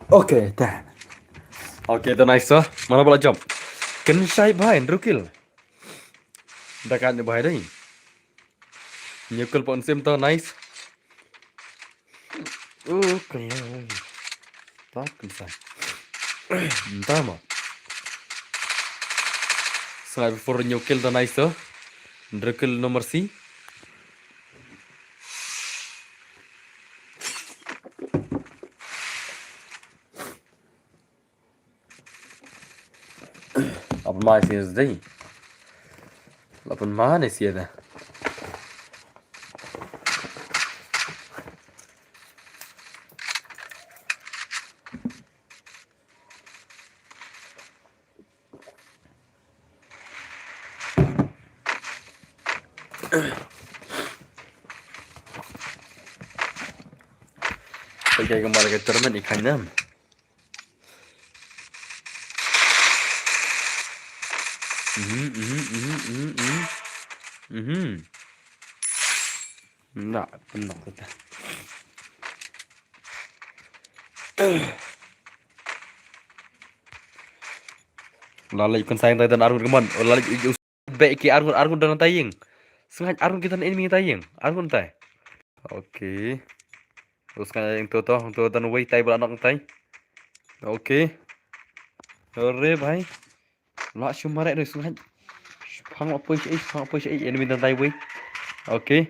Okay, ta. Okay, ta nice, sir. Mana bola jump? Ken shai bhai, Drukil. Da kan bhai dai. Nyukul pon sim to, nice. Okay. Tak bisa. Entama. Sniper for new kill, the nice, sir. Drukil no mercy. Apa mai sih dai? Lapan mana sih ada? Pakai kembali ke tournament ikan nam. Mhm, mhm, mhm, mhm, mhm. Mhm. Nda, pynlong kita. Lale, you can sign that, then Arun, come on. Lale, you, you bet ki Arun, Arun dan taying. Sengaja Arun kita enemy taying. Arun tay. Okay. Terus kan yang tu tu, tu dan wei tay bola nak tay. Okay. Ore bhai. Lah shu marek doi sengaja. Phang apa sih, phang apa sih, enemy dan tay wei. Okay.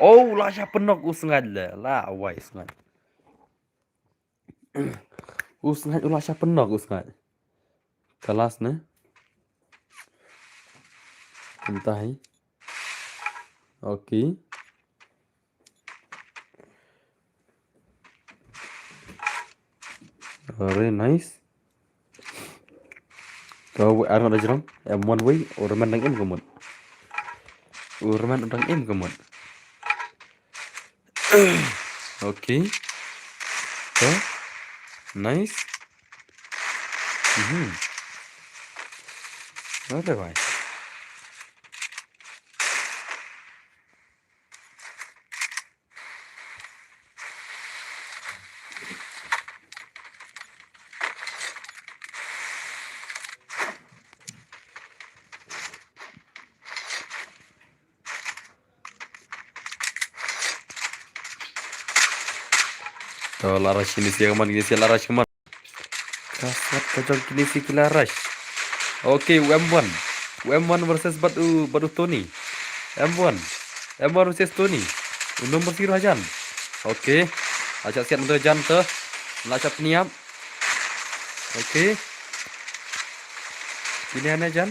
Oh, lah sha penok u sengaja le. Lah wai sengaja. U sngaid u la sha pynlong u sngaid. Kalas ne. Kumta hi. Okay. Very nice. To wei ar ngat da jrong. Em one wei, u Remen dang im ka mut. U Remen dang im ka mut. Okay. To. Nice. Mhm. Ade bhai. To la rush kine sha ka mon, kine sha la rush ka mon. Ka sat ka jong kine sha ki la rush. Okay, u M one. U M one versus bad u, bad u Tony. M one. M one versus Tony. U number zero hajan. Okay. La shah siat mynta jan te. La shah pynïap. Okay. Kine ne jan.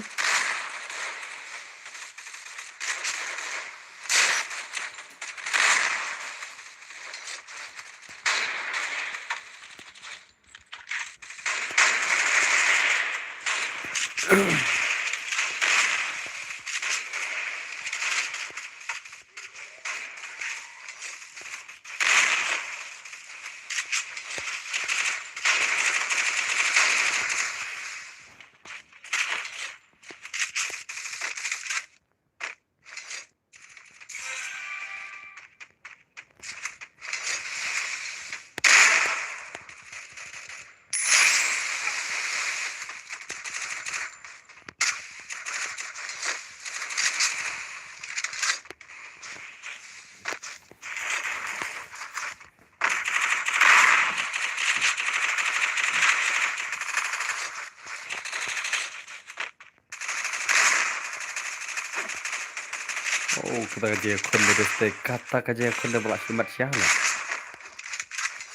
Oh, kata ka jingïakhun de, de, kata ka jingïakhun de ba la shimet sha la.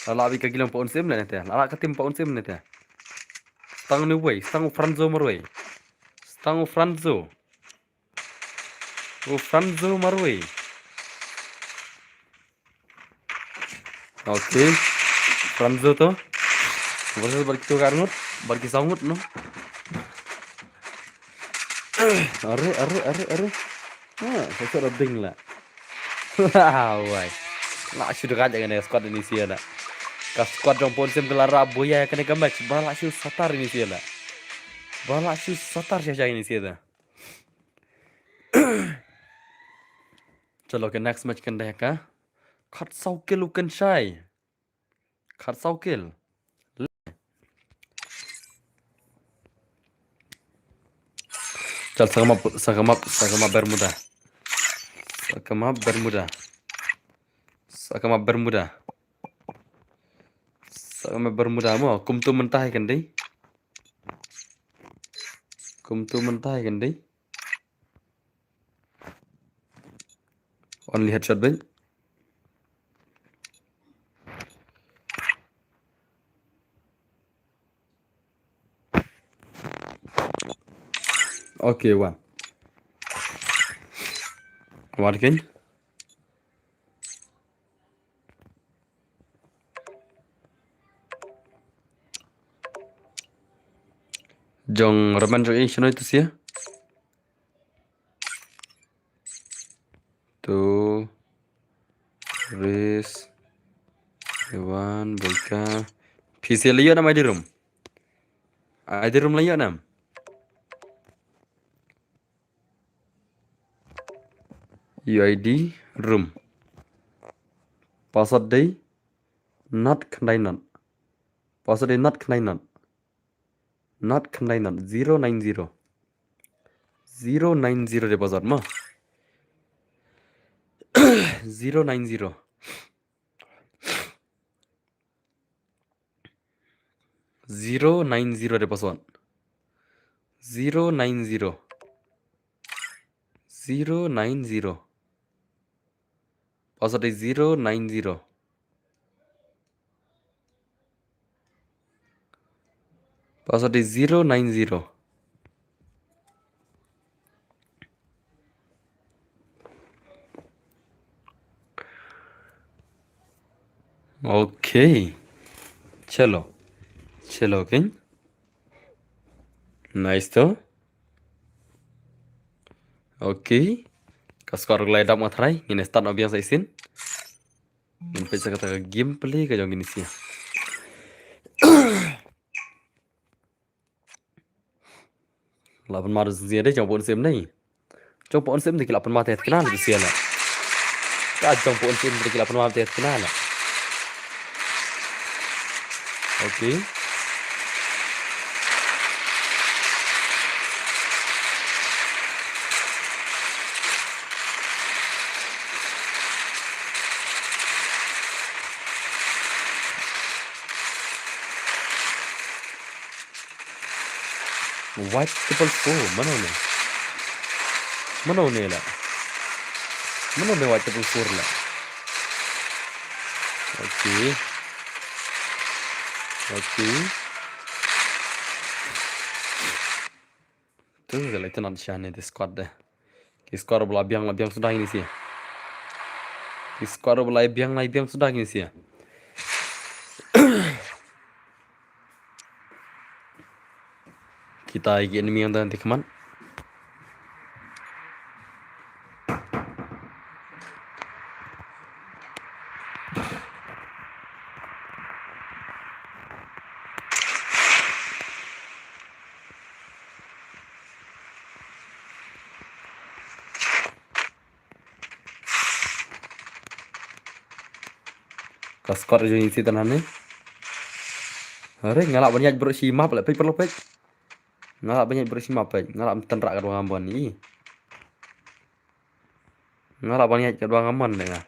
La lah bit ka gilong pa un sim la ne te. La lah ka tim pa un sim ne te. Stang ne wei, stang u Franzo marwei. Stang u Franzo. U Franzo marwei. Okay. Franzo to. Versus bad kitu ka arngut, bad ki saw ngut no. Are, are, are, are. Ha, sa sa ding la. Wai. La shu dei ka jaka ne squad Indonesia la. Ka squad jong Pon Sim ka la rah buya kane ka match ba la shu satar Indonesia la. Ba la shu satar sha sha Indonesia la. Chalo, ka next match kan dei ka. Khatsaw kill u Kynshai. Khatsaw kill. Chal, sa ka map, sa ka map, sa ka map Bermuda. Sa ka map Bermuda. Sa ka map Bermuda. Sa ka map Bermuda mo. Kumtu mynta hi kan dei. Kumtu mynta hi kan dei. Only headshot bhai. Okay, wan. Wan kin. Jong Roman jong i shnoi tu sia. Tu. Ris. Iwan, Boika. P C la ïoh nam I D room. I D room la ïoh nam. U I D room. Password dei not khyndai not. Password dei not khyndai not. Not khyndai not. Zero nine zero. Zero nine zero dei password mo. Zero nine zero. Zero nine zero dei password. Zero nine zero. Zero nine zero. Password dei zero nine zero. Password dei zero nine zero. Okay. Chalo. Chalo, okay. Nice to. Okay. Ka squad ruh ka la dap nga tharai, ngin start noh biang sa shisien. Ngin peit sa kata ka gameplay ka jong kine sia. La pynmar sia dei jong Pon Sim dei. Jong Pon Sim dei ki la pynmar te kena la sia la. Ka jong Pon Sim dei ki la pynmar te kena la. Okay. White triple four, mano ne? Mano ne la? Mano ne white triple four la? Okay. Okay. Tu ka la itynnad sha ne te squad de. Ki squad ba la biang la biang suda kine sha. Ki squad ba la biang la biang suda kine sha. Kita ki enemy hangta te khmat. Ka squad jong ngi sha tang hangne. Hare, nga lah ban ïaid baroh shi map leh, peit, paralok, peit. Nga lah ban ïaid baroh shi map, peit. Nga lah ban tynrah katba nga mon, ih. Nga lah ban ïaid katba nga mon leh nga.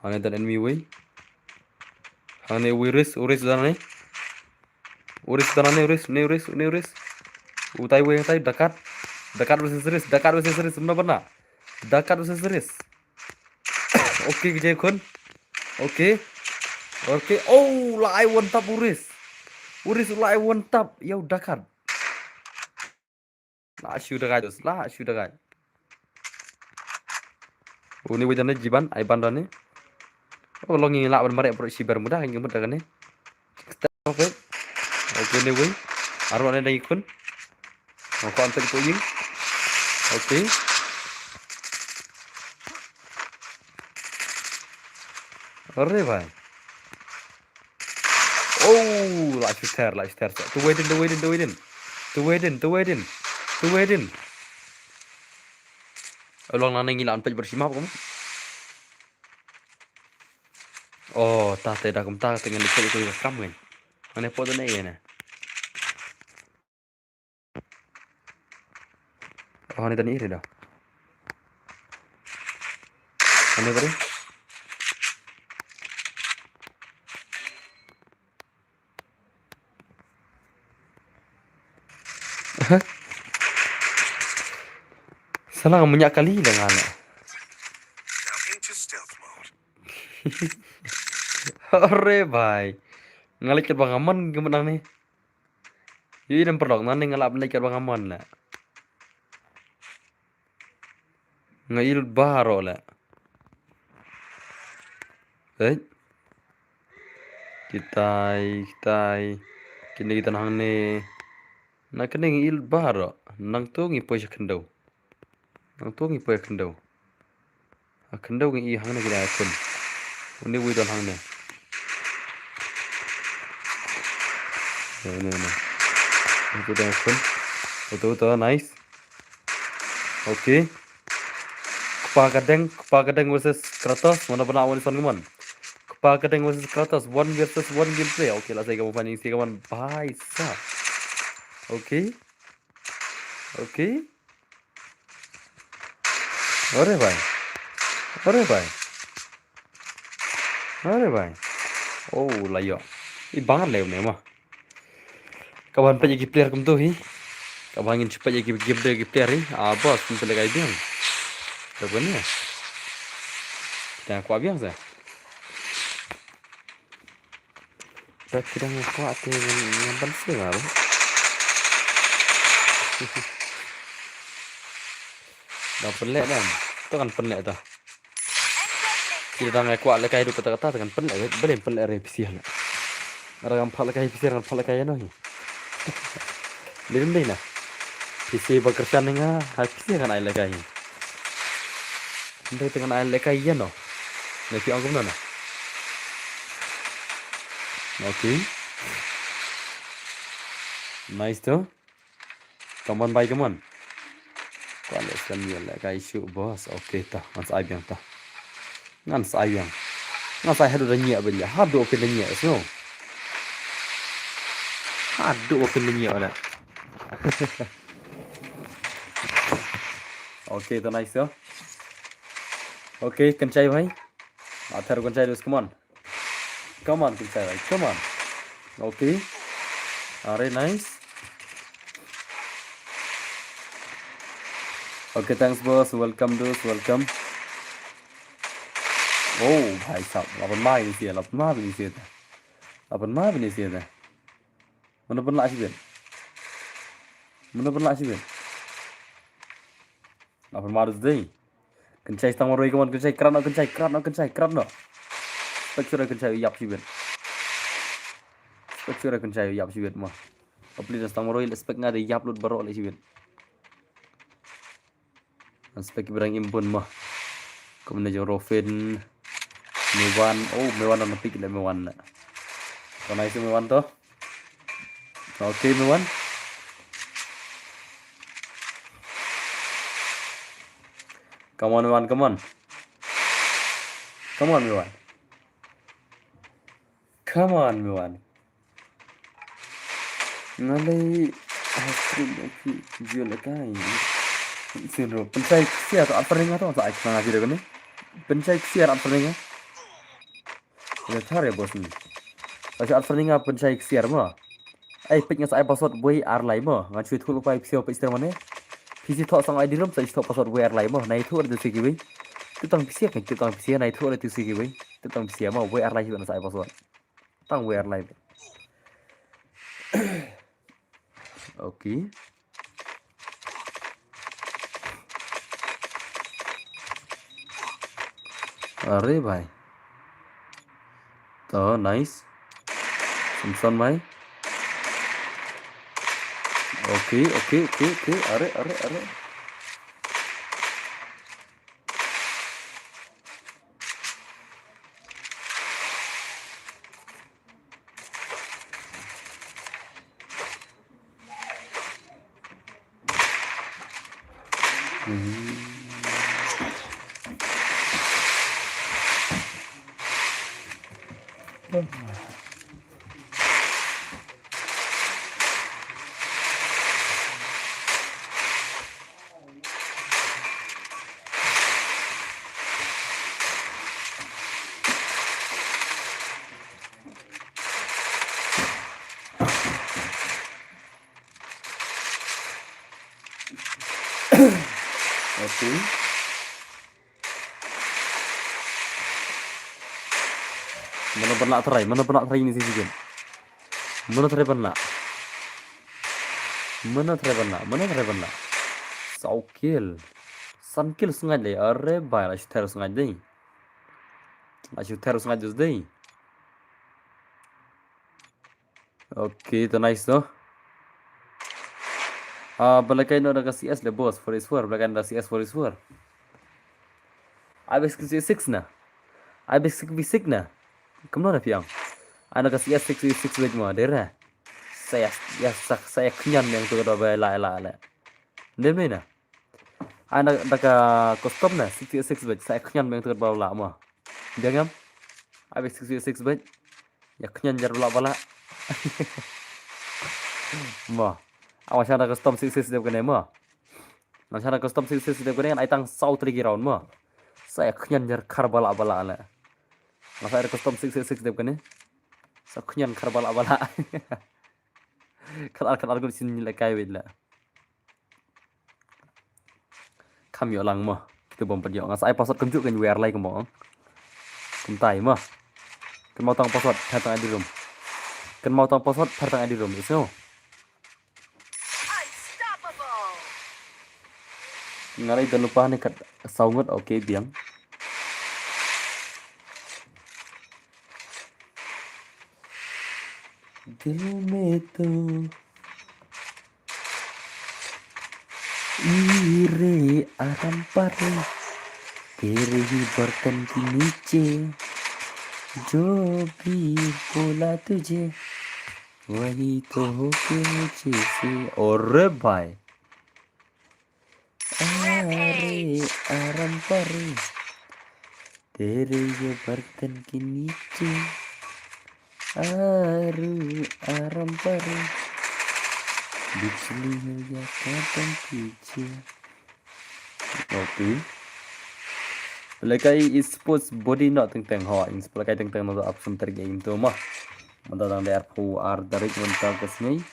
Hangne don enemy wei. Hangne wei, Risk, u Risk don hangne. U Risk don hangne, u Risk, ne u Risk, ne u Risk. Utai wei, utai, Dakat. Dakat versus Risk, Dakat versus Risk, mano ba na? Dakat versus Risk. Okay, ka jia khun. Okay. Okay. Oh, la ai one tap u Risk. U Risk la ai one tap ïa u Dakat. La shu Dakat, la shu Dakat. Une wei don ne, Jiban, Aiban don ne. Oh, long ngi lah ban mareh baroh shi Bermuda, ngi mut da kane. Okay. Okay, ne wei. Aro ne dang ikun. Nga kwah peit ïing. Okay. Hare bhai. Oh, la shu ter, la shu ter. Tu wei din, tu wei din, tu wei din. Tu wei din, tu wei din. Tu wei din. Long nangne ngi lah ban peit baroh shi map kumno. Oh, ta te da kumta te ngan peit ïa ka kam ngan. Hangne pok tu ne ïa ne. Oh, hangne tang ïa ri da. Hangne bari. Salah nga mynjah kali da nga la. Hare bhai. Nga leit katba nga mon ka mynta ne. Ïa i dang paralok, nangne nga lah ban leit katba nga mon la. Nga i lut baroh la. Eh? Kitai, kitai. Kine kita hangne. Na kane ngi i lut baroh. Nangtu ngi poi sha khyndew. Nangtu ngi poi khyndew. Ha khyndew ngi i hangne ki dang ïakhun. Une wei don hangne. Ne, ne, ne. Uto dang ïakhun. Uto, uto, nice. Okay. Kpa ka deng, kpa ka deng versus Kratos. Mano ba na wan son kumon. Kpa ka deng versus Kratos. One versus one gameplay. Okay, la sai ka mo finding si ka mon. Bhai sahab. Okay. Okay. Ore bhai. Ore bhai. Ore bhai. Oh, la ïoh. I bang le ne ma. Ka ban peit ïa ki player kumto hi. Ka ban ngin peit ïa ki game de ki player hi. Ah, boss, ngin peit lehkai biang. Ka ban ne. Kita kwah biang sa. Ba ki dang kwah te ngan, ngan ban seng ah. Dang pynleh dang. To kan pynleh to. Ki dang kwah lehkai duk kata kata kan pynleh, balei pynleh re pisa na. Ara kan pha lehkai pisa kan pha lehkai no hi. Dei dei na. Pisa ba kyrshan nga ha pisa kan ai lehkai. Ndai te ngan ai lehkai ïa no. Na phi ong kumno na. Okay. Nice to. Come on bhai, come on. Kwah leh stem ïa lehkai shuh boss. Okay ta. Ngan sa ai biang ta. Ngan sa ai biang. Ngan sa ai haduh da nyiah ba nyiah. Haduh okay da nyiah so. Haduh okay da nyiah wala. Okay, to nice yo. Okay, kynchai bhai. Athar kynchai dus, come on. Come on, kynchai bhai, come on. Okay. Are nice. Okay, thanks boss. Welcome dus, welcome. Oh, bhai sahab, la pynmai ni sia, la pynmai ni sia ta. La pynmai ni sia ta. Mano pynlah shibit? Mano pynlah shibit? La pynmai dei. Kynchai stang marwei, come on, kynchai, krat noh, kynchai, krat noh, kynchai, krat noh. Spek sure kynchai ïap shibit. Spek sure kynchai ïap shibit mo. Hopefully da stang marwei, leh spek nga da ïap lut baroh leh shibit. Spek ki brang im bun mo. Kumne jong Rofin. Mewan. Oh, Mewan na pik le Mewan na. Kau nai si Mewan to. Okay, Mewan. Come on, Mewan, come on. Come on, Mewan. Come on, Mewan. Ngalai ice cream, okay, jio le kai. Sin ro, pynchai ksiar at pernga to, sa ai khnang video kane. Pynchai ksiar at pernga. Ya chare bos ni. Sa at pernga pynchai ksiar mo. Ai pik nga sa ai password wei ar lai mo. Ngan shu thuh lupa psio pik ster mane. Pisi thoh sang ai di rum sa shu thoh password wei ar lai mo. Nai thuh de tu si kiwei. Tu tang pisia kan tu tang pisia nai thuh de tu si kiwei. Tu tang pisia mo wei ar lai sa ai password. Tang wei ar lai. Okay. Are bhai. To nice. Samson bhai. Okay, okay, okay, okay. Are, are, are. Okay. Mano pynlah try, mano pynlah try ini sisi game. Mano try pynlah. Mano try pynlah, mano try pynlah. Saw kill. San kill sngaid dei, are bhai la shu ther sngaid dei. La shu ther sngaid dus dei. Okay, to nice to. Ah, balakai no da ka C S le boss, four is four, balakai no da C S four is four. Ai ba six six na. Ai ba six six na. Kumno na piang. Ai na ka C S six six wait mo, dera. Saya, ya sak, saya kenyan yang tu da ba la la la. Dem ni na. Ai na da ka custom na six six wait, saya kenyan yang tu da ba la mo. Dia ngam. Ai ba six six wait. Ya khñian jar bala bala. Mo. Awa shana custom six six dep kane mo. Awa shana custom six six dep kane ai tang saw three round mo. Sa ya khñian jar khar bala bala la. Nga sa custom six six dep kane. Sa khñian khar bala bala. Khar khar gun sin la kai wit la. Kham ïoh lang mo. Kita bom pat ïoh. Nga sa ai password kumjuh kan wer lai kumba ong. Kumtai mo. Kan mau tang password pher tang ai di room. Kan mau tang password pher tang ai di room. Isu. Nga lai don lupa ni kat saw ngut, okay biang. Dil mein to ईरे आराम पारे तेरे ही बर्तन के नीचे जो भी बोला तुझे वही तो होके मुझे से। अरे भाई, अरे आराम पारे तेरे ये बर्तन के नीचे आरू आराम पारे बिजली हो या कदम पीछे। Okay. Lekai esports body no teng teng ho, in lekai teng teng no option ter game tu mo. Mada dang der pu ar darik menta kesni.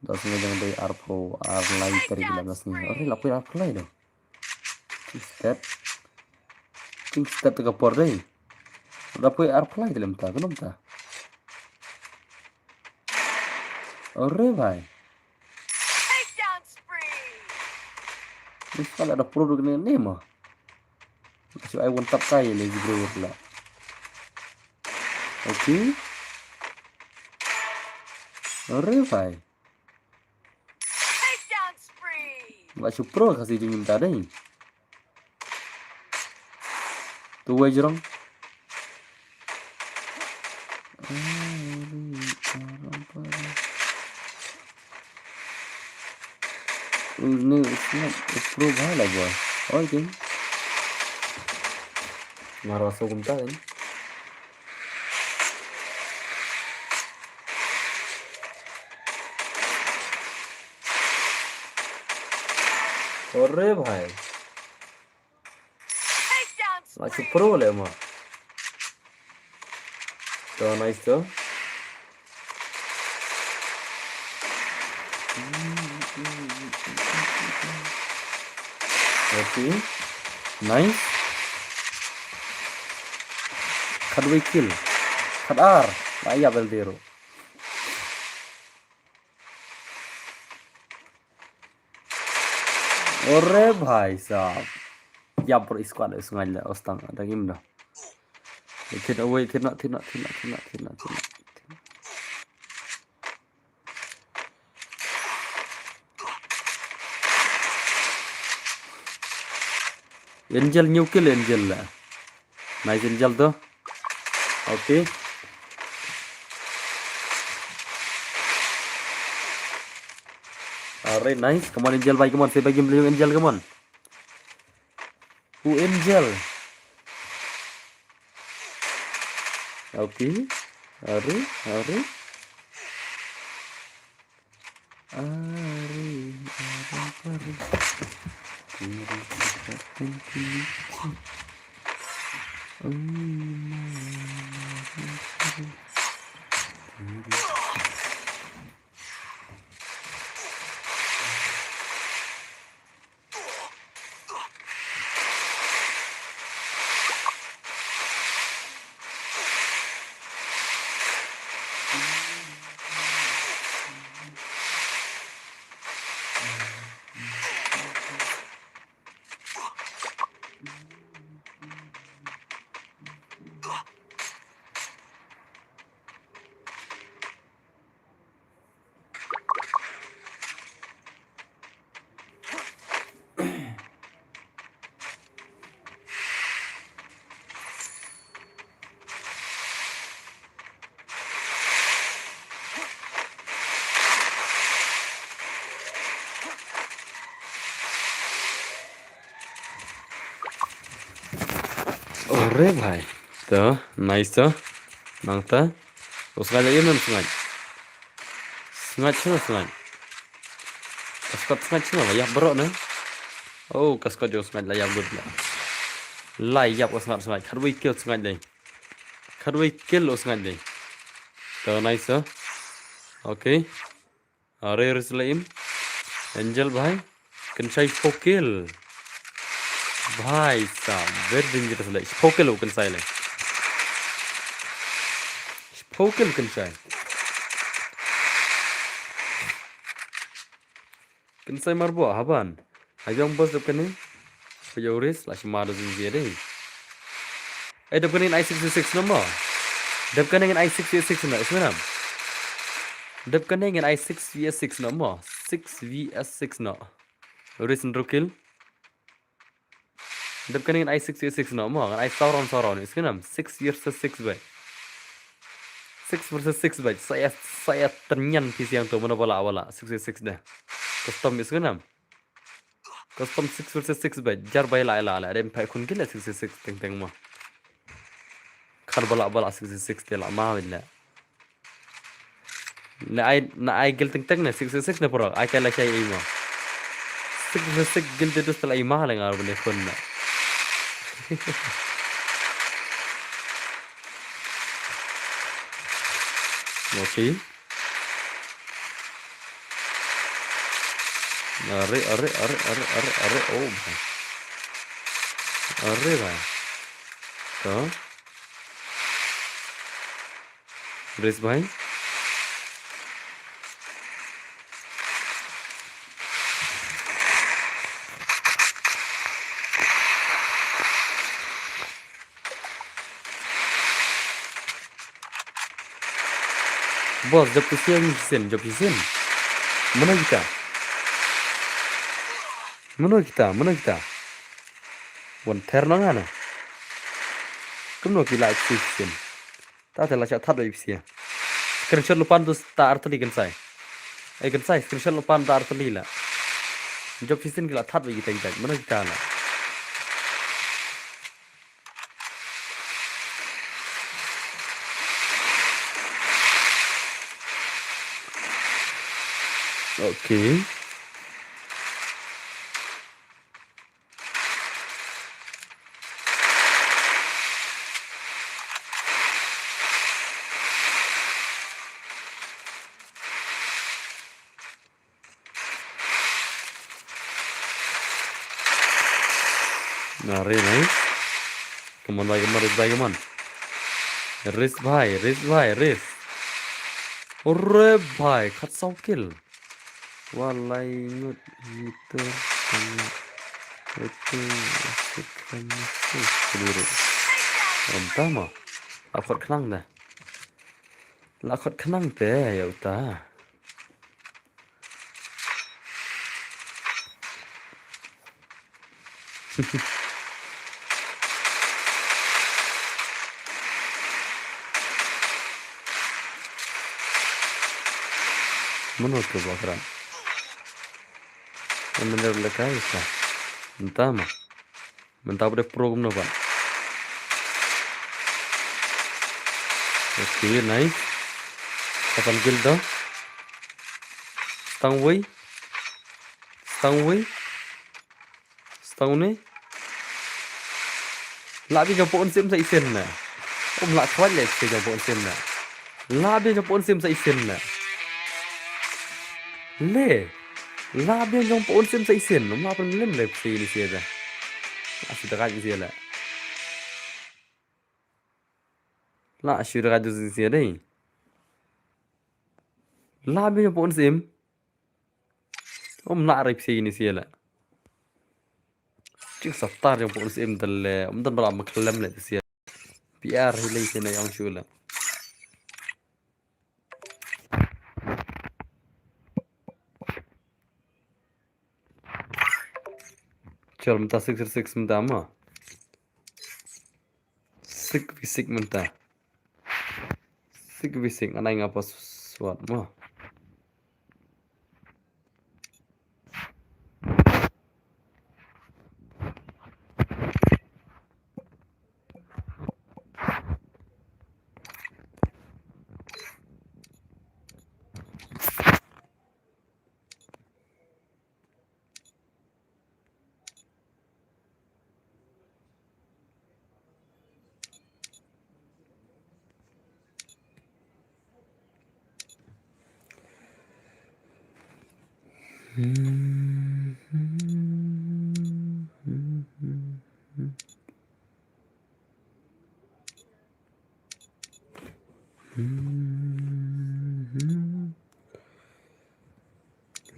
Das ngi jang dei arphew ar lai tarik lam nas ngi. Ore la poi arphew lai do. Step. King step te ka por dei. Da poi ar phlai te lem ta, ka nom ta. Ore bhai. Takedown spree. Ni sala da pro ne ne ma. Shu ai one tap kai le ji bro la. Okay. Ore bhai. Takedown spree. Ba shu pro ka si jingim ta dei. Tu wei jrong. Ni snap pro bha la boy. Oi king. Maro so kumta kan. Ore bhai. Takedown spree. Ba shu pro le ma. To nice to. Okay. Nice. Khatwei kill. Khatar. La ïap el dero. Ore bhai sahab. Ïap bro squad, u sngaid la, ostang, dang im da. Thit away, thit na, thit na, thit na, thit na, thit na, thit na. Angel, new kill Angel la. Nice Angel to. Okay. Alright, nice. Come on Angel bhai, come on. Save bhai, game play Angel, come on. U Angel. Okay. Are, are. Are, are, are. Kiri kita kiri. Oh, my. Ore bhai. To, nice to. Nangta. U sngaid la ïa mem sngaid. Sngaid shano sngaid. Ka squad sngaid shano la ïap baroh ne. Oh, ka squad jong u sngaid la ïap lut la. La ïap u sngaid sngaid. Khatwei kill sngaid dei. Khatwei kill u sngaid dei. To nice to. Okay. Are, are sla im. Angel bhai. Kynshai four kill. Bhai sahab, very dangerous le. Four kill u kynshai le. Four kill kynshai. Kynshai marbo haban. Hajong boss dep kane. Pajauris la shima da zin zia dei. Eh, dep kane ngan ai six v six no mo. Dep kane ngan ai six v six no, isn't it? Dep kane ngan ai six v six no mo. Six v six no. Ris and Rukil. Dep kane ngan ai six v six no mo. Ngan ai saw round, saw round, isn't it? Six versus six bhai. Six versus six bhai. Saya, saya ternyan pisiang tu mana bala bala. Six v six deh. Custom, isn't it? Custom six versus six bhai. Jar bhai la la la. Dem phai khun kile six versus six teng teng ma. Khar bala bala six versus six te la ma win le. Na ai, na ai gil teng teng ne six versus six ne pura. Ai kai la kai ai ma. Six versus six gil te dus la ai ma le ngar bne khun na. Okay. Are, are, are, are, are, are. Oh, bhai. Are, bhai. To. Ris bhai. Boss, jop shisien, shisien, jop shisien. Mano kita? Mano kita? Mano kita? Wan ther nang ana. Kumno ki la shisien. Ta te la cha that ba ipsia. Screenshot lupan tu ta arteli kensai. Ai kensai, screenshot lupan ta arteli la. Jop shisien ki la that ba kita kita. Mano kita la. Okay. Na re nai. Come on bhai, come on, Ris bhai, come on. Ris bhai, Ris bhai, Ris. Ore bhai, khat saw kill. Walai ngut meter. Itu. Itu. Anta ma. La khot khnang da. La khot khnang te ya uta. Mano tu bakran. Bener lekai sa. Entah mah. Mynta ba dei pro kumno pat. Okay, nice. Katan kill to. Stang wei. Stang wei. Stang ne. Lah bi jong pun sim sa isen na. Um lah kwat le ke jong pun sim na. Lah bi jong pun sim sa isen na. Le. Lah bi jong pun sim sa isen. Um lah pun lim le si ni si da. Lah si da ni si la. Lah si da ni si dei. Lah bi jong pun sim. Um lah rip si ni si la. Cik satar jong pun sim tele. Um tan bra maklem le si. P R hi lei sene yang shu la. Chal mynta six six mynta ma. Six v six mynta. Six v six anai nga password ma.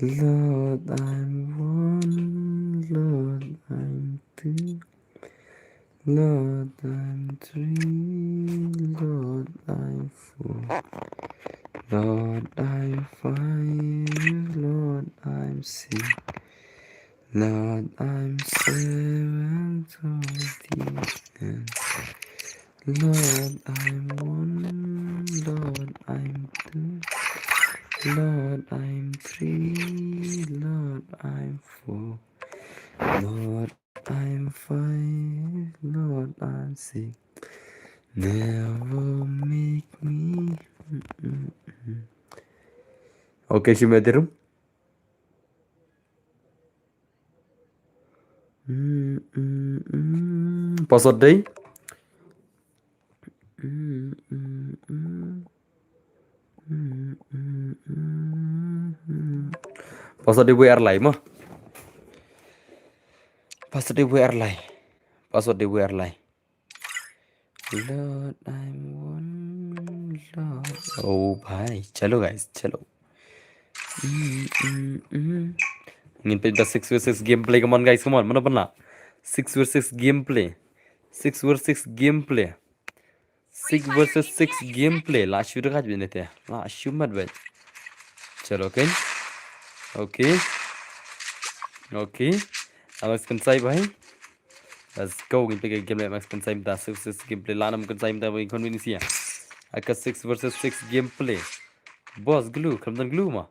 Lord, I'm one. Lord, I'm two. Lord, I'm three. Lord, I'm four. Lord, I'm five. Lord, I'm six. Lord, I'm seven, forty, and Lord, I'm one. Lord, I'm two. Lord, I'm three. Lord, I'm four. Lord, I'm five. Lord, I'm six. Never make me. Mm-mm-mm. Okay, Shimedirum. Mm, mm, mm. Password dei? Mm, mm, mm. Mm, mm, mm, mm. Password dei W R lai mo. Password dei W R lai. Password dei W R lai. Lord, I'm one Lord. Oh bhai, chalo guys, chalo. Mm, mm, mm. Ngin peit ba six versus six gameplay, come on guys, come on. Mano pynlah? Six versus six gameplay. Six versus six gameplay. Six versus six gameplay. La shu daka jbit nete. La shu mat bhai. Chalo, okay. Okay. Okay. Alex Kansai bhai. Let's go. Ngin peit ka gameplay Max Kansai mynta. Six versus six gameplay. La nam Kansai mynta bhai, convenience ya. Aka six versus six gameplay. Boss, glue, khlem don glue ma.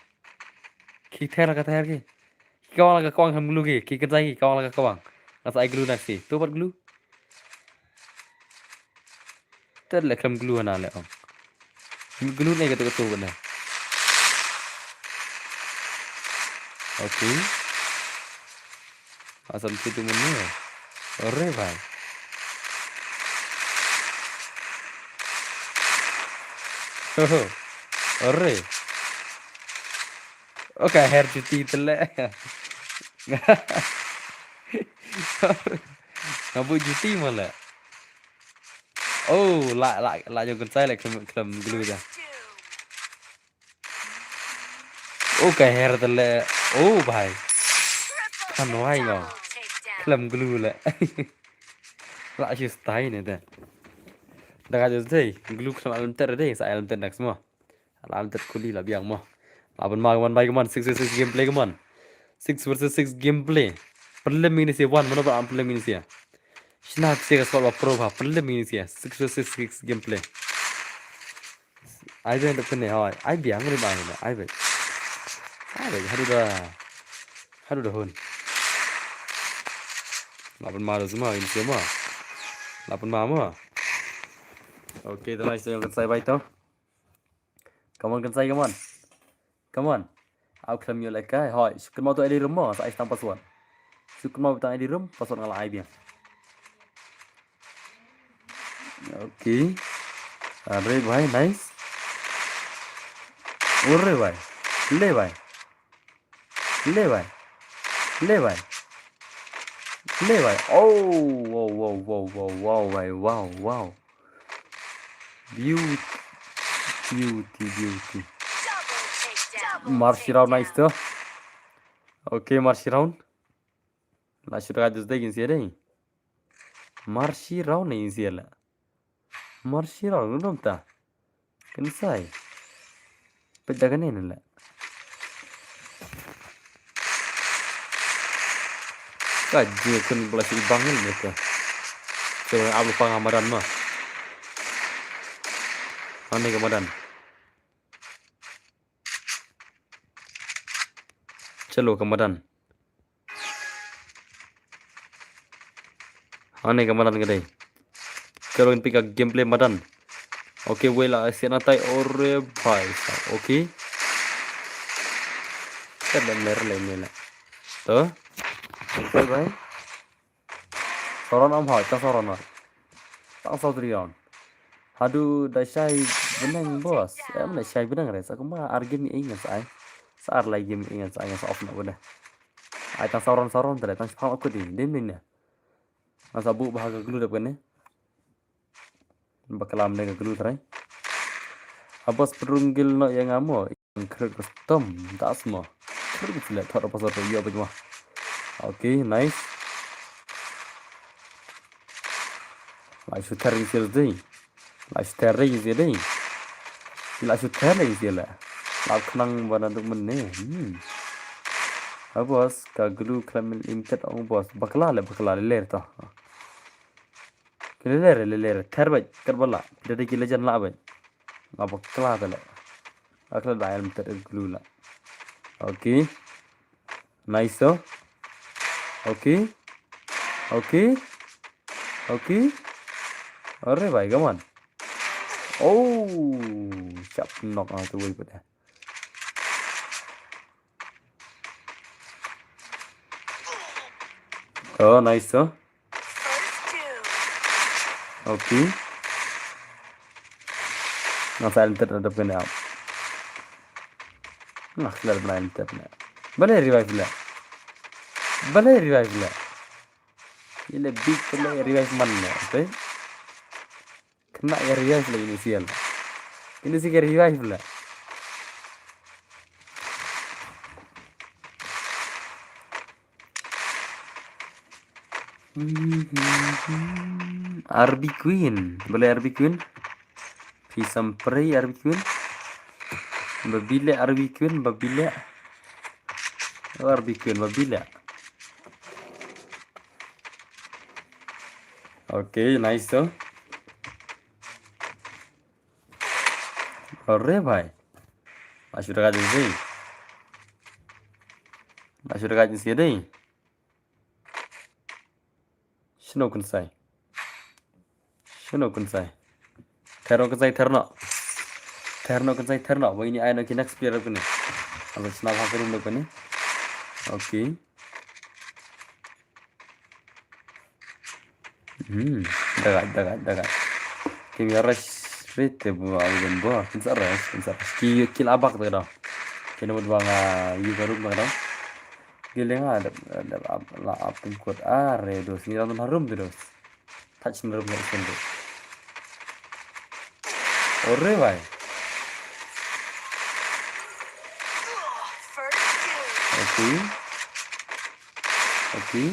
Ki ther ka ther ki. Ki kawang ka kawang khlem glue ki. Ki Kansai ki kawang ka kawang. Nga sa ai glue na ki. To pat glue. Ter le khlem glue na le ong. Glue ne ka to ka to ne. Okay. Asam situ mene. Ore bhai. Ore. Oka her juti tele. Nga buh juti male. Oh, la la la jong Kansai le khlem khlem glue ja. Oh, ka her tele. Oh, bhai. Kan wai ngo. Khlem glue le. La shu stai ne te. Da ka jong te glue khlem alam ter de, sa alam ter next mo. Alam ter kuli la biang mo. La ban ma, come on bhai, come on. Six versus six gameplay, come on. Six versus six gameplay. Pynlem ini si one, mano ba am pynlem ini si ya. Shna si ka squad ba pro ba pynlem ini si ya. Six versus six gameplay. Ai biang dok kene hoi. Ai biang rim ai na. Ai biang. Ai biang, haduh dah. Haduh dah hun. La pynma dah semua, ini semua. La pynma mo. Okay, dah lah, saya akan saya baik tau. Come on, Kansai, come on. Come on. Au khlem ïoh lehkai. Hoi, shu kynmaw to ai di room mo, sa ai tang password. Shu kynmaw tang ai di room, password nga la ai biang. Okay. Are bhai, nice. Ore bhai. Le bhai. Le bhai. Le bhai. Le bhai. Oh, wow, wow, wow, wow, wow, bhai, wow, wow. Beauty, beauty, beauty. Marshi round, nice to. Okay, Marshi round. La shu da ka jus dei kin sia dei. Marshi round ne kin sia la. Marshi round, ngam ta. Kansai. Peit da kane ne la. Ka jingkun bla shi bang ne ka. Te ap lu pang ha madan ma. Hangne ka madan. Chalo ka madan. Hangne ka madan ka dei. Chalo ngin peit ka gameplay madan. Okay, wei la siat na tai, ore bhai sahab. Okay. Ka dei mer le mer le. To. Bye bye. Saw round am hoi, tang saw round hoi. Tang saw three round. Haduh da shai bneng boss. Em da shai bneng re, sa kumba ar game ïa ngan sa ai. Sa ar lai game ïa ngan sa ai, ngan sa off na bneng. Ai tang saw round, saw round tre, tang shipang akut di, dim dim ne. Ngan sa buh bha ka glue dep kane. Bakla mynne ka glue trai. A boss, pynrung gil noh ïa nga mo. Khrek custom das mo. Khrek sila thot apa sot ïa apa mo. Okay, nice. La shu ther ïa sila dei. La shu ther ïa sila dei. La shu ther ïa sila. La khnang ba na duk mynne. Hmm. A boss, ka glue khlem im tet ong boss. Bakla le, bakla le ler to. Ki leler, leler. Ther bad, ther bad la. Ki da dei ki legend la bad. Nga bakla tale. Bakla da ayal mynta glue la. Okay. Nice, oh. Okay. Okay. Okay. Are bhai, come on. Oh, shap knock out the way, but Oh, nice, oh. Okay. Nga silent ter hadap kane ap. Nga khlad bnai ter ne. Balei revive la. Balei revive la. Ile big balei revive man ne. Okay. Na ya revive la ini sial. Ini sih ka revive la. R B Queen. Boleh R B Queen? Phi sam prei R B Queen. Ba bilek R B Queen, ba bilek. Oh, R B Queen, ba bilek. Okay, nice tu. Arre bhai. Masuk dekat je sih. Masuk dekat je sih deh. Shino Kunsai. Shino Kunsai. Terno Kunsai, terno. Terno Kunsai, terno. Wah, ini ayo ki next player kini. Apa sna ha room kini. Okay. Hmm, dagat, dagat, dagat. Kim ya rush rite bu abu dan bu. Kinsa rush, kinsa rush. Ki, ki labak tu dah. Kini buat bang, ah, yu ka room tu dah. Giling ah, dep, dep, ap, la ap pengkut. Are, dos. Ni dalam room tu, dos. Touch ni room ni sendiri. Ore, bhai. Okay. Okay.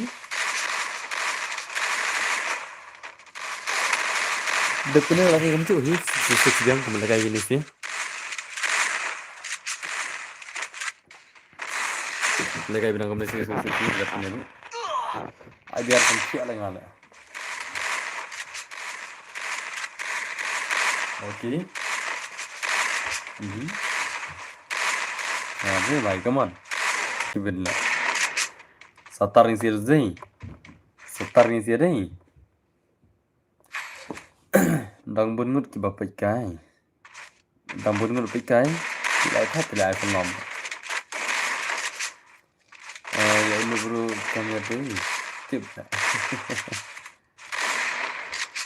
Dep kena lagi kemcu hi. Sisi biang kemana kai ini sih. Legai bynang kumne sing sing sing sing gat ne. Ai biar kan siak lagi ngale. Okay. Mhm. Nah, ni bhai, come on. Kibin la. Satar ni sir zai. Satar ni sir dai. Dang bun ngut kiba peit kai. Dang bun ngut peit kai. Ki ai that ki ai pynlong. Eh, ya ini bro, come here dai. Tip.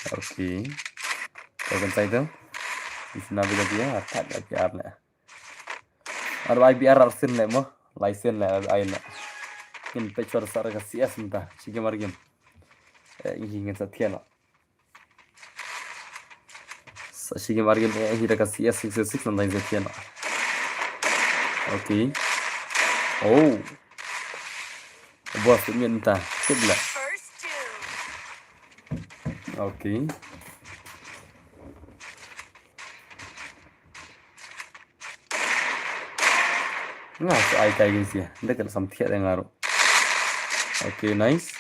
Okay. Kau kan sai tu. Di sana bila dia, tak ada biar lah. Ar ai biar ar sin le mo. Lai sin le ai na. Kin peit sar sar ka C S mynta. Shi game ar game. Eh, ini ngin sa thian. Sa shi game ar game, eh, hi da ka C S six six nang dang sa thian. Okay. Oh. Boss tu mynta. Tip la. Okay. Nga shu ai kai gin sia. Nda ka sam thiah dei nga ruh. Okay, nice.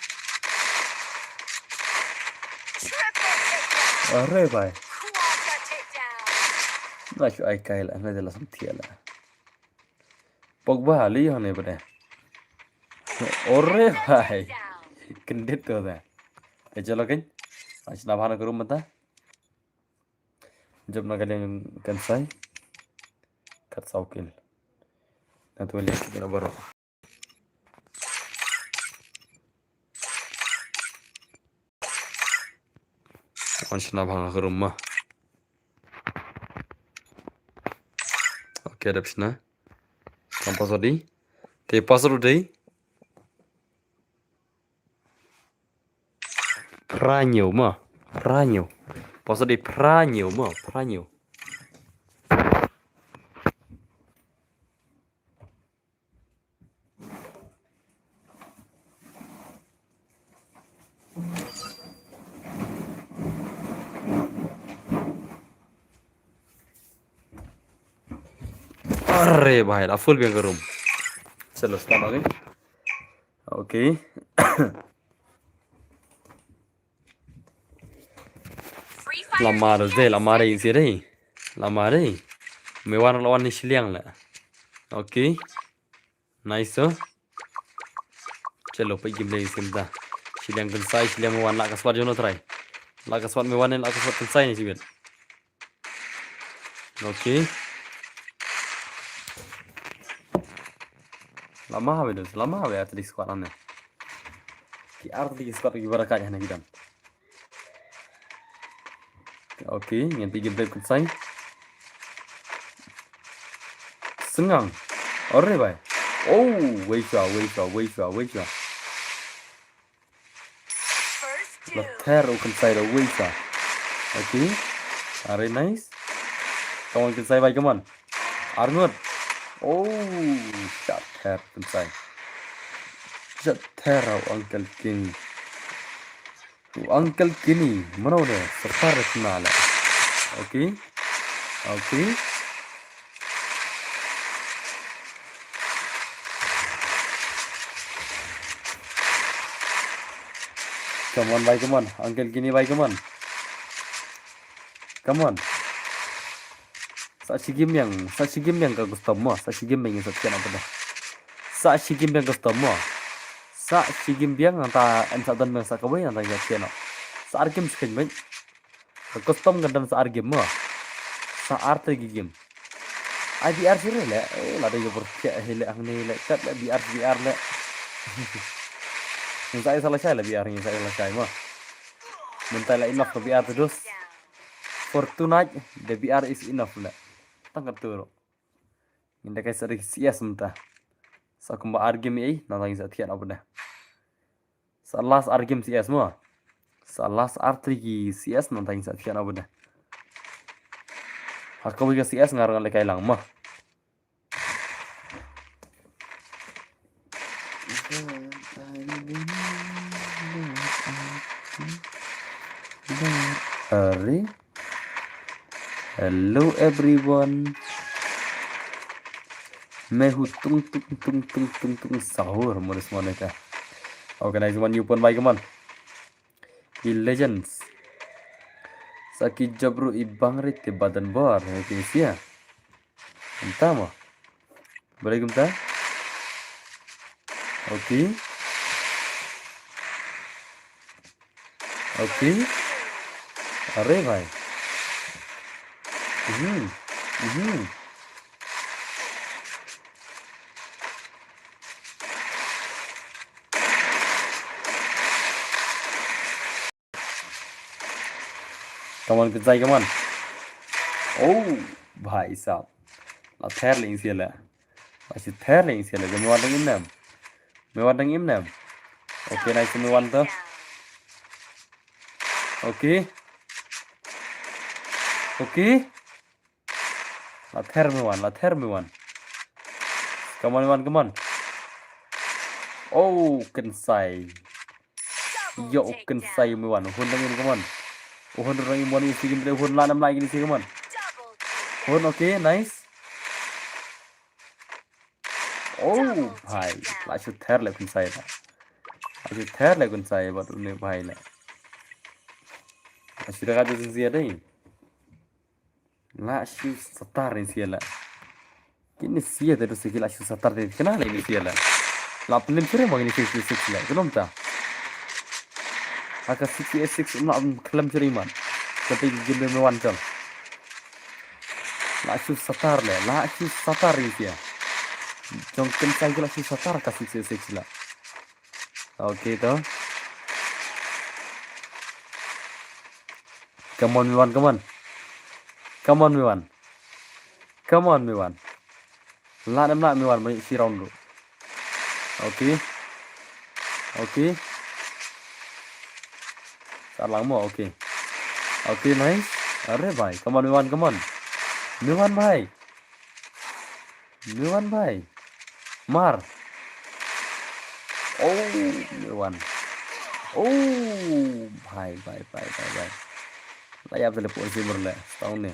Are bhai. Nga shu ai kai la, nga da la sam thiah la. Pogba li hone bade. Ore bhai. Kendit tu da. Te chalo kan. Ash na bhana ka room mynta. Jop na ka liang kan sai. Kat saw kill. Na tu liang kita baru. Wan shna bha nga ka room ma. Okay, dep shna. Kam password dei. Te password dei. Phra hynñiew ma. Phra hynñiew. Password dei phra hynñiew ma. Phra hynñiew. Are bhai, la full biang ka room. Chalo, start again. Okay. Lamar de, lamar de, isi de. Lamar de. Me wan la wan ni shiliang la. Okay. Nice, oh. Chalo, peit game lei sim da. Shiliang kynsai, shiliang me wan la ka swat jono try. La ka swat me wan la ka swat kynsai ni sibit. Okay. Lama ha bedo, lama ha be atli squad ane. Ki ar tli squad ki barakat hane gidan. Okay, ngan peit game play kynsai. Sngang. Ore bhai. Oh, wei shwa, wei shwa, wei shwa, wei shwa. La ther u kynsai da wei shwa. Okay. Are nice. Come on, Kynsai bhai, come on. Arngut. Oh, shot her, Kynsai. Shot her, Uncle King. Uncle Kini, mano de, safar na le. Okay. Okay. Come on, bhai, come on. Uncle Kini, bhai, come on. Come on. Sa shi game biang, sa shi game biang ka custom mo, sa shi game biang sa thian apa dah. Sa shi game biang custom mo. Sa shi game biang nangta em sa don biang sa kawei nangta ya thian no. Sa ar game skhin biang. Ka custom kan don sa ar game mo. Sa ar te game. Ai B R sih le, eh, lada ya berkhiah hi le hangne le, kat le B R, B R le. Ngi sa ai sa lashai le B R, ngi sa ai lashai mo. Mynta le enough ka B R te dus. For tonight, the B R is enough le. Tang ka turo. Ngin da kai sa ri C S mynta. Sa kumba ar game ei, nangta ngin sa thian apa dah. Sa last ar game C S mo. Sa last ar tri ki C S nangta ngin sa thian apa dah. Ha kawei ka C S nga ruh ngan lehkai lang mo. Ari. Hello everyone. Mehu tung tung tung tung tung tung sahur modus moneka. Okay, nice one, new pon bai kaman. Ki legends. Sa ki job ruh i bang rit te badan bor, ne ki sia. Entah mo. Boleh kumta? Okay. Okay. Are bhai. Mhm. Mhm. Come on, Kynsai, come on. Oh, bhai sahab. La ther le ing sia le. La shu ther le ing sia le. Jom me wan dang im nem. Me wan dang im nem. Okay, nice, me wan to. Okay. Okay. La ther me wan, la ther me wan. Come on, me wan, come on. Oh, Kynsai. Yo, Kynsai me wan. Hun dang im, come on. Hun dang im wan, isi kim, hun la nam la isi, come on. Hun, okay, nice. Oh, bhai. La shu ther le Kynsai da. La shu ther le Kynsai, but une bhai le. La shu da ka jin sia dei. La shu satar ni sia la. Kini sia te tu sia la shu satar ni kena le ni sia la. La pelim sure mo ni six six la. Kenapa ta? Aka six six la kelam sure man. Tapi game me wan chal. La shu satar le, la shu satar ni sia. Jong Kynsai la shu satar ka six six la. Okay to. Come on, me wan, come on. Come on, me wan. Come on, me wan. La nam la me wan, mani si round tu. Okay. Okay. Sa lang mo, okay. Okay, nice. Are bhai, come on, me wan, come on. Me wan bhai. Me wan bhai. Mar. Oh, me wan. Oh, bhai, bhai, bhai, bhai, bhai. La yap tele pon si murle. Stone ne.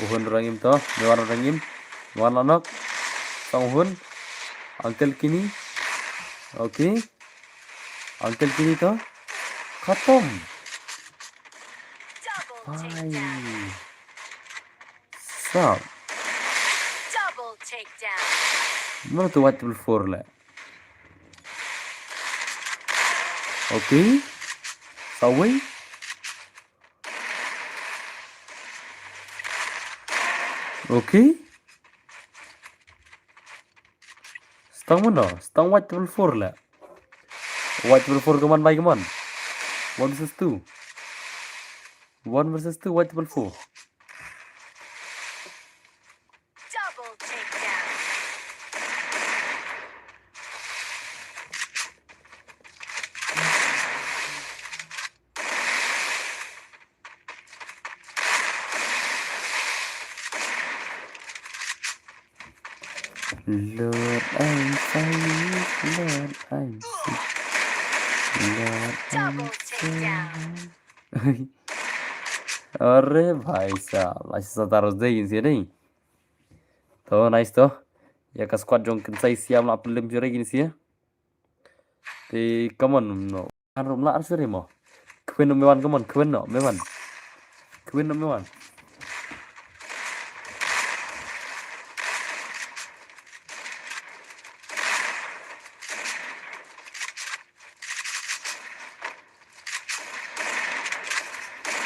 Uhun rangim to, me wan rangim. Me wan lanok. Stone uhun. Uncle Kini. Okay. Uncle Kini to. Khatam. Bhai. Sap. Mana tu white triple four le. Okay. Sawi. Okay. Stang mana? Stang white triple four le. White triple four kaman bhai kaman. One versus two. One versus two, white triple four. Double takedown. Lord, I'm safe, Lord, I'm safe. Lord, I'm safe. Are bhai sahab, la shisha taros dei kin sia dei. To, nice to. Ïa ka squad jong Kynsai Siam la pynlem jure kin sia. Te, come on, no. Kan rum la ar suri mo. Kwin no me wan, come on, kwin no me wan. Kwin no me wan.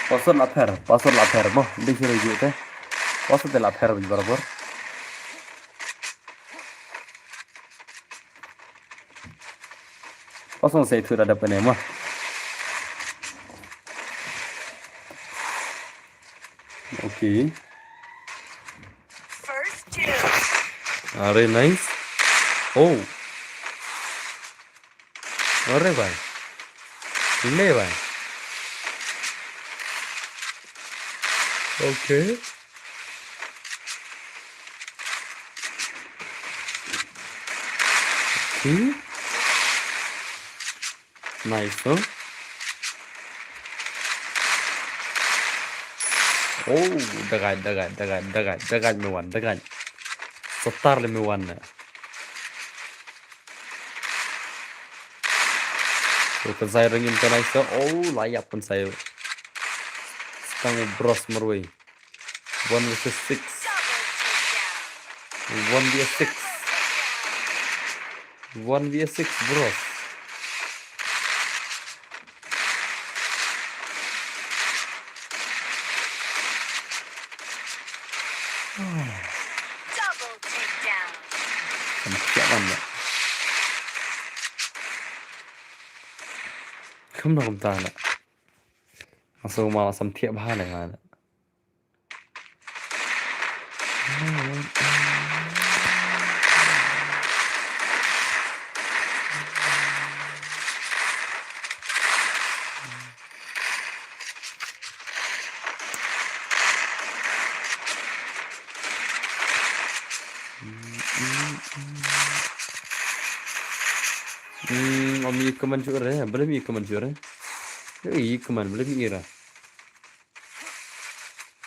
Pasot la pher, pasot la pher mo. Ndi suri ju te. Pasot te la pher bi barabor. Pasot se thu da dap ne mo. Okay. First kill. Are nice. Oh. Are bhai. Le bhai. Okay. Okay. Nice, huh? Oh, dagaj, dagaj, dagaj, dagaj, dagaj me wan, dagaj. Satar le me wan na. So, Kynsai ring im ka nice, huh? Oh, la ïap Kynsai. Stang bros marwei. One versus six. One v six. One v six, bros. Double takedown. Kam thiah ban da. Kam da kam ta da. Aso ma sam thiah bha le ha da. Hmm, om i kaman jure, belum i kaman jure. Yo, i kaman, belum i ra.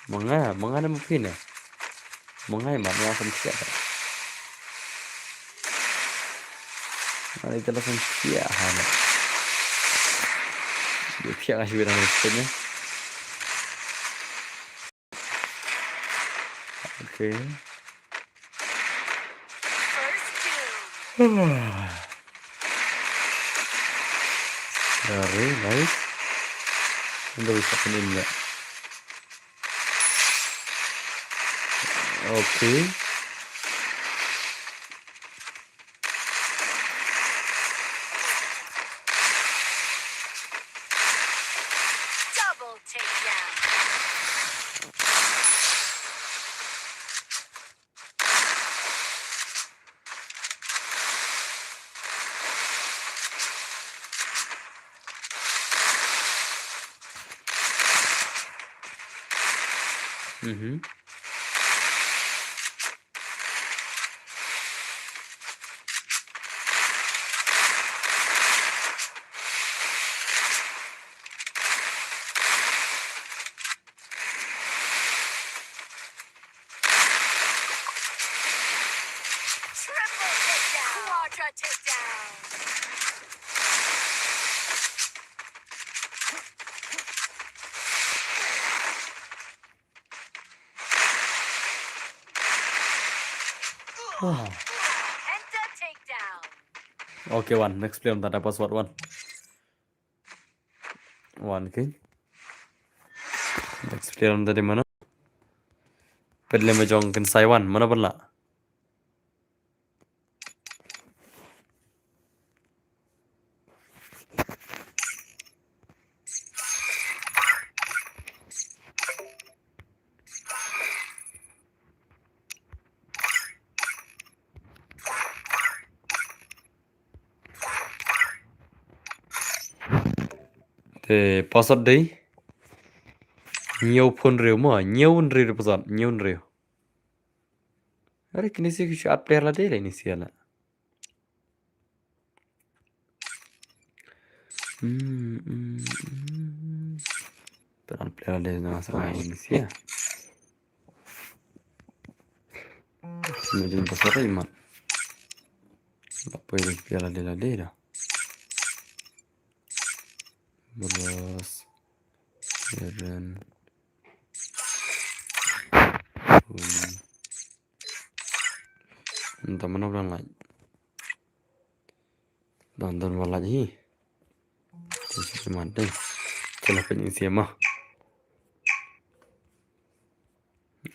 Manga, manga na mapin eh. Manga i mat, manga sam thiah. Manga i tala sam thiah ha na. Yo thiah nga shi wira na thiah ne. Okay. Very nice. Ndo wi sa pynïaid. Okay. Double takedown. Mhm. Triple takedown. Quadra takedown. Ah. Penta takedown. Okay, one. Next player on that password one. One, okay. Next player on that mana? Pedle me jong Kynsai one, mana bala? Te password dei. Hynñiew phew hynriew mo, hynñiew hynriew dei password, hynñiew hynriew. Pare kine si ki shu add player la dei la ini si la. Hmm, hmm, hmm. Pare add player la dei na sa ini si. Ni jin pasal imat. Apa ini player la dei la dei dah. Bros. Eren. Hmm. Nta mano blan laj. Don don blan laj hi. Cuma deh. Cuma penyisiama.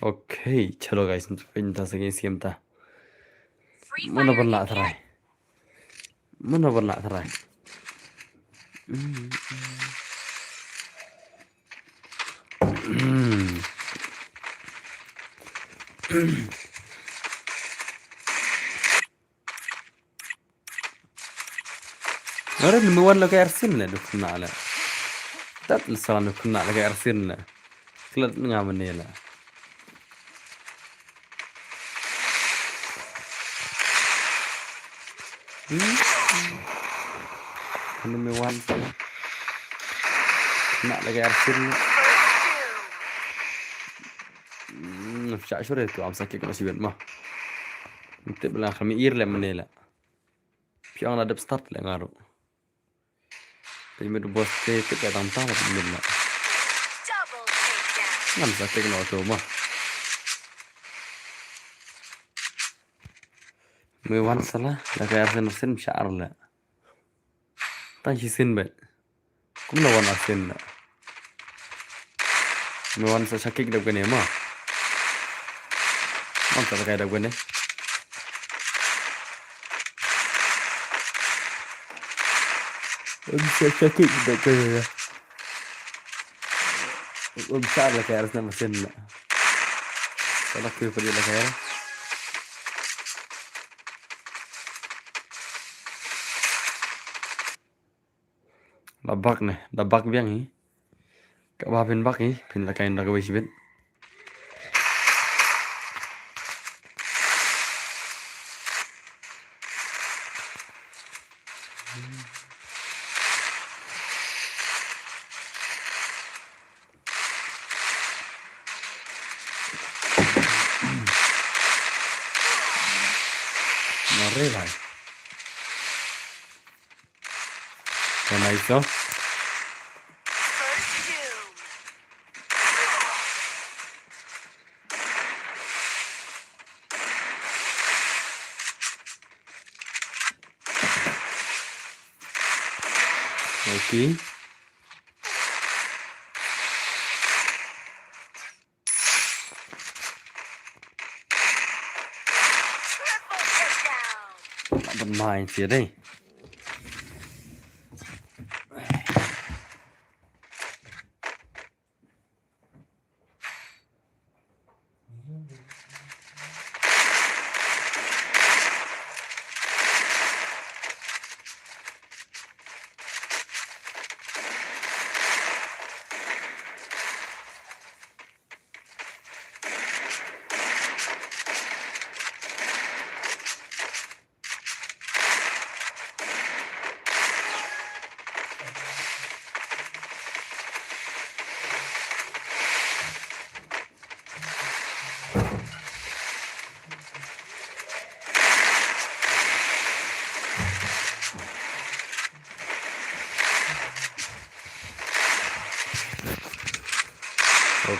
Okay, chalo guys, nta penyisiam ta. Mano blan laj try. Mano blan laj try. Hmm, hmm. Hmm. Ora ni mwan lo ka ersin le duk na le. Tat le sa duk na le ka ersin le. Klet nga mane le. Hmm. Ni mwan sa. Na le ka ersin le. Hmm, sha shure tu am sakit kena sibet mah. Nanti bilang kami ir le mane le. Piang la dep start le ngaru. Tapi mid boss te te ka tang tang le mid le. Ngam sa tek no to ma. Me wan sala la ka ersin ersin shar le. Tang shi sin bet. Kumno wan asin na. Me wan sa shakik dap kane ma. Wan sa kai dap kane. Wan sa shakik dap kane. Wan sa la kai aras na masin na. Sa la kai padi la kai aras. La bak ne, la bak biang hi. Ka ba phin bak hi, phin la kai nda ka wei shibit. Mare bhai. Ka nai so. Okay. Ban mai sia dei.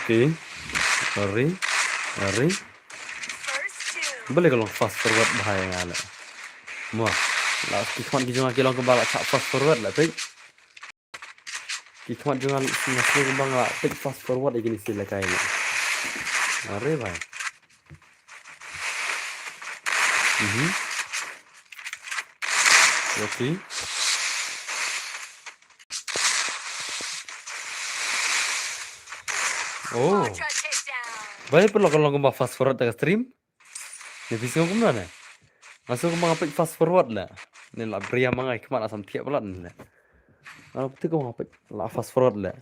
Okay. Sorry. Sorry. Bale ka long fast forward bha ïa nga le. Mo. La ki khmat ki jong nga ki long kumba la chah fast forward la peit. Ki khmat jong nga ki nga sngewbha nga la peit fast forward ïa kine ki lehkai le. Are bhai. Mhm. Okay. Oh. Bhai, pynlong, pynlong kumba fast forward da ka stream. Ni phi sngew kumno ne? Nga sngew kumba nga peit fast forward la. Ni la bria ma nga, i khmat la sam thiah palat ni la. Nga peit kumba nga peit la fast forward la.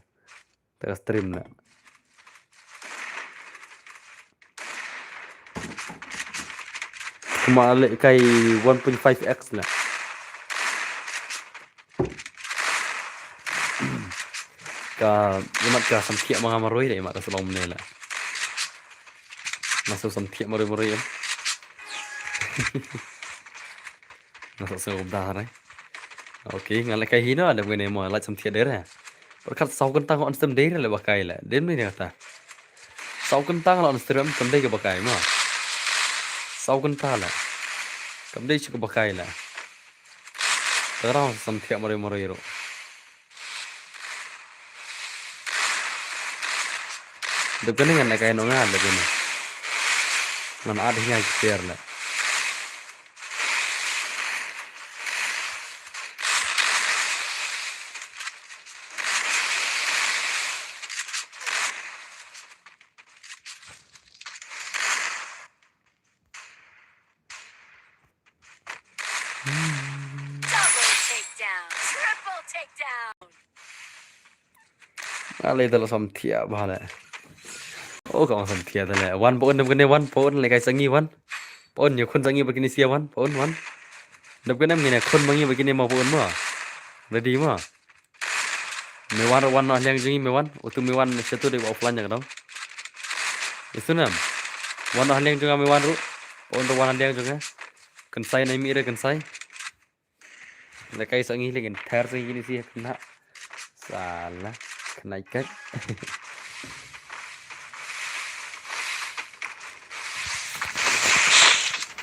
Da ka stream la. Kumba leh kai one point five x la. Ka, imat ka samthiah ma nga marwei la, imat ka sa long mynne la. Nga sa samthiah marwei marwei em. Nga sa sngewbha re. Okay, nga leh kai hi na, dep kane mo, lait samthiah de re. Pyrkhat saw kynta nga on stream de re la ba kai la. Dei mynne kata. Saw kynta nga la on stream kam dei kaba kai mo. Saw kynta la. Kam dei shuh kaba kai la. Tang rang samthiah marwei marwei ruh. Dep kane ngan leh kai noh nga, dep kane. Ngan add hi nga ki player la. Double takedown. Triple takedown. Ale da la samthiah bha le. O ka ong samthiah da le. Wan pon, dep kane wan pon, leh kai sa ngi wan. Pon, ïa khun sa ngi ba kine sia wan pon, wan. Dep kane ngin ïa khun ba ngi ba kine mo pon mo. Ready mo. Me wan ruh wan noh liang jong ngi me wan. Utu me wan sha tu dei ba offline ïa ka dong. Isu nam. Wan noh liang jong nga me wan ruh. Pon ruh wan liang jong nga. Kynsai nai mih re kynsai. Leh kai sa ngi leh kynthar sa ngi kine sia khynnah. Sala khynnah kat.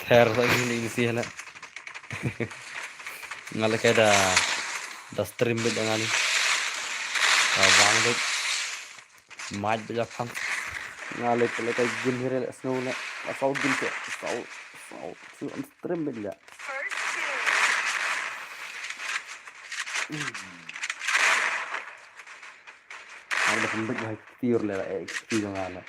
Kynthar sa ngi kine sia la. Nga leh kai da, da stream beit da nga ni. Da wang beit. Maj beit la phang. Nga leh, leh kai gym hi re leh sngew leh. La saw gym te. Saw, saw. Saw on stream beit la. First kill. Nga leh kan beit la kti ur leh la, eh, kti jong nga leh.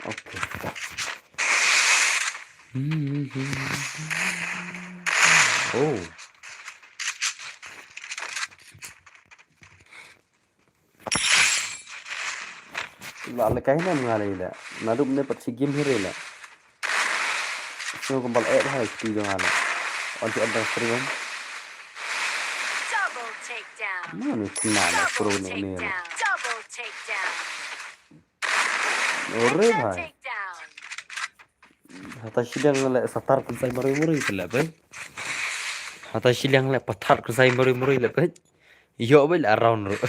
Okay. Oh. La leh kai nam nga leh ila. Naduh mynne pat shi game hi re la. Sngewbha eh bha ïa kti jong nga la. On ti on tang stream. Double takedown. Mano ni kena la pro ne ne la. Double takedown. Ore bhai. Takedown. Hata shiliang leh sa thar kynsai marwei marwei peit leh peit. Hata shiliang leh pathar kynsai marwei marwei leh peit. Ïoh beit leh around ruh.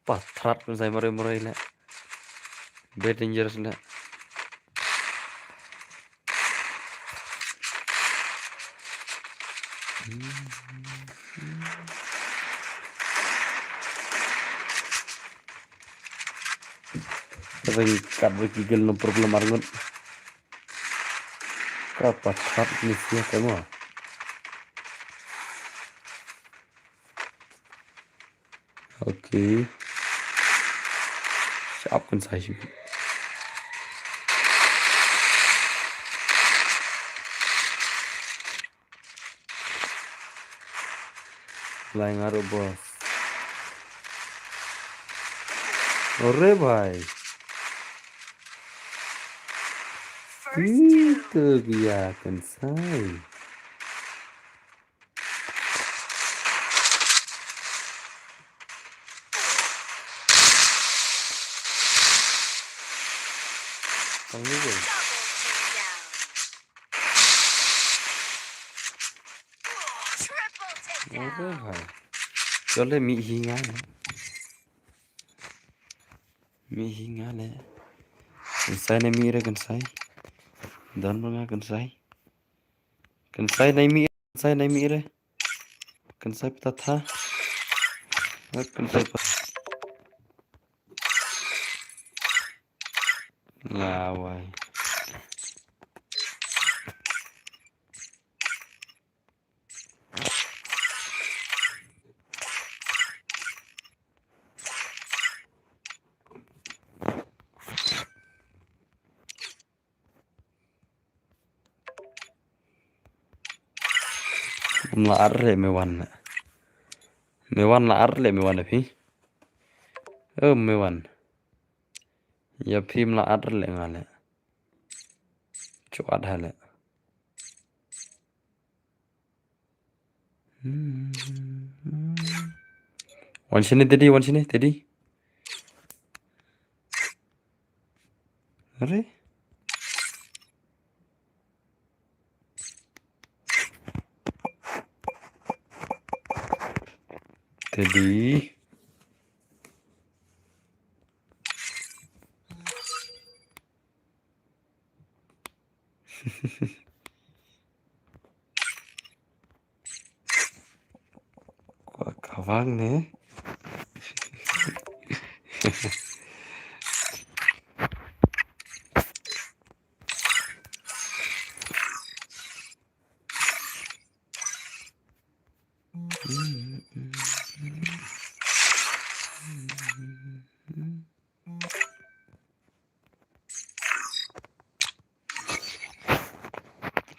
Pathar kynsai marwei marwei leh. Very dangerous leh. Ring kat ba ki gel no problem arngut. Ka pathar ni sia ka mo. Okay. Shap kan sa shi. Lai nga ruh boss. Ore bhai. Itu dia kan sai. Tang ni wei. Ore bhai. Jole mih hi nga. Mih hi nga le. Kynsai ne mih re kynsai. Don ba nga kynsai. Kynsai ne mih, kynsai ne mih re. Kynsai pata tha. Kynsai pata. Nga wai. Mla ar le me wan le. Me wan la ar le me wan phi. Oh me wan. Ya phi mla ar le nga le. Chuat ha le. Hmm. Wan sini tadi, wan sini tadi. Are? Tadi. Kwa kawang ne.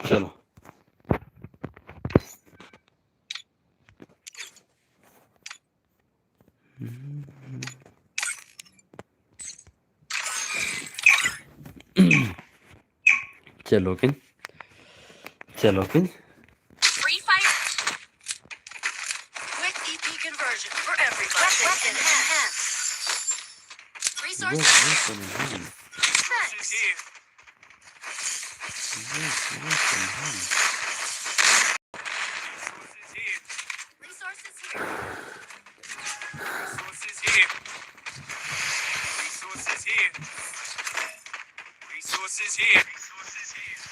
Chalo. Chalo kin. Chalo kin. Free fire. Quick E P conversion for everybody. Weapon enhanced. Resources. Yes, yes, yes, yes. Thanks. Yes, yes, yes. Resources here. Resources here. Resources here. Resources here.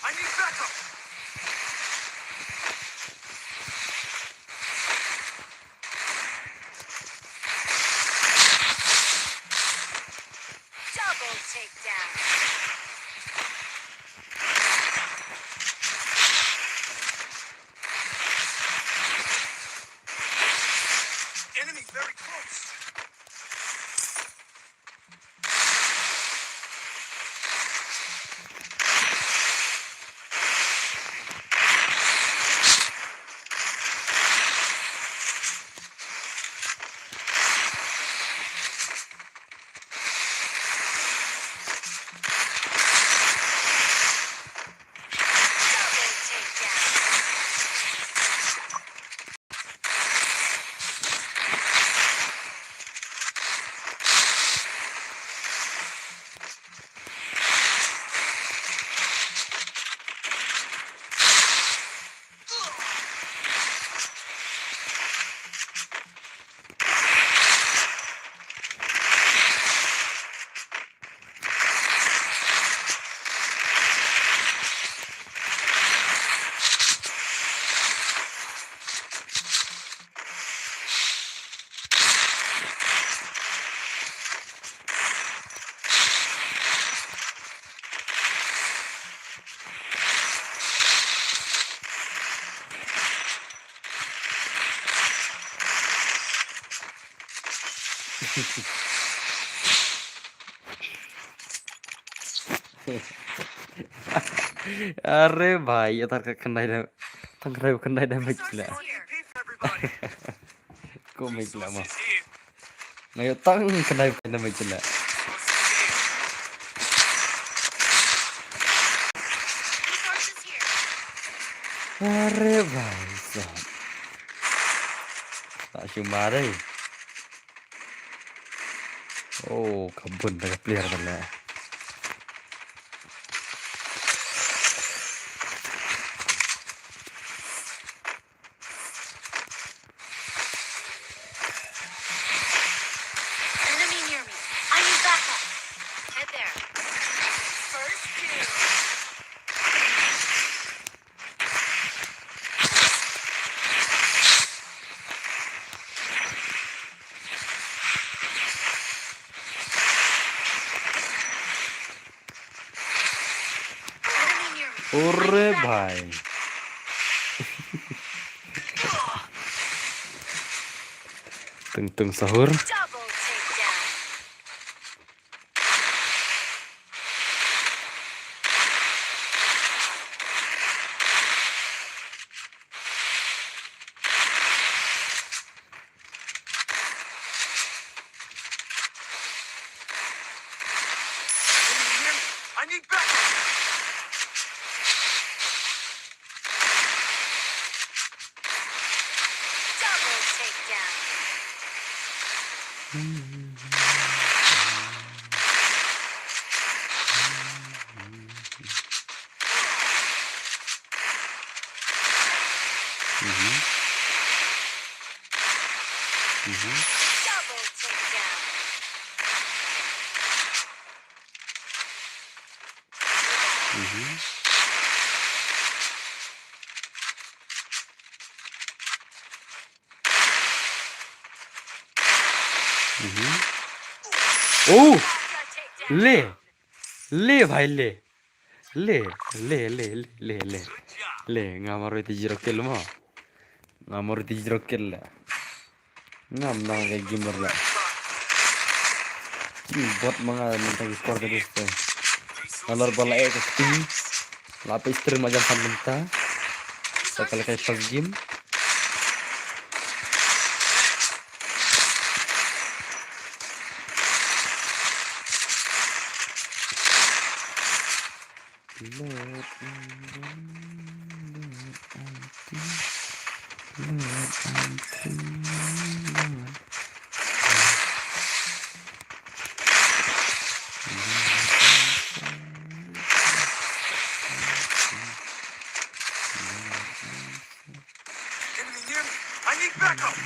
I need backup. Double takedown. Enemy very close. Are bhai, ya tar ka khyndai da, tang khyndai, khyndai da mik la. Ko mik la ma. Nga ïoh tang khyndai, khyndai mik la. Are bhai sahab. Ta shu mare. Oh, ka bun da ka player da la. Enemy near me. I need backup. Head there. First kill. Ore bhai. Tung tung sahur. Double takedown. I need backup. Double takedown. Mhm. Mhm. Double takedown. Mhm. Mhm. Oh! Le. Le bhai le. Le, le, le, le, le, le. Le, nga marwei te zero kill mo. Nga marwei te zero kill le. Ngam nang ka gamer le. Ki bot ma nga nang ka record ka diste. Nga lor ba la ek ka kti. La peit stream ma jam fan mynta. Sa ka la kai first game. Lord, I'm free. Lord, I'm free. Lord, I'm free. Lord. Enemy near me. I need backup.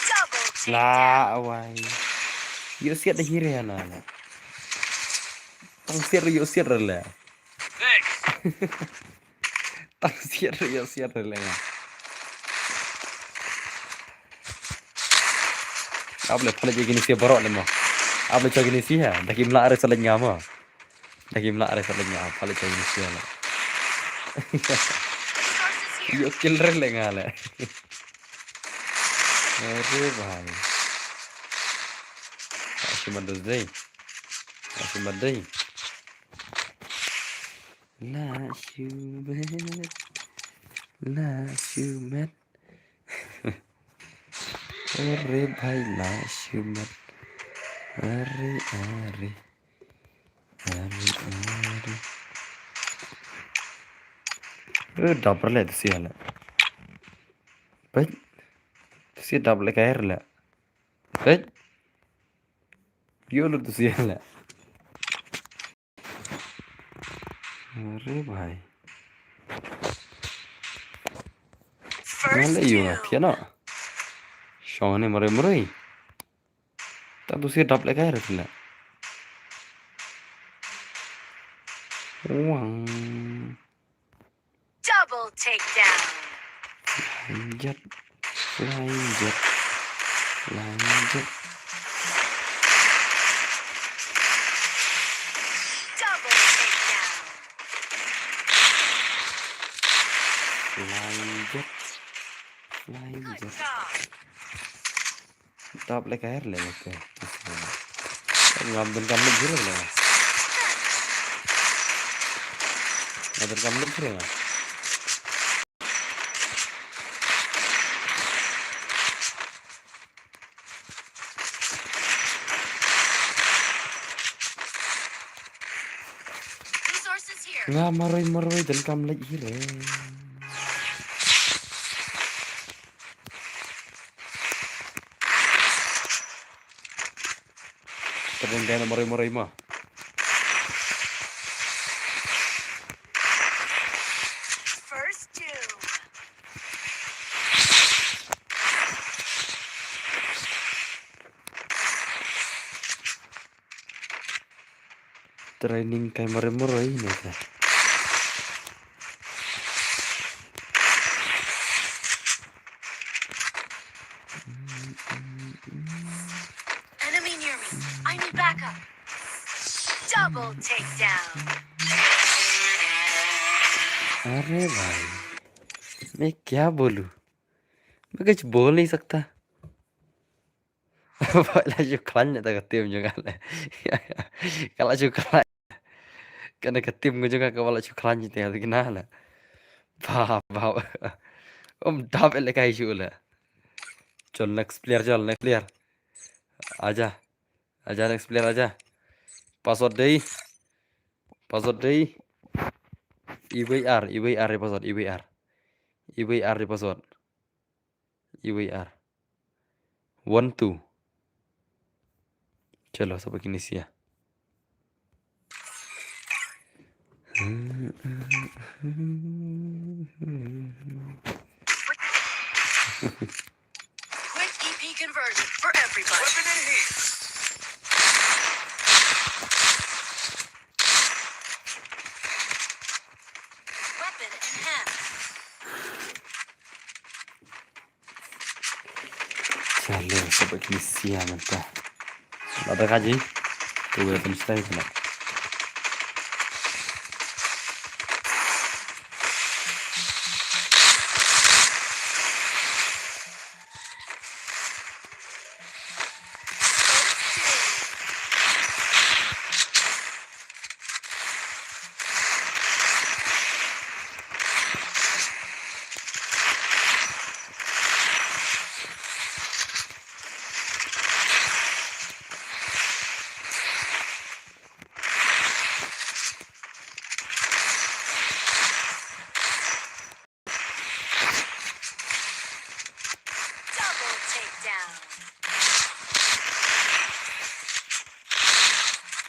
Double takedown. La awai. Ïoh siat da hi re na la. Tang siat re, ïoh siat re le. Tang siat re, ïoh siat re le nga. Ap le pale jagi ni sia barok le mo. Ap le jagi ni sia. Da kim lah re sa le nga mo. Da kim lah re sa le nga. Pale jagi ni sia le. Ïoh kill re le nga le. Are bhai. Ashi madus dei. Ashi madei. La shumet. La shumet. Are bhai la shumet. Are, are. Are, are. Eh, dap re le tu sia le. Peit. Tu sia dap le kai re le. Peit. Ïoh lut tu sia le. Are bhai. First kill. Male ïoh na piano. Shong ne mare mare. Ta tu sia dap le kai re le. Wang. Double takedown. Flying jet. Flying jet. Flying jet. Double takedown. Flying jet. Flying jet. Good job. Dap le kai re le mo te. Ngam donkam lut hi re le. Ngam donkam lut hi re nga. Resources here. Nga marwei marwei donkam leit hi re. Tadeng dai na marwei marwei ma. First doom. Training kai marwei marwei ne ka. Enemy backup. Double takedown. अरे भाई, मैं क्या बोलूं? मैं कुछ बोल नहीं सकता। Ba la shu khlaiñ ta ka team jong nga le. Ka la shu khlaiñ. Kane ka team jong nga kaba la shu khlaiñ te ka na le. Ba ba. Um dap ele kai shu le. Chal next player, chal next player. Aja. Aja next player aja. Password dei. Password dei. Iwei ar, iwei ar password, iwei ar. Iwei ar password. Iwei ar. One two. Chalo, saba kine sia. Quick E P conversion for everybody. Weapon in here. Weapon in hand. Chale, saba kine sia mynta. Lada ka ji. Tu weapon style kena. Double takedown.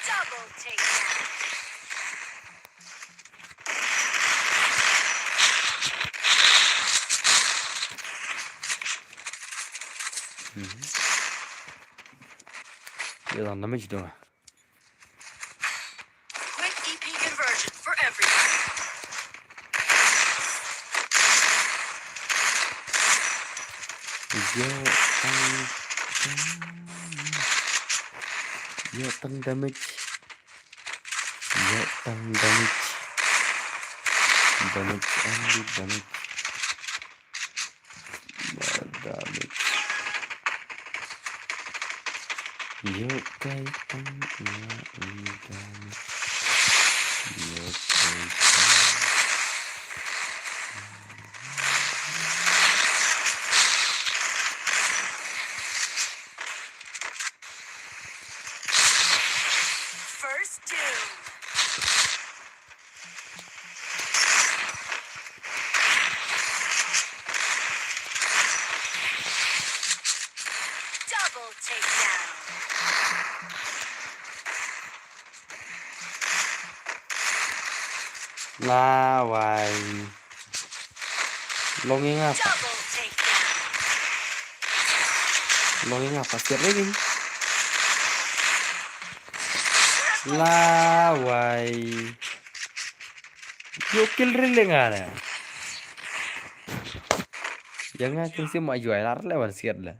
Double takedown. Ïa tang damage dong. Quick E P conversion for everybody. Ïa tang damage. Ïa tang damage. Ïa tang damage. Damage, only damage. Ïa damage. Ïa kai tang, ïa damage. Ïa kai tang. First doom. Double takedown. Lawai. Long ïa nga pat. Long ïa nga pat siat lagi. Lawai. Ïoh kill ri leh nga leh. Ïa nga kin sim ma juai lar leh wan siat leh.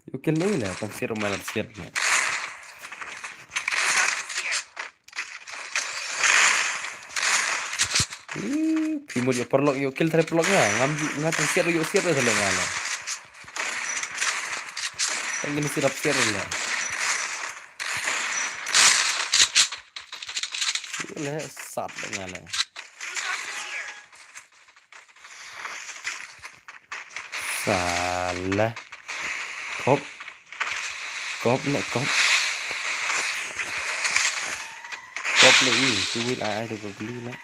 Ïoh kill leh leh, tang siat ma lar siat leh. Ih, phi mut ïoh paralok, ïoh kill trai paralok nga. Ngam ju, nga tang siat ïoh siat leh leh nga leh. Tang kine siat ap siat leh. Leh sat leh nga leh. Salah. Kop. Kop leh kop. Kop leh i, tu wit ai ai tu kop leh leh.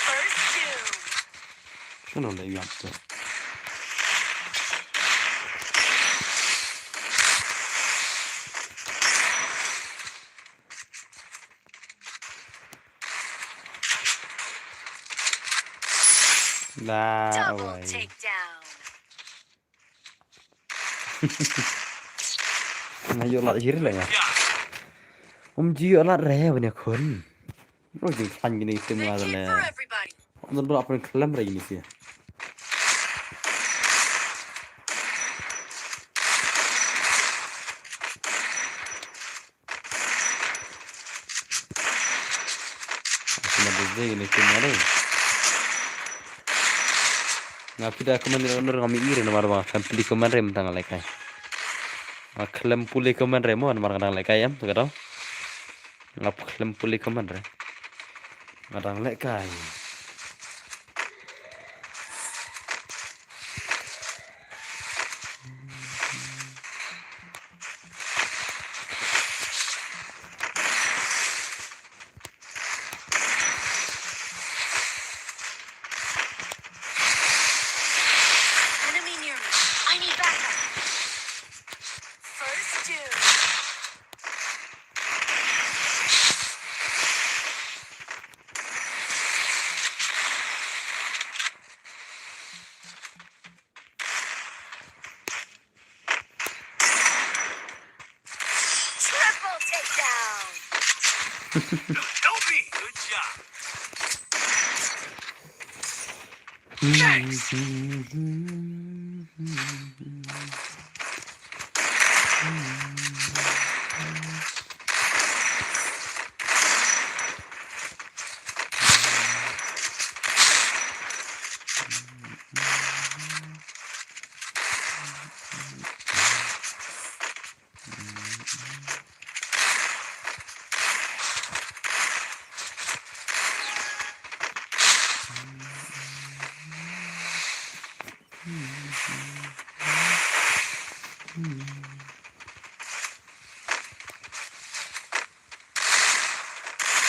First doom. Shano la ïap te. La Double awai. Takedown. Nga ïoh lad hi re nga. Um ju ïoh lad re bane khun. Ro jingkhlaiñ kine ki team nga de le. Ym don ba la pynklem re kine ki. Nga phi da comment re, ngam ïohi re namar ba nga khlem pule comment re mynta nga lehkai. Nga khlem pule comment re mo namar nga dang lehkai em, to ka dang. Nga khlem pule comment re. Nga dang lehkai. Enemy near me. I need backup. First doom. Triple takedown. Help me. Good job. Thanks.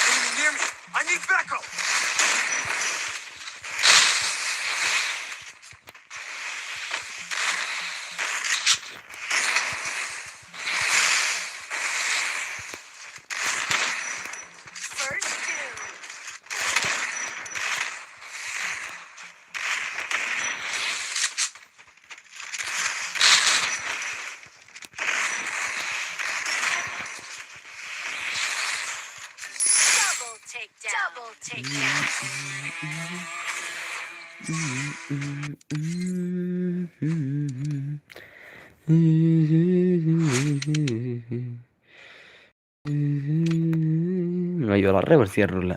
Enemy near me. I need backup. First doom. Double takedown. Double takedown. Nga ïoh lad re ban share ruh la.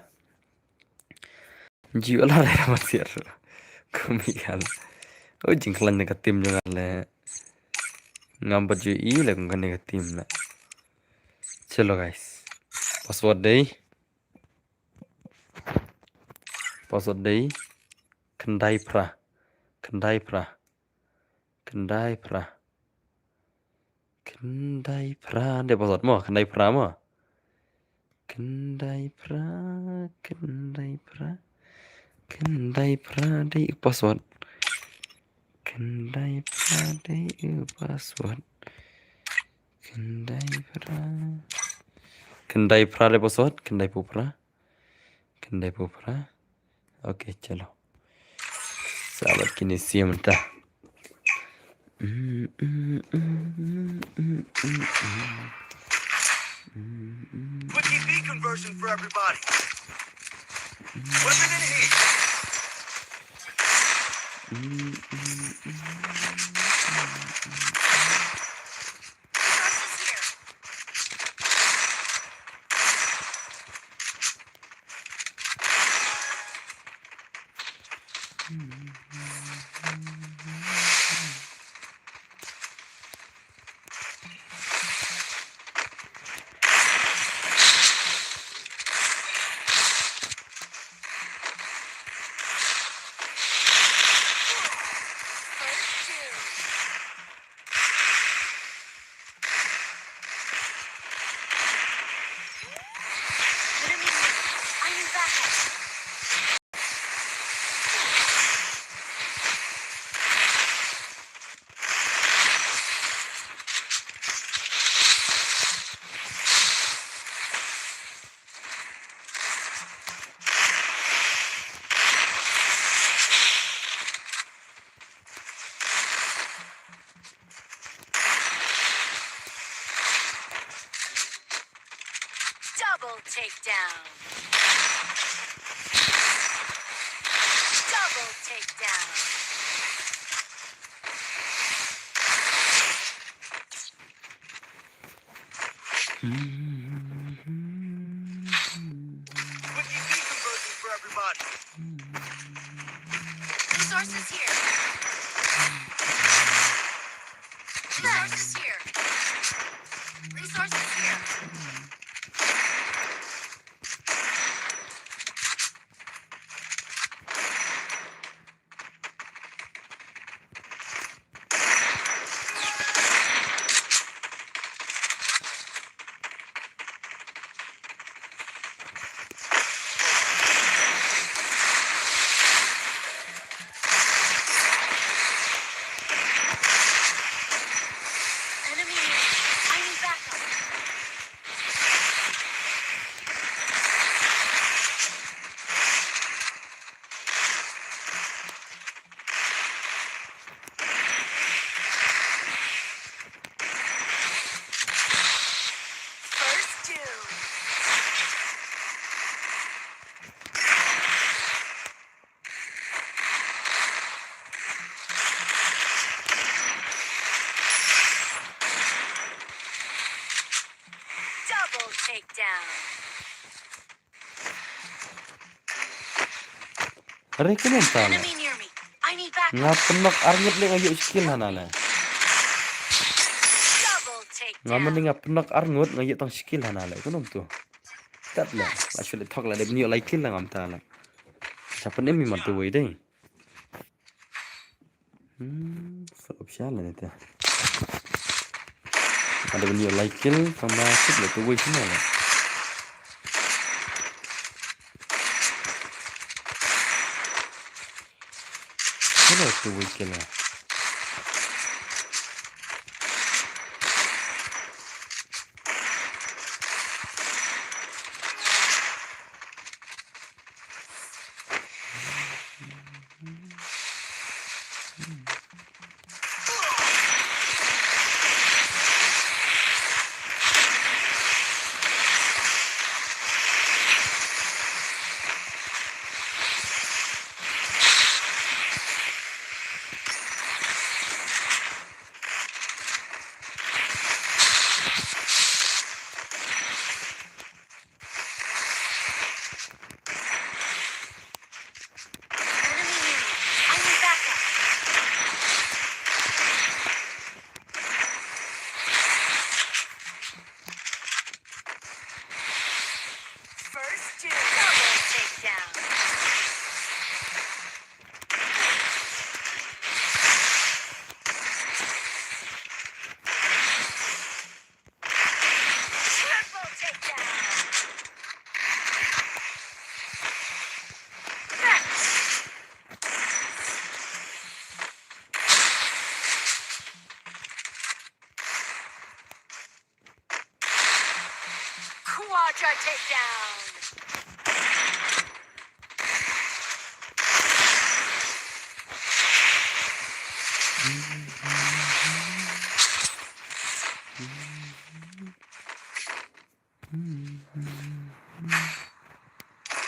Ju ïoh lad re ban share ruh. Kum ïa la. O jingkhlaiñ na ka team jong nga le. Ngam pat ju ïohi le kum kane ka team le. Chalo guys. Password dei. Password dei. Khyndai phra. Khyndai phra. Khyndai phra. Khyndai phra dei password mo, khyndai phra mo. Khyndai phra, khyndai phra. Khyndai phra dei password. Khyndai phra dei password. Khyndai phra. Khyndai phra dei password, khyndai phew phra. Khyndai phew phra. Okay, chalo. Sa bad kine sien mynta. Quick E P conversion for everybody. Weapon in hand. Takedown. Double takedown. Quick E P conversion for everybody. Resources here. Resources here. Resources here. Enemy near. I need backup. First doom. Double takedown. Are kumno mynta la? Enemy near me. I need backup. Nga pynnock arngut leh nga ïoh shi kill hana la. Double takedown. Nga mynta nga pynnock arngut nga ïoh tang shi kill hana la. Kumno mynta? Tat la. Actually thok la dep ïoh lai kill la nga mynta la. Sa pynim i mynta wei dei. Hmm, sa option la nita. Ada bini like kill sama sip la tu wei sini la. Mana tu wei kill la? Enemy near me. I need backup. First doom. Double takedown. Triple takedown. Quadra takedown.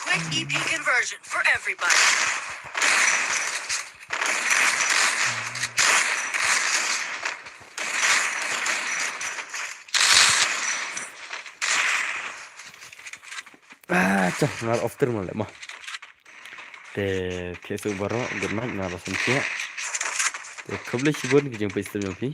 Quick E P conversion for everybody. Ah, chah, ngar off ter ma le ma. Te, te su baro, good night, ngar off ter. Te, khublei shibun ki jingpeit stream jong phi.